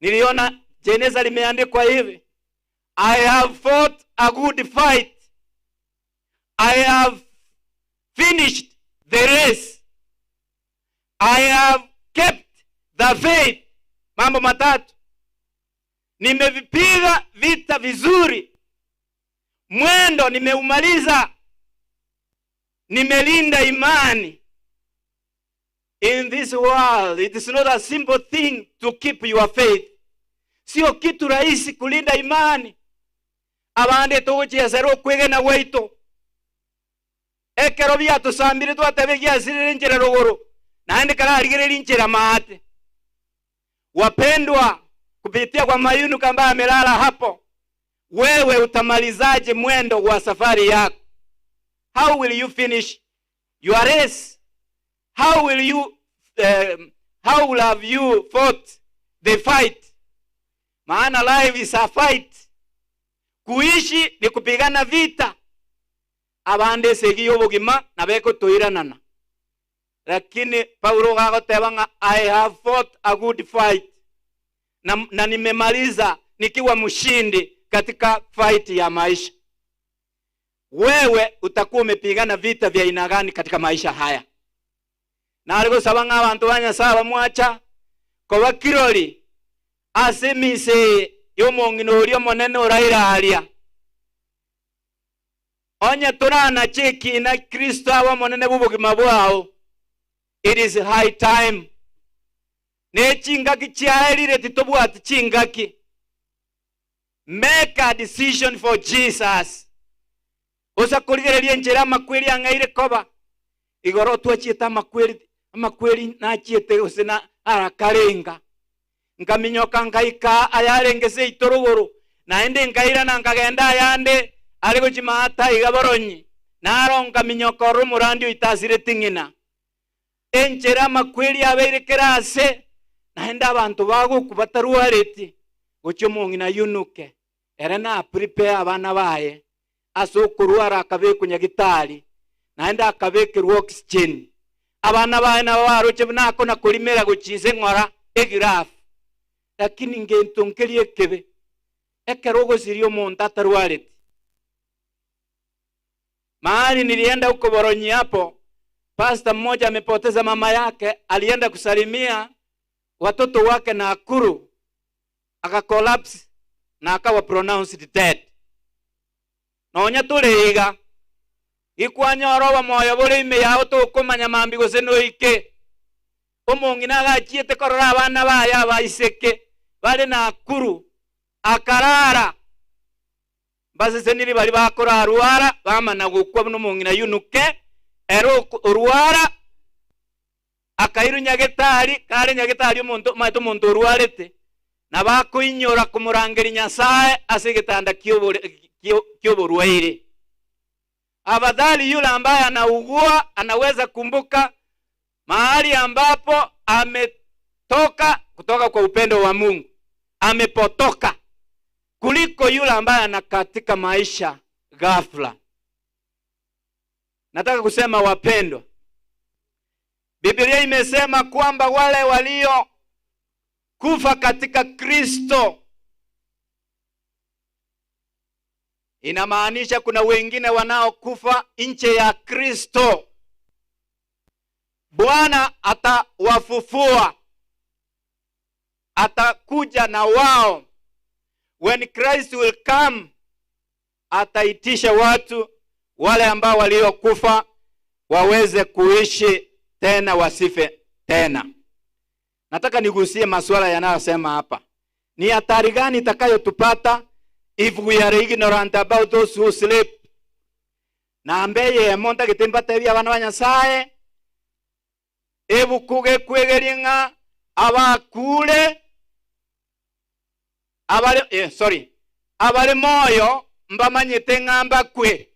niliona jeneza limeandikwa hivi: I have fought a good fight. I have finished the race. I have kept the faith. Mambo matatu. Nimevipiga vita vizuri. Mwendo nimeumaliza. Nimelinda imani. In this world, it is not a simple thing to keep your faith. Sio kitu rahisi kulinda imani. Abande togochiesera okwegena gwaito. Ekero biatosambire twateba egiasirire enchera rogoro, naende kararigererie inchera maate. Wapendwa, kupitia kwa Mayunuke ambaye amelala hapo, wewe utamalizaje mwendo wa safari yako? How will you finish your race? How will you, how will have you fought the fight? Maana life is a fight. Kuishi ni kupigana vita. Abande esegi y'obogima nabo ekotoiranana. Lakini Paulo gagoteba ng'a I have fought a good fight. Na, na nimemaliza nikiwa mshindi katika fight ya maisha. Wewe utakuwa umepigana vita vya aina gani katika maisha haya? Nare gosaba ng'a abanto ba Nyasaye bamwacha koba kirori ase emisa eye y'omong'ina oria omonene oraire aria. Onye toranache ekina Kristo abe omonene bw'obogima bwao, it is high time. Ne chingaki chiaerire titobwati chingaki. Make a decision for Jesus. Osa korigereria enchera amakweri ang'aire koba. Igoro twachiete amakweri, amakweri nachiete gose na arakarenga. Nkaminyoka nkaika ayarenge seito rogoro, naende nkairana nkagenda ayande are gochia maata iga boronyi. Naro nkaminyoka ororo omorandi oito asireti ng'ina. Enchera amakweri abeire kera aase, naende abanto bagokwa batarwareti, gochia omong'ina ayunuke, ere na prepare abana baye ase okorwara akabekwa nyagitari, naende akabekerwa oxygen. Abana baye nabo baroche buna akona korimera gochia inse ng'ora egirafu. Lakini ngento nkeria ekebe, ekero ogosiria omonto atarwareti. Mahali nilienda huko Boronyi hapo, pastor mmoja amepoteza mama yake, alienda kusalimia watoto wake Nakuru, akacollapse na akawa pronounced dead. Nonya tore iga, ikwanyora obomoyo bore ime yao tokomanya mambi gose noike. Omong'ina agachiete korora abana baye abaiseke bare Nakuru, akarara. Mbaseseniri baria bakorarwara bamana gokwa buna omong'ina Yunuke, ere orwara akairwa nyagetari, kare nyagetari omonto omanyete omonto orwarete. Nabo akoinyora komorangeria Nyasae ase egetanda ki'oborwaire. Afadhali yule ambaye anaugua anaweza kumbuka mahali ambapo ametoka kutoka kwa upendo wa Mungu, amepotoka, kuliko yule ambaye anakatika maisha ghafla. Nataka kusema wapendwa, Biblia imesema kwamba wale walio kufa katika Kristo, inamaanisha kuna wengine wanaokufa nje ya Kristo. Bwana atawafufua, atakuja na wao. When Christ will come, ataitisha watu wale ambao waliokufa waweze kuishi tena, wasife tena. Nataka nigusie masuala yanayosema hapa. Ni hatari gani itakayotupata if we are ignorant about those who sleep? Nambe eyemo ntagete mbatebie abana ba Nyasaye, ebuku gekwegeria ng'a abakure abare, eh, sorry, abare moyo mbamanyete ng'a mbakwe,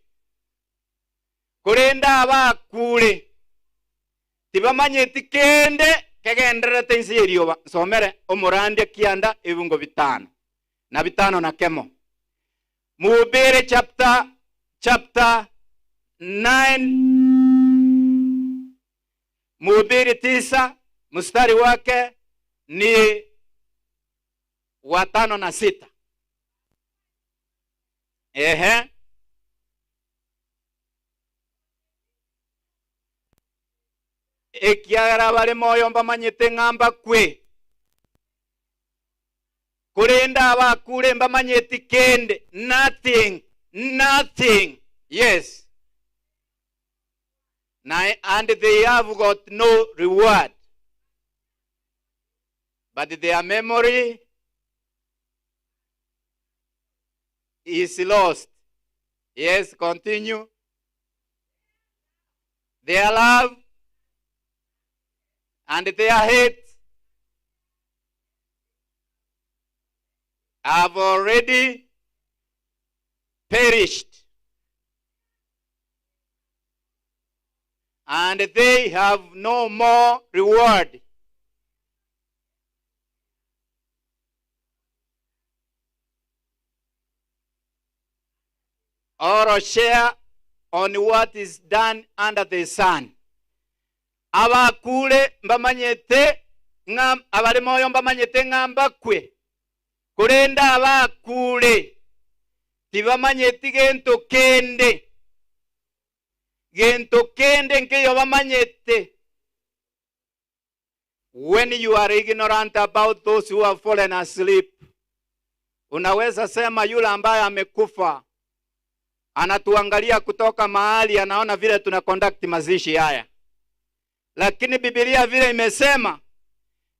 korende abakure tibamanyeti kende kegendererete inse y'erioba. Nsomere omorandia kianda ebibungo bitano na bitano na kemo. Mhubiri chapter, chapter 9, Mhubiri 9 mstari wake ni wa 5 na 6. Ehe. Ekiagera bare moyo mbamanyete ng'a mbakwe, korende abakure mbamanyeti kende, nothing, nothing. Yes. Na, and they have got no reward, but their memory is lost. Yes, continue. Their love and their hate have already perished, and they have no more reward. Or share on what is done under the sun. Abakure mbamanyete ng'a abare moyo mbamanyete ng'a mbakwe, korende abakure tibamanyeti gento kende. Gento kende nkeyo bamanyete. When you are ignorant about those who have fallen asleep, unaweza sema yule ambaye amekufa anatuangalia kutoka mahali, anaona vile tuna conduct mazishi haya. Lakini Biblia vile imesema,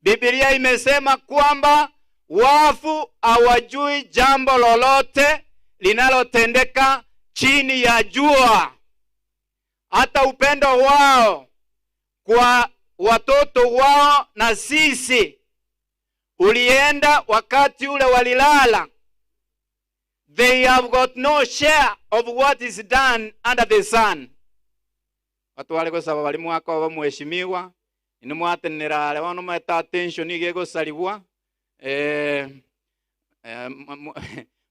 Biblia imesema kwamba wafu hawajui jambo lolote linalotendeka chini ya jua. Hata upendo wao kwa watoto wao na sisi ulienda wakati ule walilala. They have got no share of what is done under the sun. Watu wale gosaba bali mwaka obo mheshimiwa, inu mwatenera are bono mweta attention iga egosarigwa.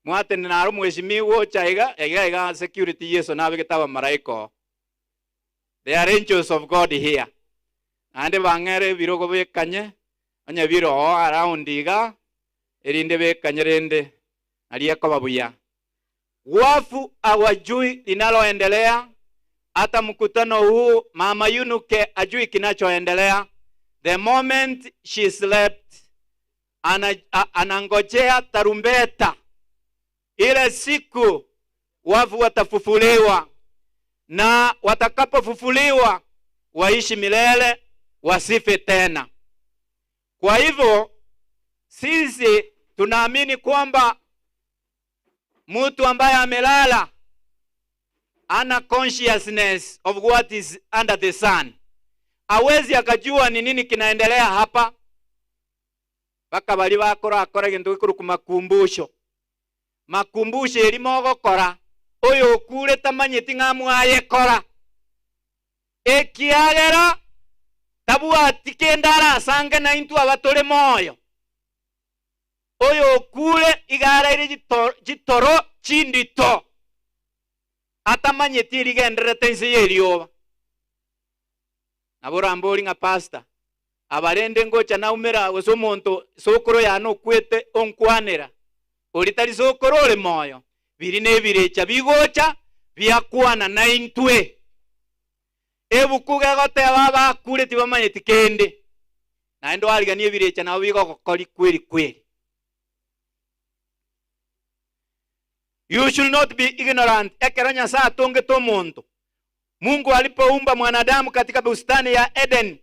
Mwatenera are mheshimiwa ocha iga, iga iga security Yeso nabegete abamaraika oo. They are angels of God here. Naende bang'ere ebirogo bekanye, onye bire oo around iga, erinde bekanye rende, nario ekoba buya. Wafu hawajui linaloendelea. Hata mkutano huu Mama Yunuke ajui kinachoendelea. The moment she slept, anangojea tarumbeta. Ile siku wafu watafufuliwa, na watakapofufuliwa waishi milele, wasife tena. Kwa hivyo sisi tunaamini kwamba mtu ambaye amelala ana consciousness of what is under the sun. Hawezi akajua ni nini kinaendelea hapa. Mpaka baria bakorakora egento gekorokwa makumbusho. Makumbusho eria mogokora, oyokure tamanyeti ng'a mwayekora, ekiagera tabwati kende arasange naintwe aba tore moyo. Oyokure iga araire chitoro chindito, atamanyeti erigendererete inse y'erioba. Nabo orambori ng'a pastor, aba rende ngocha naumera gose omonto sokoro yane okwete onkwanera, oria tari sokoro ore moyo, biri nebirecha bigocha biakwana naintwe. Ebuku gegoteba abakure tibamanyeti kende, naende oariganie ebirecha nabo bigogokori kweri kweri. You should not be ignorant ekero Nyasae atongete omonto Mungu alipoumba mwanadamu katika bustani ya Eden,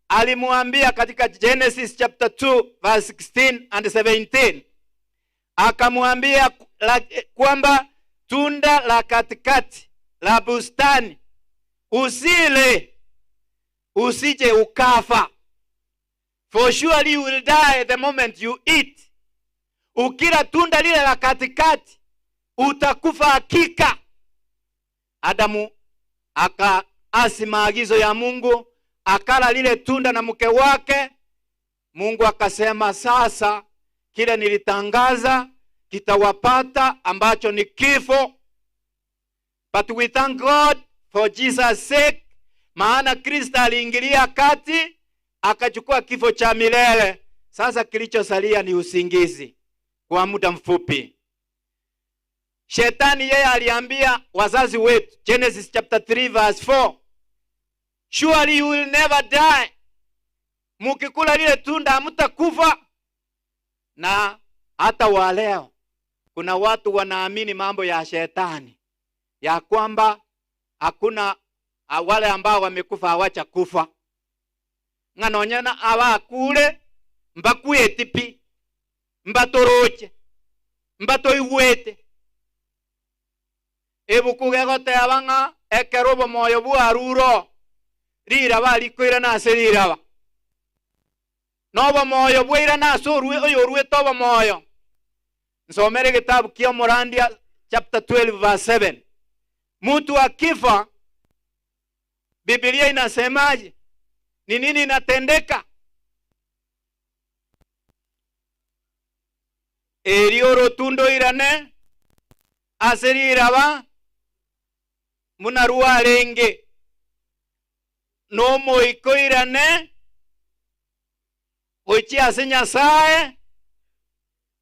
alimwambia katika Genesis chapter 2 verse 16 and 17, akamwambia kwamba tunda la katikati la bustani usile, usije ukafa. For surely you will die the moment you eat. Ukila tunda lile la katikati utakufa hakika. Adamu akaasi maagizo ya Mungu, akala lile tunda na mke wake. Mungu akasema, sasa kile nilitangaza kitawapata ambacho ni kifo. But we thank God for Jesus sake, maana Kristo aliingilia kati akachukua kifo cha milele. Sasa kilichosalia ni usingizi kwa muda mfupi. Shetani yeye aliambia wazazi wetu, Genesis chapter 3 verse 4, surely you will never die, mukikula lile tunda hamtakufa. Na hata wa leo kuna watu wanaamini mambo ya shetani ya kwamba hakuna wale ambao wamekufa hawachakufa ng'a nonya na abakure mbakweti pi mbatoroche mbatoigwete. Ebuku gegoteba ng'a ekero obomoyo bwarure oo, riraba rikoirana ase riraba, na obomoyo bwairana ase orue oyoruete obomoyo. Nsomere egetabu kia Omorandia chapter 12 verse 7. Mutu akifa, Biblia inasemaje? Ni nini inatendeka? Erio orotundo oirane ase riraba buna rwarenge, na omoika oirane gochia ase Nyasae,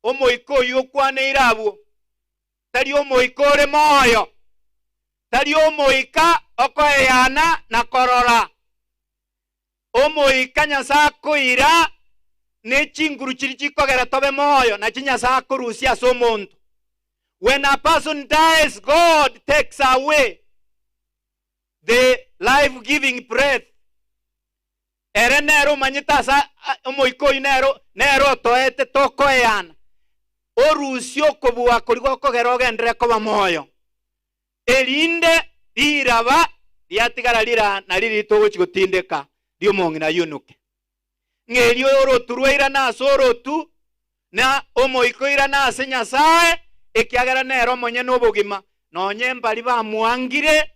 omoika oyio okwaneire abwo, tari omoika ore moyo, tari omoika okoeyana na korora. Omoika Nyasae akoira ne chinguru chiria chikogera tobe moyo, nachi Nyasae akorusia ase omonto. When a person dies, God takes away the life giving breath. Ere nere omanyete ase omoika oyio nere nere otoete tokoeana. Orusie okobua koria gokogera ogenderere koba moyo. Erinde riraba riatigara rira nari ritogochi gotindeka ri'omong'ina yunuke. Ng'a erio orotu rwairane ase orotu, na omoika oirane ase Nyasae, ekiagera nere omonyene obogima, nonye mbaria bamwangire,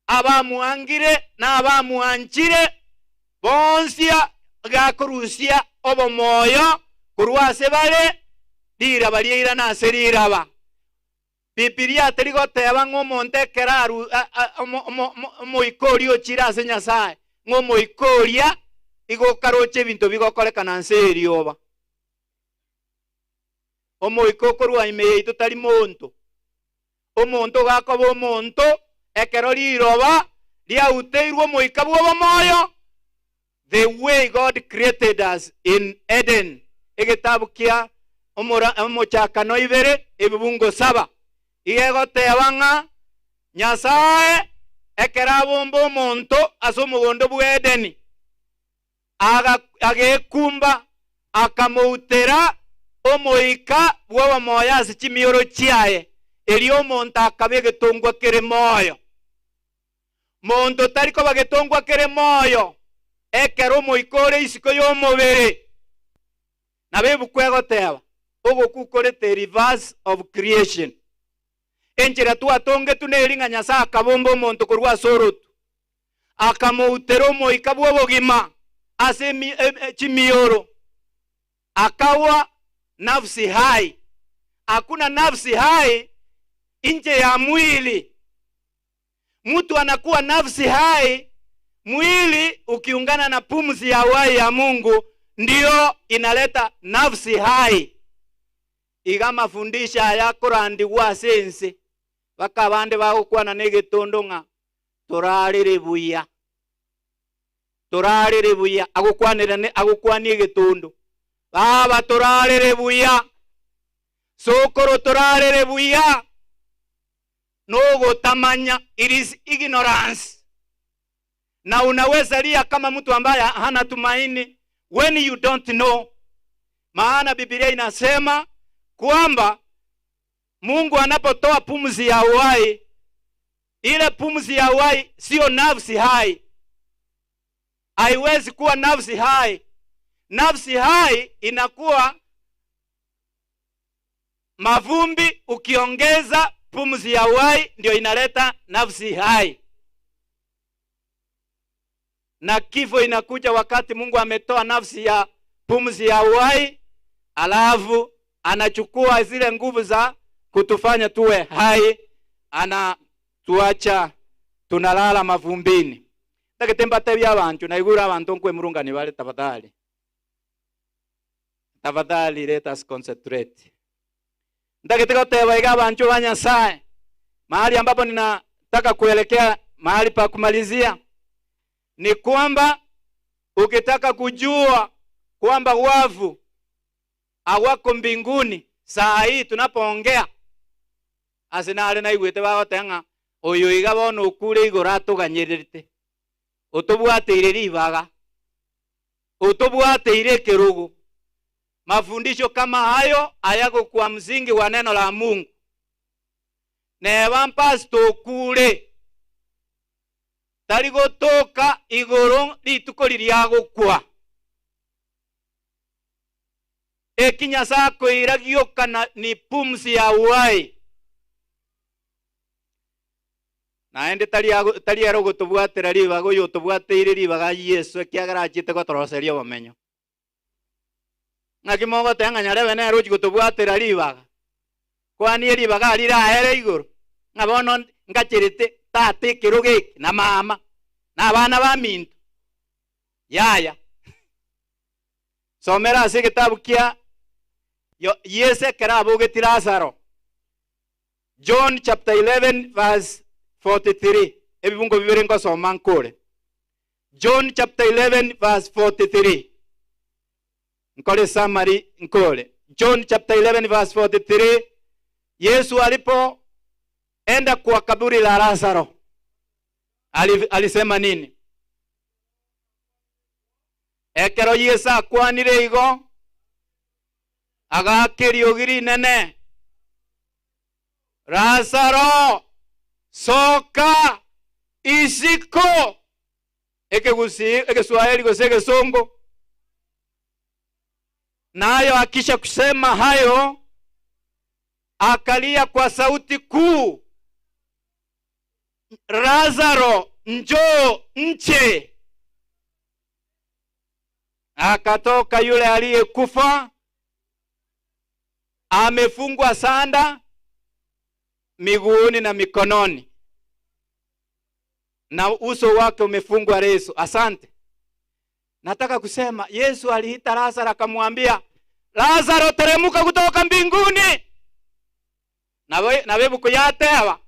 abamwangire na abamwanchire, bonsi gakorusia obomoyo korwa ase bare, riraba riairane ase riraba. Bibilia teri goteba ng'a omonto ekero aru omoika oria ochire ase Nyasae, ng'a omoika oria igo okaroche ebinto bigokorekana nse y'erioba. Omoika okorwa ime yaito tari monto. Omonto gakoba omonto ekero riroba riauteirwe omoika bw'obomoyo, The way God created us in Eden, egetabu kia Omochakano ibere, ebibungo saba, iga egoteba ng'a Nyasae ekero abomba omonto ase omogondo bwa Edeni, agekumba, akamoutera omoika bw'obomoyo ase chimioro chiaye, erio omonto akaba egetongwa kere moyo. Monto tari koba getongwa kere moyo ekero omoika ore isiko y'omobere. Nabo ebuku egoteba, Ogokwa kore the reverse of creation. Enchera twatongetwe neri ng'a Nyasae akabomba omonto korwa ase orotu, akamoutera omoika bw'obogima ase chimioro, akagwa nafsi hai. Hakuna nafsi hai nje ya mwili. Mtu anakuwa nafsi hai, mwili ukiungana na pumzi ya uhai ya Mungu ndio inaleta nafsi hai. Iga amafundisho aya akorandigwa ase ense, mpaka abande bagokwana negetondo ng'a torarere buya, torarere buya, agokwanera ne agokwania egetondo, baba torarere buya, sokoro torarere buya, nogotamanya, it is ignorance. Na unaweza lia kama mtu ambaye hana tumaini when you don't know. Maana Biblia inasema kwamba Mungu anapotoa pumzi ya uhai, ile pumzi ya uhai sio nafsi hai, haiwezi kuwa nafsi hai. Nafsi hai inakuwa mavumbi, ukiongeza pumzi ya uhai ndio inaleta nafsi hai. Na kifo inakuja wakati Mungu ametoa nafsi ya pumzi ya uhai, alafu anachukua zile nguvu za kutufanya tuwe hai, anatuacha tunalala mavumbini. Tagete mbatebia abanto, naigure abanto nkwemurungani bare tafadhali. Tafadhali let us concentrate. Ntagete goteba iga abanchwa ba Nyasaye, mahali ambapo ninataka kuelekea, mahali pa kumalizia ni kwamba ukitaka kujua kwamba wafu hawako mbinguni saa hii tunapoongea, ase nare naigwete bagoteba ng'a oyo iga bono okure igoro atoganyererete, otobwateire ribaga, otobwateire ekerogo. Mafundisho kama hayo hayako kwa msingi wa neno la Mungu. Neba mpastor okure, tari gotoka igoro rituko riria agokwa. Eki Nyasae akoira gioka na ni pumzi ya uhai. Naende tari ago- tari ere ogotobwatera ribaga oyo otobwateire ribaga Yeso ekiagera achiete gotoroseria obomenyo. Ng'aki mogoteba ng'a nyarebe nere ochia gotobwatera ribaga? Kwanie ribaga riraere igoro, ng'a bono ngacherete tata ekerogo eke na mama, na abana baminto. Yaya. Somera ase egetabu kia Yo- Yeso ekero abogetie Lazaro. John chapter 11 verse 43. Ebibungo bibere ngosoma nkore. John chapter 11 verse 43. Nkore summary nkore. John chapter 11 verse 43. Yesu alipoenda kwa kaburi la Lazaro alisema nini? Ekero Yesu akwanire igo agaaka eriogi rinene, Lazaro, soka isiko! Ekegusii, Egeswahili gose Egesongo. Nayo akisha kusema hayo, akalia kwa sauti kuu, Lazaro, njoo nje. Akatoka yule aliyekufa amefungwa sanda miguuni na mikononi na uso wake umefungwa leso. Asante. Nataka kusema Yesu aliita Lazaro akamwambia, Lazaro, teremuka kutoka mbinguni. Nabo nabo ebuku yateba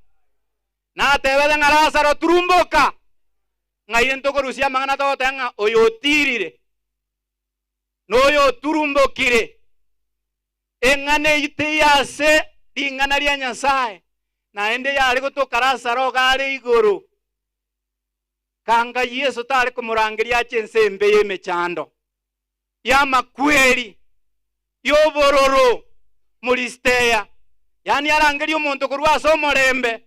natebete ng'a Lazaro turumboka ng'ai ntokorusia amang'ana togoteba ng'a oyo otirire na oyo oturumbokire. Eng'ana eyio teiyo ase ring'ana ria Nyasae, naende yare gotoka Lazaro iga are igoro. Kanga Yeso tare komorangeria ache ense embe y'emechando, y'amakweri, y'obororo, Moristeya, yaani arangerie omonto korwa ase omorembe,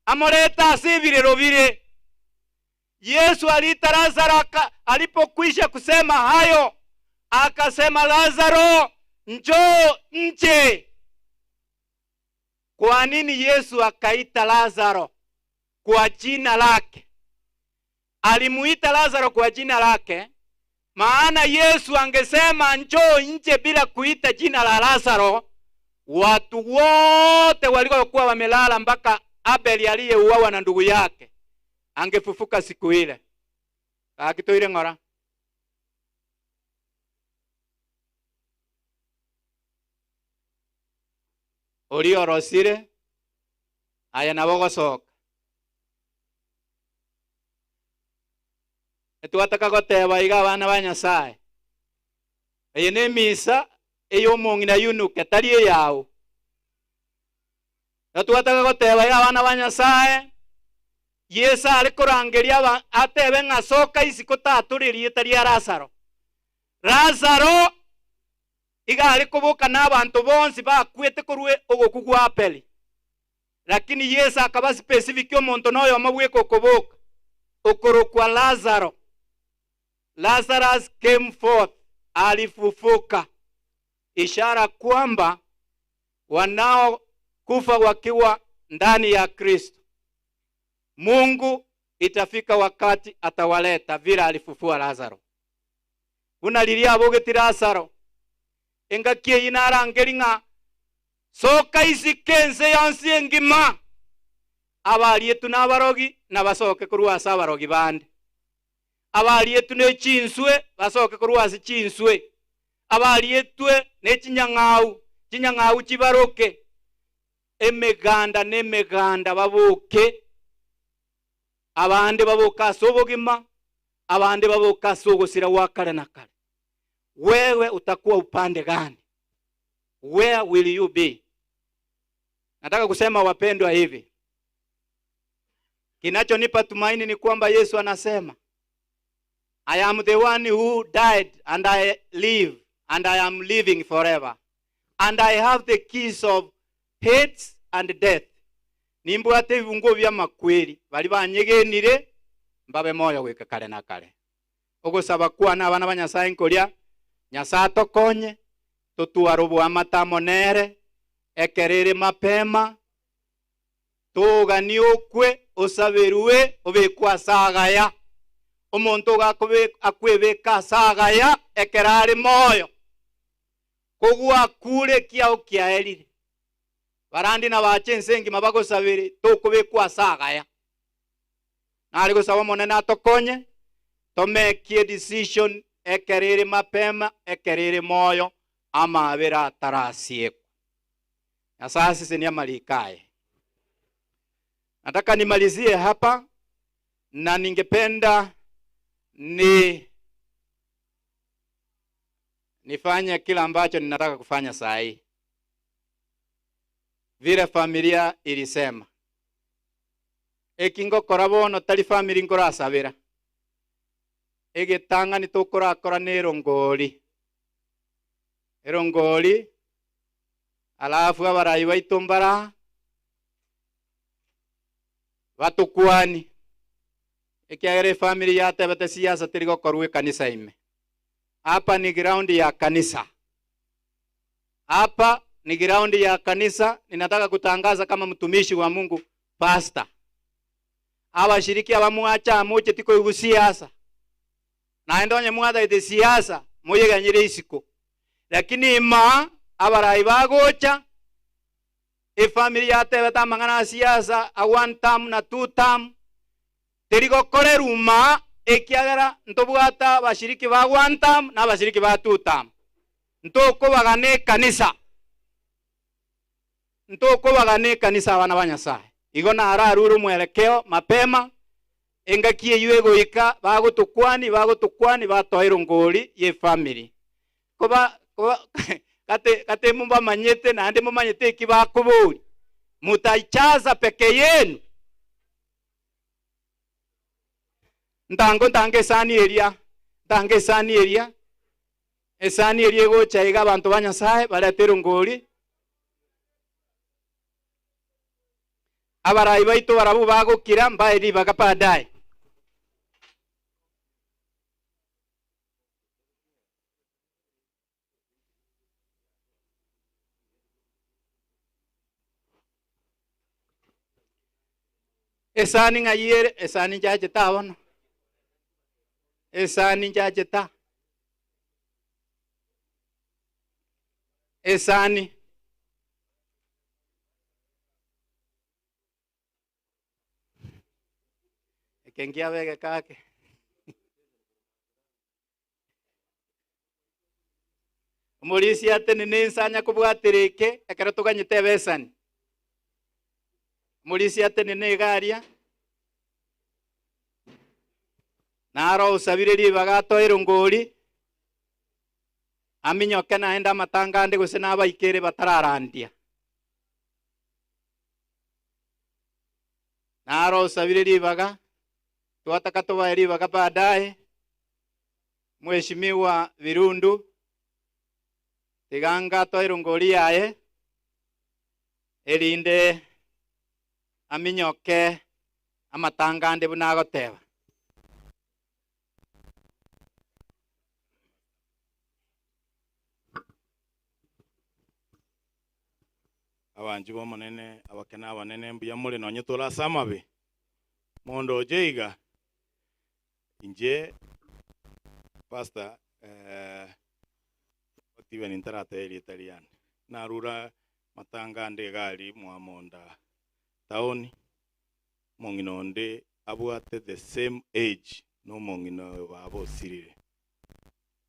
amorete ase ebirero bire. Yesu aliita Lazaro alipokwisha kusema hayo, Akasema, Lazaro, njoo nje. Kwa nini Yesu akaita Lazaro kwa jina lake? Alimuita Lazaro kwa jina lake, maana Yesu angesema njoo nje bila kuita jina la Lazaro, watu wote waliokuwa wamelala mpaka Abeli aliyeuawa na ndugu yake angefufuka siku ile. Akitoire ng'ora. Oria orosire aye nabo gosoka. Etwataka goteba iga abana ba Nyasaye. Eye nemisa ey'omong'ina yunuke tari eyao. Natwataka goteba iga abana ba Nyasaye, Yeso are korangeria aba atebe ng'a soka isiko tatore erieta ria Lazaro. Lazaro iga are koboka na abanto bonsi bakwete korwa ogokwa gwa Abeli. Lakini Yeso akaba specific omonto noyomo bweka okoboka, okorokwa Lazaro. Lazarus came forth, alifufuka, ishara kwamba wanaokufa wakiwa ndani ya Kristo, Mungu itafika wakati atawaleta vile alifufua Lazaro. Buna riria abogeti Lazaro, engaki eyio narangeri ng'a soka isiko ense yonsi engima, abarietu na abarogi nabasoke korwa ase abarogi bande. Abarietwe ne chinswe basoke korwa ase chinswe, abarietwe ne chinyang'au, chinyang'au chibaroke, emeganda na emeganda baboke, abande baboke ase obogima, abande baboke ase ogosira gwa kare na kare. Wewe utakuwa upande gani? Where will you be? Nataka kusema wapendwa, hivi kinachonipa tumaini ni kwamba Yesu anasema I am the one who died and I live and I am living forever and I have the keys of hate and death. Nimbwate ebibungo by'amakweri bari banyegenire mbabe moyo goika kare na kare. Ogosaba kwane abana ba Nyasaye nkoria Nyasaye atokonye totware oboamate amo nere ekero ere mapema toganie okwe osaberwe obekwe ase agaya. Omonto iga akwebeka ase agaya ekero are moyo, kogwakure ekiao kiaerire. Barandi nabache ense engima bagosabere tokobekwa ase agaya. Nare gosaba Omonene atokonye tomekie decision ekero ere mapema ekero ere moyo amabera atarasiekwa. Nyasaye asesenie amariko aye. Nataka nimalizie hapa na ningependa ni nifanye kila ambacho ninataka kufanya saa hii. Vile familia ilisema. Eki ngokora bono tari family nkorasabera. Egetang'ani tokorakora na erongori. Erongori alafu abarai baito mbara batokwani. Ekiagera efamily yatebete siasa teri gokorwa ekanisa ime. Hapa ni ground ya kanisa. Hapa ni ground ya kanisa. Ninataka kutangaza kama mtumishi wa Mungu, pastor. Abashiriki abamwacha amoche tikoigwa siasa. Naende onye mwathaete siasa, moyeganyire isiko. Lakini ima abarai bagocha, efamily yatebete amang'ana a siasa a one term na two term, teri gokorerwa ma ekiagera ntobwate abashiriki ba one term na abashiriki ba two term. Ntokobagana ekanisa. Ntokobagana ekanisa abana ba Nyasaye. Igo nararure omwelekeo mapema, engaki eyio egoika bagotokwani, bagotokwani batoa erongori ye family. Koba, koba, kate, kate mobamanyete naende momanyete eki bakobori. Mutaichaza peke yenu. Ntango ntange esani eria, ntange esani eria, esani eria egocha iga abanto ba Nyasaye barete erongori. Abarai baito barabwo bagokira mbae ribaga baadaye. Esani ng'ai ere? Esani nchachete aa bono. Esani nchachete aa. Esani. Eke nkiabe egekake. Omorisia atenene inse anya kobwatera eke ekero toganyete ebesani. Omorisia atenene iga aria, naro osabire ribaga atoe erongori, aminyoke naende amatanga ande gose nabaikere batararandia. Naro osabire ribaga, twataka tobae ribaga baadaye. Mweshimiwa Birundu, tiga ngatoe erongori yaye, erinde aminyoke amatanga ande buna agoteba. Abanchwa b'Omonene, abake na abanene, mbuya more nonye tore ase amabe. Mondoche iga, Inche pastor eh, even ntarateba erieta riane, narure matanga ande iga aria mwamonda town, omong'ina onde abwate the same age na omong'ina oyo baba osirire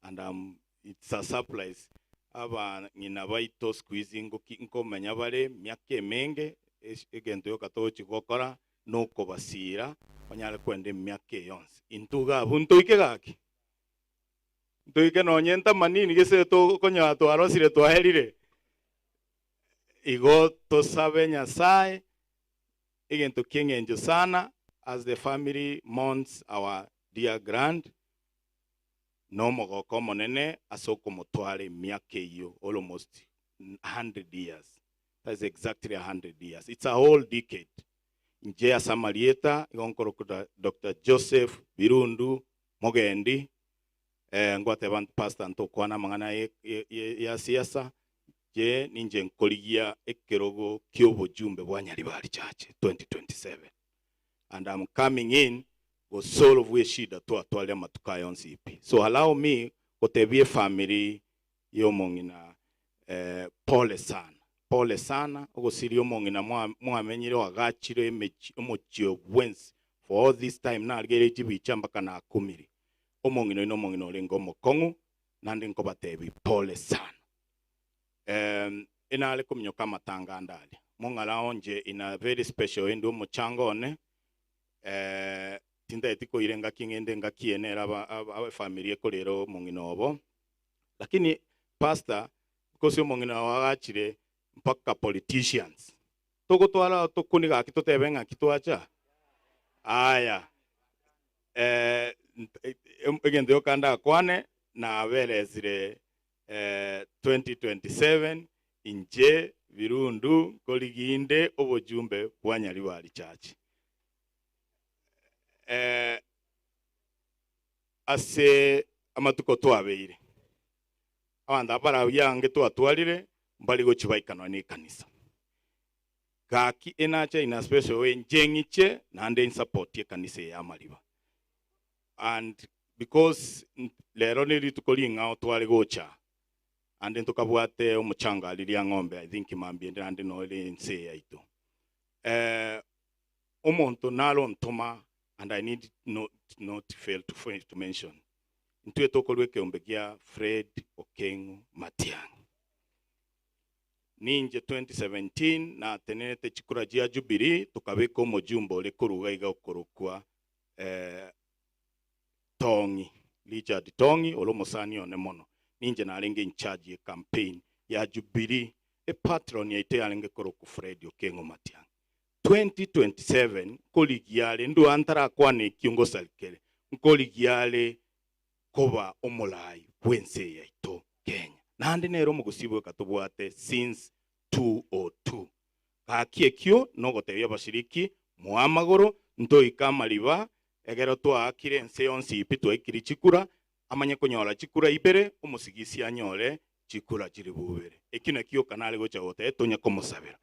and am it's a surprise abang'ina baito siku hizi ngoki nkomenya bare emiaka emenge egento gioka togochi gokora nokobasiira banyare kwenda emiaka eye yonsi. Intwe iga abwo ntoike gaki? Ntoike nonye ntamanini gese tokonyora twarosire twaerire? Igo tosabe Nyasaye egento ki'eng'encho sana as the family mourns our dear grand, nomogoko omonene ase okomotwara emiaka eyio almost 100 years, that is exactly 100 years, it's a whole decade. Inche ase amarieta igo nkorokwa Doctor Joseph Birundu Mogendi, eh, ngwateba pastor ntokwana amang'ana ya siasa, inche ninche nkorigia ekerogo ki'obojumbe bwa Nyaribari Church 2027 and I'm coming in gosolve eshida twatwarire amatuko aya onsi pi. So allow me gotebia efamiri y'omong'ina eh, pole sana, pole sana, ogosiria omong'ina mwamenyire oagachire emechi omochie bwensi for all this time narigereire chibicha mpaka nakumiri. Omong'ina oyio nomong'ina orenge omokong'u naende nkobatebi pole sana. Eh, enare kominyoka amatanga ande aria. Mong'ara onche in a very special way ndwe omochango one, eh, tintageti koira engaki ng'ende engaki eye nere aba aba efamiri ekorera omong'ina obo. Lakini pastor, because omong'ina ogo agachire mpaka politicians, togotwara tokuni gaki totebe ng'aki twacha? Aya, eh, egento gioka ndakwane, naberesire 2027 inche Birundu nkorigia inde obojumbe bwa Nyaribari Church. Ase amatuko twabeire, abanto aba barabwo ange twatwarire mbari gochia baika nonya nekanisa. Gaki enache in a special way inche ng'iche naende insupport ekanisa eye y'amariba. And because rero nerituko ring'ao tware gocha, ande ntokabwate omochango aria Riang'ombe, I think mambia ende naende noo ere ense eye yaito. Omonto nare ontoma and I need not, not fail to, to mention, intwe tokorwa ekeombe gia Fred Okeng'u Matiang'i. Ninche 2017 natenerete chikura chia Jubilee tokabeka omojumbe ore korwa iga iga okorokwa eh, Tong'i, Richard Tong'i ore omosani one mono. Ninche narenge in charge ye campaign ya Jubilee, epatron yaito yarenge korokwa Fred Okeng'o Matiang'i. 2027 nkorigia are ndua ntarakwana ekio ngosarikere, nkorigia are koba omorai bw'ense eye yaito Kenya. Naende nere omogusii bweka tobwate since 202. Gaki ekio nogotebia abashiriki, moe amagoro, ntoike amariba, ekero twaakire ense yonsi pi twaikire chikura, amanye konyora chikura ibere, omosigisi anyore chikura chilifu ibere. Ekio nakio gioka nare gocha gotebia tonya komosabera.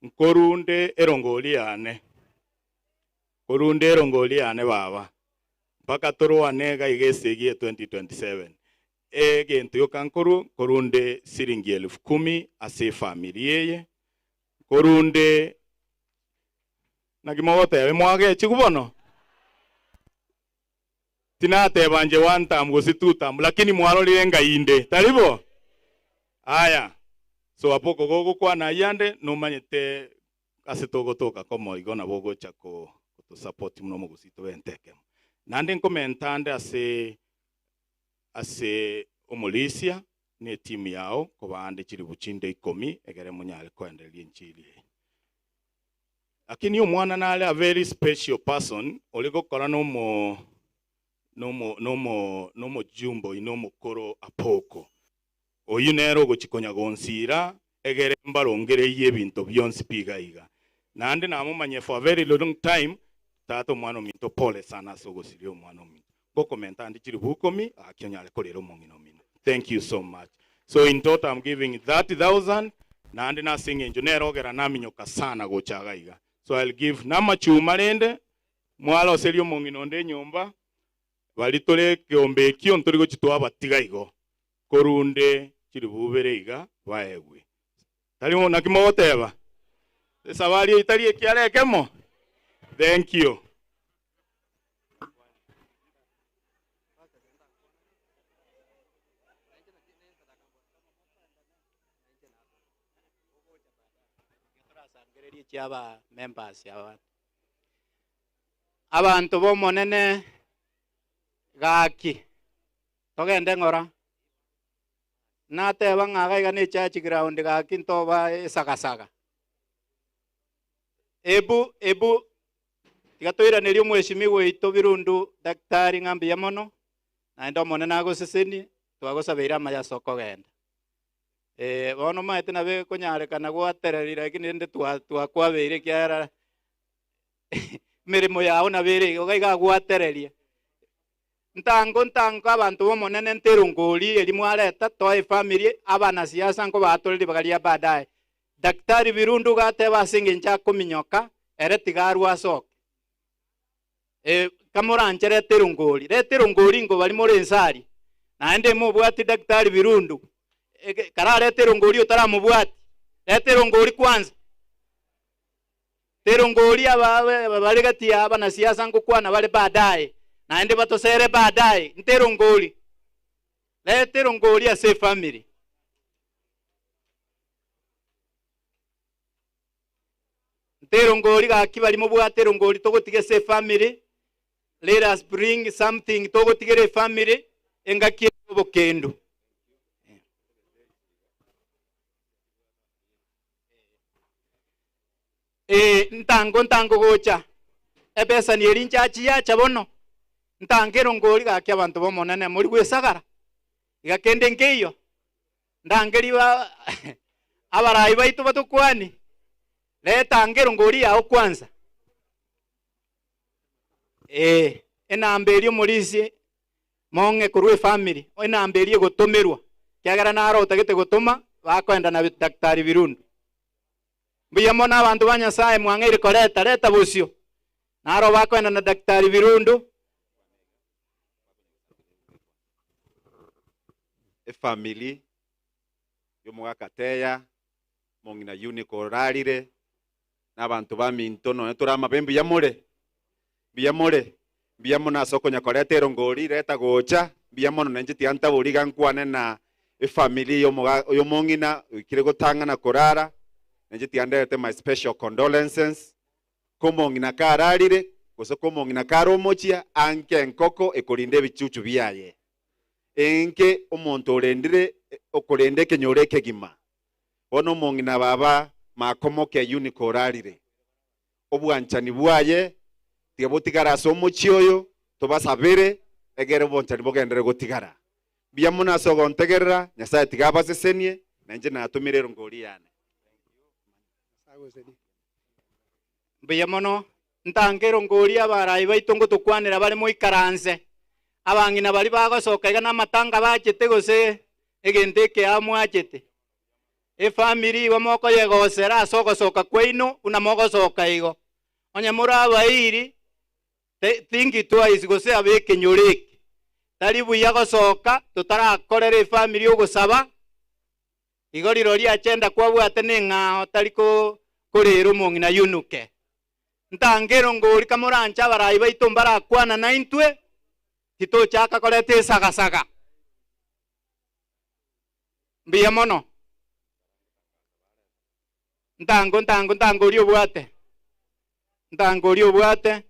Nkorunde erongori yane. Korunde erongori yane baba, mpaka torwane iga iga esegi ye 2027. Egento gioka nkorwa, nkorunde siringi elfu kumi ase efamiri eye, nkorunde naki mogoteba mwagechigwa bono? Tinateba inche one term gose two term, lakini mwarorire ng'ai inde, tari bo? Aya, so abwo kogokwana ayio ande nomanyete Ase togotoka komo igo nabo ogocha gotosupport buna omogusii tobe entekemo. Naende nkomenta ande ase ase omorisia na etimu yao kobaa ande chilifu chinde ikomi egere monyare koendereria enchiri eye. Lakini omwana nare a very special person ore gokora na omo nomo nomo nomojumbe oino omokoro Apoko. Oyio nere ogochia konya gonsiira, egere mbarongereirie ebinto bionsi pi iga iga. Naende namomanyie for a very long time, tata omwana ominto pole sana ase ogosiria omwana ominto. Ngokomenta ande chilifu ikomi gaki onyare korera omong'ina omino. Thank you so much. So in total I'm giving 30,000 naende nase eng'encho nere ogera naminyoka sana gocha iga iga. So I'll give namachuma rende mwaroserie omong'ina onde enyomba, Baria tore ekeombe ekio ntori gochia twabatiga igo, korende chiribubere iga baegwe. Tari naki mogoteba? Esabari eyio tari ekiara ekemo? Thank you. Torasangererie chiaba members aba. Abanto b'Omonene gaki, togende ng'ora. Nateba ng'a iga iga ne church ground gaki ntoba esagasaga. Ebu ebu tiga toiranerie omweshimiwa oito Birundu Daktari ng'a mbuya mono, naende Omonene agosesenie, twagosabeire amaya ase okogenda. Eh, bono omanyete nabo ekonyarekana gwatereri lakini rende twa twakwabeire ekiagera emeremo yao nabo ere iga iga agwatereria. Ntango ntango abanto b'Omonene nterongori eria mwareta toe efamiri abanasiasa nkobaatore ribaga ria baadaye. Daktari Birundu iga ateba ase eng'encho akominyoka ere tiga arwe asoke. Eh, kamoranche reta erongori, reta erongori nkobari more inse aria. Naende mobwati Daktari Birundu, eke kararete erongori otaramobwati, reta erongori kwanza. Terongori aba aba bare gati ya abanasiasa ngokwana bare baadaye, naende batosere baadaye, nterongori. Reta erongori ase efamiri. Nterongori gaki baria mobwate erongori togotiga ase efamiri, let us bring something togotigera efamiri engaki eye yobokendu. Ee, ntango ntango gocha, ebesani eri nchachi yacha bono, ntange erongori gaki abanto b'Omonene mori gwesagara, iga kende nkeiyo, ndangerie ba abarai baito batokwanie, reta ange erongori yao kwanza. Ee, enamba eria omorisia mong'e korwa efamiri, enamba eria egotomerwa, ekiagera naro otagete gotoma, bakoenda na Daktari Birundu. Mbuya mono abanto ba Nyasaye mwang'eire koreta, reta bosio. Naro bakoenda na Daktari Birundu. Efamiri y'omogaka Teya, omong'ina Eunice orarire, na abanto baminto nonya tore amabe mbuya more? Mbuya more? Mbuya mono ase okonya koreta erongori, reta gocha, mbuya mono nainche tiga ntabori iga nkwane na efamiri y'omoga y'omong'ina oikire gotang'ana korara, nainche tiga nderete my special condolences, komong'ina kararire, gose komong'ina kare omochia, anke enkoko ekorinda ebichuchu biaye. Enke omonto orendire okorenda ekenyoro ekegima. Bono omong'ina baba makomoke Eunike orarire. Obwanchani bwaye tiga botigare ase omochie oyo, tobasabere, egere obwanchani bogenderere gotigara. Mbuya mono ase ogontegerera, Nyasae tiga abasesenie, na inche natomire erongori yane. Mbuya mono, ntange erongori abarai baito ngotokwanera bare moikaranse. Abang'ina baria bagosoka iga namatanga bachete gose egento ekeao mwachete. Efamiri igo mokoyegosera ase ogosoka kwaino buna mogosoka igo. Onye more abairi, Think twice gose abe ekenyoro eke. Tari buya gosoka totarakorera efamiri ogosaba, igo rirorio agenda kwabwate neng'ao tari korera omong'ina yunuke. Ntange erongori kamoranche abarai baito mbarakwana naintwe, titochaka koreta esagasaga. Mbuya mono. Ntango ntango ntango oria obwate. Ntango oria obwate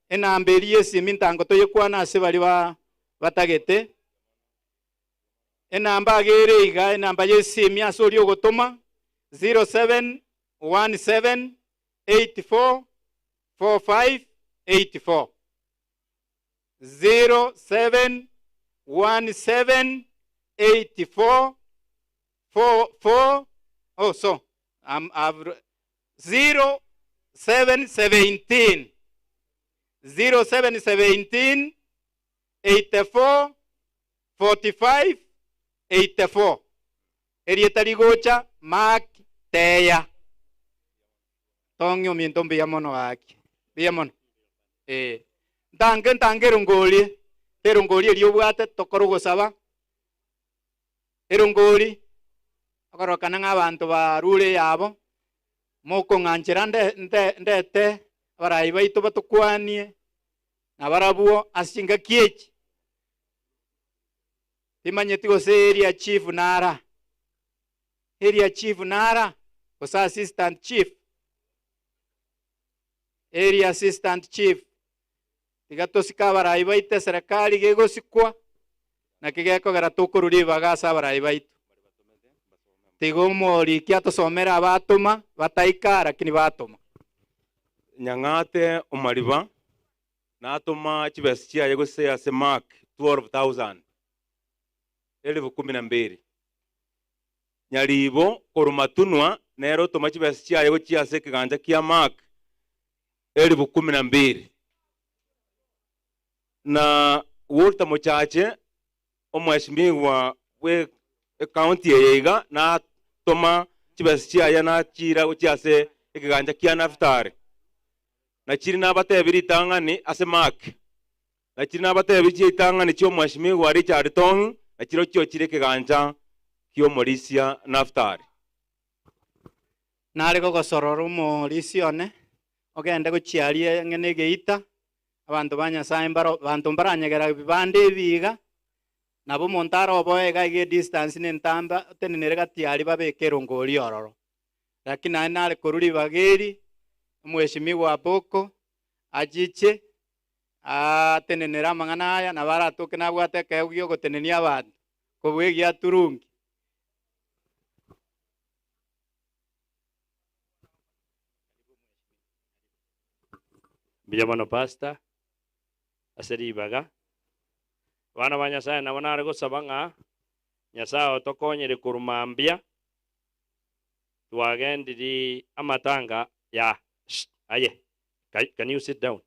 enamba eria y'esimi ntango toyekwana ase baria ba batagete. Enamba iga ere iga enamba y'esimi ase oria ogotoma 0717 84 45 84. 0717 84 44 oh so I'm, I've 0717 0717 84 45 84 erieta rigocha Mark Teya tong'i ominto mbuya mono gaki mbuya mono eh ntange ntange erongori erongori eria obwate tokore ogosaba Erongori, okorokana ng'a abanto barure eyabo, mokong'anchera nde, nde, ndete abarai baito batokwanie nabarabwo ase chingaki echi. Timanyeti gose area chief nara, area chief nara, gose assistant chief, area assistant chief. Tiga tosike abarai baito eserekari iga egosikwa, naki gekogera tokorwa ribaga ase abarai baito. Tiga omoriki atosomere abatoma bataika lakini batoma. Nyang'ate omariba natoma chibesa chiaye gose ase Mark 12,000, elifu kumi na mbili. Nyaribo korwa Matunwa nere otoma chibesa chiaye gochia ase ekegancha kia Mark elifu kumi na mbili. Na Walter Mochache, omweshimiwa bwe ecounty eye iga, natoma chibesa chiaye nachira gochia ase ekegancha kia Nafutali. Na chiria nabatebi ritang'ani ase Mark, na chiria nabatebi chi'eritang'ani chi'omweshimiwa Richard Tong, na chirochio chire ekegancha ki'omorisia Nafutali. Nare gogosorora omorisia one, ogende gochia aria ang'e negeita, abanto ba Nyasae mbaro banto mbaranyegera ebibanda ebi iga, nabo omonto aroboe iga iga edistance nentambe otenenere gati aria babeke erongori ororo. Lakini naende nare korwa ribaga eri, omweshimiwa Aboko achiche atenenere amang'ana aya, nabo aratoke nabwate ekeegwa giogotenenia abanto, kobua egia Turungi. Mbuya mono pastor ase ribaga. Abana ba Nyasaye nabo nare gosaba ng'a Nyasaye otokonyere korwa mambia twagendiri amatanga ya shh aye can you sit down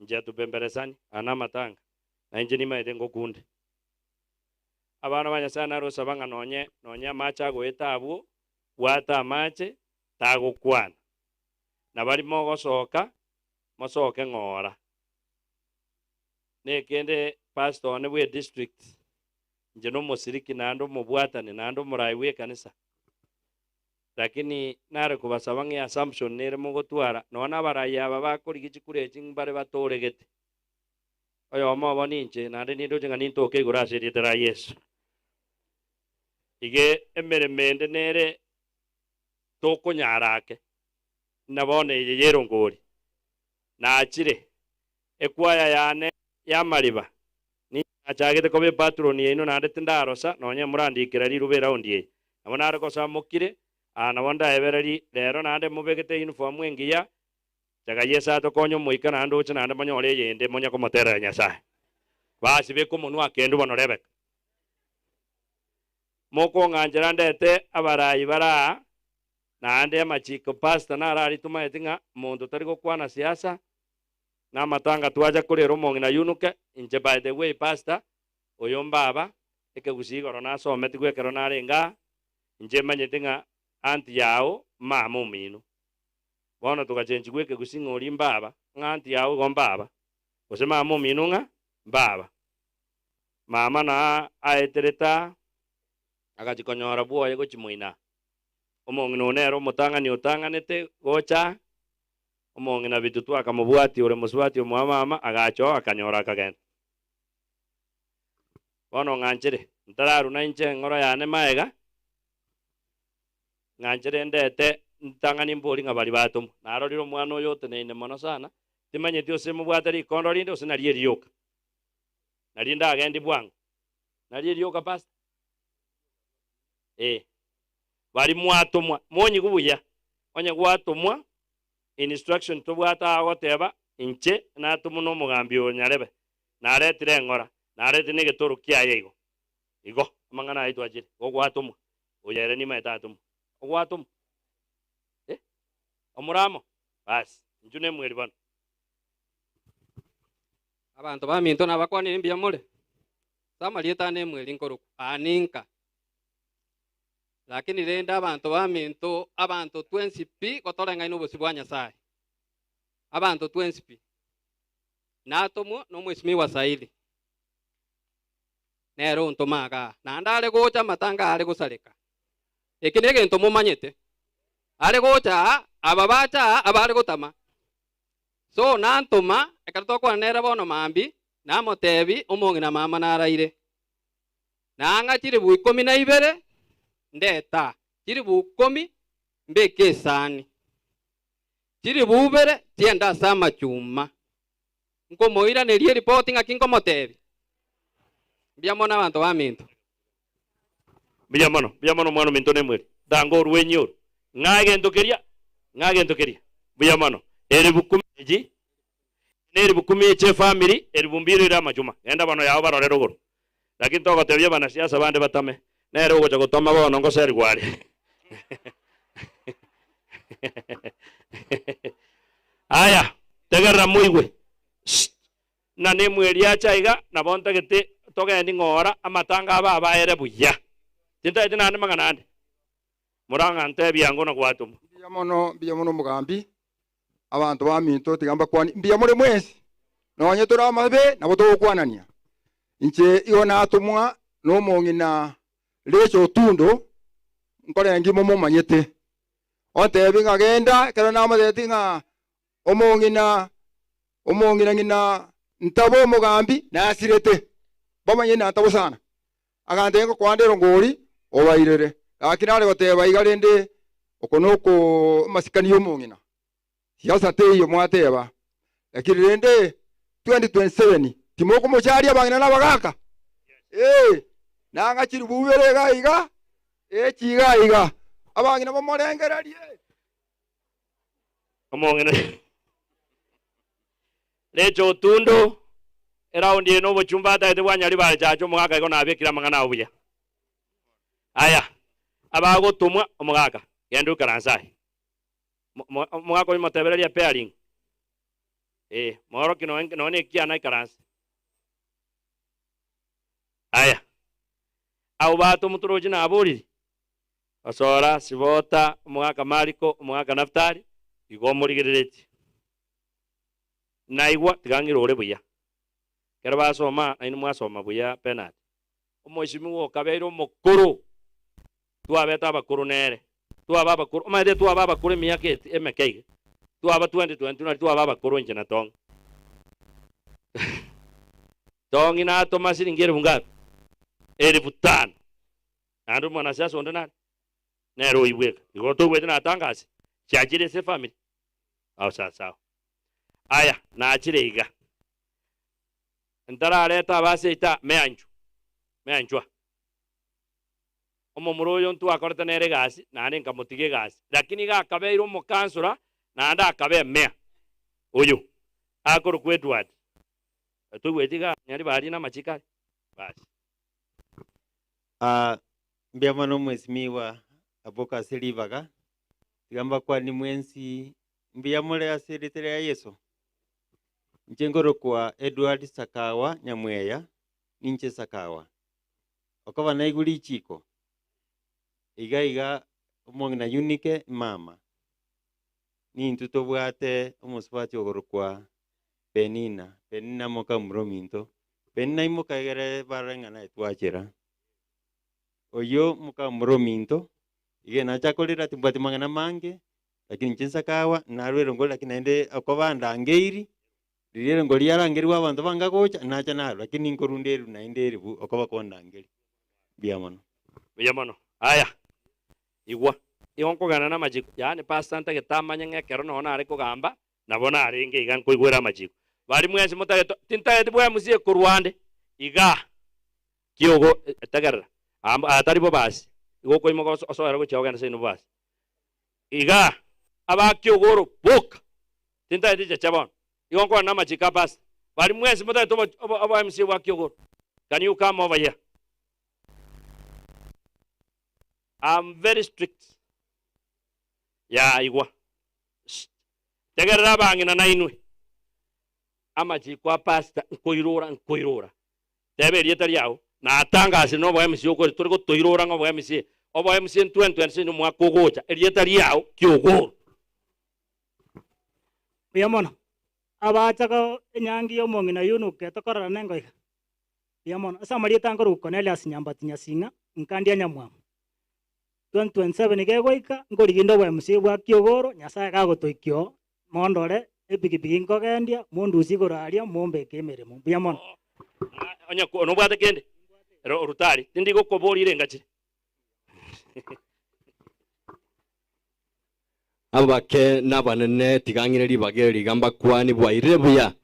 inche atupemberesani aya namatanga na inche nimaete ngokunde. Abana ba Nyasaye nare gosaba ng'a nonye nonye amache agoeta abwo bwata amache tagokwana. Na baria mogosoka, mosoke ng'ora. Nekende pastor one bwe district, inche nomosiriki naende omobwatani naende omorai bwe ekanisa, lakini nare kobasaba ng'a eassumption nere mogotwara, nonya na abarai aba bakorigia chikura echi mbare batoregete. Oyomo obo ninche, naende nindoche ng'a nintoke igoro ase erieta ria Yeso. Iga emeremo ende nere tokonyara ake, na bono eye y'erongori nachire, ekwaya yane y'amariba, ninche nachagete koba epatroni yaino naende tindarosa nonya morandikera riruba eraundi eye. Nabo nare gosoa mokire, aa nabo ndaebererie rero naende mobegete eyunifomu engiya, chaga Yeso atokonye omoika naende oche naende monyore eyende monye komoterera Nyasae. Basi beka omonwa akendu bono Rebeka. Mokong'anchera ndete abarai bare aa, naende amachiko pastor naro aria tomaeti ng'a monto tari gokwana siasa, na amatanga twacha korera omong'ina yunuke, inche by the way pastor, oyo mbaba, ekegusii igoro nasometigwe ekero narenge aa, inche manyete ng'a aunt yao mama omino. Bono togachenchigwa ekegusii ng'a oria mbaba, Ng'a aunty yao igo mbaba, gose mama omino ng'a mbaba. Mama na aeterete aa, agachia konyora bwoye gochia moino aa. Omong'ina oo nere omotang'ani otang'anete gocha aa, omong'ina Bitutu akamobwatia ore mosubati omwa mama, agacha oo akanyora akagenda. Bono ng'anchere, ntararuna inche eng'oro yane maega, Ng'anchere ndete ntang'ani mbori ng'a baria batomwa. Narorire omwana oyo oteneine mono sana, timanyeti ose mobwate rikondo rinde gose nario erioka. Nario ndagendi bwango. Nario erioka pastor? Eh. Baria mwatomwa, monyigwe buya, onye gwatomwa, instruction tobwate aa ogoteba, inche natomwa na omogambi oyo Nyarebe, naretire eng'ora, naretire na egetoro kiaye igo. Igo, amang'ana aya twachire, igo gwatomwa. Oyo ere nimaete atomwe. Ogwatomwa? Eh? Omoramo? Basi, inchuo nemweri bono. Abanto baminto nabakwanire mbuya more? Ase amarieta ane emweri nkorokwa, aa ninka. Lakini rende abanto baminto, abanto twensi pi gotoreng'aine obosio bwa Nyasae. Abanto twensi pi. Natomwa nomwesimigwa Saili. Nere ontoma igaa, naende are gocha amatanga are gosareka. Eki negento momanyete. Are gocha aa, aba bacha aa, abare gotama. So nantoma, ekero twakwana nere bono mambia, namotebi, omong'ina mama naraire. Nang'a chilifu ikomi na ibere ndeta, chilifu ikomi mbeke esani, chilifu ibere chiende ase amachuma. Nkomoiraneria eripoti ng'aki nkomotebia? Mbuya mono abanto baminto. Mbuya mono, mbuya mono omwana ominto Nemueli. Tanga orwenyi oru. Ng'a egento keria, ng'a egento keria. Mbuya mono. Eribu kumi echi, neribu kumi echi efamiri, eribu mbiro ere amachuma. Genda bono yao barore rogoro. Lakini togotebia abanasiasa bande batame, nere ogocha gotama bono ngoserigwa are. Aya, tegerera moigwe. Sst. Na nemweri acha iga, nabo ntagete togende ng'ora amatanga abo abaere buya. Tintageti naende mang'ana ande. Morang'a ntebie ango na gwatomwa. Mbuya mono, mbuya mono omogambi, abanto baminto tiga mbakwanie, mbuya more mwensi, nonye tore amabe nabo togokwanania. Inche igo natomwa nomong'ina Rachel Otundo, nkorenge momomanyete, ontebi ng'a genda, ekero namotebeti ng'a omong'ina omong'ina ng'ina ntabe omogambi nasirete, bamanye ng'a ntabe sana. Agantebia ngokoa nde erongori obairere, gaki nare goteba iga rende oko noko amasikani y'omong'ina. Siasa teiyo mwateba, lakini rende 2027 timokomocharia abang'ina na abagaka? Ee, nang'a chiribu ibere iga iga, echi iga iga, abang'ina bamorengererie. Omong'ina Recho Otundo, eraundi eye nobochumba atagete bwa Nyaribari Chacha omogaka igo nabekire amang'ana ao buya. Aya, abagotomwa omogaka, genda oikaranse aye. Omogaka oyo motebererie pairing. Eh, moorokie nonya nonya ekiana aikaranse. Aya, abwo batomwa toroche naboriri, Osora, Sibota, omogaka Mariko, omogaka Naftali, igo omorigereretie. Naigwa, tiga ng'ire ore buya. Ekero basoma, nainwe mwasoma buya Bernard. Omoisimigwa okabeire omokoro, twabete abakoro nere, twaba abakoro, omanyete twaba abakoro emiaka eti emeke iga, twaba 2022 nari twaba abakoro inche na Tong'i. Tong'i natoma siringi elifu ngapi? Elifu tano. Naende omwanasiasa onde nare? Nere oibweka. Igo toigwete natangase, chiachire ase efamiri? Ao sasawa. Aya, nachire iga. Ntarareta abaseita aa, meanchwa, meanchwa. Omomura oyo ntwakorete nere egasi, naende nkamotiga egasi. Lakini iga akabeire omokansora, naende akaba emea. Oyo, akorokwa Edward. Toigweti iga nyaribari namachiko aye? Basi. Aa mbuya mono mwesimiwa aboka ase ribaga, tiga mbakwanie mwensi mbuya more ase erieta ria Yeso. Inche nkorokwa Edward Sakawa Nyamweya, ninche Sakawa. Okoba naigwe richiko, iga iga omong'ina Eunike mama. Nintwe tobwate omosubati ogorokwa Penina, Penina mokamura ominto. Penina imoka egere barore ng'a naye twachera. Oyio mokamura ominto, iga nacha korera timbwati mang'ana mange, lakini inche nsakawa, narwa erongori lakini naende okoba ndangeiri, riria erongori yarangerigwe abanto banga gocha, nacha narwa, lakini nkorunda eribu naende eribu okoba kondangeria. Mbuya mono. Mbuya mono. Aya, igwa, igo nkogenda namachiko, yaani pastor ntagete amanye ng'a ekero nonya nare kogamba, nabo narenge iga nkoigwera amachiko. Baria mwensi motagete, tintageti bwemusie korwa ande, igaa, kiogo, tegerera, aa aya tari bobasi, igo okoimoka osoere gochia ogende seino bobasi. Igaa, aba kiogoro boka, tintageti cheche bono, igo nkogenda namachiko a pastor. Baria mwensi motagete obo obo obo MC bwa kiogoro, can you come over here? I'm very strict. Yaa igwa. Sst. Tegerera abang'ina nainwe. Amachiko a pastor nkoirora nkoirora. Teba erieta riao. Natangasire na obo MC okore tore gotoirora ng'a obo MC obo MC ntwentwe ase omwaka ogocha erieta riao kiogoro. Mbuya mono. Abachaga enyangi y'omong'ina Yunuke tokorora nengo iga. Mbuya mono. Ase amarieta nkorokwa Cornelius Nyambati Nyasing'a, nkandia Nyamwamu. 2027 kegoika, nkorigia inde obo MC bwa Kiogoro, Nyasaye gagotoikia oo, mondore, epikipiki nkogendia, mondusie igoro aria, mombeke emeremo. Mbuya mono. Onye nobwate kende, ero orutari, tindi gokoboria ire engachire. Abake nabanene tiga ng'ire ribaga eri iga mbakwanie bwairire buya.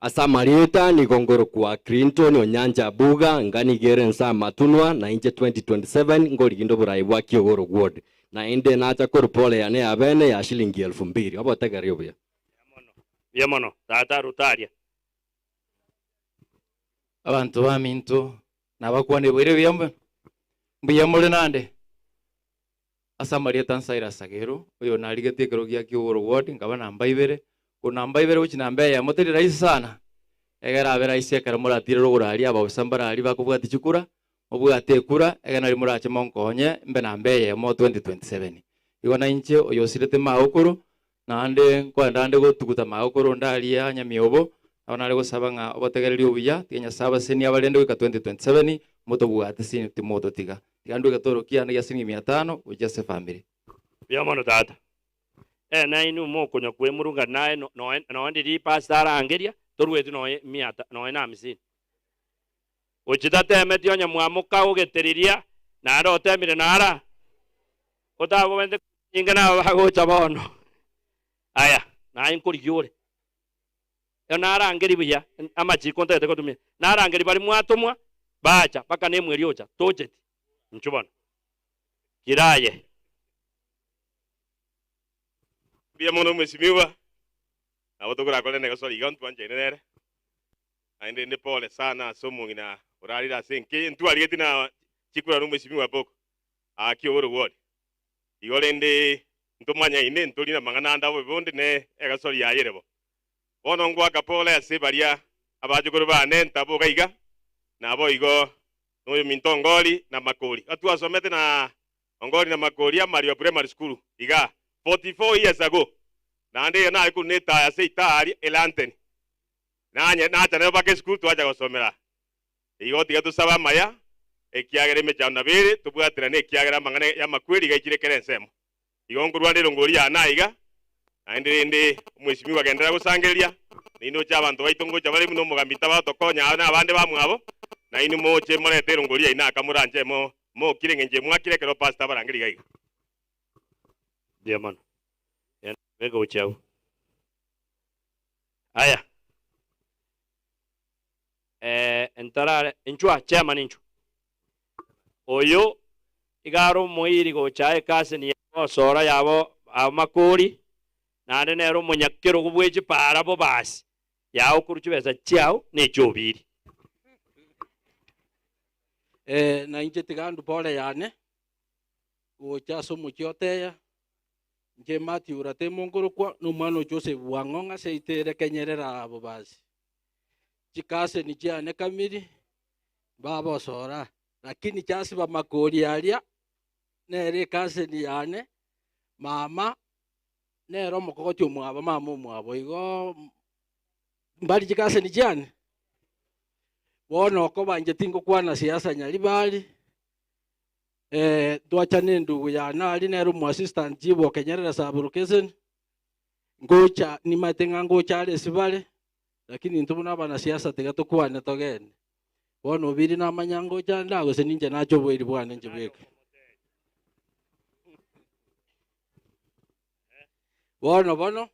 Ase amarieta nigo ngorokwa Clinton Onyancha Abuga nga nigo ere nse amatunwa na inche 2027 ngoriginde oborai bwa Kiogoro Ward. Naende nacha korwa pole yane ya bene ya shilingi elfu mbili. Obotegereria obuya. Mbuya mono tata Rutaria. Abanto baminto nabakwane boire buya mbuya more nande. Ase amarieta Cyrus Sagero, oyo narigetie ekero gia Kiogoro Ward, nkaba namba ibere, korwa namba ibere gochia namba eyemo teri rahisi sana, egere abe rahisi ekero moratirere ogoraria abaofisa mbararia bakobwatia chikura, mobwate ekura, egere nario morache monkonye mbe namba eyemo 2027. Igo nainche oyo osirete magokoro, naende nkoenda ande gotuguta magokoro onde aria nyamiobo, nabo nare gosaba ng'a obotegereri obuya, tiga Nyasae abasenie abarende goika 2027, motobwate sini timototiga. Tiga ndue egetoro kiane gia siringi mia tano gochia ase efamiri. Mbuya mono tata. Eh nainwe mokonywa kwemurunga naye noe noe ndiri pastor arangeria torueti noe mia noe na hamsini. Gochia tatemeti onye mwamoka ogeteriria naende otemire nara otabobente nyinge nabo bagocha bono. Aya naye nkorigia ore. Ero narangerie buya amachiko ntagete gotumia, narangerie baria mwatomwa, bacha mpaka nemweri ocha, tocheti. Inchuo bono. Kira aye. Mbuya mono mheshimiwa, nabo tokorakore na egosori iga ntwanchaine nere, naende inde pole sana ase omong'ina orarire ase enka eye, ntwarigeti na chikura na mheshimiwa Boko, aa Kiogoro ward. Igo rende ntomanyaine ntori namang'ana ande abobe bonde ne egasori yaye ere bo. Bono ngoaka pole ase baria abachokoro baane ntaboka iga, naboigo noyominto Ongori na Makori. Twasomete na Ongori na Makori Amario Primary School igaa 44 years ago, naende iga nare korwa netaya ase itaha aria elanteni. Nanye nacha nero mpaka esukuru twacha gosomera. Igo tiga tosabe amaya, ekiagera emechando nabo ere, tobwaterane ekiagera amang'ana y'amakweri gaichire kera ensemo. Igo nkorwana erongori yane aiga, naende rende omwesimigwa agenderera gosangereria, nainwe oche abanto baito ngocha bare buna omogambi tabagotokonya aa na abande bamwabo, nainwe moche morete erongori yaino aka moranche mo mokire engencho emwakire ekero pastor abarangeria iga iga. Mbuya mono. Genda beka gochia abwo. Aya. Eh, ntarare, inchwa, chairman inchwa. Oyo iga are omoiri gocha aye cousin yabo osora yabo amakori, naende nere omonyakerogo bwe chipara bobasi, yao korwa chibesa chiao na echiobiri. Eh, na inche tiga ndue pole yane, gocha ase omochie o Teya, inche Mathew Ratemo nkorokwa, na omwana o Joseph Bwang'ong'a ase ite ere Kenyerera bobasi. Chikaseni chiane kamiri, mbabosora, lakini chasiba makori aria, nere ekaseni yane, mama. Nere omokogoti omwabo mama omwabo igo mbari chikaseni chiane. Bono okoba inche tingokwana siasa Nyaribari, twachane endugu yane aria nere omo assistant chief o Kenyerere sub location, ngocha nimanyete ng'a ngocha are ase bare, lakini intwe buna abanasiasa tiga tokwane togende. Bono obiri namanya ngocha nda gose ninche nache oboiri bwane inche bweka. Bono bono,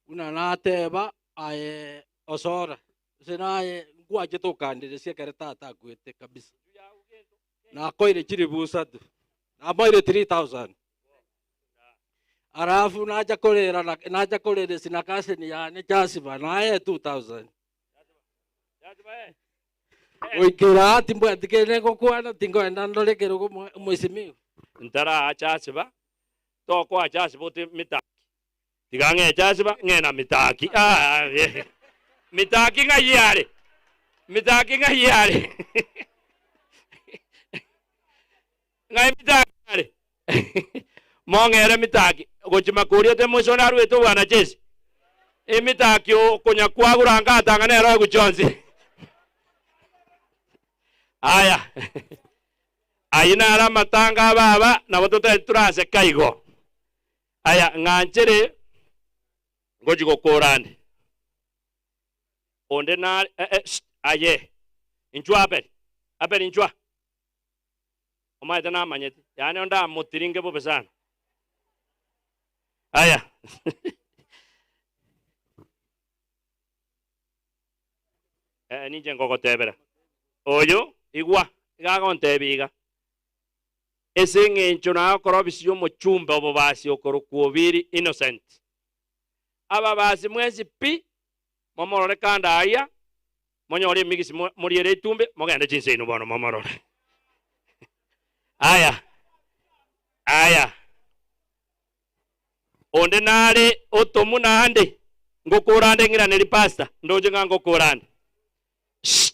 buna nateba aye osora, gose naye nkwachete okanderesia ekero tata akwete kabisa. Nakoire chilifu isato, namoire 3000. Alafu nacha korera na nacha koreresia na cousin yane Jasiba naye 2000. Goikera aa timbwati kende ngokwana, tinkoenda ndore ekerogo mwa- mheshimiwa. Ntaraa Jasiba, tokoa Jasiba ote mitaki. Tiga ng'ee Jasiba, ng'ee na mitaki. Ah, eh. Mitaki ng'ai are? Mitaki ng'ai are? Ng'ai mitaki are? Mong'ere mitaki. Gochia makori ote moiso onde aruete obwana chesi. Emitaki okonya kwagura ngatanga nero egochia onsi. Aya. Ayio naro amatanga a baba, nabo totari toraseka igo. Aya, ng'anchere ngochia gokora ande. Onde nare, eh, eh, shh, aye, inchuo Abel, Abel inchuo aa. Omanyete namanyete, yaani onde amotiringe bobe sana. Aya. Eh, ninche nkogotebera. Oyo, igwa, iga agontebia iga. Ase eng'encho nagokora obisi y'omochumbe obobasi okorokwa Obiri Innocent. Ababasi mwensi pi, momorore kando aria, monyore emigisi moriere etumbe, mogende chinse inwe bono momorore. Aya, aya. Onde nare otomu naende, ngokora nde ng'iraneri pastor, ndoche ng'a ngokora nde. Shh!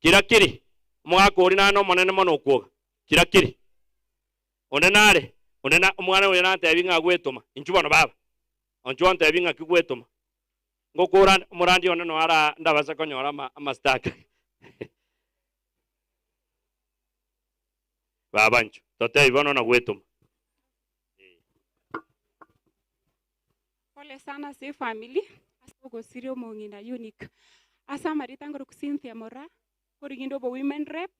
Kira kiri, omogaka oria naende omonene mono okwoga. Kira kiri. Onde nare, onde na, omwana oyo nantebie ng'a gwetoma, inchuo bono baba, onchuo ontebie ng'aki gwetoma. Ngokora nde, omorandi one noyo ara ndabase konyora ama amastaka. Baba inchuo, totebi bono na gwetoma. Pole sana ase efamiri ase ogosiria omong'ina Unique. Ase amarieta nkorokwa Cynthia Moraa, nkoriginde obo women rep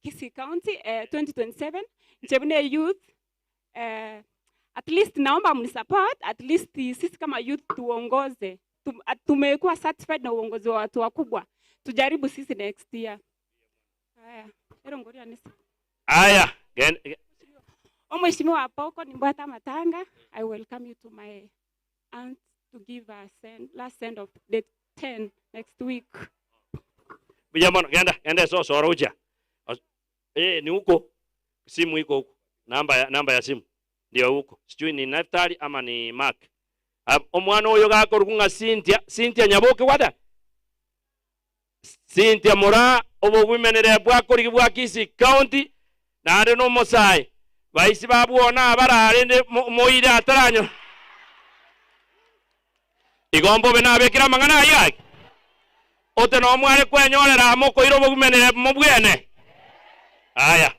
Kisii County eh, 2027 inche buna eyouth eh, at least naomba mnisupport at least sisi kama youth tuongoze. Tum, tumekuwa satisfied na uongozi wa watu wakubwa, tujaribu sisi next year. Aya, ero ngoria nese. Aya, gen, ge- Omweshimiwa Apoko nimbwate amatanga I welcome you to my aunt to give a send, last send of date 10 next week. Buya mono, genda, genda ase osoro gochia. Os- Eh, ni huko. Simu iko huko. Namba ya, namba ya simu ndio huko. Sijui ni Naftali ama ni Mark. Ah, Omwana oyo gakorokwa ng'a Cynthia, Cynthia Nyaboke gwata? Cynthia Moraa, obogwimenere bwa korigi bwa Kisii County, naende nomosae. Baisi babwona abararende moire ataranyo. Igo mbobe nabekire amang'ana ayio ake. Ote nomware kwenyorera amo okoira obogwimenere mobwene. Aya.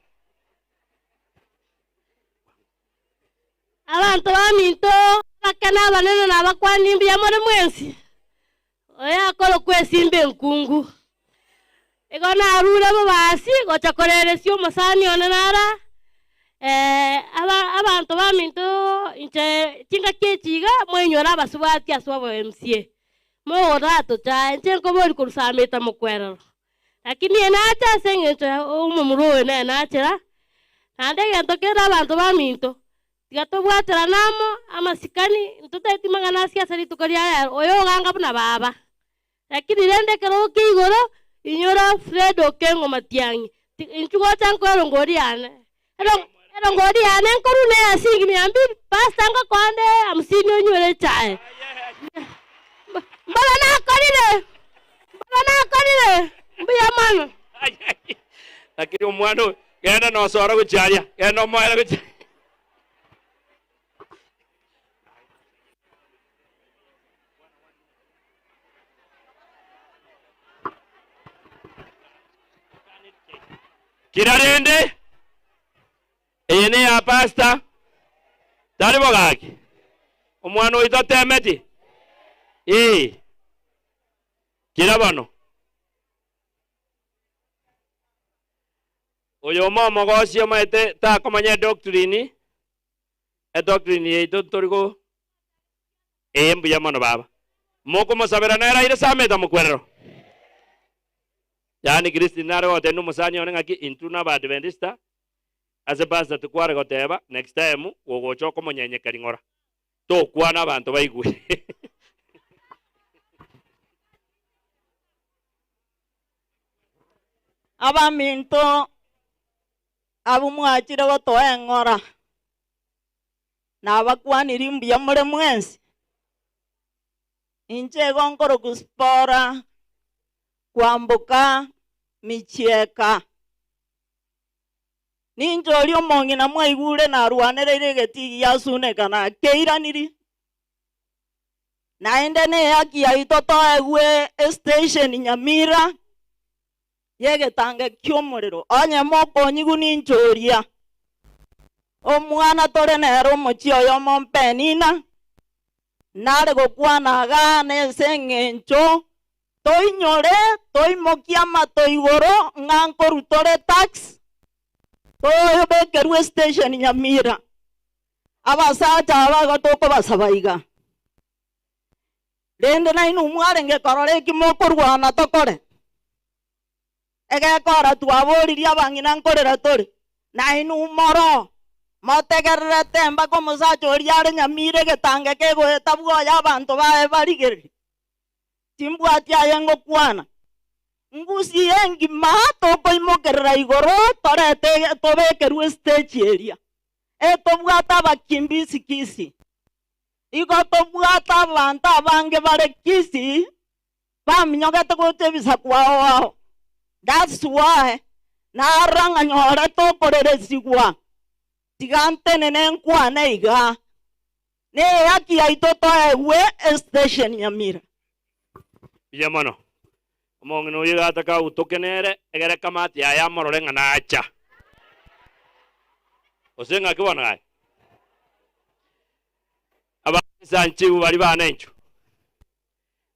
Abanto baminto, abake na abanene na abakwani, mbuya more mwensi. Oyo akorokwa esimba enkungu. Igo narure bobasi gocha koreresia omosani one nara aba abanto baminto inche chingaki echi iga mwainyora abasubati ase obo MCA. Mogoratochae inche nkoboria korwa Sameta mokwerero. Lakini eye nache ase eng'encho ya omomura oyo nere nachera, naende egento kende abanto baminto, tiga tobwaterane amo amasikani, ntotebeti mang'ana asie ase rituko ria rero, oyo oganga buna baba. Lakini rende ekero okia igoro, inyora Fred Okengo Matiang'i, ti inchuo gocha nkoe erongori yane, ero erongori yane nkorwa na eya shilingi mia mbili, pastor ngokoa nde hamsini onywere echae. Mboro nakorire, mboro nakorire, mbuya mono. Lakini omwana oyo, genda nosoro gochia aria, genda omoere gochia. Kira rende, eye neya pastor, tari bo gaki? Omwana oito atemeti? Ee. Kira bono. Oyo omomogosi omanyete takomanya edoctrine, edoctrine yaito ntori go ee mbuya mono baba. Mokomosabera nere aire sameta mokwerero. Yaani Christine nare gotebia omosani one ng'aki intwe na abadventista ase pastor tikware goteba next time gogocha okomonyenyekeri ng'ora. Tokwana abanto baigwe. Abaminto abwo mwachire gotoa eng'ora, nabakwanirie mbuya more mwensi. Inche igo nkorokwa Sipora, kwamboka Michieka. Ninche oria omong'ina mwaigure narwanereire egetigi giasuneka nakeiraniri. Naende nehaki yaito toegwe estation Nyamira y'egetange ki'omorero. Onye mokonyigwa ninche oria. Omwana tore nere omochie oyomo Penina, nare gokwana igaa nese eng'encho toinyore toimokie amato igoro ng'a nkorwa tore tax tobekerwe estation Nyamira. Abasacha aba igo tokobasaba iga, rende nainwe mwarenge korora eki mokorwana tokore. Egekora twaboririe abang'ina nkorera tore, nainwe moro motegererete mpaka omosacha oria are nyamira egetange kegoeta bwoye abanto baye barigererie. Timbwati aye ngokwana. Ngusie engima tokoimokerera igoro torete tobekerwe estage eria. Etobwate abakimbisi Kisii. Igo tobwate abanto abange bare Kisii baminyogete gocha ebisaku ao ao. That's why narora ng'a nyore tokoreresigwa tiga ntenene nkwane iga. Nehaki yaito toegwe estation Nyamira. Mbuya mono. Omong'ina oyio iga ataka agutoke nere, egere ekamati yaye amorore ng'a nacha. Gose ng'aki bono aye? Abaisa nchigu baria bane inchuo.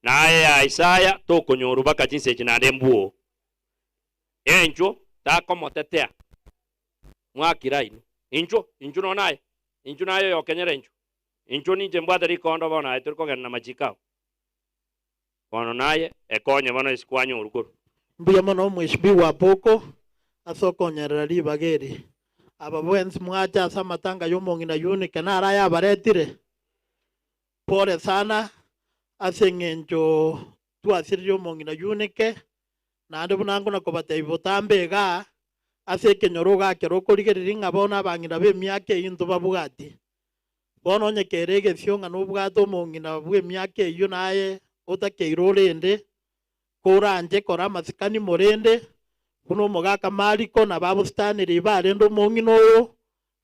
Na aye ya Isaya tokonyorwa baka chinsa echi naende mbuo. Enchuo takomotetea. Mwakira inwe. Inchuo, inchuo nonya naye. Inchuo naye oyokenyera inchuo. Inchuo ninche mbwate rikondo bono aye tori kogenda namachiko ao. Bono naye ekonye bono ase kwanyorwa korwa. Mbuya mono Mheshimiwa Boko ase okonyerera ribaga eri. Aba bwensi mwacha ase amatanga y'omong'ina Eunike naro ayabaretire. Pole sana ase eng'encho twasiririe omong'ina Eunike, naende buna nkona kobatebia botambe igaa ase ekenyoro igaa ekero okorigereria ng'a bono abang'ina b'emiaka eyio ntobabwati. Bono onye kere egesio ng'a nobwate omong'ina bw'emiaka eyio naye otakeire orende, koranche kora amasikani morende, buna omogaka Mariko na babositani riba arende omong'ina oyo,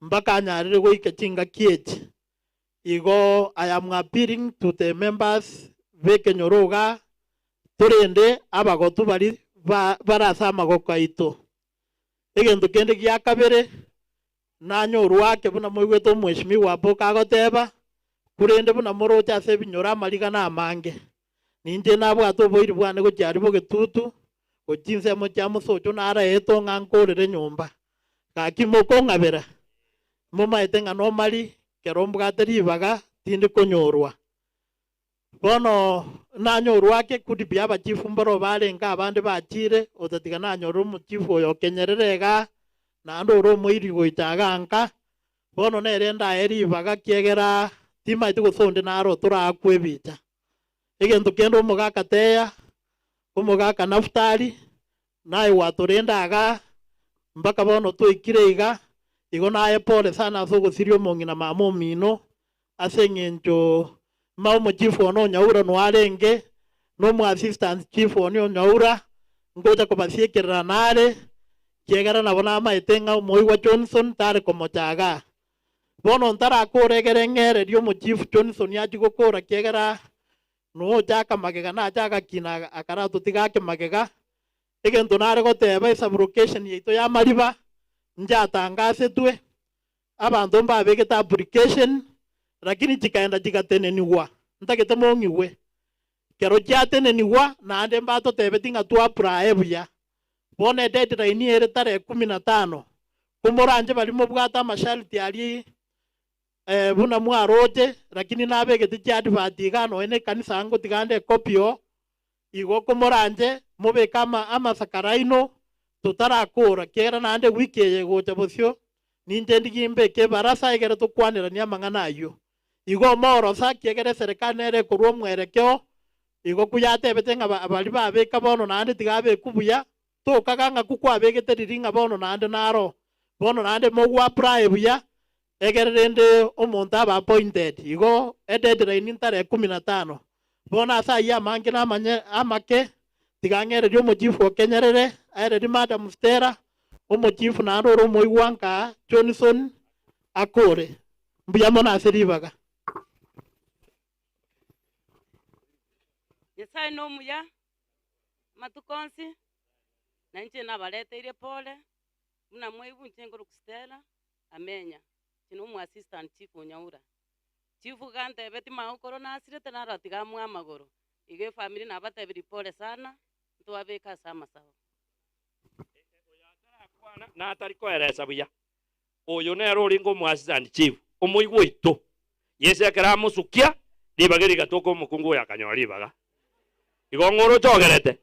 mpaka anyarire goika chingaki echi. Igo I am appealing to the members b'ekenyoro igaa, torende abagotu baria bare ase amagoko aito. Egento kende gia kabere, Nanyorwe ake buna moigwete omweshimiwa Aboka agoteba, korende buna moroche ase ebinyoro amarigana amange. Ninche nabwate oboiri bwane gochia aria bogetutu, gochia chinsemo chia mosocho naraetwe ng'a nkorere nyomba. Gaki mokong'abera, momaete ng'a nomari, kero mbwate ribaga tindi konyorwa. Bono nanyorwe ake could be abachifu mboro barenge abande bachire otatiga nanyore omochifu oyo okenyerere igaa naende ore omoiri gocha igaa nka bono nere ndae ribaga kiegera timaeti gose onde naro toraakwe ebicha. Egento kende omogaka Teya, omogaka Naftali, Naye gwatorenda igaa mpaka bono twaikire iga, igo naye pole sana ase ogosiria omong'ina mama omino, ase eng'encho ma omochifu one o Nyaura noe arenge, na omo assistant chief one o Nyaura, ngocha kobasiekerera nare, kiagera nabo namaete ng'a omoigwa Johnson tare komocha igaa. Bono ntarakora egere ng'ererie omochifu Johnson achie gokora kiagera Nocha akamagega nache agakina akaratotiga ake magega. Egento nare goteba esublocation yaito y'amariba njatangasetwe, abanto mbabegete application lakini chikaenda chigatenenigwa, ntagete mong'igwe. Kero chiatenenigwa naende mbatotebeti ng'a twa apply buya. Bono edeadline ere tarehe kumi na tano, komoranche baria mobwate amasharti aria buna mwaroche, lakini nabegete chiadvert igaa nonya na ekanisa ngotiga nde ecopy oo, igo komoranche mobeke ama amasakara aino totarakora, ekiagera naende ewiki eye egocha bosio, ninche ndigie mbeke ebarasa egere tokwaneranie amang'ana ayio. Igo omorosa, ekiagera eserekari nere ekorwa omwerekeo, igo kuyatebete ng'a ba baria babeka bono naende tiga abekwe buya, tokaga ng'a kwabegete riria ng'a bono naende naro, bono naende mogwa-apply buya, Egere rende omonto abe appointed, igo edeadline ntare kumi na tano. Bono ase ayio amange namanye amake, tiga ng'ererie omochifu o Kenyerere, aererie Madam Stella, omochifu naende ore omoigwa nka Johnson akore. Mbuya mono ase ribaga. Nyasae nomuya amatuko onsi, na inche nabareteirie pole, buna mwaigwa inche nkorokwa Stella. Amenya, inche nomo assistant chief o Nyaura. Chief gantebeti magokoro nasirete naro tiga amoe amagoro. Igo efamiri nabatebirie pole sana, ntwabeke ase amasabo. Natari koeresa buya, oyo nere orenge omo assistant chief, omoigwa oito. Yeso ekero amosukia, ribaga rigatoka omokungu oyo akanyora ribaga. Igo ng'a oroche ogerete,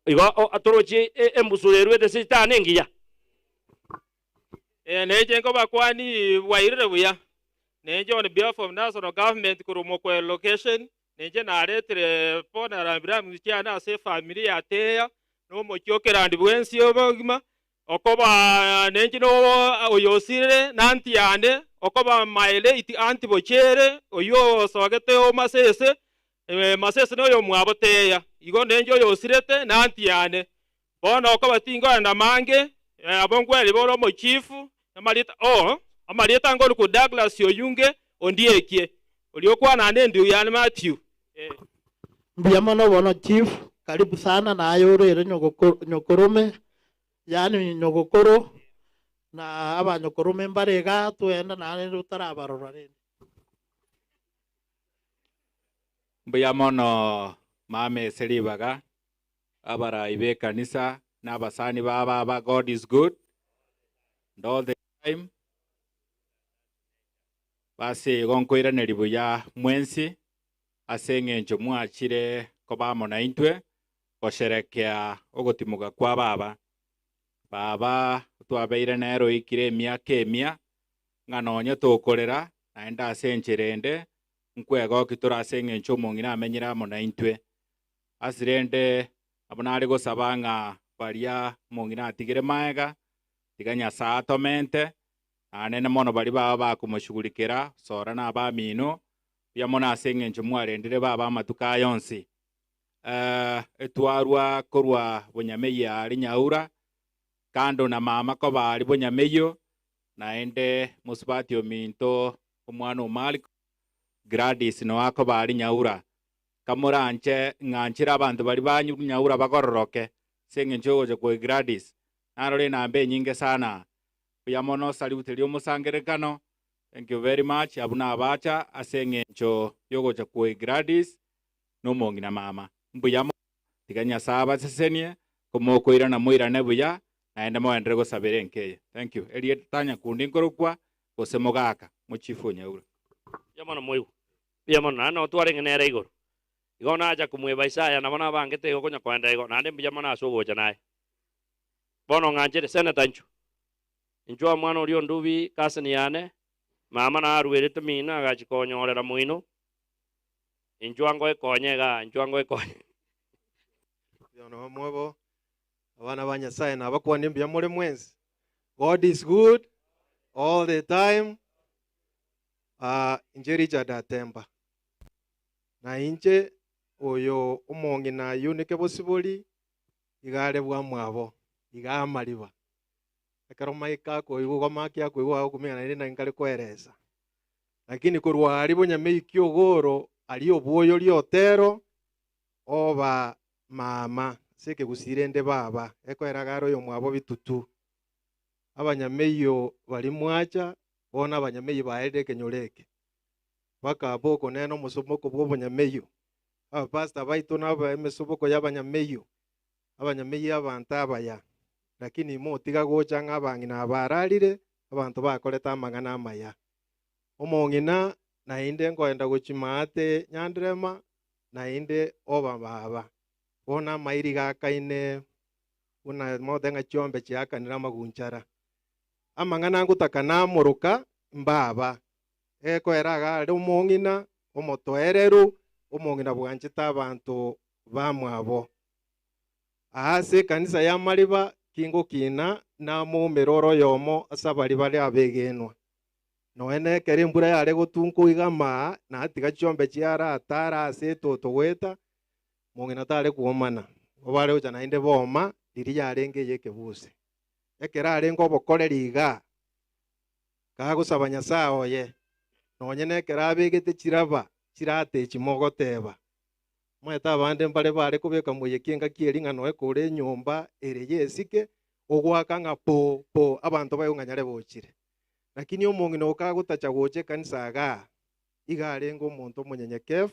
igo torochi embusuro erwete ase engiya. Eh, nenche nkobakwani bwairire buya. Nenche on behalf of national government korwa Mokwele location, nenche naretire bono rambirambi chiane ase efamiri ya Teya, na omochie o Kerandi bwensi obogima, okoba nenche no oyo osirire na aunty yane, okoba my late aunty Bochere, oyio osogete o Masese, Masese noyo omwabo Teya. Igo nenche oyo osirete na aunty yane. Bono okoba tinkoenda mange, abwo nkwerire ore omochifu, amarieta oo, amarieta nkorokwa Douglas Oyunge Ondiekie, oria okwana nendugu yane Mathew. Eh. Mbuya mono bono chief, karibu sana naye orere nyokorome, yaani nyogokoro, na abanyokorome mbare igaa twenda naende otarabarora rende. Mbuya mono mama ase ribaga, abarai b'ekanisa na abasani ba baba God is good and all the time. Basi igo nkoiraneria buya mwensi ase eng'encho mwachire koba amo naintwe gosherekea ogotimoka kwa baba. Baba twabeire nere oikire emiaka emia ng'a nonye tokorera naende ase enchera ende nkwegoki tore ase eng'encho omong'ina amenyire amo naintwe. Ase rende nabo nare gosaba ng'a baria omong'ina atigire maega, tiga Nyasae atomente, naende mono baria baba bakomoshughulikera, sora na abamino, mbuya mono ase eng'encho mwarendire baba amatuko aya onsi. Etwarwa korwa bonyameyio aria Nyaura, kando na mama koba aria bonyameyio, naende mosubati ominto omwana o Mariko, Gladys noe akoba aria Nyaura. Kamoranche ng'anchire abanto baria ba Nyaura bagororoke ase eng'encho y'ogocha kwa Gladys. Narora enamba enyinge sana. Mbuya mono salute eria omosangererekano. Thank you very much. Abwo nabacha ase eng'encho y'ogocha kwa Gladys na omong'ina mama. Mbuya mono. Tiga Nyasae abasesenie, komokoirana moirane buya, naende mogenderere gosabera enka eye. Thank you. Erieta Tanyakundi nkorokwa gose mogaka, mochifu o Nyaura. Mbuya mono moigwe. Mbuya mono, naende nabo twarenge nere igoro. Igo nacha komoeba Isaya, nabo nabangete igo konya koenda igo, naende mbuya mono ase ogocha naye. Bono ng'anchere, Senator inchuo. Inchuo omwana oria o Ndubi, cousin yane, mama naruerete mino agachia konyorera moino. Inchuo ango ekonye igaa, inchuo ango ekonye. Mbuya mono mwebo, abana ba Nyasaye nabakwanie mbuya more mwensi. God is good all the time. Aa inche Richard Atemba, na inche oyo omong'ina Eunike Bosibori iga are bwamwabo, iga amariba. Ekero Mike akoigwa igo Mark akoigwa agokumia naende naki nkare koeresa. Lakini korwa aria bonyameikia ogoro aria obwoyo riotero oba mama. Ase ekegusii rende baba, ekoera iga are oyomwabo bitutu. Abanyameyio baria mwacha, bono abanyameyio baerire ekenyoro eke. Bakaba okonena omosomoko bw'obonyameyio. Abapastor baito naba emesoboko y'abanyameyio, abanyameyio abanto abaya, lakini motiga gocha ng'a abang'ina aba bararire, abanto bakorete amang'ana amaya. Omong'ina naende nkoenda gochia maate Nyanderema, naende oba baba. Bono amairi gakaine buna mote ng'a chiombe chiakanire amagunchara. Amang'ana ngotaka namoroka mbaba. Egekoera iga are omong'ina omotoereru, omong'ina bwanchete abanto bamwabo. Aa ase ekanisa y'amariba kingokina namoumere ore oyomo ase abaria bare abegenwa. Nonya nekero embura yare gotunka iga amaa, natiga chiombe chiaratara ase etoto goeta, mong'ina tare kwomana, igo bare gocha naende boma riria yarenge ey'ekebuse. Ekero arenge obokoreri igaa, kagosaba Nyasae oye, nonye nekero abegete chiraba chirate echi mogoteba. Omanyete abande mbare bare kobeka moyeki engaki eria ng'a noe kore enyomba ere y'esike, ogoaka ng'a po po, abanto baigwe ng'a nyarebe ochire. Lakini omong'ina oo kagotacha gocha ekanisa igaa, iga arenge omonto omonyenyekevu,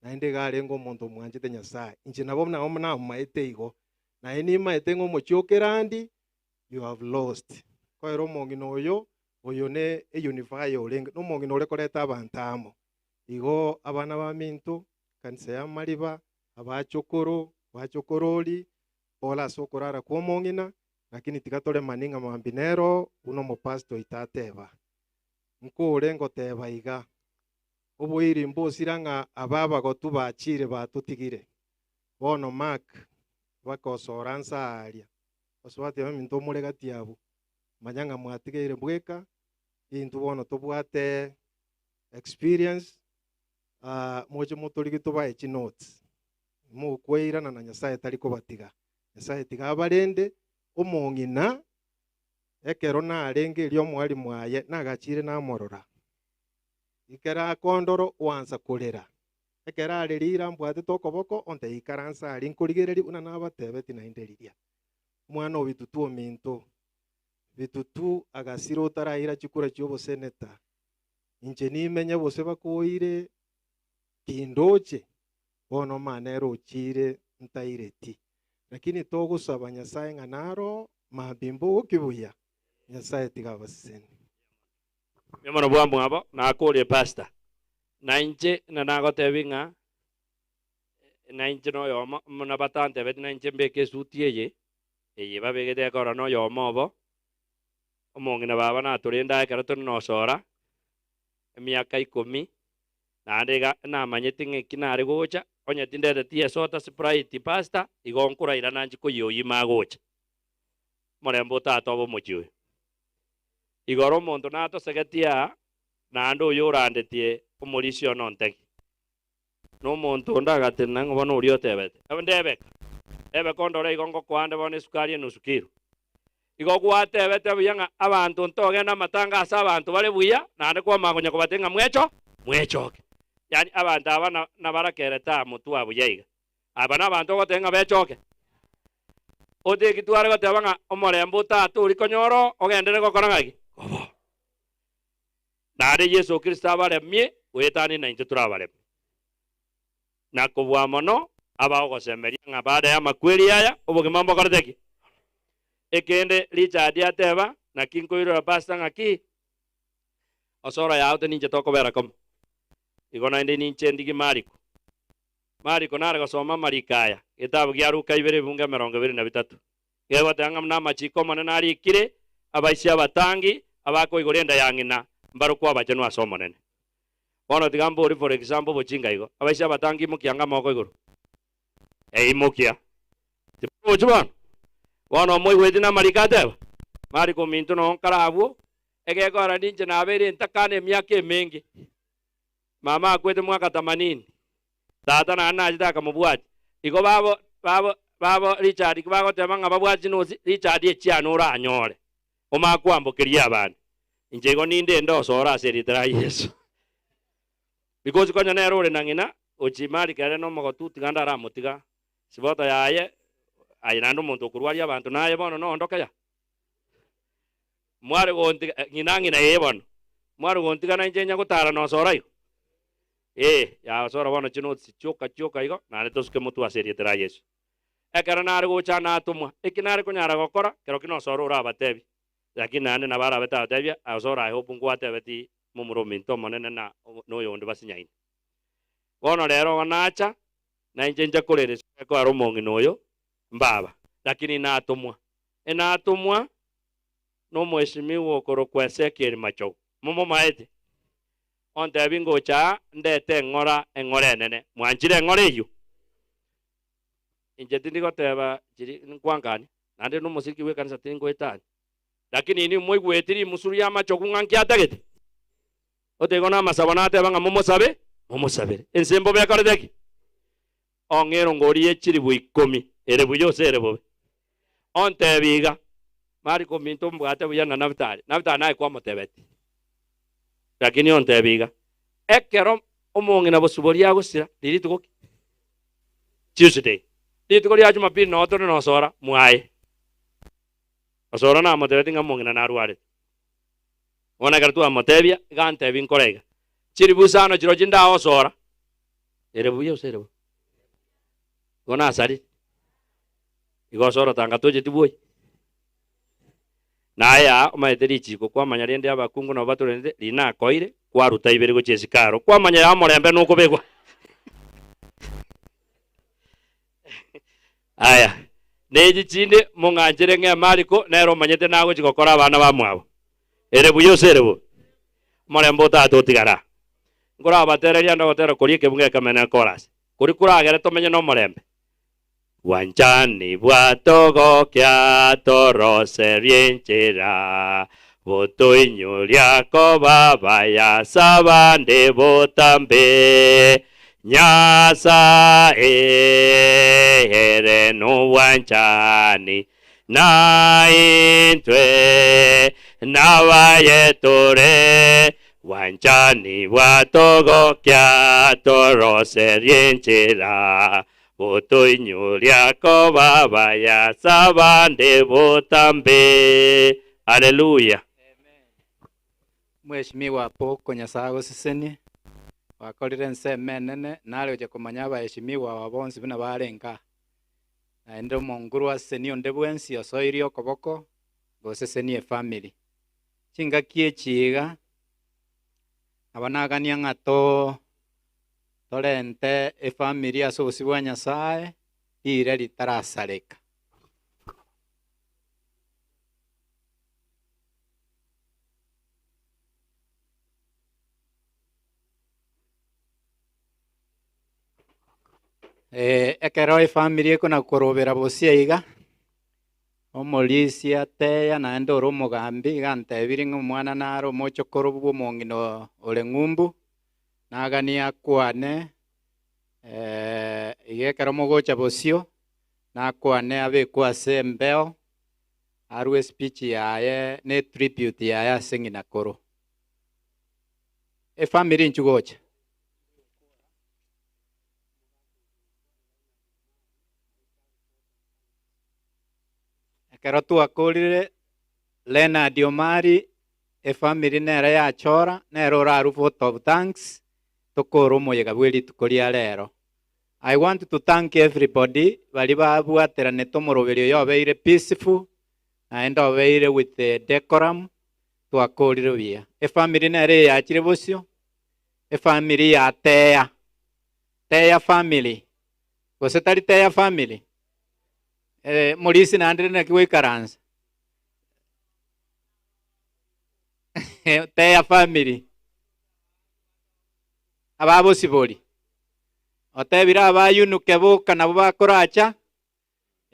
naende iga arenge omonto omwanchete Nyasae. Inche nabo nabo namomaete igo. Naye nimaete ng'a omochie o Kerandi, you have lost. Koera omong'ina oyo, oyo ne eunifier orenge, nomong'ina ore koreta abanto amo. Igo abana baminto, ekanisa y'amariba, abachokoro, bachokorori, pole ase okorara kw'omong'ina, lakini tiga toremanie ng'a mambia nero buna omopastor oito ateba. Nkore ngoteba iga, oboiri mbosira ng'a aba abagotu bachire batotigire. Bono Mark bakosora nse aaria, osubati ominto omore gati abwo, manya ng'a mwatigeire bweka, intwe bono tobwate experience, moche motorigie tobae chinotes. Mokweirana na Nyasaye tari kobatiga. Nyasaye tiga abarende, omong'ina ekero narenge erio omwalimu aye nagachire namorora. Ekero akondora oansa korera. Ekero are rira mbwatete okoboko ontebia ikaransa aria nkorigereria buna nabatebeti naende riria. Omwana o Bitutu ominto, Bitutu agasira otaraira chikura chi'oboseneta. Inche nimenye gose bakoire tindoche, bono omana ere ochiire ntaireti. Lakini togosaba Nyasae ng'a naro mambia mbogoki buya, Nyasae tiga abasesenie. Mbuya mono bwamwabo, nakorie pastor. Na inche na nagotebi ng'a na inche noyomo buna batantebeti na inche mbeke esuti eye, eye babegete ekero noyomo obo, omong'ina baba natorende aye ekero tore nosora, emiaka ikomi, naende iga namanyete ng'a eki nare gocha, onye tindeteti esota sprite pastor, igo nkorairana nchie koyioyia ime agocha. Omorembe o tata obe omochie oyo. Igoro omonto natosegetie aa, naende oyo orandetie omorisia one ontege. Na omonto onde agatenena ng'a bono oria otebete, Ndebeka, Rebeka ondore igo ngokoa nde bono esukari enusu kilo. Igo gwatebete buya ng'a abanto ntogende amatanga ase abanto bare buya, naende kwamanya konya kobatebia ng'a mwecho, mwechoke. Yaani abanto aba na nabarakerete aa motwe aa buya iga. Aba nabanto ogoteba ng'a bechoke. Oteki tware goteba ng'a omorembe o tata oria konyora oo, ogenderere gokora ng'aki? Koba oo. Naende Yeso Kristo abaremie goetania naintwe torabaremie. Na kobua mono abagogosemeria ng'a baada y'amakweri aya obogima mbokorete ki? Ekende Richard ateba, naki nkoirora pastor ng'aki? Osoro yao tininche tokobera komo. Igo naende ninche ndigie Mariko. Mariko nare gosoma amariko aya, getabu gia Luka ibere ebibungo emerongo ebere na bitato. Gegoteba ng'a buna amachiko Omonene arikire, abaisia abatangi abakoigora enda ya ng'ina mbarokwe abachenu ase Omonene. Bono tiga mbori for example obochinga igo, abaisia abatangi imokia anga amaboko igoro. Eh imokia. Timogochi bono? Bono omoigweti namariko ateba? Mariko ominto noo nkare abwo, egekora ninche nabeire entakana emiaka emenge. Mama akwete mwaka themanini, tata naende nachete akamobwatia. Igo babo babo babo Richard kibagoteba ng'a babwate chinosi, Richard echiane oranyore, omanye kwambokeria abande. Inche igo ninde ende osore ase erieta ria Yeso. Because konya nere ore na ng'ina, ochia Mariko ere nomogotu tiga ndaramotiga, sibota yaye. Aye naende omonto okorwaria abanto naye bono noondoke ya? Mware gontiga, ng'ina ng'ina ee bono, mware gontiga nainche nyagotara nosora igo? Ee, yasora bono chinotes chioka chioka igo, naende tosuke motwe ase erieta ria Yeso. Ekero nare gocha natomwa, eki nare konyara gokora, kerokio nosora orabatebie. Lakini naende nabo arabe tabatebia, osore I hope nkwatebeti momura ominto omonene na noyonde basinyaine. Bono rero igo nacha, nainche nche korera ekero omong'ina oyo mbaba, lakini natomwa. Enatomwa nomweshimiwa okorokwa Ezekiel Machogu. Momomaete? Ontebi ngocha aa ndete eng'ora, eng'ora enene. Mwanchire eng'ora eyio? Inche tindi goteba chiri nkwankania, naende nomosiriki bw'ekanisa tingoetania. Lakini inwe moigweti rimusu ri'amachogu ng'a nki atagete? Otaigo namasabo nateba ng'a momosabe, momosabere. Ense mbobe ekorete ki? Ong'e erongori ye chilifu ikomi, ere buya ose ere bobe? Ontebie iga, Mariko ominto ombwate buya na Nafutali. Nafutali naye kwamotebetie. Lakini ontebie iga, ekero omong'ina bosibori agosira, riria rituko ki? Tuesday. Rituko ria Jumapili noo tore nosora mwaye. Osoro namotebetie ng'a omong'ina narwarete. Bono ekero twamotebia, iga antebie nkore iga. Chilifu isano chirochio ndaosora. Ere buya gose ere bobe? Igo nasarire. Igo osoro tanga tocheti bwoyi. Naye aa omanyete richiko kwamanya rende abakungu nabo batorendete rinakoire kwaruta ibere gochia esikaro kwamanya yaa omorembe nokobekwa. Aya, nechi chinde mong'anchere ng'a Mariko nere omanyete nagochi gokora abana bamwabo. Ere buya ose ere bobe? Omorembe o Tata otigare aa. Nkorabatereria ande ogotera koria ekebungo ekemenene chorus, koria koragere tomenye nomorembe. Bwanchani bwatogokia toroserie enchera, botoinyoria koba abaya ase abande botambe. Nyasae ere nobwanchani, na intwe nabaye tore. Bwanchani bwatogokia toroserie enchera, botoinyoria koba abaya ase abande botambe. Haleluya. Mheshimiwa Apoko Nyasae agosesenie, gwakorire ensemo enene, nare gochia komanya abaheshimiwa aba bonsi buna barenge aa. Naende omonguru asesenie onde bwensi osoirie okoboko, gosesenie efamiri. Chingaki echi iga, nabo nagania ng'a to torente efamiri ase obosio bwa Nyasae, riire ritarasareka. Ekero efamiri ekona korobera bosie iga, omorisia ateya naende ore omogambi iga antebirie ng'a omwana nare omochokoro bwa omong'ina ore ng'umbu, naganie akwane iga ekero mogocha bosio, nakwane abekwe ase embeo, arue espeech yaye na etribute yaye ase ng'ina koro. Efamiri inchu gocha. Ekero twakorire, Leonard Omari, efamiri nere yachora, nere orarue vote of thanks, tokore omoyega bwe rituko ria rero. I want to thank everybody baria babwateranete omoroberio oyo obeire peaceful, naende obeire with decorum, twakorire buya. Efamiri nere eyachire bosio, efamiri ya Teya, Teya family, gose tari Teya family? Eh, morisi naende naki goikaransa? Teya family, ababosibori, otebire abayunuke boka nabo bakoracha,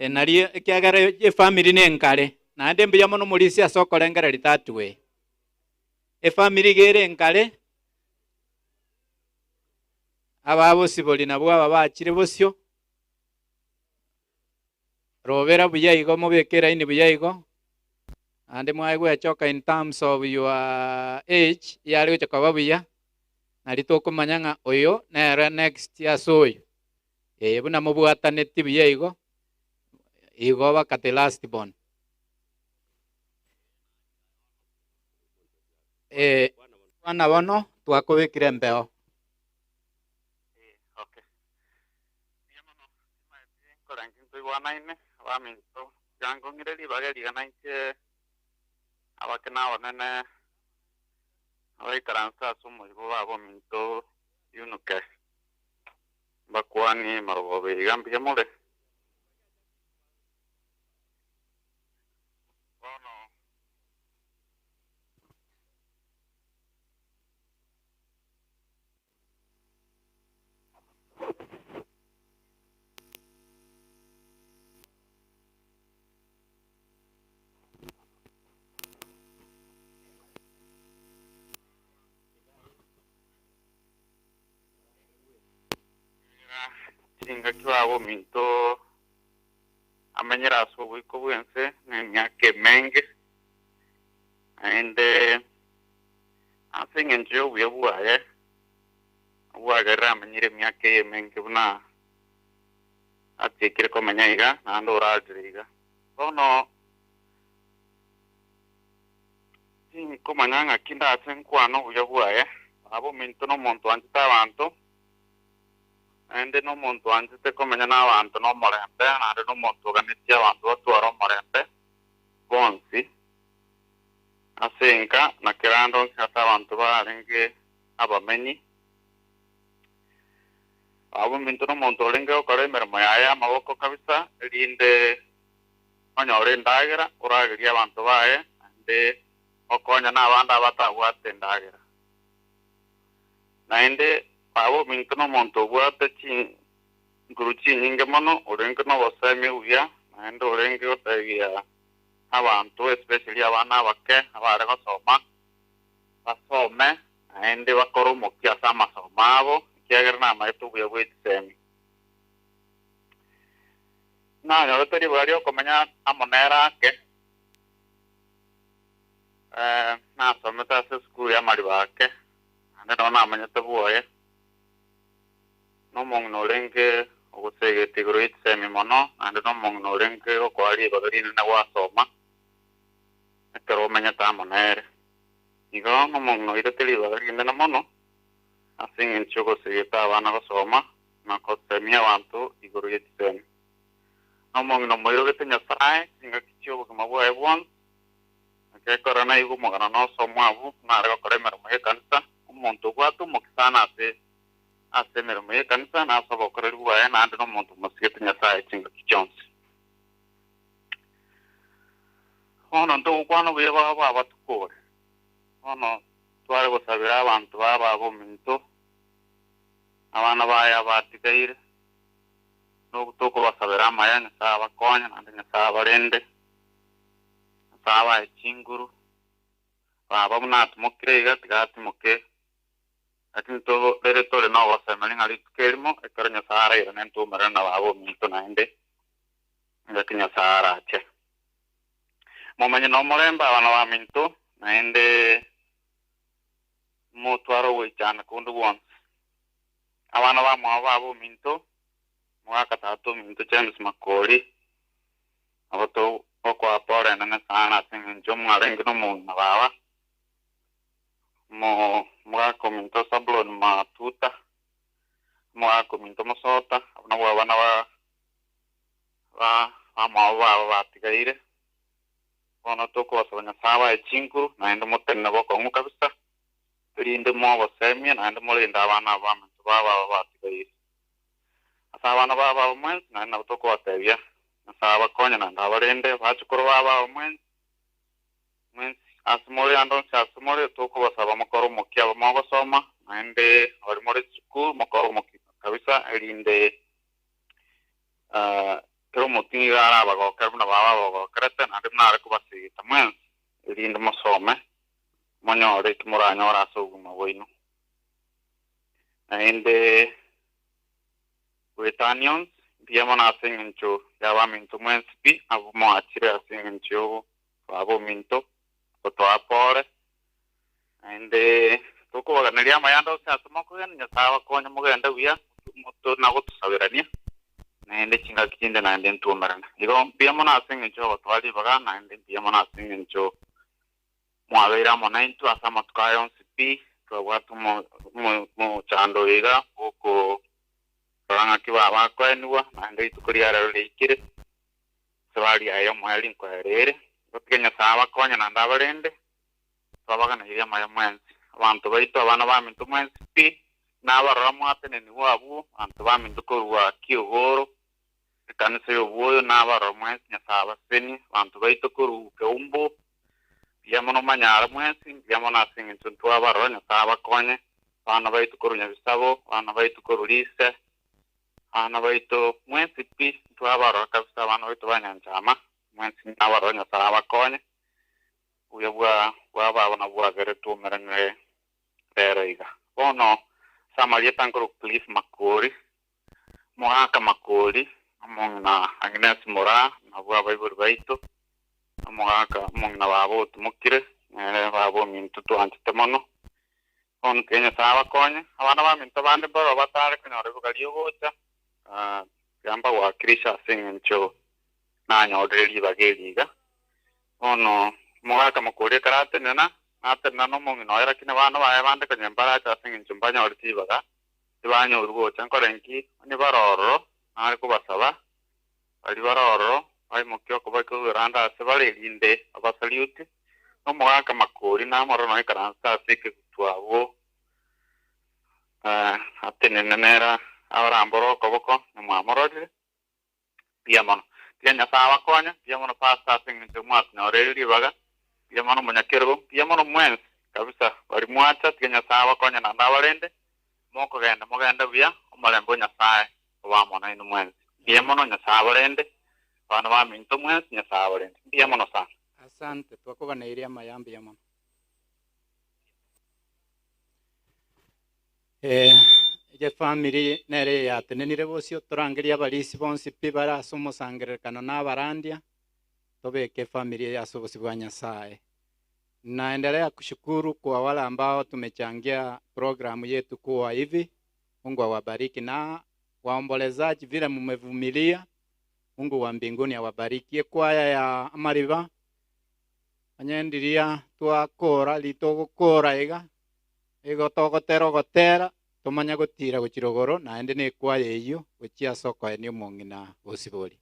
Nario ekiagera efamiri nenkare, naende mbuya mono omorisia ase okorengereria that way. Efamiri iga ere enkare, ababosibori nabwo aba bachire bosio, robera buya igo mobeke elaini buya igo, naende mwaye gwechoka in terms of your age, yare gocha koba buya, nario tokomanya ng'a oyo nere next ase oyo. Ee, buna mobwataneti buya igo, Igo bakate last born. Eh, bwana bono twakobekire embeo. Nkorangi nkoigwanaine, abaminto, tiga nkong'ire ribaga rigana inche abake na abanene abaikaranse ase omoibo baba ominto Yunuke, mbakwanie marogoba iga mbuya more. Bono chingaki baba ominto amenyere ase oboiko bw'ense nemiaka emenge, naende ase eng'encho y'obuya bwaye, obwagerire amenyire emiaka eye emenge buna atiekire komenya iga, naende orarire iga. Bono tinkomanya ng'aki ndache nkwane obuya bwaye, baba ominto nomonto oanchete abanto, naende nomonto oanchete komenya na abanto nomorembe, naende nomonto oganetie abanto batware omorembe bonsi ase enka na kerande onsi ase abanto barenge abamenyi. Baba ominto nomonto orenge gokora emeremo yaye y'amaboko kabisa, erinde onyore endagera, oragerie abanto baye, naende okonya na abande abatabwate endagera. Naende baba ominto nomonto obwate chinguru chinyinge mono, orenge nobosemi obuya, naende orenge gotebia abanto especially abana abake abare gosoma, basome naende bakore omokia ase amasomo abo, ekiagera namaete obuya bwe chisemi. Nanyorete ribaga riokomenya amo nere ake, nasomete ase esukuru y'amariba ake, naende nabo namanyete bwoye. Nomong'ina orenge ogosegeta igoro ye chisemi mono, naende nomong'ina orenge gokoa ribaga rinene gwasoma ekero omenyete amo nere. Igo nomong'ina oirete ribaga rinene mono ase eng'encho y'ogosegeta abana gosoma na gosemia abanto igoro ye chisemi. Nomong'ina omoirogete Nyasae chingaki chi'obogima bwaye bwonsi, Gekora naigwe omogano nosomwa abwo nare gokora emeremo y'ekanisa, omonto obwate omokisano ase ase emeremo y'ekanisa na ase obokoreri bwaye, naende nomonto omosigete Nyasae chingaki chionsi. Bono ntogokwana obuya bwabo abatukore. Bono tware gosabera abanto babo abominto, abana baye abatigaire, nobutokobasabera amaya, Nyasae abakonye, naende Nyasae abarende. Nyasae abae chinguru, baba buna atimokire iga, tiga atimoke, lakini torere tore nogosemeria ng'a rituko erimo, ekero Nyasae arairane ntoumerane na baba ominto naende, engaki Nyasae arache. Momenye nomorembe abana baminto, naende motware ogoichana konde gwonsi. Abana bamwabo baba ominto, mogaka tata ominto James Makori, Nabo togokoa pole enene sana ase engencho mwarenge nomong'ina baba, omogaka ominto Zabulon Matuta, omogaka ominto Mosota, abwo nabwo abana ba bamwabo baba batigaire. Bono tokobasaba Nyasae abae chinguru, naende motenene bokong'u kabisa, erinde mobosemie naende morende abana aba baminto babo aba batigaire. Ase abana babo aba mwensi, naende nabo tokobatebia, Nyasae abakonye naende abarende, bachukuru babo aba mwensi, mwensi ase more ande onsi ase more, tokobasaba mokore omokia aba mogosoma, naende abari more chisukuru mokore omokia kabisa, erinde kera omoting'i iga arabagokere buna baba abagokerete, naende buna are kobasigita mwensi, erinde mosome, monyore eki moranyore ase obogima bwaino. Naende goetania onsi, mbuya mono ase engencho y'abaminto mwensi pi, abwo mwachire ase engencho y'obaba ominto, gotoa pore. Naende tokobaganeria amaya ande onsi ase mokogenda, Nyasae abakonye mogende buya, na gotosaberania. Naende chingaki chinde naende ntwomerane. Igo mbuya mono ase engencho y'ogotoa ribaga, naende mbuya mono ase engencho mwabeire amo naintwe ase amatuko aya onsi pi, twabwate omochando oyo iga bw'okorora ng'aki bakoenigwa, naende rituko ria rero riaikire, ase baria aye omoerio nkoera ere. Igo tiga Nyasae abakonye naende abarende, twabaganeirie amaya mwensi. Abanto baito, abana baminto mwensi pi, nabarora mwatenenigwe abwo, abanto baminto korwa Kiogoro, ekanisa y'obwoyo, nabarora mwensi, Nyasae abasesenie, abanto baito korwa Keumbu, mbuya mono manyare mwensi, mbuya mono ase engencho ntwabarora, Nyasae abakonye, abana baito korwa Nyabisabo, abana baito korwa Rise, abana baito mwensi pi, ntwabarora kabisa, abana baito ba Nyanchama, mwensi nabarora, Nyasae abakonye, Obuya bwa bwa baba nabwo bwagerete omeranire rero iga. Bono ase amarieta nkorokwa Cliff Makori, omogaka Makori, omong'ina Agnes Moraa, nabwo abaibori baito, omogaka omong'ina baba otimokire, nere baba ominto twanchete mono. Bono tiga Nyasae abakonye, abana baminto bande mbaroo batare konyora riboga riogocha, tiga mbagoakirishe ase eng'encho nanyorire ribaga eri iga. Bono omogaka mokori ekero atenena, natenena nomong'ina oye, lakini abana baye bande konya mbarache ase engencho mbanyorete ribaga, tibanyorwa gocha. Nkore nki? Onye bare ororo, nare kobasaba, baria bare ororo, baimokie okoboko igoro ande ase bare, erinde babasaliute. Na omogaka makori namorore noikaranse ase ekegutu abwo, atenene nere abarambore okoboko, namwamororire. Mbuya mono. Tiga Nyasae abakonye. Mbuya mono Pastor ase engencho mwatonyoreire ribaga. Mbuya mono omonyakerogo. Mbuya mono mwensi kabisa bari mwacha. Tiga Nyasae abakonye naende abarende. Mokogenda mogende buya, omorembe o Nyasae obe amo nainwe mwensi. Mbuya mono Nyasae abarende. Abana baminto mwensi Nyasae abarende. Mbuya mono sana. Asante, twakoganeirie amaya mbuya mono. Eh, eye family nere eyatenenire bosio, torangerie abarisi bonsi pi bare ase omosangererekano na abarandia, tobeke efamily eye ase obosio bwa Nyasaye. Naendelea kushukuru kwa wale ambao tumechangia programu yetu kuwa hivi. Mungu awabariki na waombolezaji vile mumevumilia. Mungu wa mbinguni awabarikie. Kwaya ya Amariba onye ndiria twakora ritogokora iga igo togotera ogotera tomanya gotira gochia rogoro naende na ekwaya eyio gochia ase okoenia omong'ina bosibori.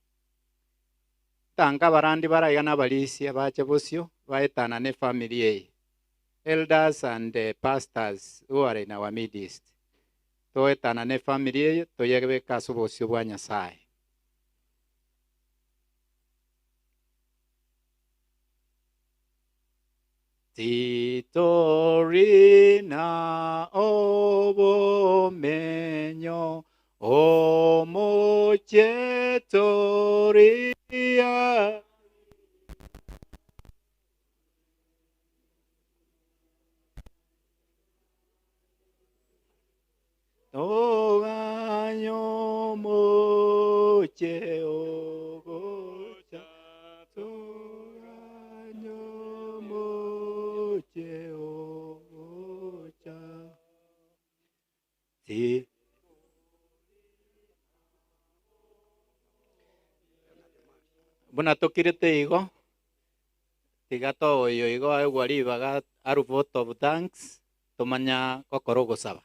Tanga abarandi bara iga na abarisia bache bosio baetanane efamiri eye. Elders and pastors who are in our midst toetanane efamiri eye toyebeke ase obosio bwa Nyasaye. Titori na obomenyo omochie toria. Toganya omochie ogocha, toganya omochie ogocha. Ti Buna tokirete igo, tiga toyo igo aegwa ribaga aru vote of thanks, tomanya gokora ogosaba.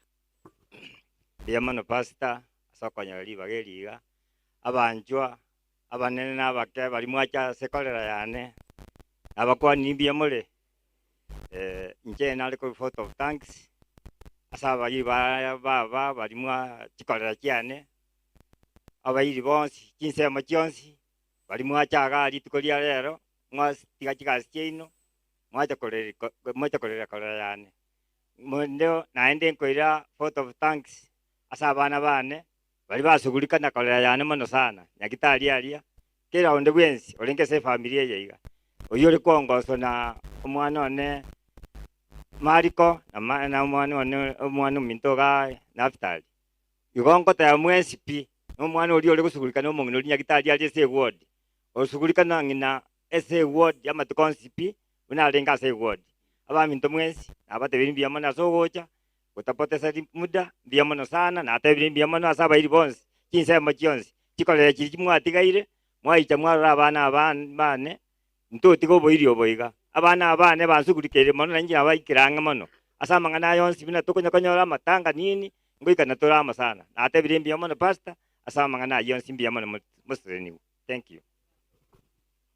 Mbuya mono Pastor ase okonyora ribaga eri iga, abanchwa abanene na abake baria mwacha ase ekorera yane, nabakwanirie mbuya more, inche nare korwa vote of thanks ase abayiri ba baba baria mwa chikorera chiane, abairi bonsi chinsemo chionsi, baria mwacha igaa rituko ria rero, mwatiga chigasi chiaino, mwacha koreri mwacha korera korera yane. Mondo naende nkoira vote of thanks ase abana bane, baria basugurika na korera yane mono sana, nyagitari aria, kera onde bwensi orenge ase efamiri eye iga, oyio ore koongoswa na omwana one Mariko, na na omwana one omwana ominto igaa Naftali. Igo ngoteba mwensi pi, na omwana oria ore gosugurika na omong'ina oria nyagitari aria ase eward, osugurika na ng'ina ase eward amatuko onsi pi, buna arenge ase eward. Abaminto mwensi, nabatebirie mbuya mono ase ogocha, gotapotesa muda, mbuya mono sana, natebirie mbuya mono ase abairi bonsi, chinsemo chionsi. Chikorera chiria chimwatigaire, mwaicha mwarora abana aba bane, ntotiga oboiri obo iga. Abana aba bane bansugurikeire mono na inche nabaikire ang'e mono. Ase amang'ana aya onsi buna tokonya konyora amatanga nini, ngoikana tore amo sana. Natebire mbuya mono pastor, ase amang'ana ayio onsi mbuya mono mosesenigwe. Thank you.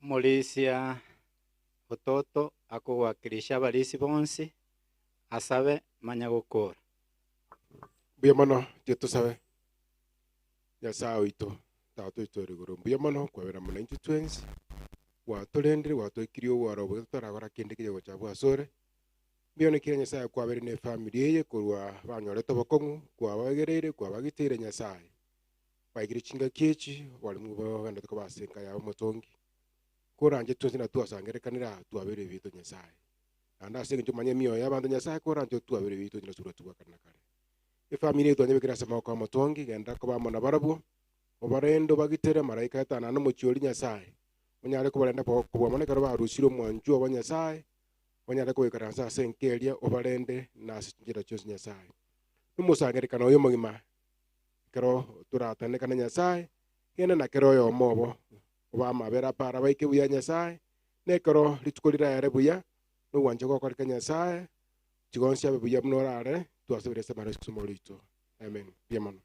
Omorisia ototo akowakilisha abarisia bonsi, asabe manya gokora. Mbuya mono, tiga tosabe. Nyasae oito, Tata oito ore igoro, mbuya mono kwabera mono intwe twensi, gwatorendire, gwatoikirie obwaro obo totaragora kende keria gocha abwo asore. Mbuya mono ekiagera Nyasae kwabeire na efamiri eye korwa banyorete obokong'u, kwabaegereire, kwabagiteire Nyasae. Baikire chingaki echi, oboremu bogenderete koba ase enka yabo omotongi. Koranche twensi na twasangererekanire aa twabeire ebito Nyasae. Naende ase eng'encho omanye emioyo y'abanto Nyasae koranche otwabere ebito onye nasubire tugwa kare na kare. Efamiri eye twanyebekire ase amaboko y'omotongi, genda koba amo nabarabwo, obarende obagitere amaraika aetanane omochie oria Nyasae. Onyare kobarenda kobua mono ekero barusire omwanchwa obo Nyasae, onyare kobaikaransa ase enka eria obarende na ase chinchera chionsi Nyasae. Nomosangererekano oyo omogima ekero toratanekane Nyasae, genda na kera oyomo obo, obe amabera apare abaike buya Nyasae, na ekero rituko riraere buya, nogwancha gokoreka Nyasae, Chigonsi abe buya buna orare, twasabire ase amara Yeso Omorwoti oito. Amen. Mbuya mono.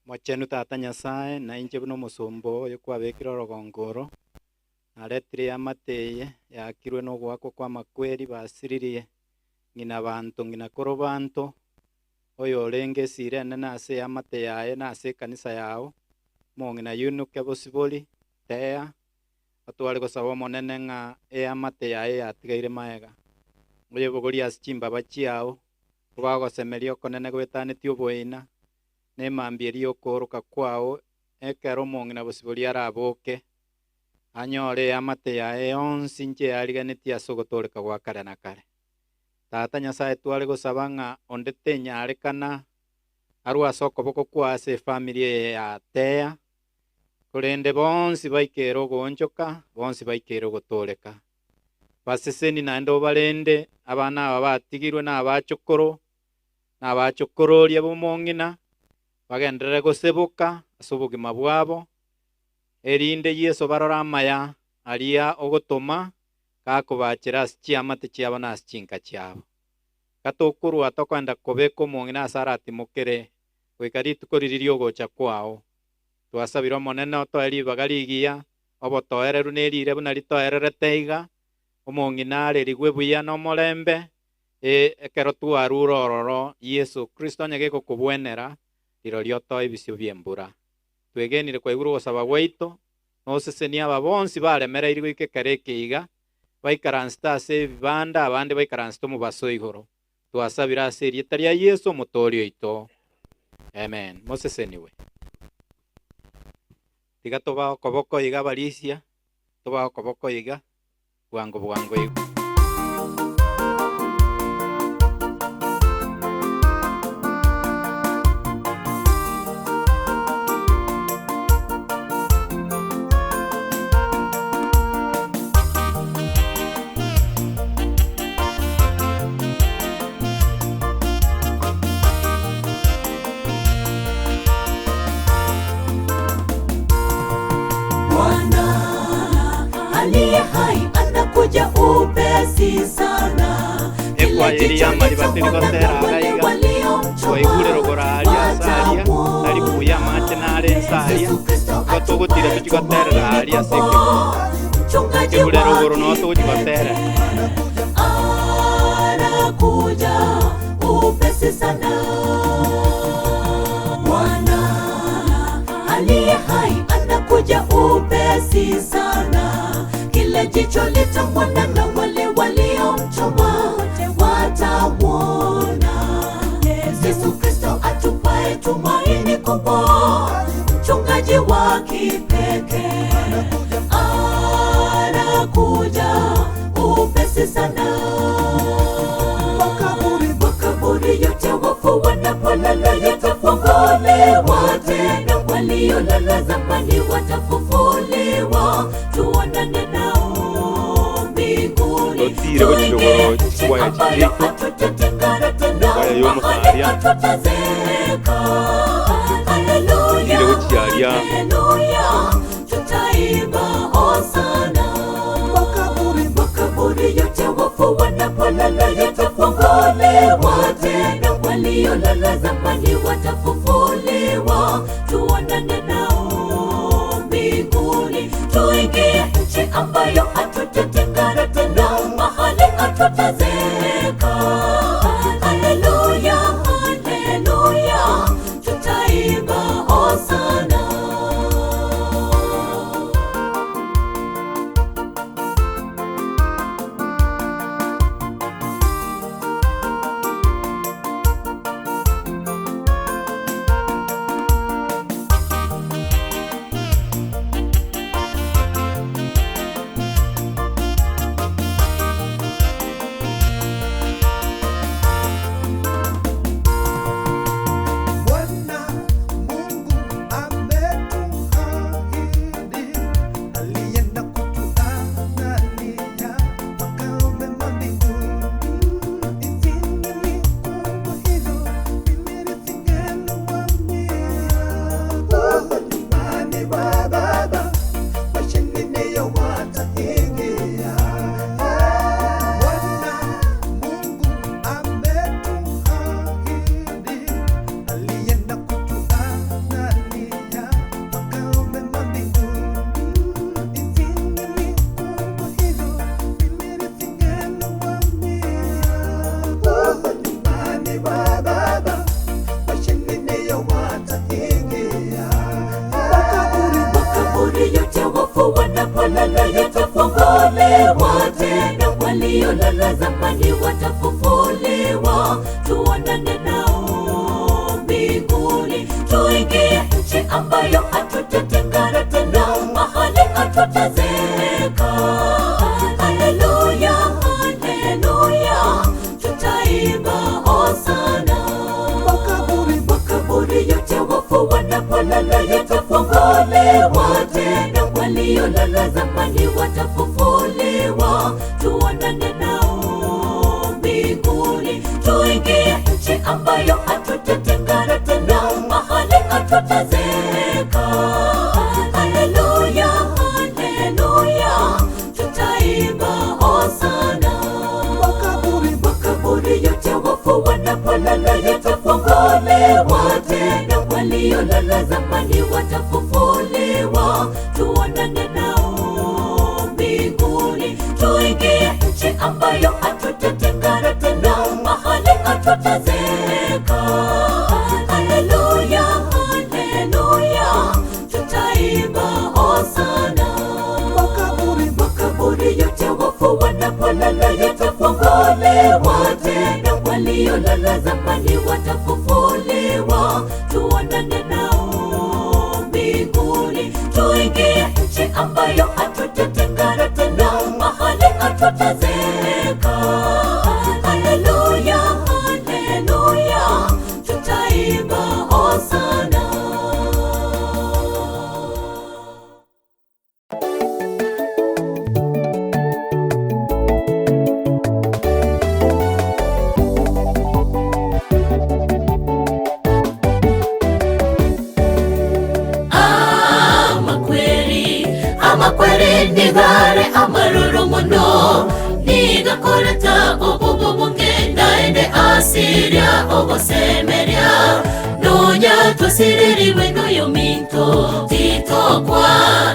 Mochenu Tata Nyasae, na inche buna omosomba oo oyo kwabekire orogongo oro, naretire eamate eye yaakirwe nogoakwa kw'amakweri basiririe ng'ina banto ng'ina koro banto, oyo orenge esira enene ase eamate yaye na ase ekanisa yao, omong'ina Yunuke bosibori, Tea, Otware gosaba Omonene ng'a eamate yaye yatigaire magega, oyebogorie ase chimbaba chiao, obagosemeria okonene goetanetie oboina, na emambia eria y'okooroka kwao, ekero omong'ina bosiboria araboke, anyore eamate yaye yonsi inche yariganetie ase ogotooreka gwa kare na kare. Tata Nyasae tware gosaba ng'a onde tenyarekana arwe ase okoboko kwao ase efamiri eye ya Tea, Korende bonsi baikeire ogoonchoka, bonsi baikeire ogotooreka. Baseseni naende obarende abana aba batigirwe nabachokoro, na abachokororia b'omong'ina, bagenderere goseboka ase obogima bwabo, erinde Yeso barore amaya aria ogotoma gakobachera ase chiamate chiabo na ase chinka chiabo. Gatokorwa tokoenda kobeka omong'ina ase aratimokere goika rituko riria ri'ogocha kwao. Twasabire Omonene otoe ribaga rigiya, obotoereru ne riire buna ritoererete iga, omong'ina arerigwe buya nomorembe, ee, ekero twarure ororo Yeso Kristo onye gegokobwenera, rirorio otoe ebisio bi'embura. Twegenire kwaigure ogosaba gwaito, na osesenie aba bonsi baremereirie goika ekero eke iga, baikaransete ase ebibanda abande baikaransete omobaso igoro. Twasabire ase erieta ria Yeso Omotooria oito. Amen. Moseseniwe. Tiga tobae okoboko iga abarisia, tobae okoboko iga, bwango bwango iga. Bwana aliye hai anakuja upesi sana. Kila Ekwaya eria jicho y'amariba teri litamwona gotera na iga wale iga, waliomchoma twaigure rogoro aria ase aria, tari buya amache nare ense aria, igo togotira tochie goterera aria ase ekegoro. mchungaji Ekegure wa rogoro noo togochia goterera. anakuja upesi sana. Bwana aliye hai anakuja upesi sana. Kila jicho litamwona na wale waliomchoma watauona. Yesu Kristo atupae tumaini kubwa, mchungaji wa kipekee anakuja upesi sana. Makaburi, makaburi yote wafu wanapolala yatafunguliwa tena, waliolala zamani watafufuliwa, tuonane nao mbinguni, Totire gochia tuingie rogoro nchi chikwaya ambayo chiaito, hatutatengana tena, kwaya mahali y'omosaria, hatutazeeka. Haleluya, totire gochia buya. Haleluya, tutaimba hosana. Makaburi, makaburi yote wafu wanapolala yatafunguliwa tena, waliolala zamani watafufuliwa, tuonane nao mbinguni, tuingie nchi ambayo hatutatengana tena, mahali hatutazeeka. Haleluya, haleluya, tutaimba hosana. Bwana Mungu ametuahidi, alienda kutuandalia makao mema mbinguni. Isingelikuwa hivyo, mimi nisingeliwaambia. Huko nyumbani mwa Baba, washindi ndio wataingia. Bwana Mungu ametuahidi alienda kutuandalia makao mema mbinguni. Isingelikuwa hivyo, mimi nisingeliwaambia. Huko nyumbani mwa Baba, washindi ndio wataingia. Makaburi, makaburi yote wafu wanapolala yatafunguliwa tena, waliolala zamani watafufuliwa, tuonane nao mbinguni, tuingie nchi ambayo hatutatengana tena, mahali hatutazeeka. Haleluya, haleluya, tutaimba hosana. Makaburi, makaburi yote wafu wanapolala yatafunguliwa tena, waliolala zamani watafufuliwa, tuonane nao mbinguni, tuingie nchi ambayo hatutatengana tena, mahali hatutazeeka. Haleluya, haleluya, tutaimba hosana. Makaburi, makaburi yote wafu wanapolala yatafunguliwa tena, waliolala zamani watafufuliwa, tuonane nao mbinguni, tuingie nchi ambayo hatutatengana tena, mahali hatutazeeka. Haleluya, haleluya, tutaimba hosana. Makaburi, makaburi yote wafu wanapolala yatafunguliwa tena, waliolala zamani watafufuliwa, tuonane nao mbinguni, tuingie nchi ambayo hatutatengana tena, mahali hatutazeeka. Haleluya, haleluya, tutaimba hosana. Amakweri, amakweri ndigare amaruru muno nigakoreta obubu bungenda ende asiria ogosemeria nonya tusiririwe noyo minto titokwa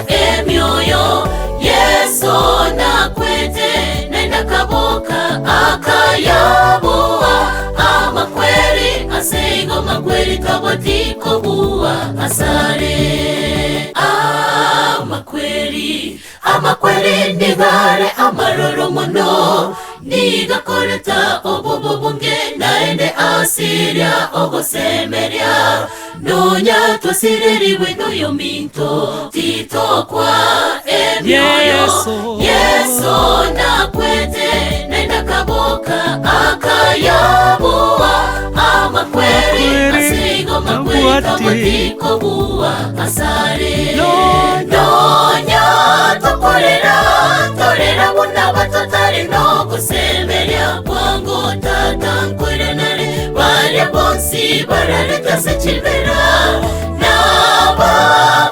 emioyo yesu nakwete nenda kaboka akayaboa amakweri aseigo makweri tabotikobuwa asare amakweri amakweri ndigare amaroro muno nigakoreta obubu bungenda ende asiria ogosemeria nonya twasiririwe noyo minto titokwa emioyo yesu nakwete nenda kaboka akayaboa amakweri asigo makweri tabotikobuwa asare nonya tukorera torera buna batotari no gusemeria kwangu tata nkwirenere barya bonsi barareta se chibera naba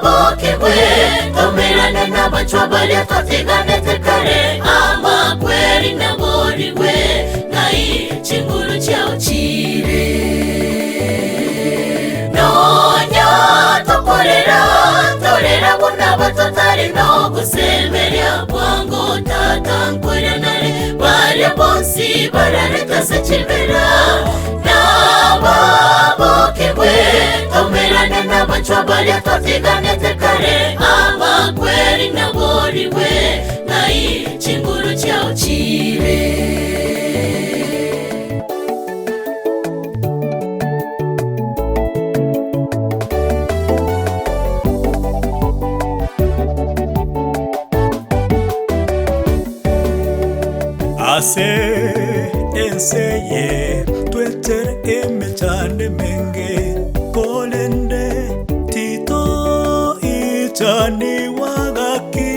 n'abachwa baria twatiganete kare amakweri naborigwe ng'ai chinguru chiao chire nonya tokorera torera buna batotari nogosemeria bwango tata nkweranare baria bonsi barareta se chibera nababokigwe tomerane n'abachwa baria twatiganete kare amakweri naborigwe ng'ai chinguru chiao chire. Ase ense eye twetere emechando emenge, korende titoichaniwa gaki.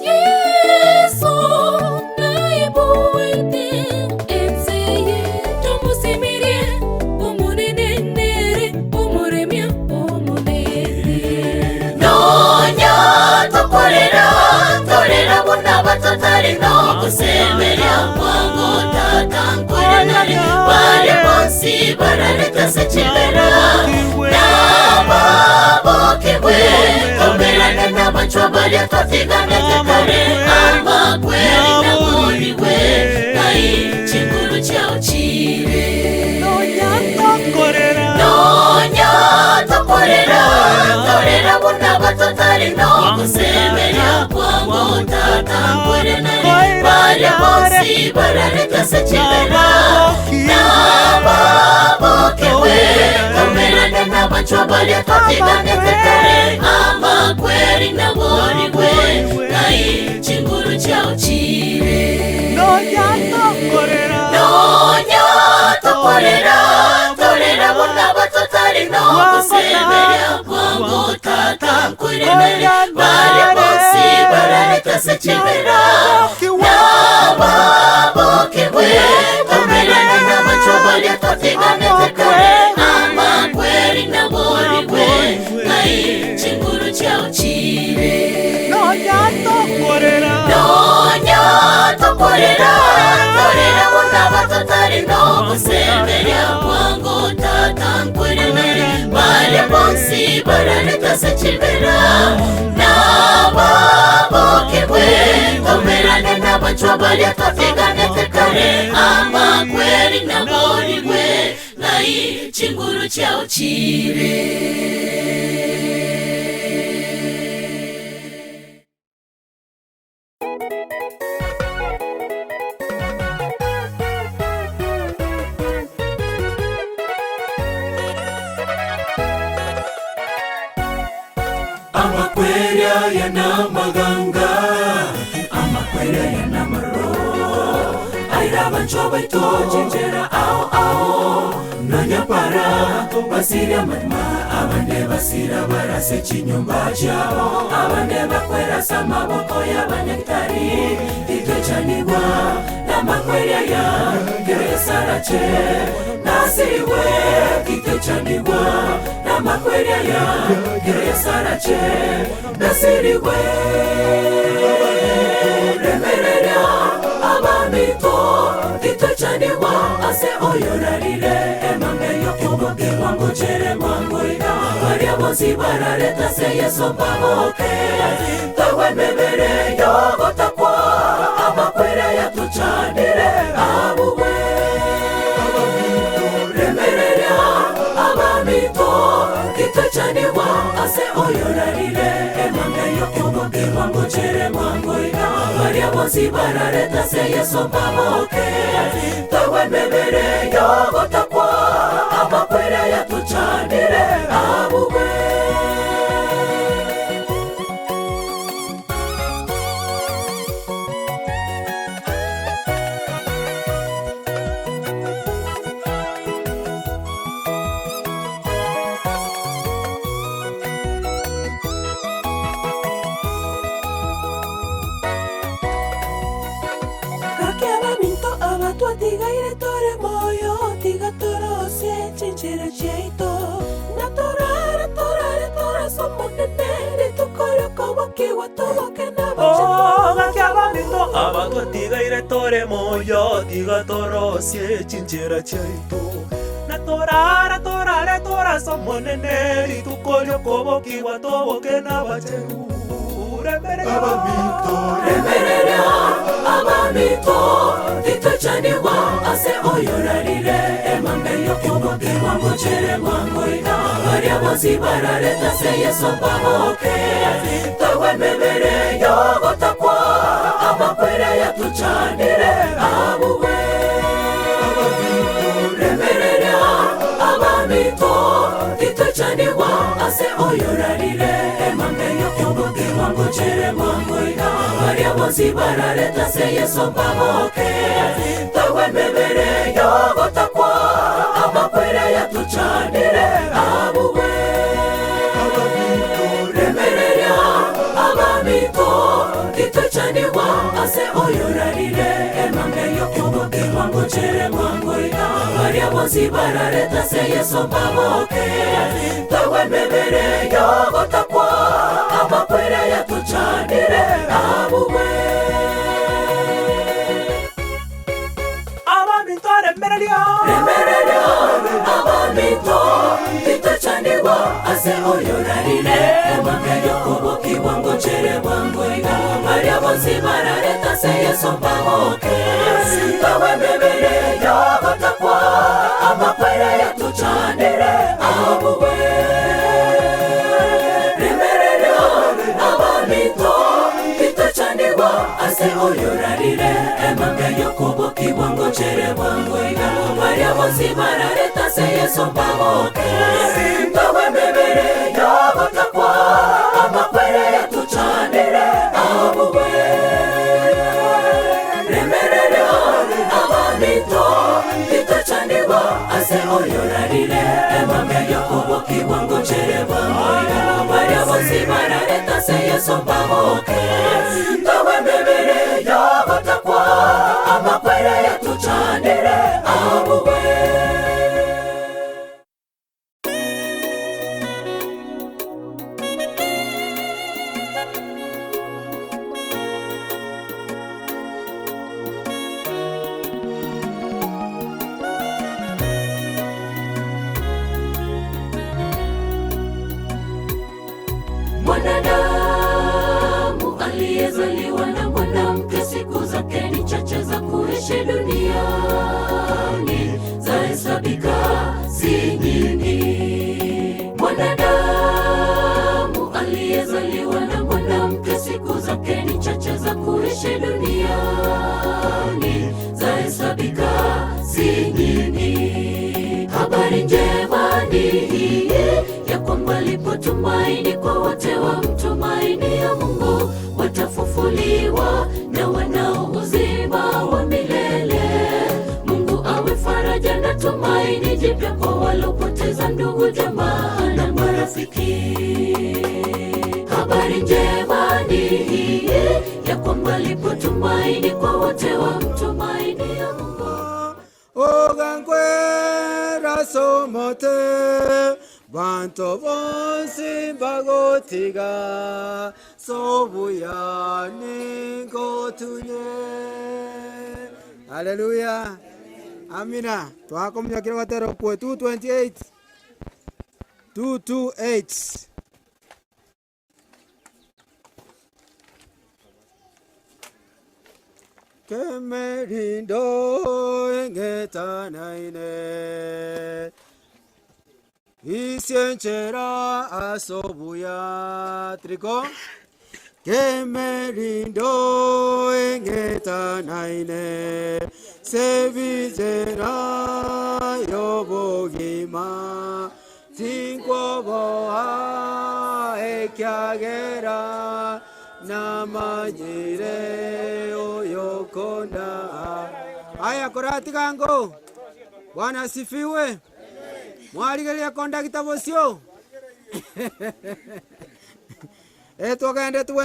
Yeso naibuete ense eye tomosemerie, Omonene nere omoremia omonene. Nonya tokorera torera buna batotari nogosemeria bwango tata nkweranare bare bonsi barareta se chibera nababokigwe tomerane n'abachwa baria twatiganete kare amakweri naborigwe ng'ai chinguru chiao chire. Nonya tokorera torera buna batotari nogosemeria bwango tata nkweranare baria bonsi barareta se chibera nababokigwe tomerane n'abachwa baria twatiganete kare amakweri naborigwe ng'ai chinguru chiao chire. Nonya tokorera torera buna batotari nogosemeria bwango tata nkweranare baria bonsi barareta se chibera nababokigwe tomerane n'abachwa baria twatiganete kare amakweri naborigwe ng'ai chinguru chiao chire. Nonya tokorera torera buna batotari nogosemeria bwango tata nkweranare baria bonsi barareta se chibera nababokigwe tomerane n'abachwa baria twatiganete kare amakweri naborigwe ng'ai chinguru chiao chire. Amakweri aya n'amaganga, amakweri aya n'amaro, aira abanchwa baito chinchera ao ao nonyapara basiria marima, abande basira barase chinyumba chiabo, abande bakwerasa amaboko y'abanyagitari. Titwechanigwa n'amakweri aya keresarache nasiriwe. Titwechanigwa n'amakweri aya keresarache nasiriwe. Remereria abamito titwechanigwa ase oyorarire emambe yokobokerwa ngochere mwangoiga baria bonsi barareta se Yesu baboke tagwe mebere yogotakwa amakwere yatuchanire abugwe. Remereria abamito titwechanigwa ase oyorarire emambe yokobokerwa ngochere mwangoiga baria bonsi barareta se Yesu baboke tagwe mebere yogotakwa amakwere yatuchanire abugwe. Gaki abaminto abatwatigaire tore moyo tiga torose chinchera chiaito. Tiga torosie chinchera chiaito, na torara torare torase Omonene, rituko ri'okobokigwa toboke nabachenu. Remereria Abaminto, remereria abaminto, titochanigwa ase oyorarire emambe y'okobokigwa ngochere bwango iga. Baria bonsi bararete ase Yeso mbaboke, togwe emebere y'ogotakwa, amakweri ayatochanire abugwe. Remereria abaminto, titochanigwa ase oyorarire emambe y'okobokigwa ngochere bwango iga. Baria bonsi bararete ase Yeso mbaboke, togwe emebere y'ogotakwa, amakweri ayatochanire abugwe. Remereria abaminto, titochanigwa ase oyorarire emambe y'okobokigwa ngochere bwango iga. Baria bonsi bararete ase Yeso mbaboke, togwe emebere y'ogotakwa, amakweri ayatochanire abugwe. Abaminto, remereria Remereria abaminto, titochanigwa ase oyorarire emambe y'okobokigwa ngochere bwango iga. Baria bonsi bararete ase Yeso mbaboke, togwe emebere y'ogotakwa, amakweri ayatochanire abugwe. Remereria abaminto, titochanigwa ase oyorarire emambe y'okobokigwa ngochere bwango iga. Baria bonsi bararete ase Yeso mbaboke, togwe emebere y'ogotakwa, amakweri ayatochanire abugwe. Remereria abaminto, titochanigwa ase oyorarire emambe y'okobokigwa ngochere bwango iga. Baria bonsi bararete ase Yeso mbaboke, togwe emebere y'ogotakwa, amakweri ayatochanire abugwe. Mwanadamu aliyezaliwa na mwanamke, siku zake ni chache za kuishi duniani, zahesabika si nyingi. Mwanadamu aliyezaliwa na mwanamke, siku zake ni chache za kuishi duniani, zahesabika si nyingi. Habari njema ni hii ya kwamba lipo tumaini kwa wote wamtumainio Mungu, watafufuliwa na wanao uzima wa milele. Mungu awe faraja na tumaini jipya kwa walopoteza ndugu, jamaa na marafiki. Habari njema ni hii ya kwamba lipo tumaini kwa wote wamtumainio Mungu. Ogankwera somote bantu bonsi bagotiga sobuya ningotunye. Haleluya, amina. Twakomnyakira gatero kwe 228 228. Kemerindo engetanaine isienchera asobuya triko Kemerindo engetanaine sebizera yobogima tinkwoboa ekiagera namanyire oyokonda. Aya koratigango. Bwana asifiwe. Mwarigereria kondakta bosio. Twogende twe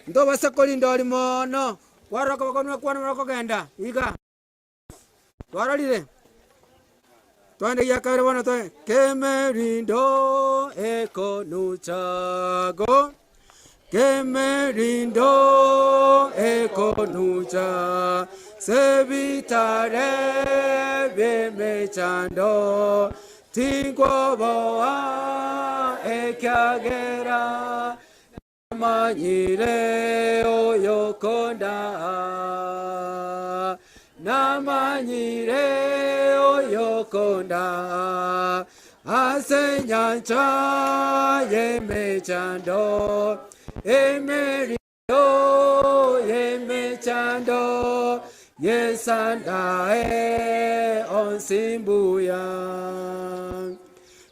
ntobase korinda ori mono kwarora kobakonwa kwana bakogenda iga twarorire twende gia kabere bono twe kemerindo ekonuchago kemerindo ekonucha Sebitare bi'emechando tinkwoboa ekiagera namanyire oyokonda namanyire oyokonda ase enyancha y'emechando emeri y'emechando yesandae onsi mbuya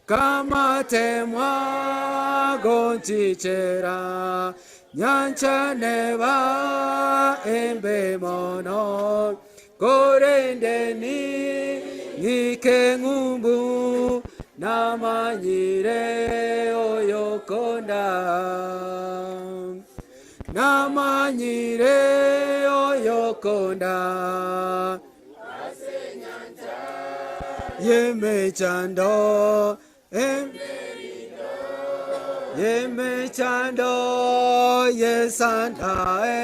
kamatemwa gonchichera nyancha neba embe mono korende ni ng'ike ng'umbu namanyire oyokonda namanyire oyokonda y'emechando y'emechando yesandae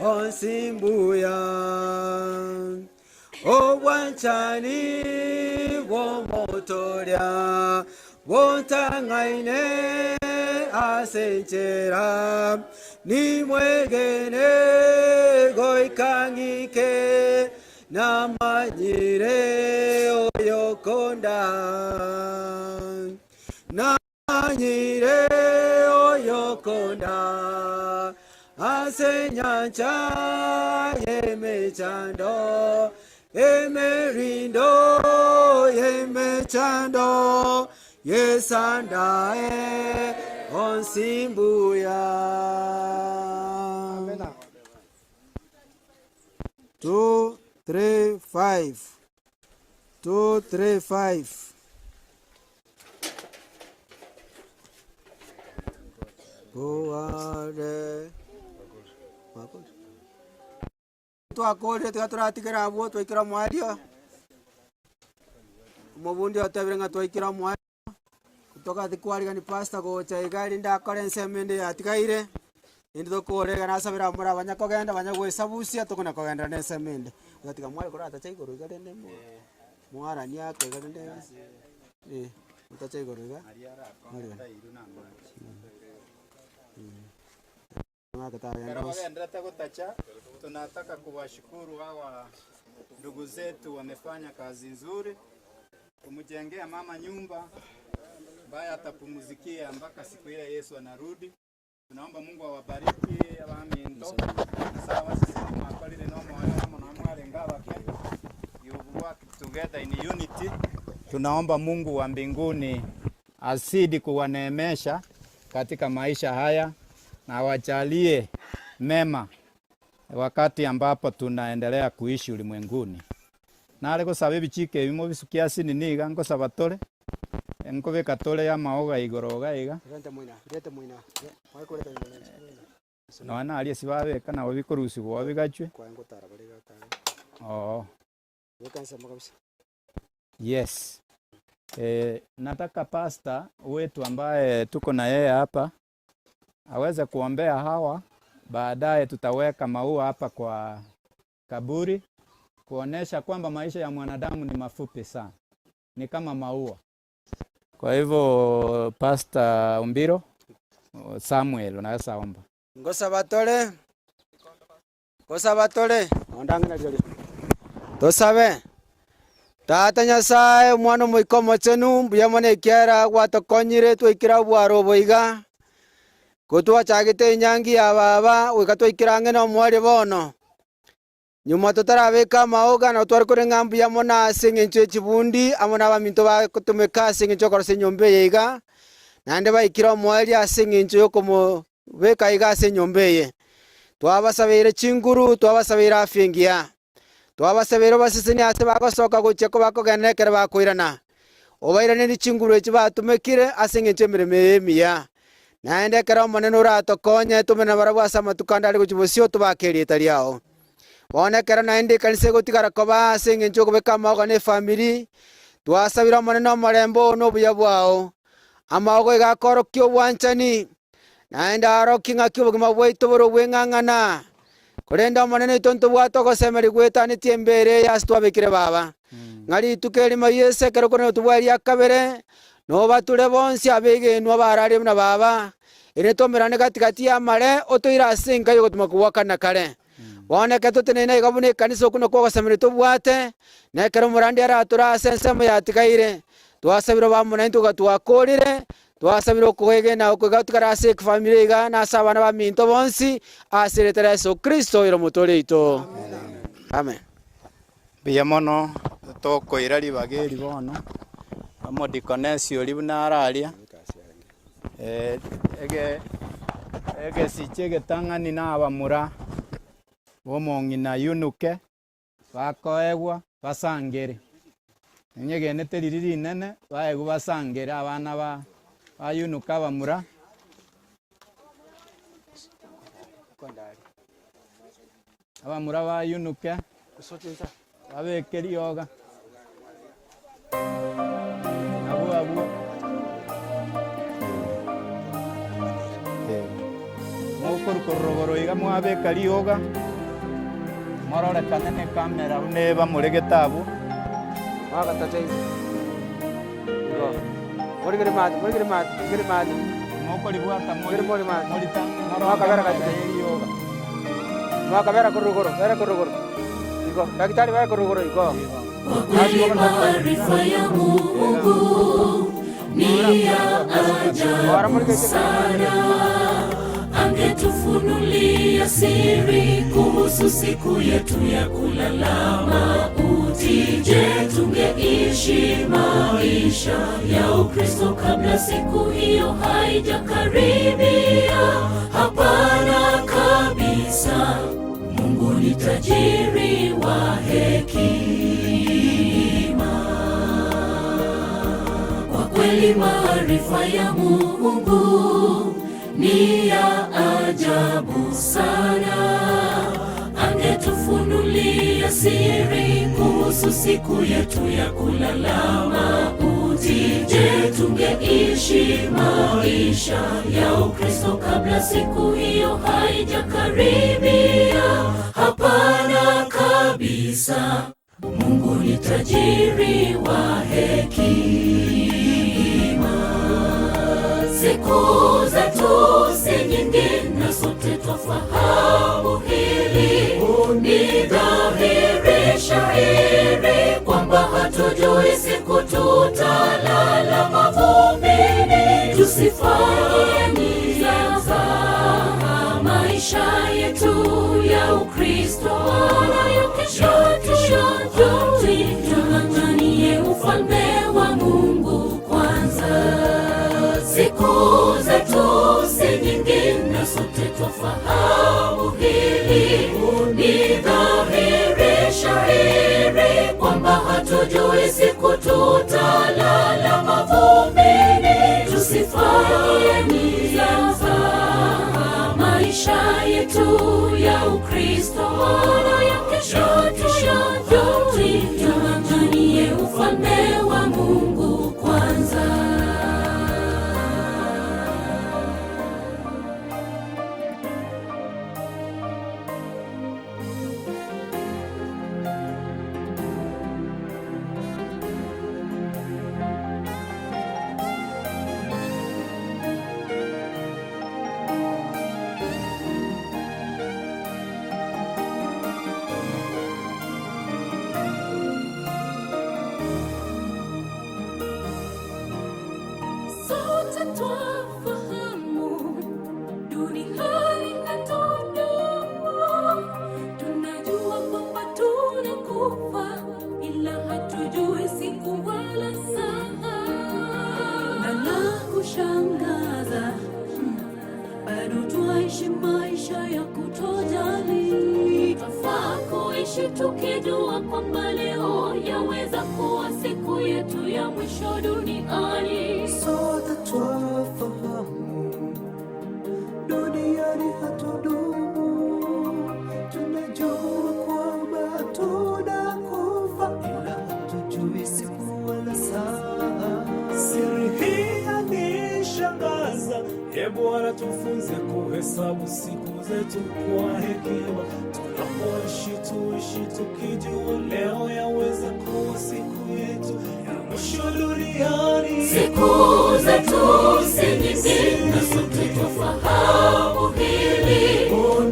onsi mbuya obwanchani bw'omotoria bontang'aine ase enchera nimwegene goika ng'ike namanyire oyokonda namanyire oyokonda ase enyancha y'emechando emerindo y'emechando yesandae onsi mbuya 2 3 5 2 3 5 Goare. Twakorire tiga turatigera abwo twaikera mwario omobundi otebire ng'a twaikera mwario togati kwarigani pastor gocha iga rinde akore ensemo ende yatigaire indi tokorega nasabera abamura banya kogenda banya goesabusia tokona kogendera na ensemo ende. Ogatiga mware koratacha igoro iga rende mo mwarani ake iga rende eh otacha igoro iga Ekero bagenderete gotacha, tunataka kuwashukuru hawa ndugu zetu wamefanya kazi nzuri kumjengea mama nyumba ambaye atapumuzikia mpaka siku ile Yesu anarudi. Tunaomba Mungu awabariki abaminto sawa sisi mwakorire no moyo amo na mwarenga abake you work together in unity. Tunaomba Mungu wa mbinguni azidi kuwaneemesha katika maisha haya na awajalie mema wakati ambapo tunaendelea kuishi ulimwenguni. Nare gosaba ebichiko ebimo bisukia ase niga nkosaba tore nkobeka tore amaoga igoro iga iga Rente mwina, rente mwina. Mwakoreta nonya naria ase babeka nabo bikorusigwa bigachwe kwa ngotara bari gatara. oo Weka nsemo kabisa. Yes. E, nataka pasta wetu ambaye tuko na yeye hapa aweze kuombea hawa. Baadaye tutaweka maua hapa kwa kaburi kuonesha kwamba maisha ya mwanadamu ni mafupi sana, ni kama maua. Kwa hivyo Pasta Umbiro Samuel, unaweza omba. Ngosaba tore ngosaba tore ondang'ina riori tosabe tata nyasaye omwana omoika omochenu mbuya mono ekiara gwatokonyire twaikera obwaro obo iga kotwachagete enyangi ya baba goika twaikera ang'e na omwari bono nyuma totarabeka amaoga nabo tware kore ng'a mbuya mono ase eng'encho ya echibundi amo na abaminto bagotumeka ase eng'encho ya okorosia enyomba eye iga naende baikire omweri ase eng'encho ya okomobeka iga ase enyomba eye. Twabasabeire chinguru, twabasabeire afya engiya, twabasabeire obaseseni ase bagosoka gochia kobakogenda ekero bakoirana. Obairaneri chinguru echi batumekire ase eng'encho y'emeremo eye emiya. Naende ekero Omonene oratokonye tomene nabarabwo ase amatuko ande are gochia bosio tobake erieta riao. Bono ekero naende ekanisa egotigara koba ase eng'encho y'okobeka amaoga na efamiri, twasabire Omonene omorembe oo na obuya bwao. Amaogo iga akorokia obwanchani, naende arokie ng'aki obogima bwaito bore obw'eng'ang'ana. Korende Omonene oito ntobwate ogosemeria gwetanetie embera eye ase twabekire baba, ng'a rituko erimo Yeso ekero korende tobwae ria kabere, nobature bonsi abegenwa bararie buna baba, erinde tomerane gati gati y'amare, otoire ase enka y'ogotuma kobua kare na kare. Bono ekero toteneine iga buna ekanisa okwo nakwo ogosemeria tobwate, na ekero omorandia aratore ase ensemo yatigaire, twasabire obe naintwe iga twakorire, Twasabire okoegena oko iga tokare ase efamiri iga na ase abana baminto bonsi, ase erieta ria Yeso Kristo oyore Omotooria oito. Amen. Mbuya mono tokoira ribaga eri bono, omodikonesi oria buna araria, ege egesicha egetang'ani na abamura ba omong'ina Yunuke, Bakoegwa basangere, nyegenete riria rinene, baegwe basangere abana ba bayunuka abamura. Abamura bayunuke, babeke rioga, abwo abwo. Mokorwa korwa rogoro iga mwabeka rioga, mororekane ne camera buna ebamoregete abwo. Mokoribwata mori morita morore camera ye rioga. Kwa kweli maarifa ya Mungu ni ya ajabu sana. Angetufunulia siri kuhusu siku yetu ya kulala mauti. Je, tungeishi maisha ya Ukristo kabla siku hiyo haijakaribia? Hapana kabisa. Mungu ni tajiri wa hekima. Kwa kweli maarifa ya Mungu ni ya ajabu sana. Angetufunulia siri kuhusu siku yetu ya kulala mauti. Je, tungeishi maisha ya Ukristo kabla siku hiyo haijakaribia? Hapana kabisa. Mungu ni tajiri wa hekima. Siku zetu si nyingi na sote twafahamu hili. Ni dhahiri shahiri kwamba hatujui siku tutalala mavumbini. Tusifanye mzaha maisha yetu ya Ukristo, wala ya kesho tuyajui. Tung'ang'anie ufalme wa Mungu kwanza. Siku zetu si nyingi na sote twafahamu hili. Ni dhahiri shahiri kwamba hatujui siku tutalala mavumbini. Tusifanye mzaha maisha yetu ya Ukristo, wala ya kesho tuyajui. Tung'ang'anie ufalme wa Mungu kwanza. Sote twafahamu duniani hatudumu, tunajua kwamba tunakufa, ila hatujui siku wala saa. Na la kushangaza, bado twaishi maisha ya kutojali. Twafaa kuishi tukijua kwamba leo yaweza kuwa siku yetu ya mwisho duniani. Sote twafahamu duniani hatudumu, tunajua kwamba tunakufa, ila hatujui siku wala saa. Siri hii yanishangaza, e E Bwana, tufunze kuhesabu siku zetu kwa hekima, tunapoishi tuishi tukijua leo yaweza kuwa siku yetu ya mwisho duniani. Siku zetu si nyingi na sote twafahamu hili.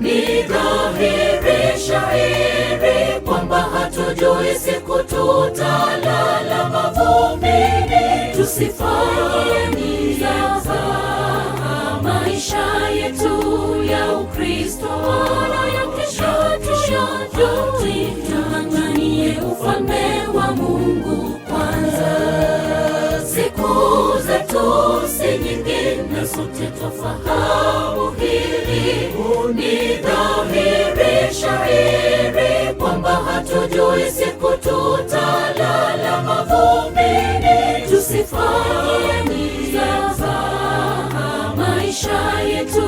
Ni dhahiri shahiri kwamba hatujui siku tutalala mavumbini. Tusifanye mzaha maisha yetu ya Ukristo, wala ya kesho tuyajui. Tung'ang'anie ufalme wa Mungu kwanza. Siku zetu si nyingi na sote twafahamu hili. Ni dhahiri shahiri kwamba hatujui siku tutalala mavumbini. Tusifanye mzaha maisha yetu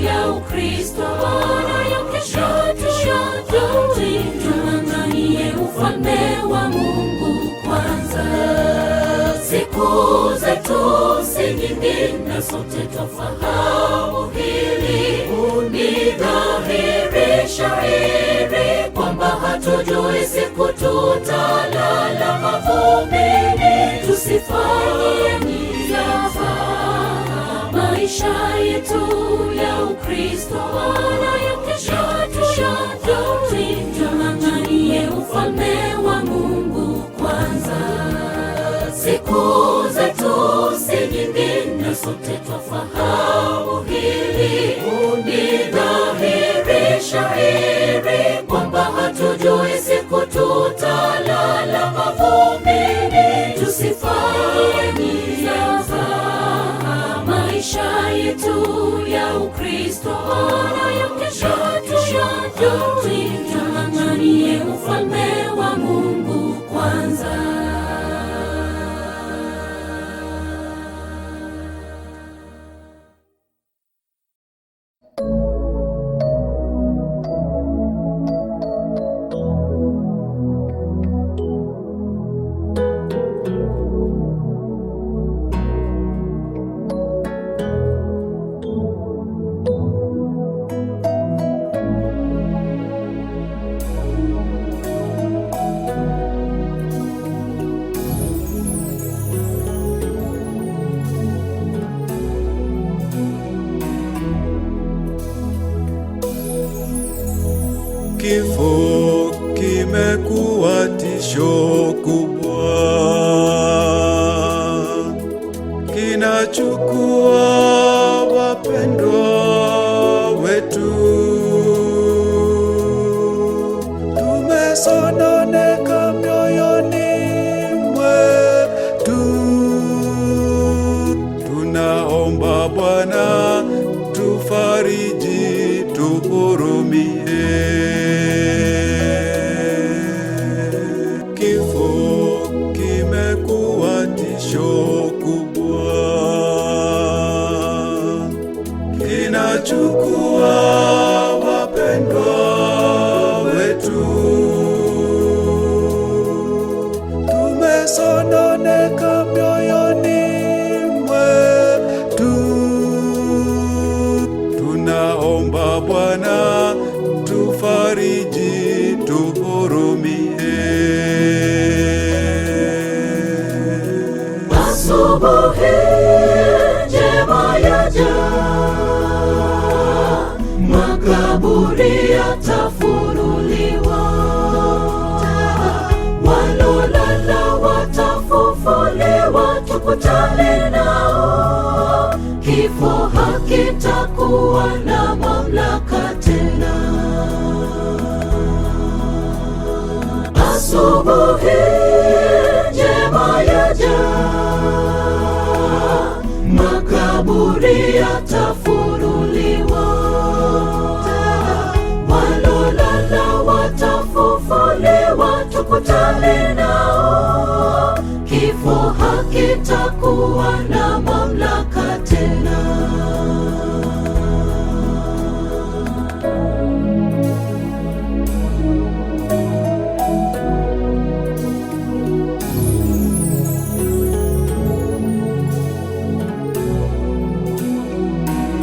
ya Ukristo, wala ya kesho tuyajui. Tung'ang'anie ufalme wa Mungu kwanza. Siku zetu si nyingi na sote twafahamu hili. Ni dhahiri shahiri kwamba hatujui siku tutalala mavumbini. Tusifanye mzaha maisha yetu ya Ukristo, wala ya kesho tuyajui. Tung'ang'anie ufalme wa Mungu kwanza. Siku zetu si nyingi na sote twafahamu hili. Ni dhahiri shahiri kwamba hatujui siku tutalala mavumbini. Tusifanye mzaha maisha yetu ya Ukristo, wala ya kesho tuyajui. Tung'ang'anie ufalme wa Mungu kwanza. Kifo kimekuwa tisho kubwa, kinachukua wapendwa wetu. Tumesononeka mioyoni mwetu, tunaomba Bwana tufariji, tuhurumie. Kifo kimekuwa tisho kubwa, kinachukua wapendwa wetu. Tumesononeka mioyoni mwetu, tunaomba Bwana tufariji, tuhurumie. Asubuhi njema yaja, makaburi yatafunuliwa, walolala watafufuliwa, tukutane nao. Kifo hakitakuwa na mamlaka tena. Asubuhi njema yaja, makaburi yatafunuliwa, walolala watafufuliwa, tukutane nao. Kifo hakitakuwa na mamlaka tena. Thank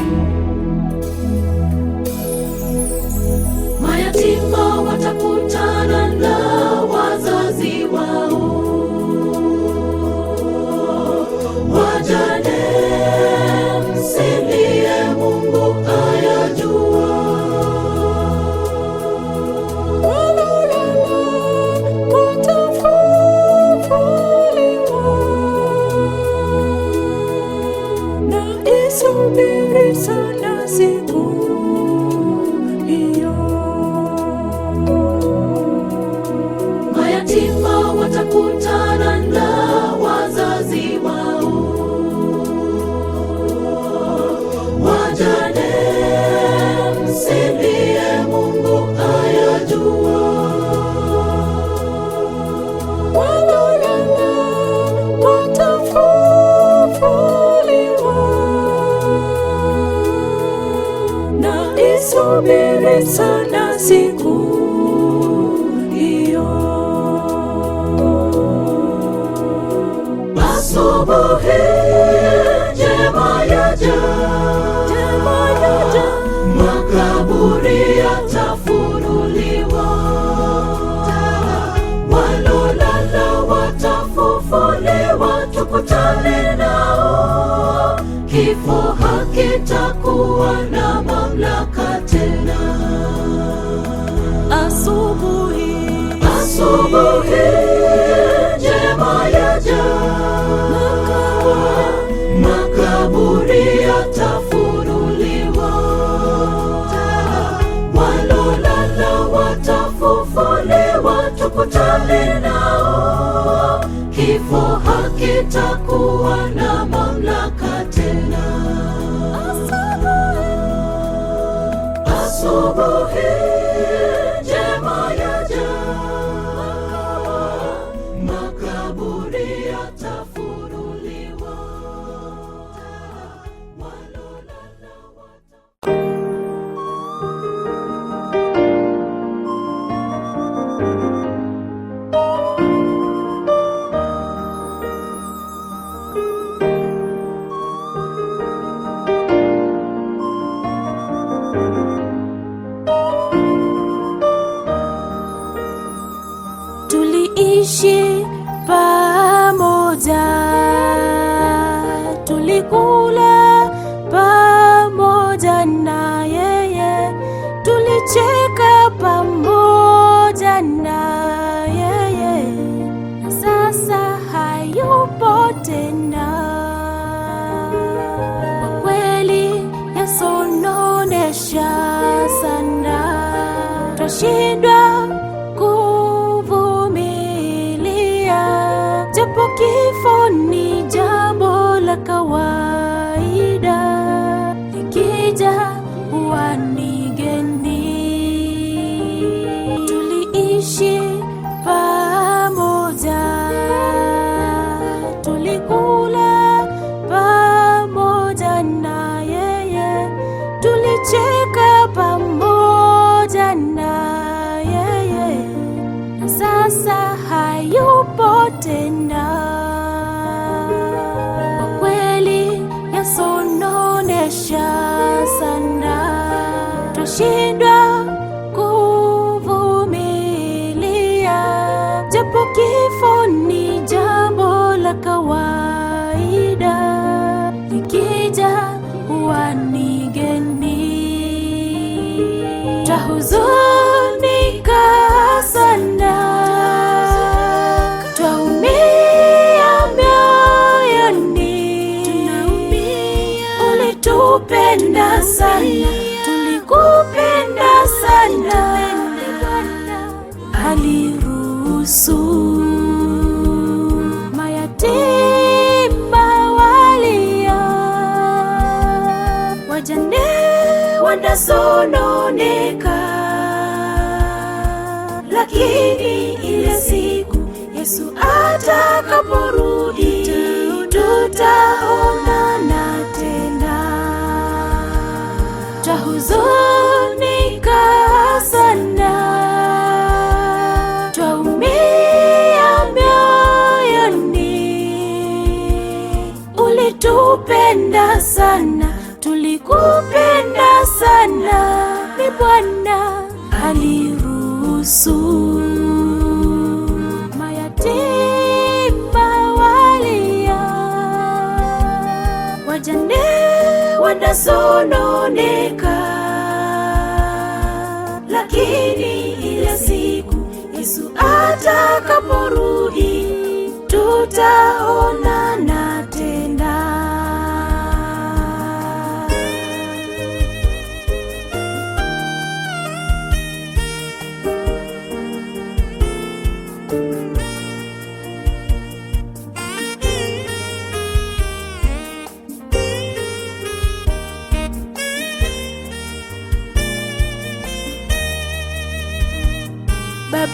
Naisubiri sana siku hiyo. Mayatima watakutana na wazazi wao, wajane msilie, Mungu ayajua. Walolala watafufuliwa, na isubiri sana siku hiyo. Asubuhi njema yaja, Njema yaja, makaburi yatafunuliwa, walolala watafufuliwa, tukutane nao. Kifo hakitakuwa na mamlaka tena. Asubuhi, Asubuhi njema yaja, makaburi yatafunuliwa, walolala watafufuliwa, tukutane nao. Kifo hakitakuwa na mamlaka tena. Asubuhi njema yaja, makaburi yatafunuliwa, Tuliishi pamoja, tulikula pamoja na yeye, tulicheka pamoja na yeye, na sasa hayupo tena. Kwa kweli yasononesha sana, twashindwa kuvumilia, japo kifo ni jambo la kawaida, likija huwa ni geni. Tuliishi pamoja, tulikula pamoja na yeye, tulicheka pamoja na yeye, na sasa hayupo tena. Kwa kweli yasononesha sana, twashindwa kuvumilia, japo kifo ni jambo la kawaida, likija huwa ni geni. Twahuzunika sana, twaumia mioyoni, ulitupenda sana, tulikupenda sana, aliruhusu mayatima walia, wajane wanasononeka, lakini ile siku Yesu atakaporudi tutaonana tena. Twahuzunika sana, twaumia mioyoni, ulitupenda sana, tulikupenda sana, ni Bwana aliruhusu mayatima walia, wajane wanasononeka, lakini ile siku Yesu atakaporudi tutaonana tena.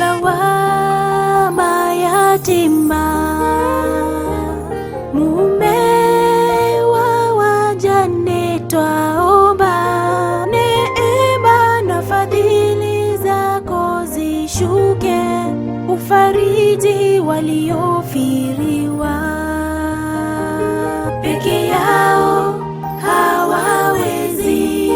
Baba wa mayatima, mume wa wajane, twaomba neema na fadhili zako zishuke, ufariji waliofiriwa. Peke yao hawawezi,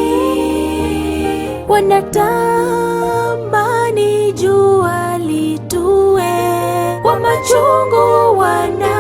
wanatamani jua litue, kwa machungu wana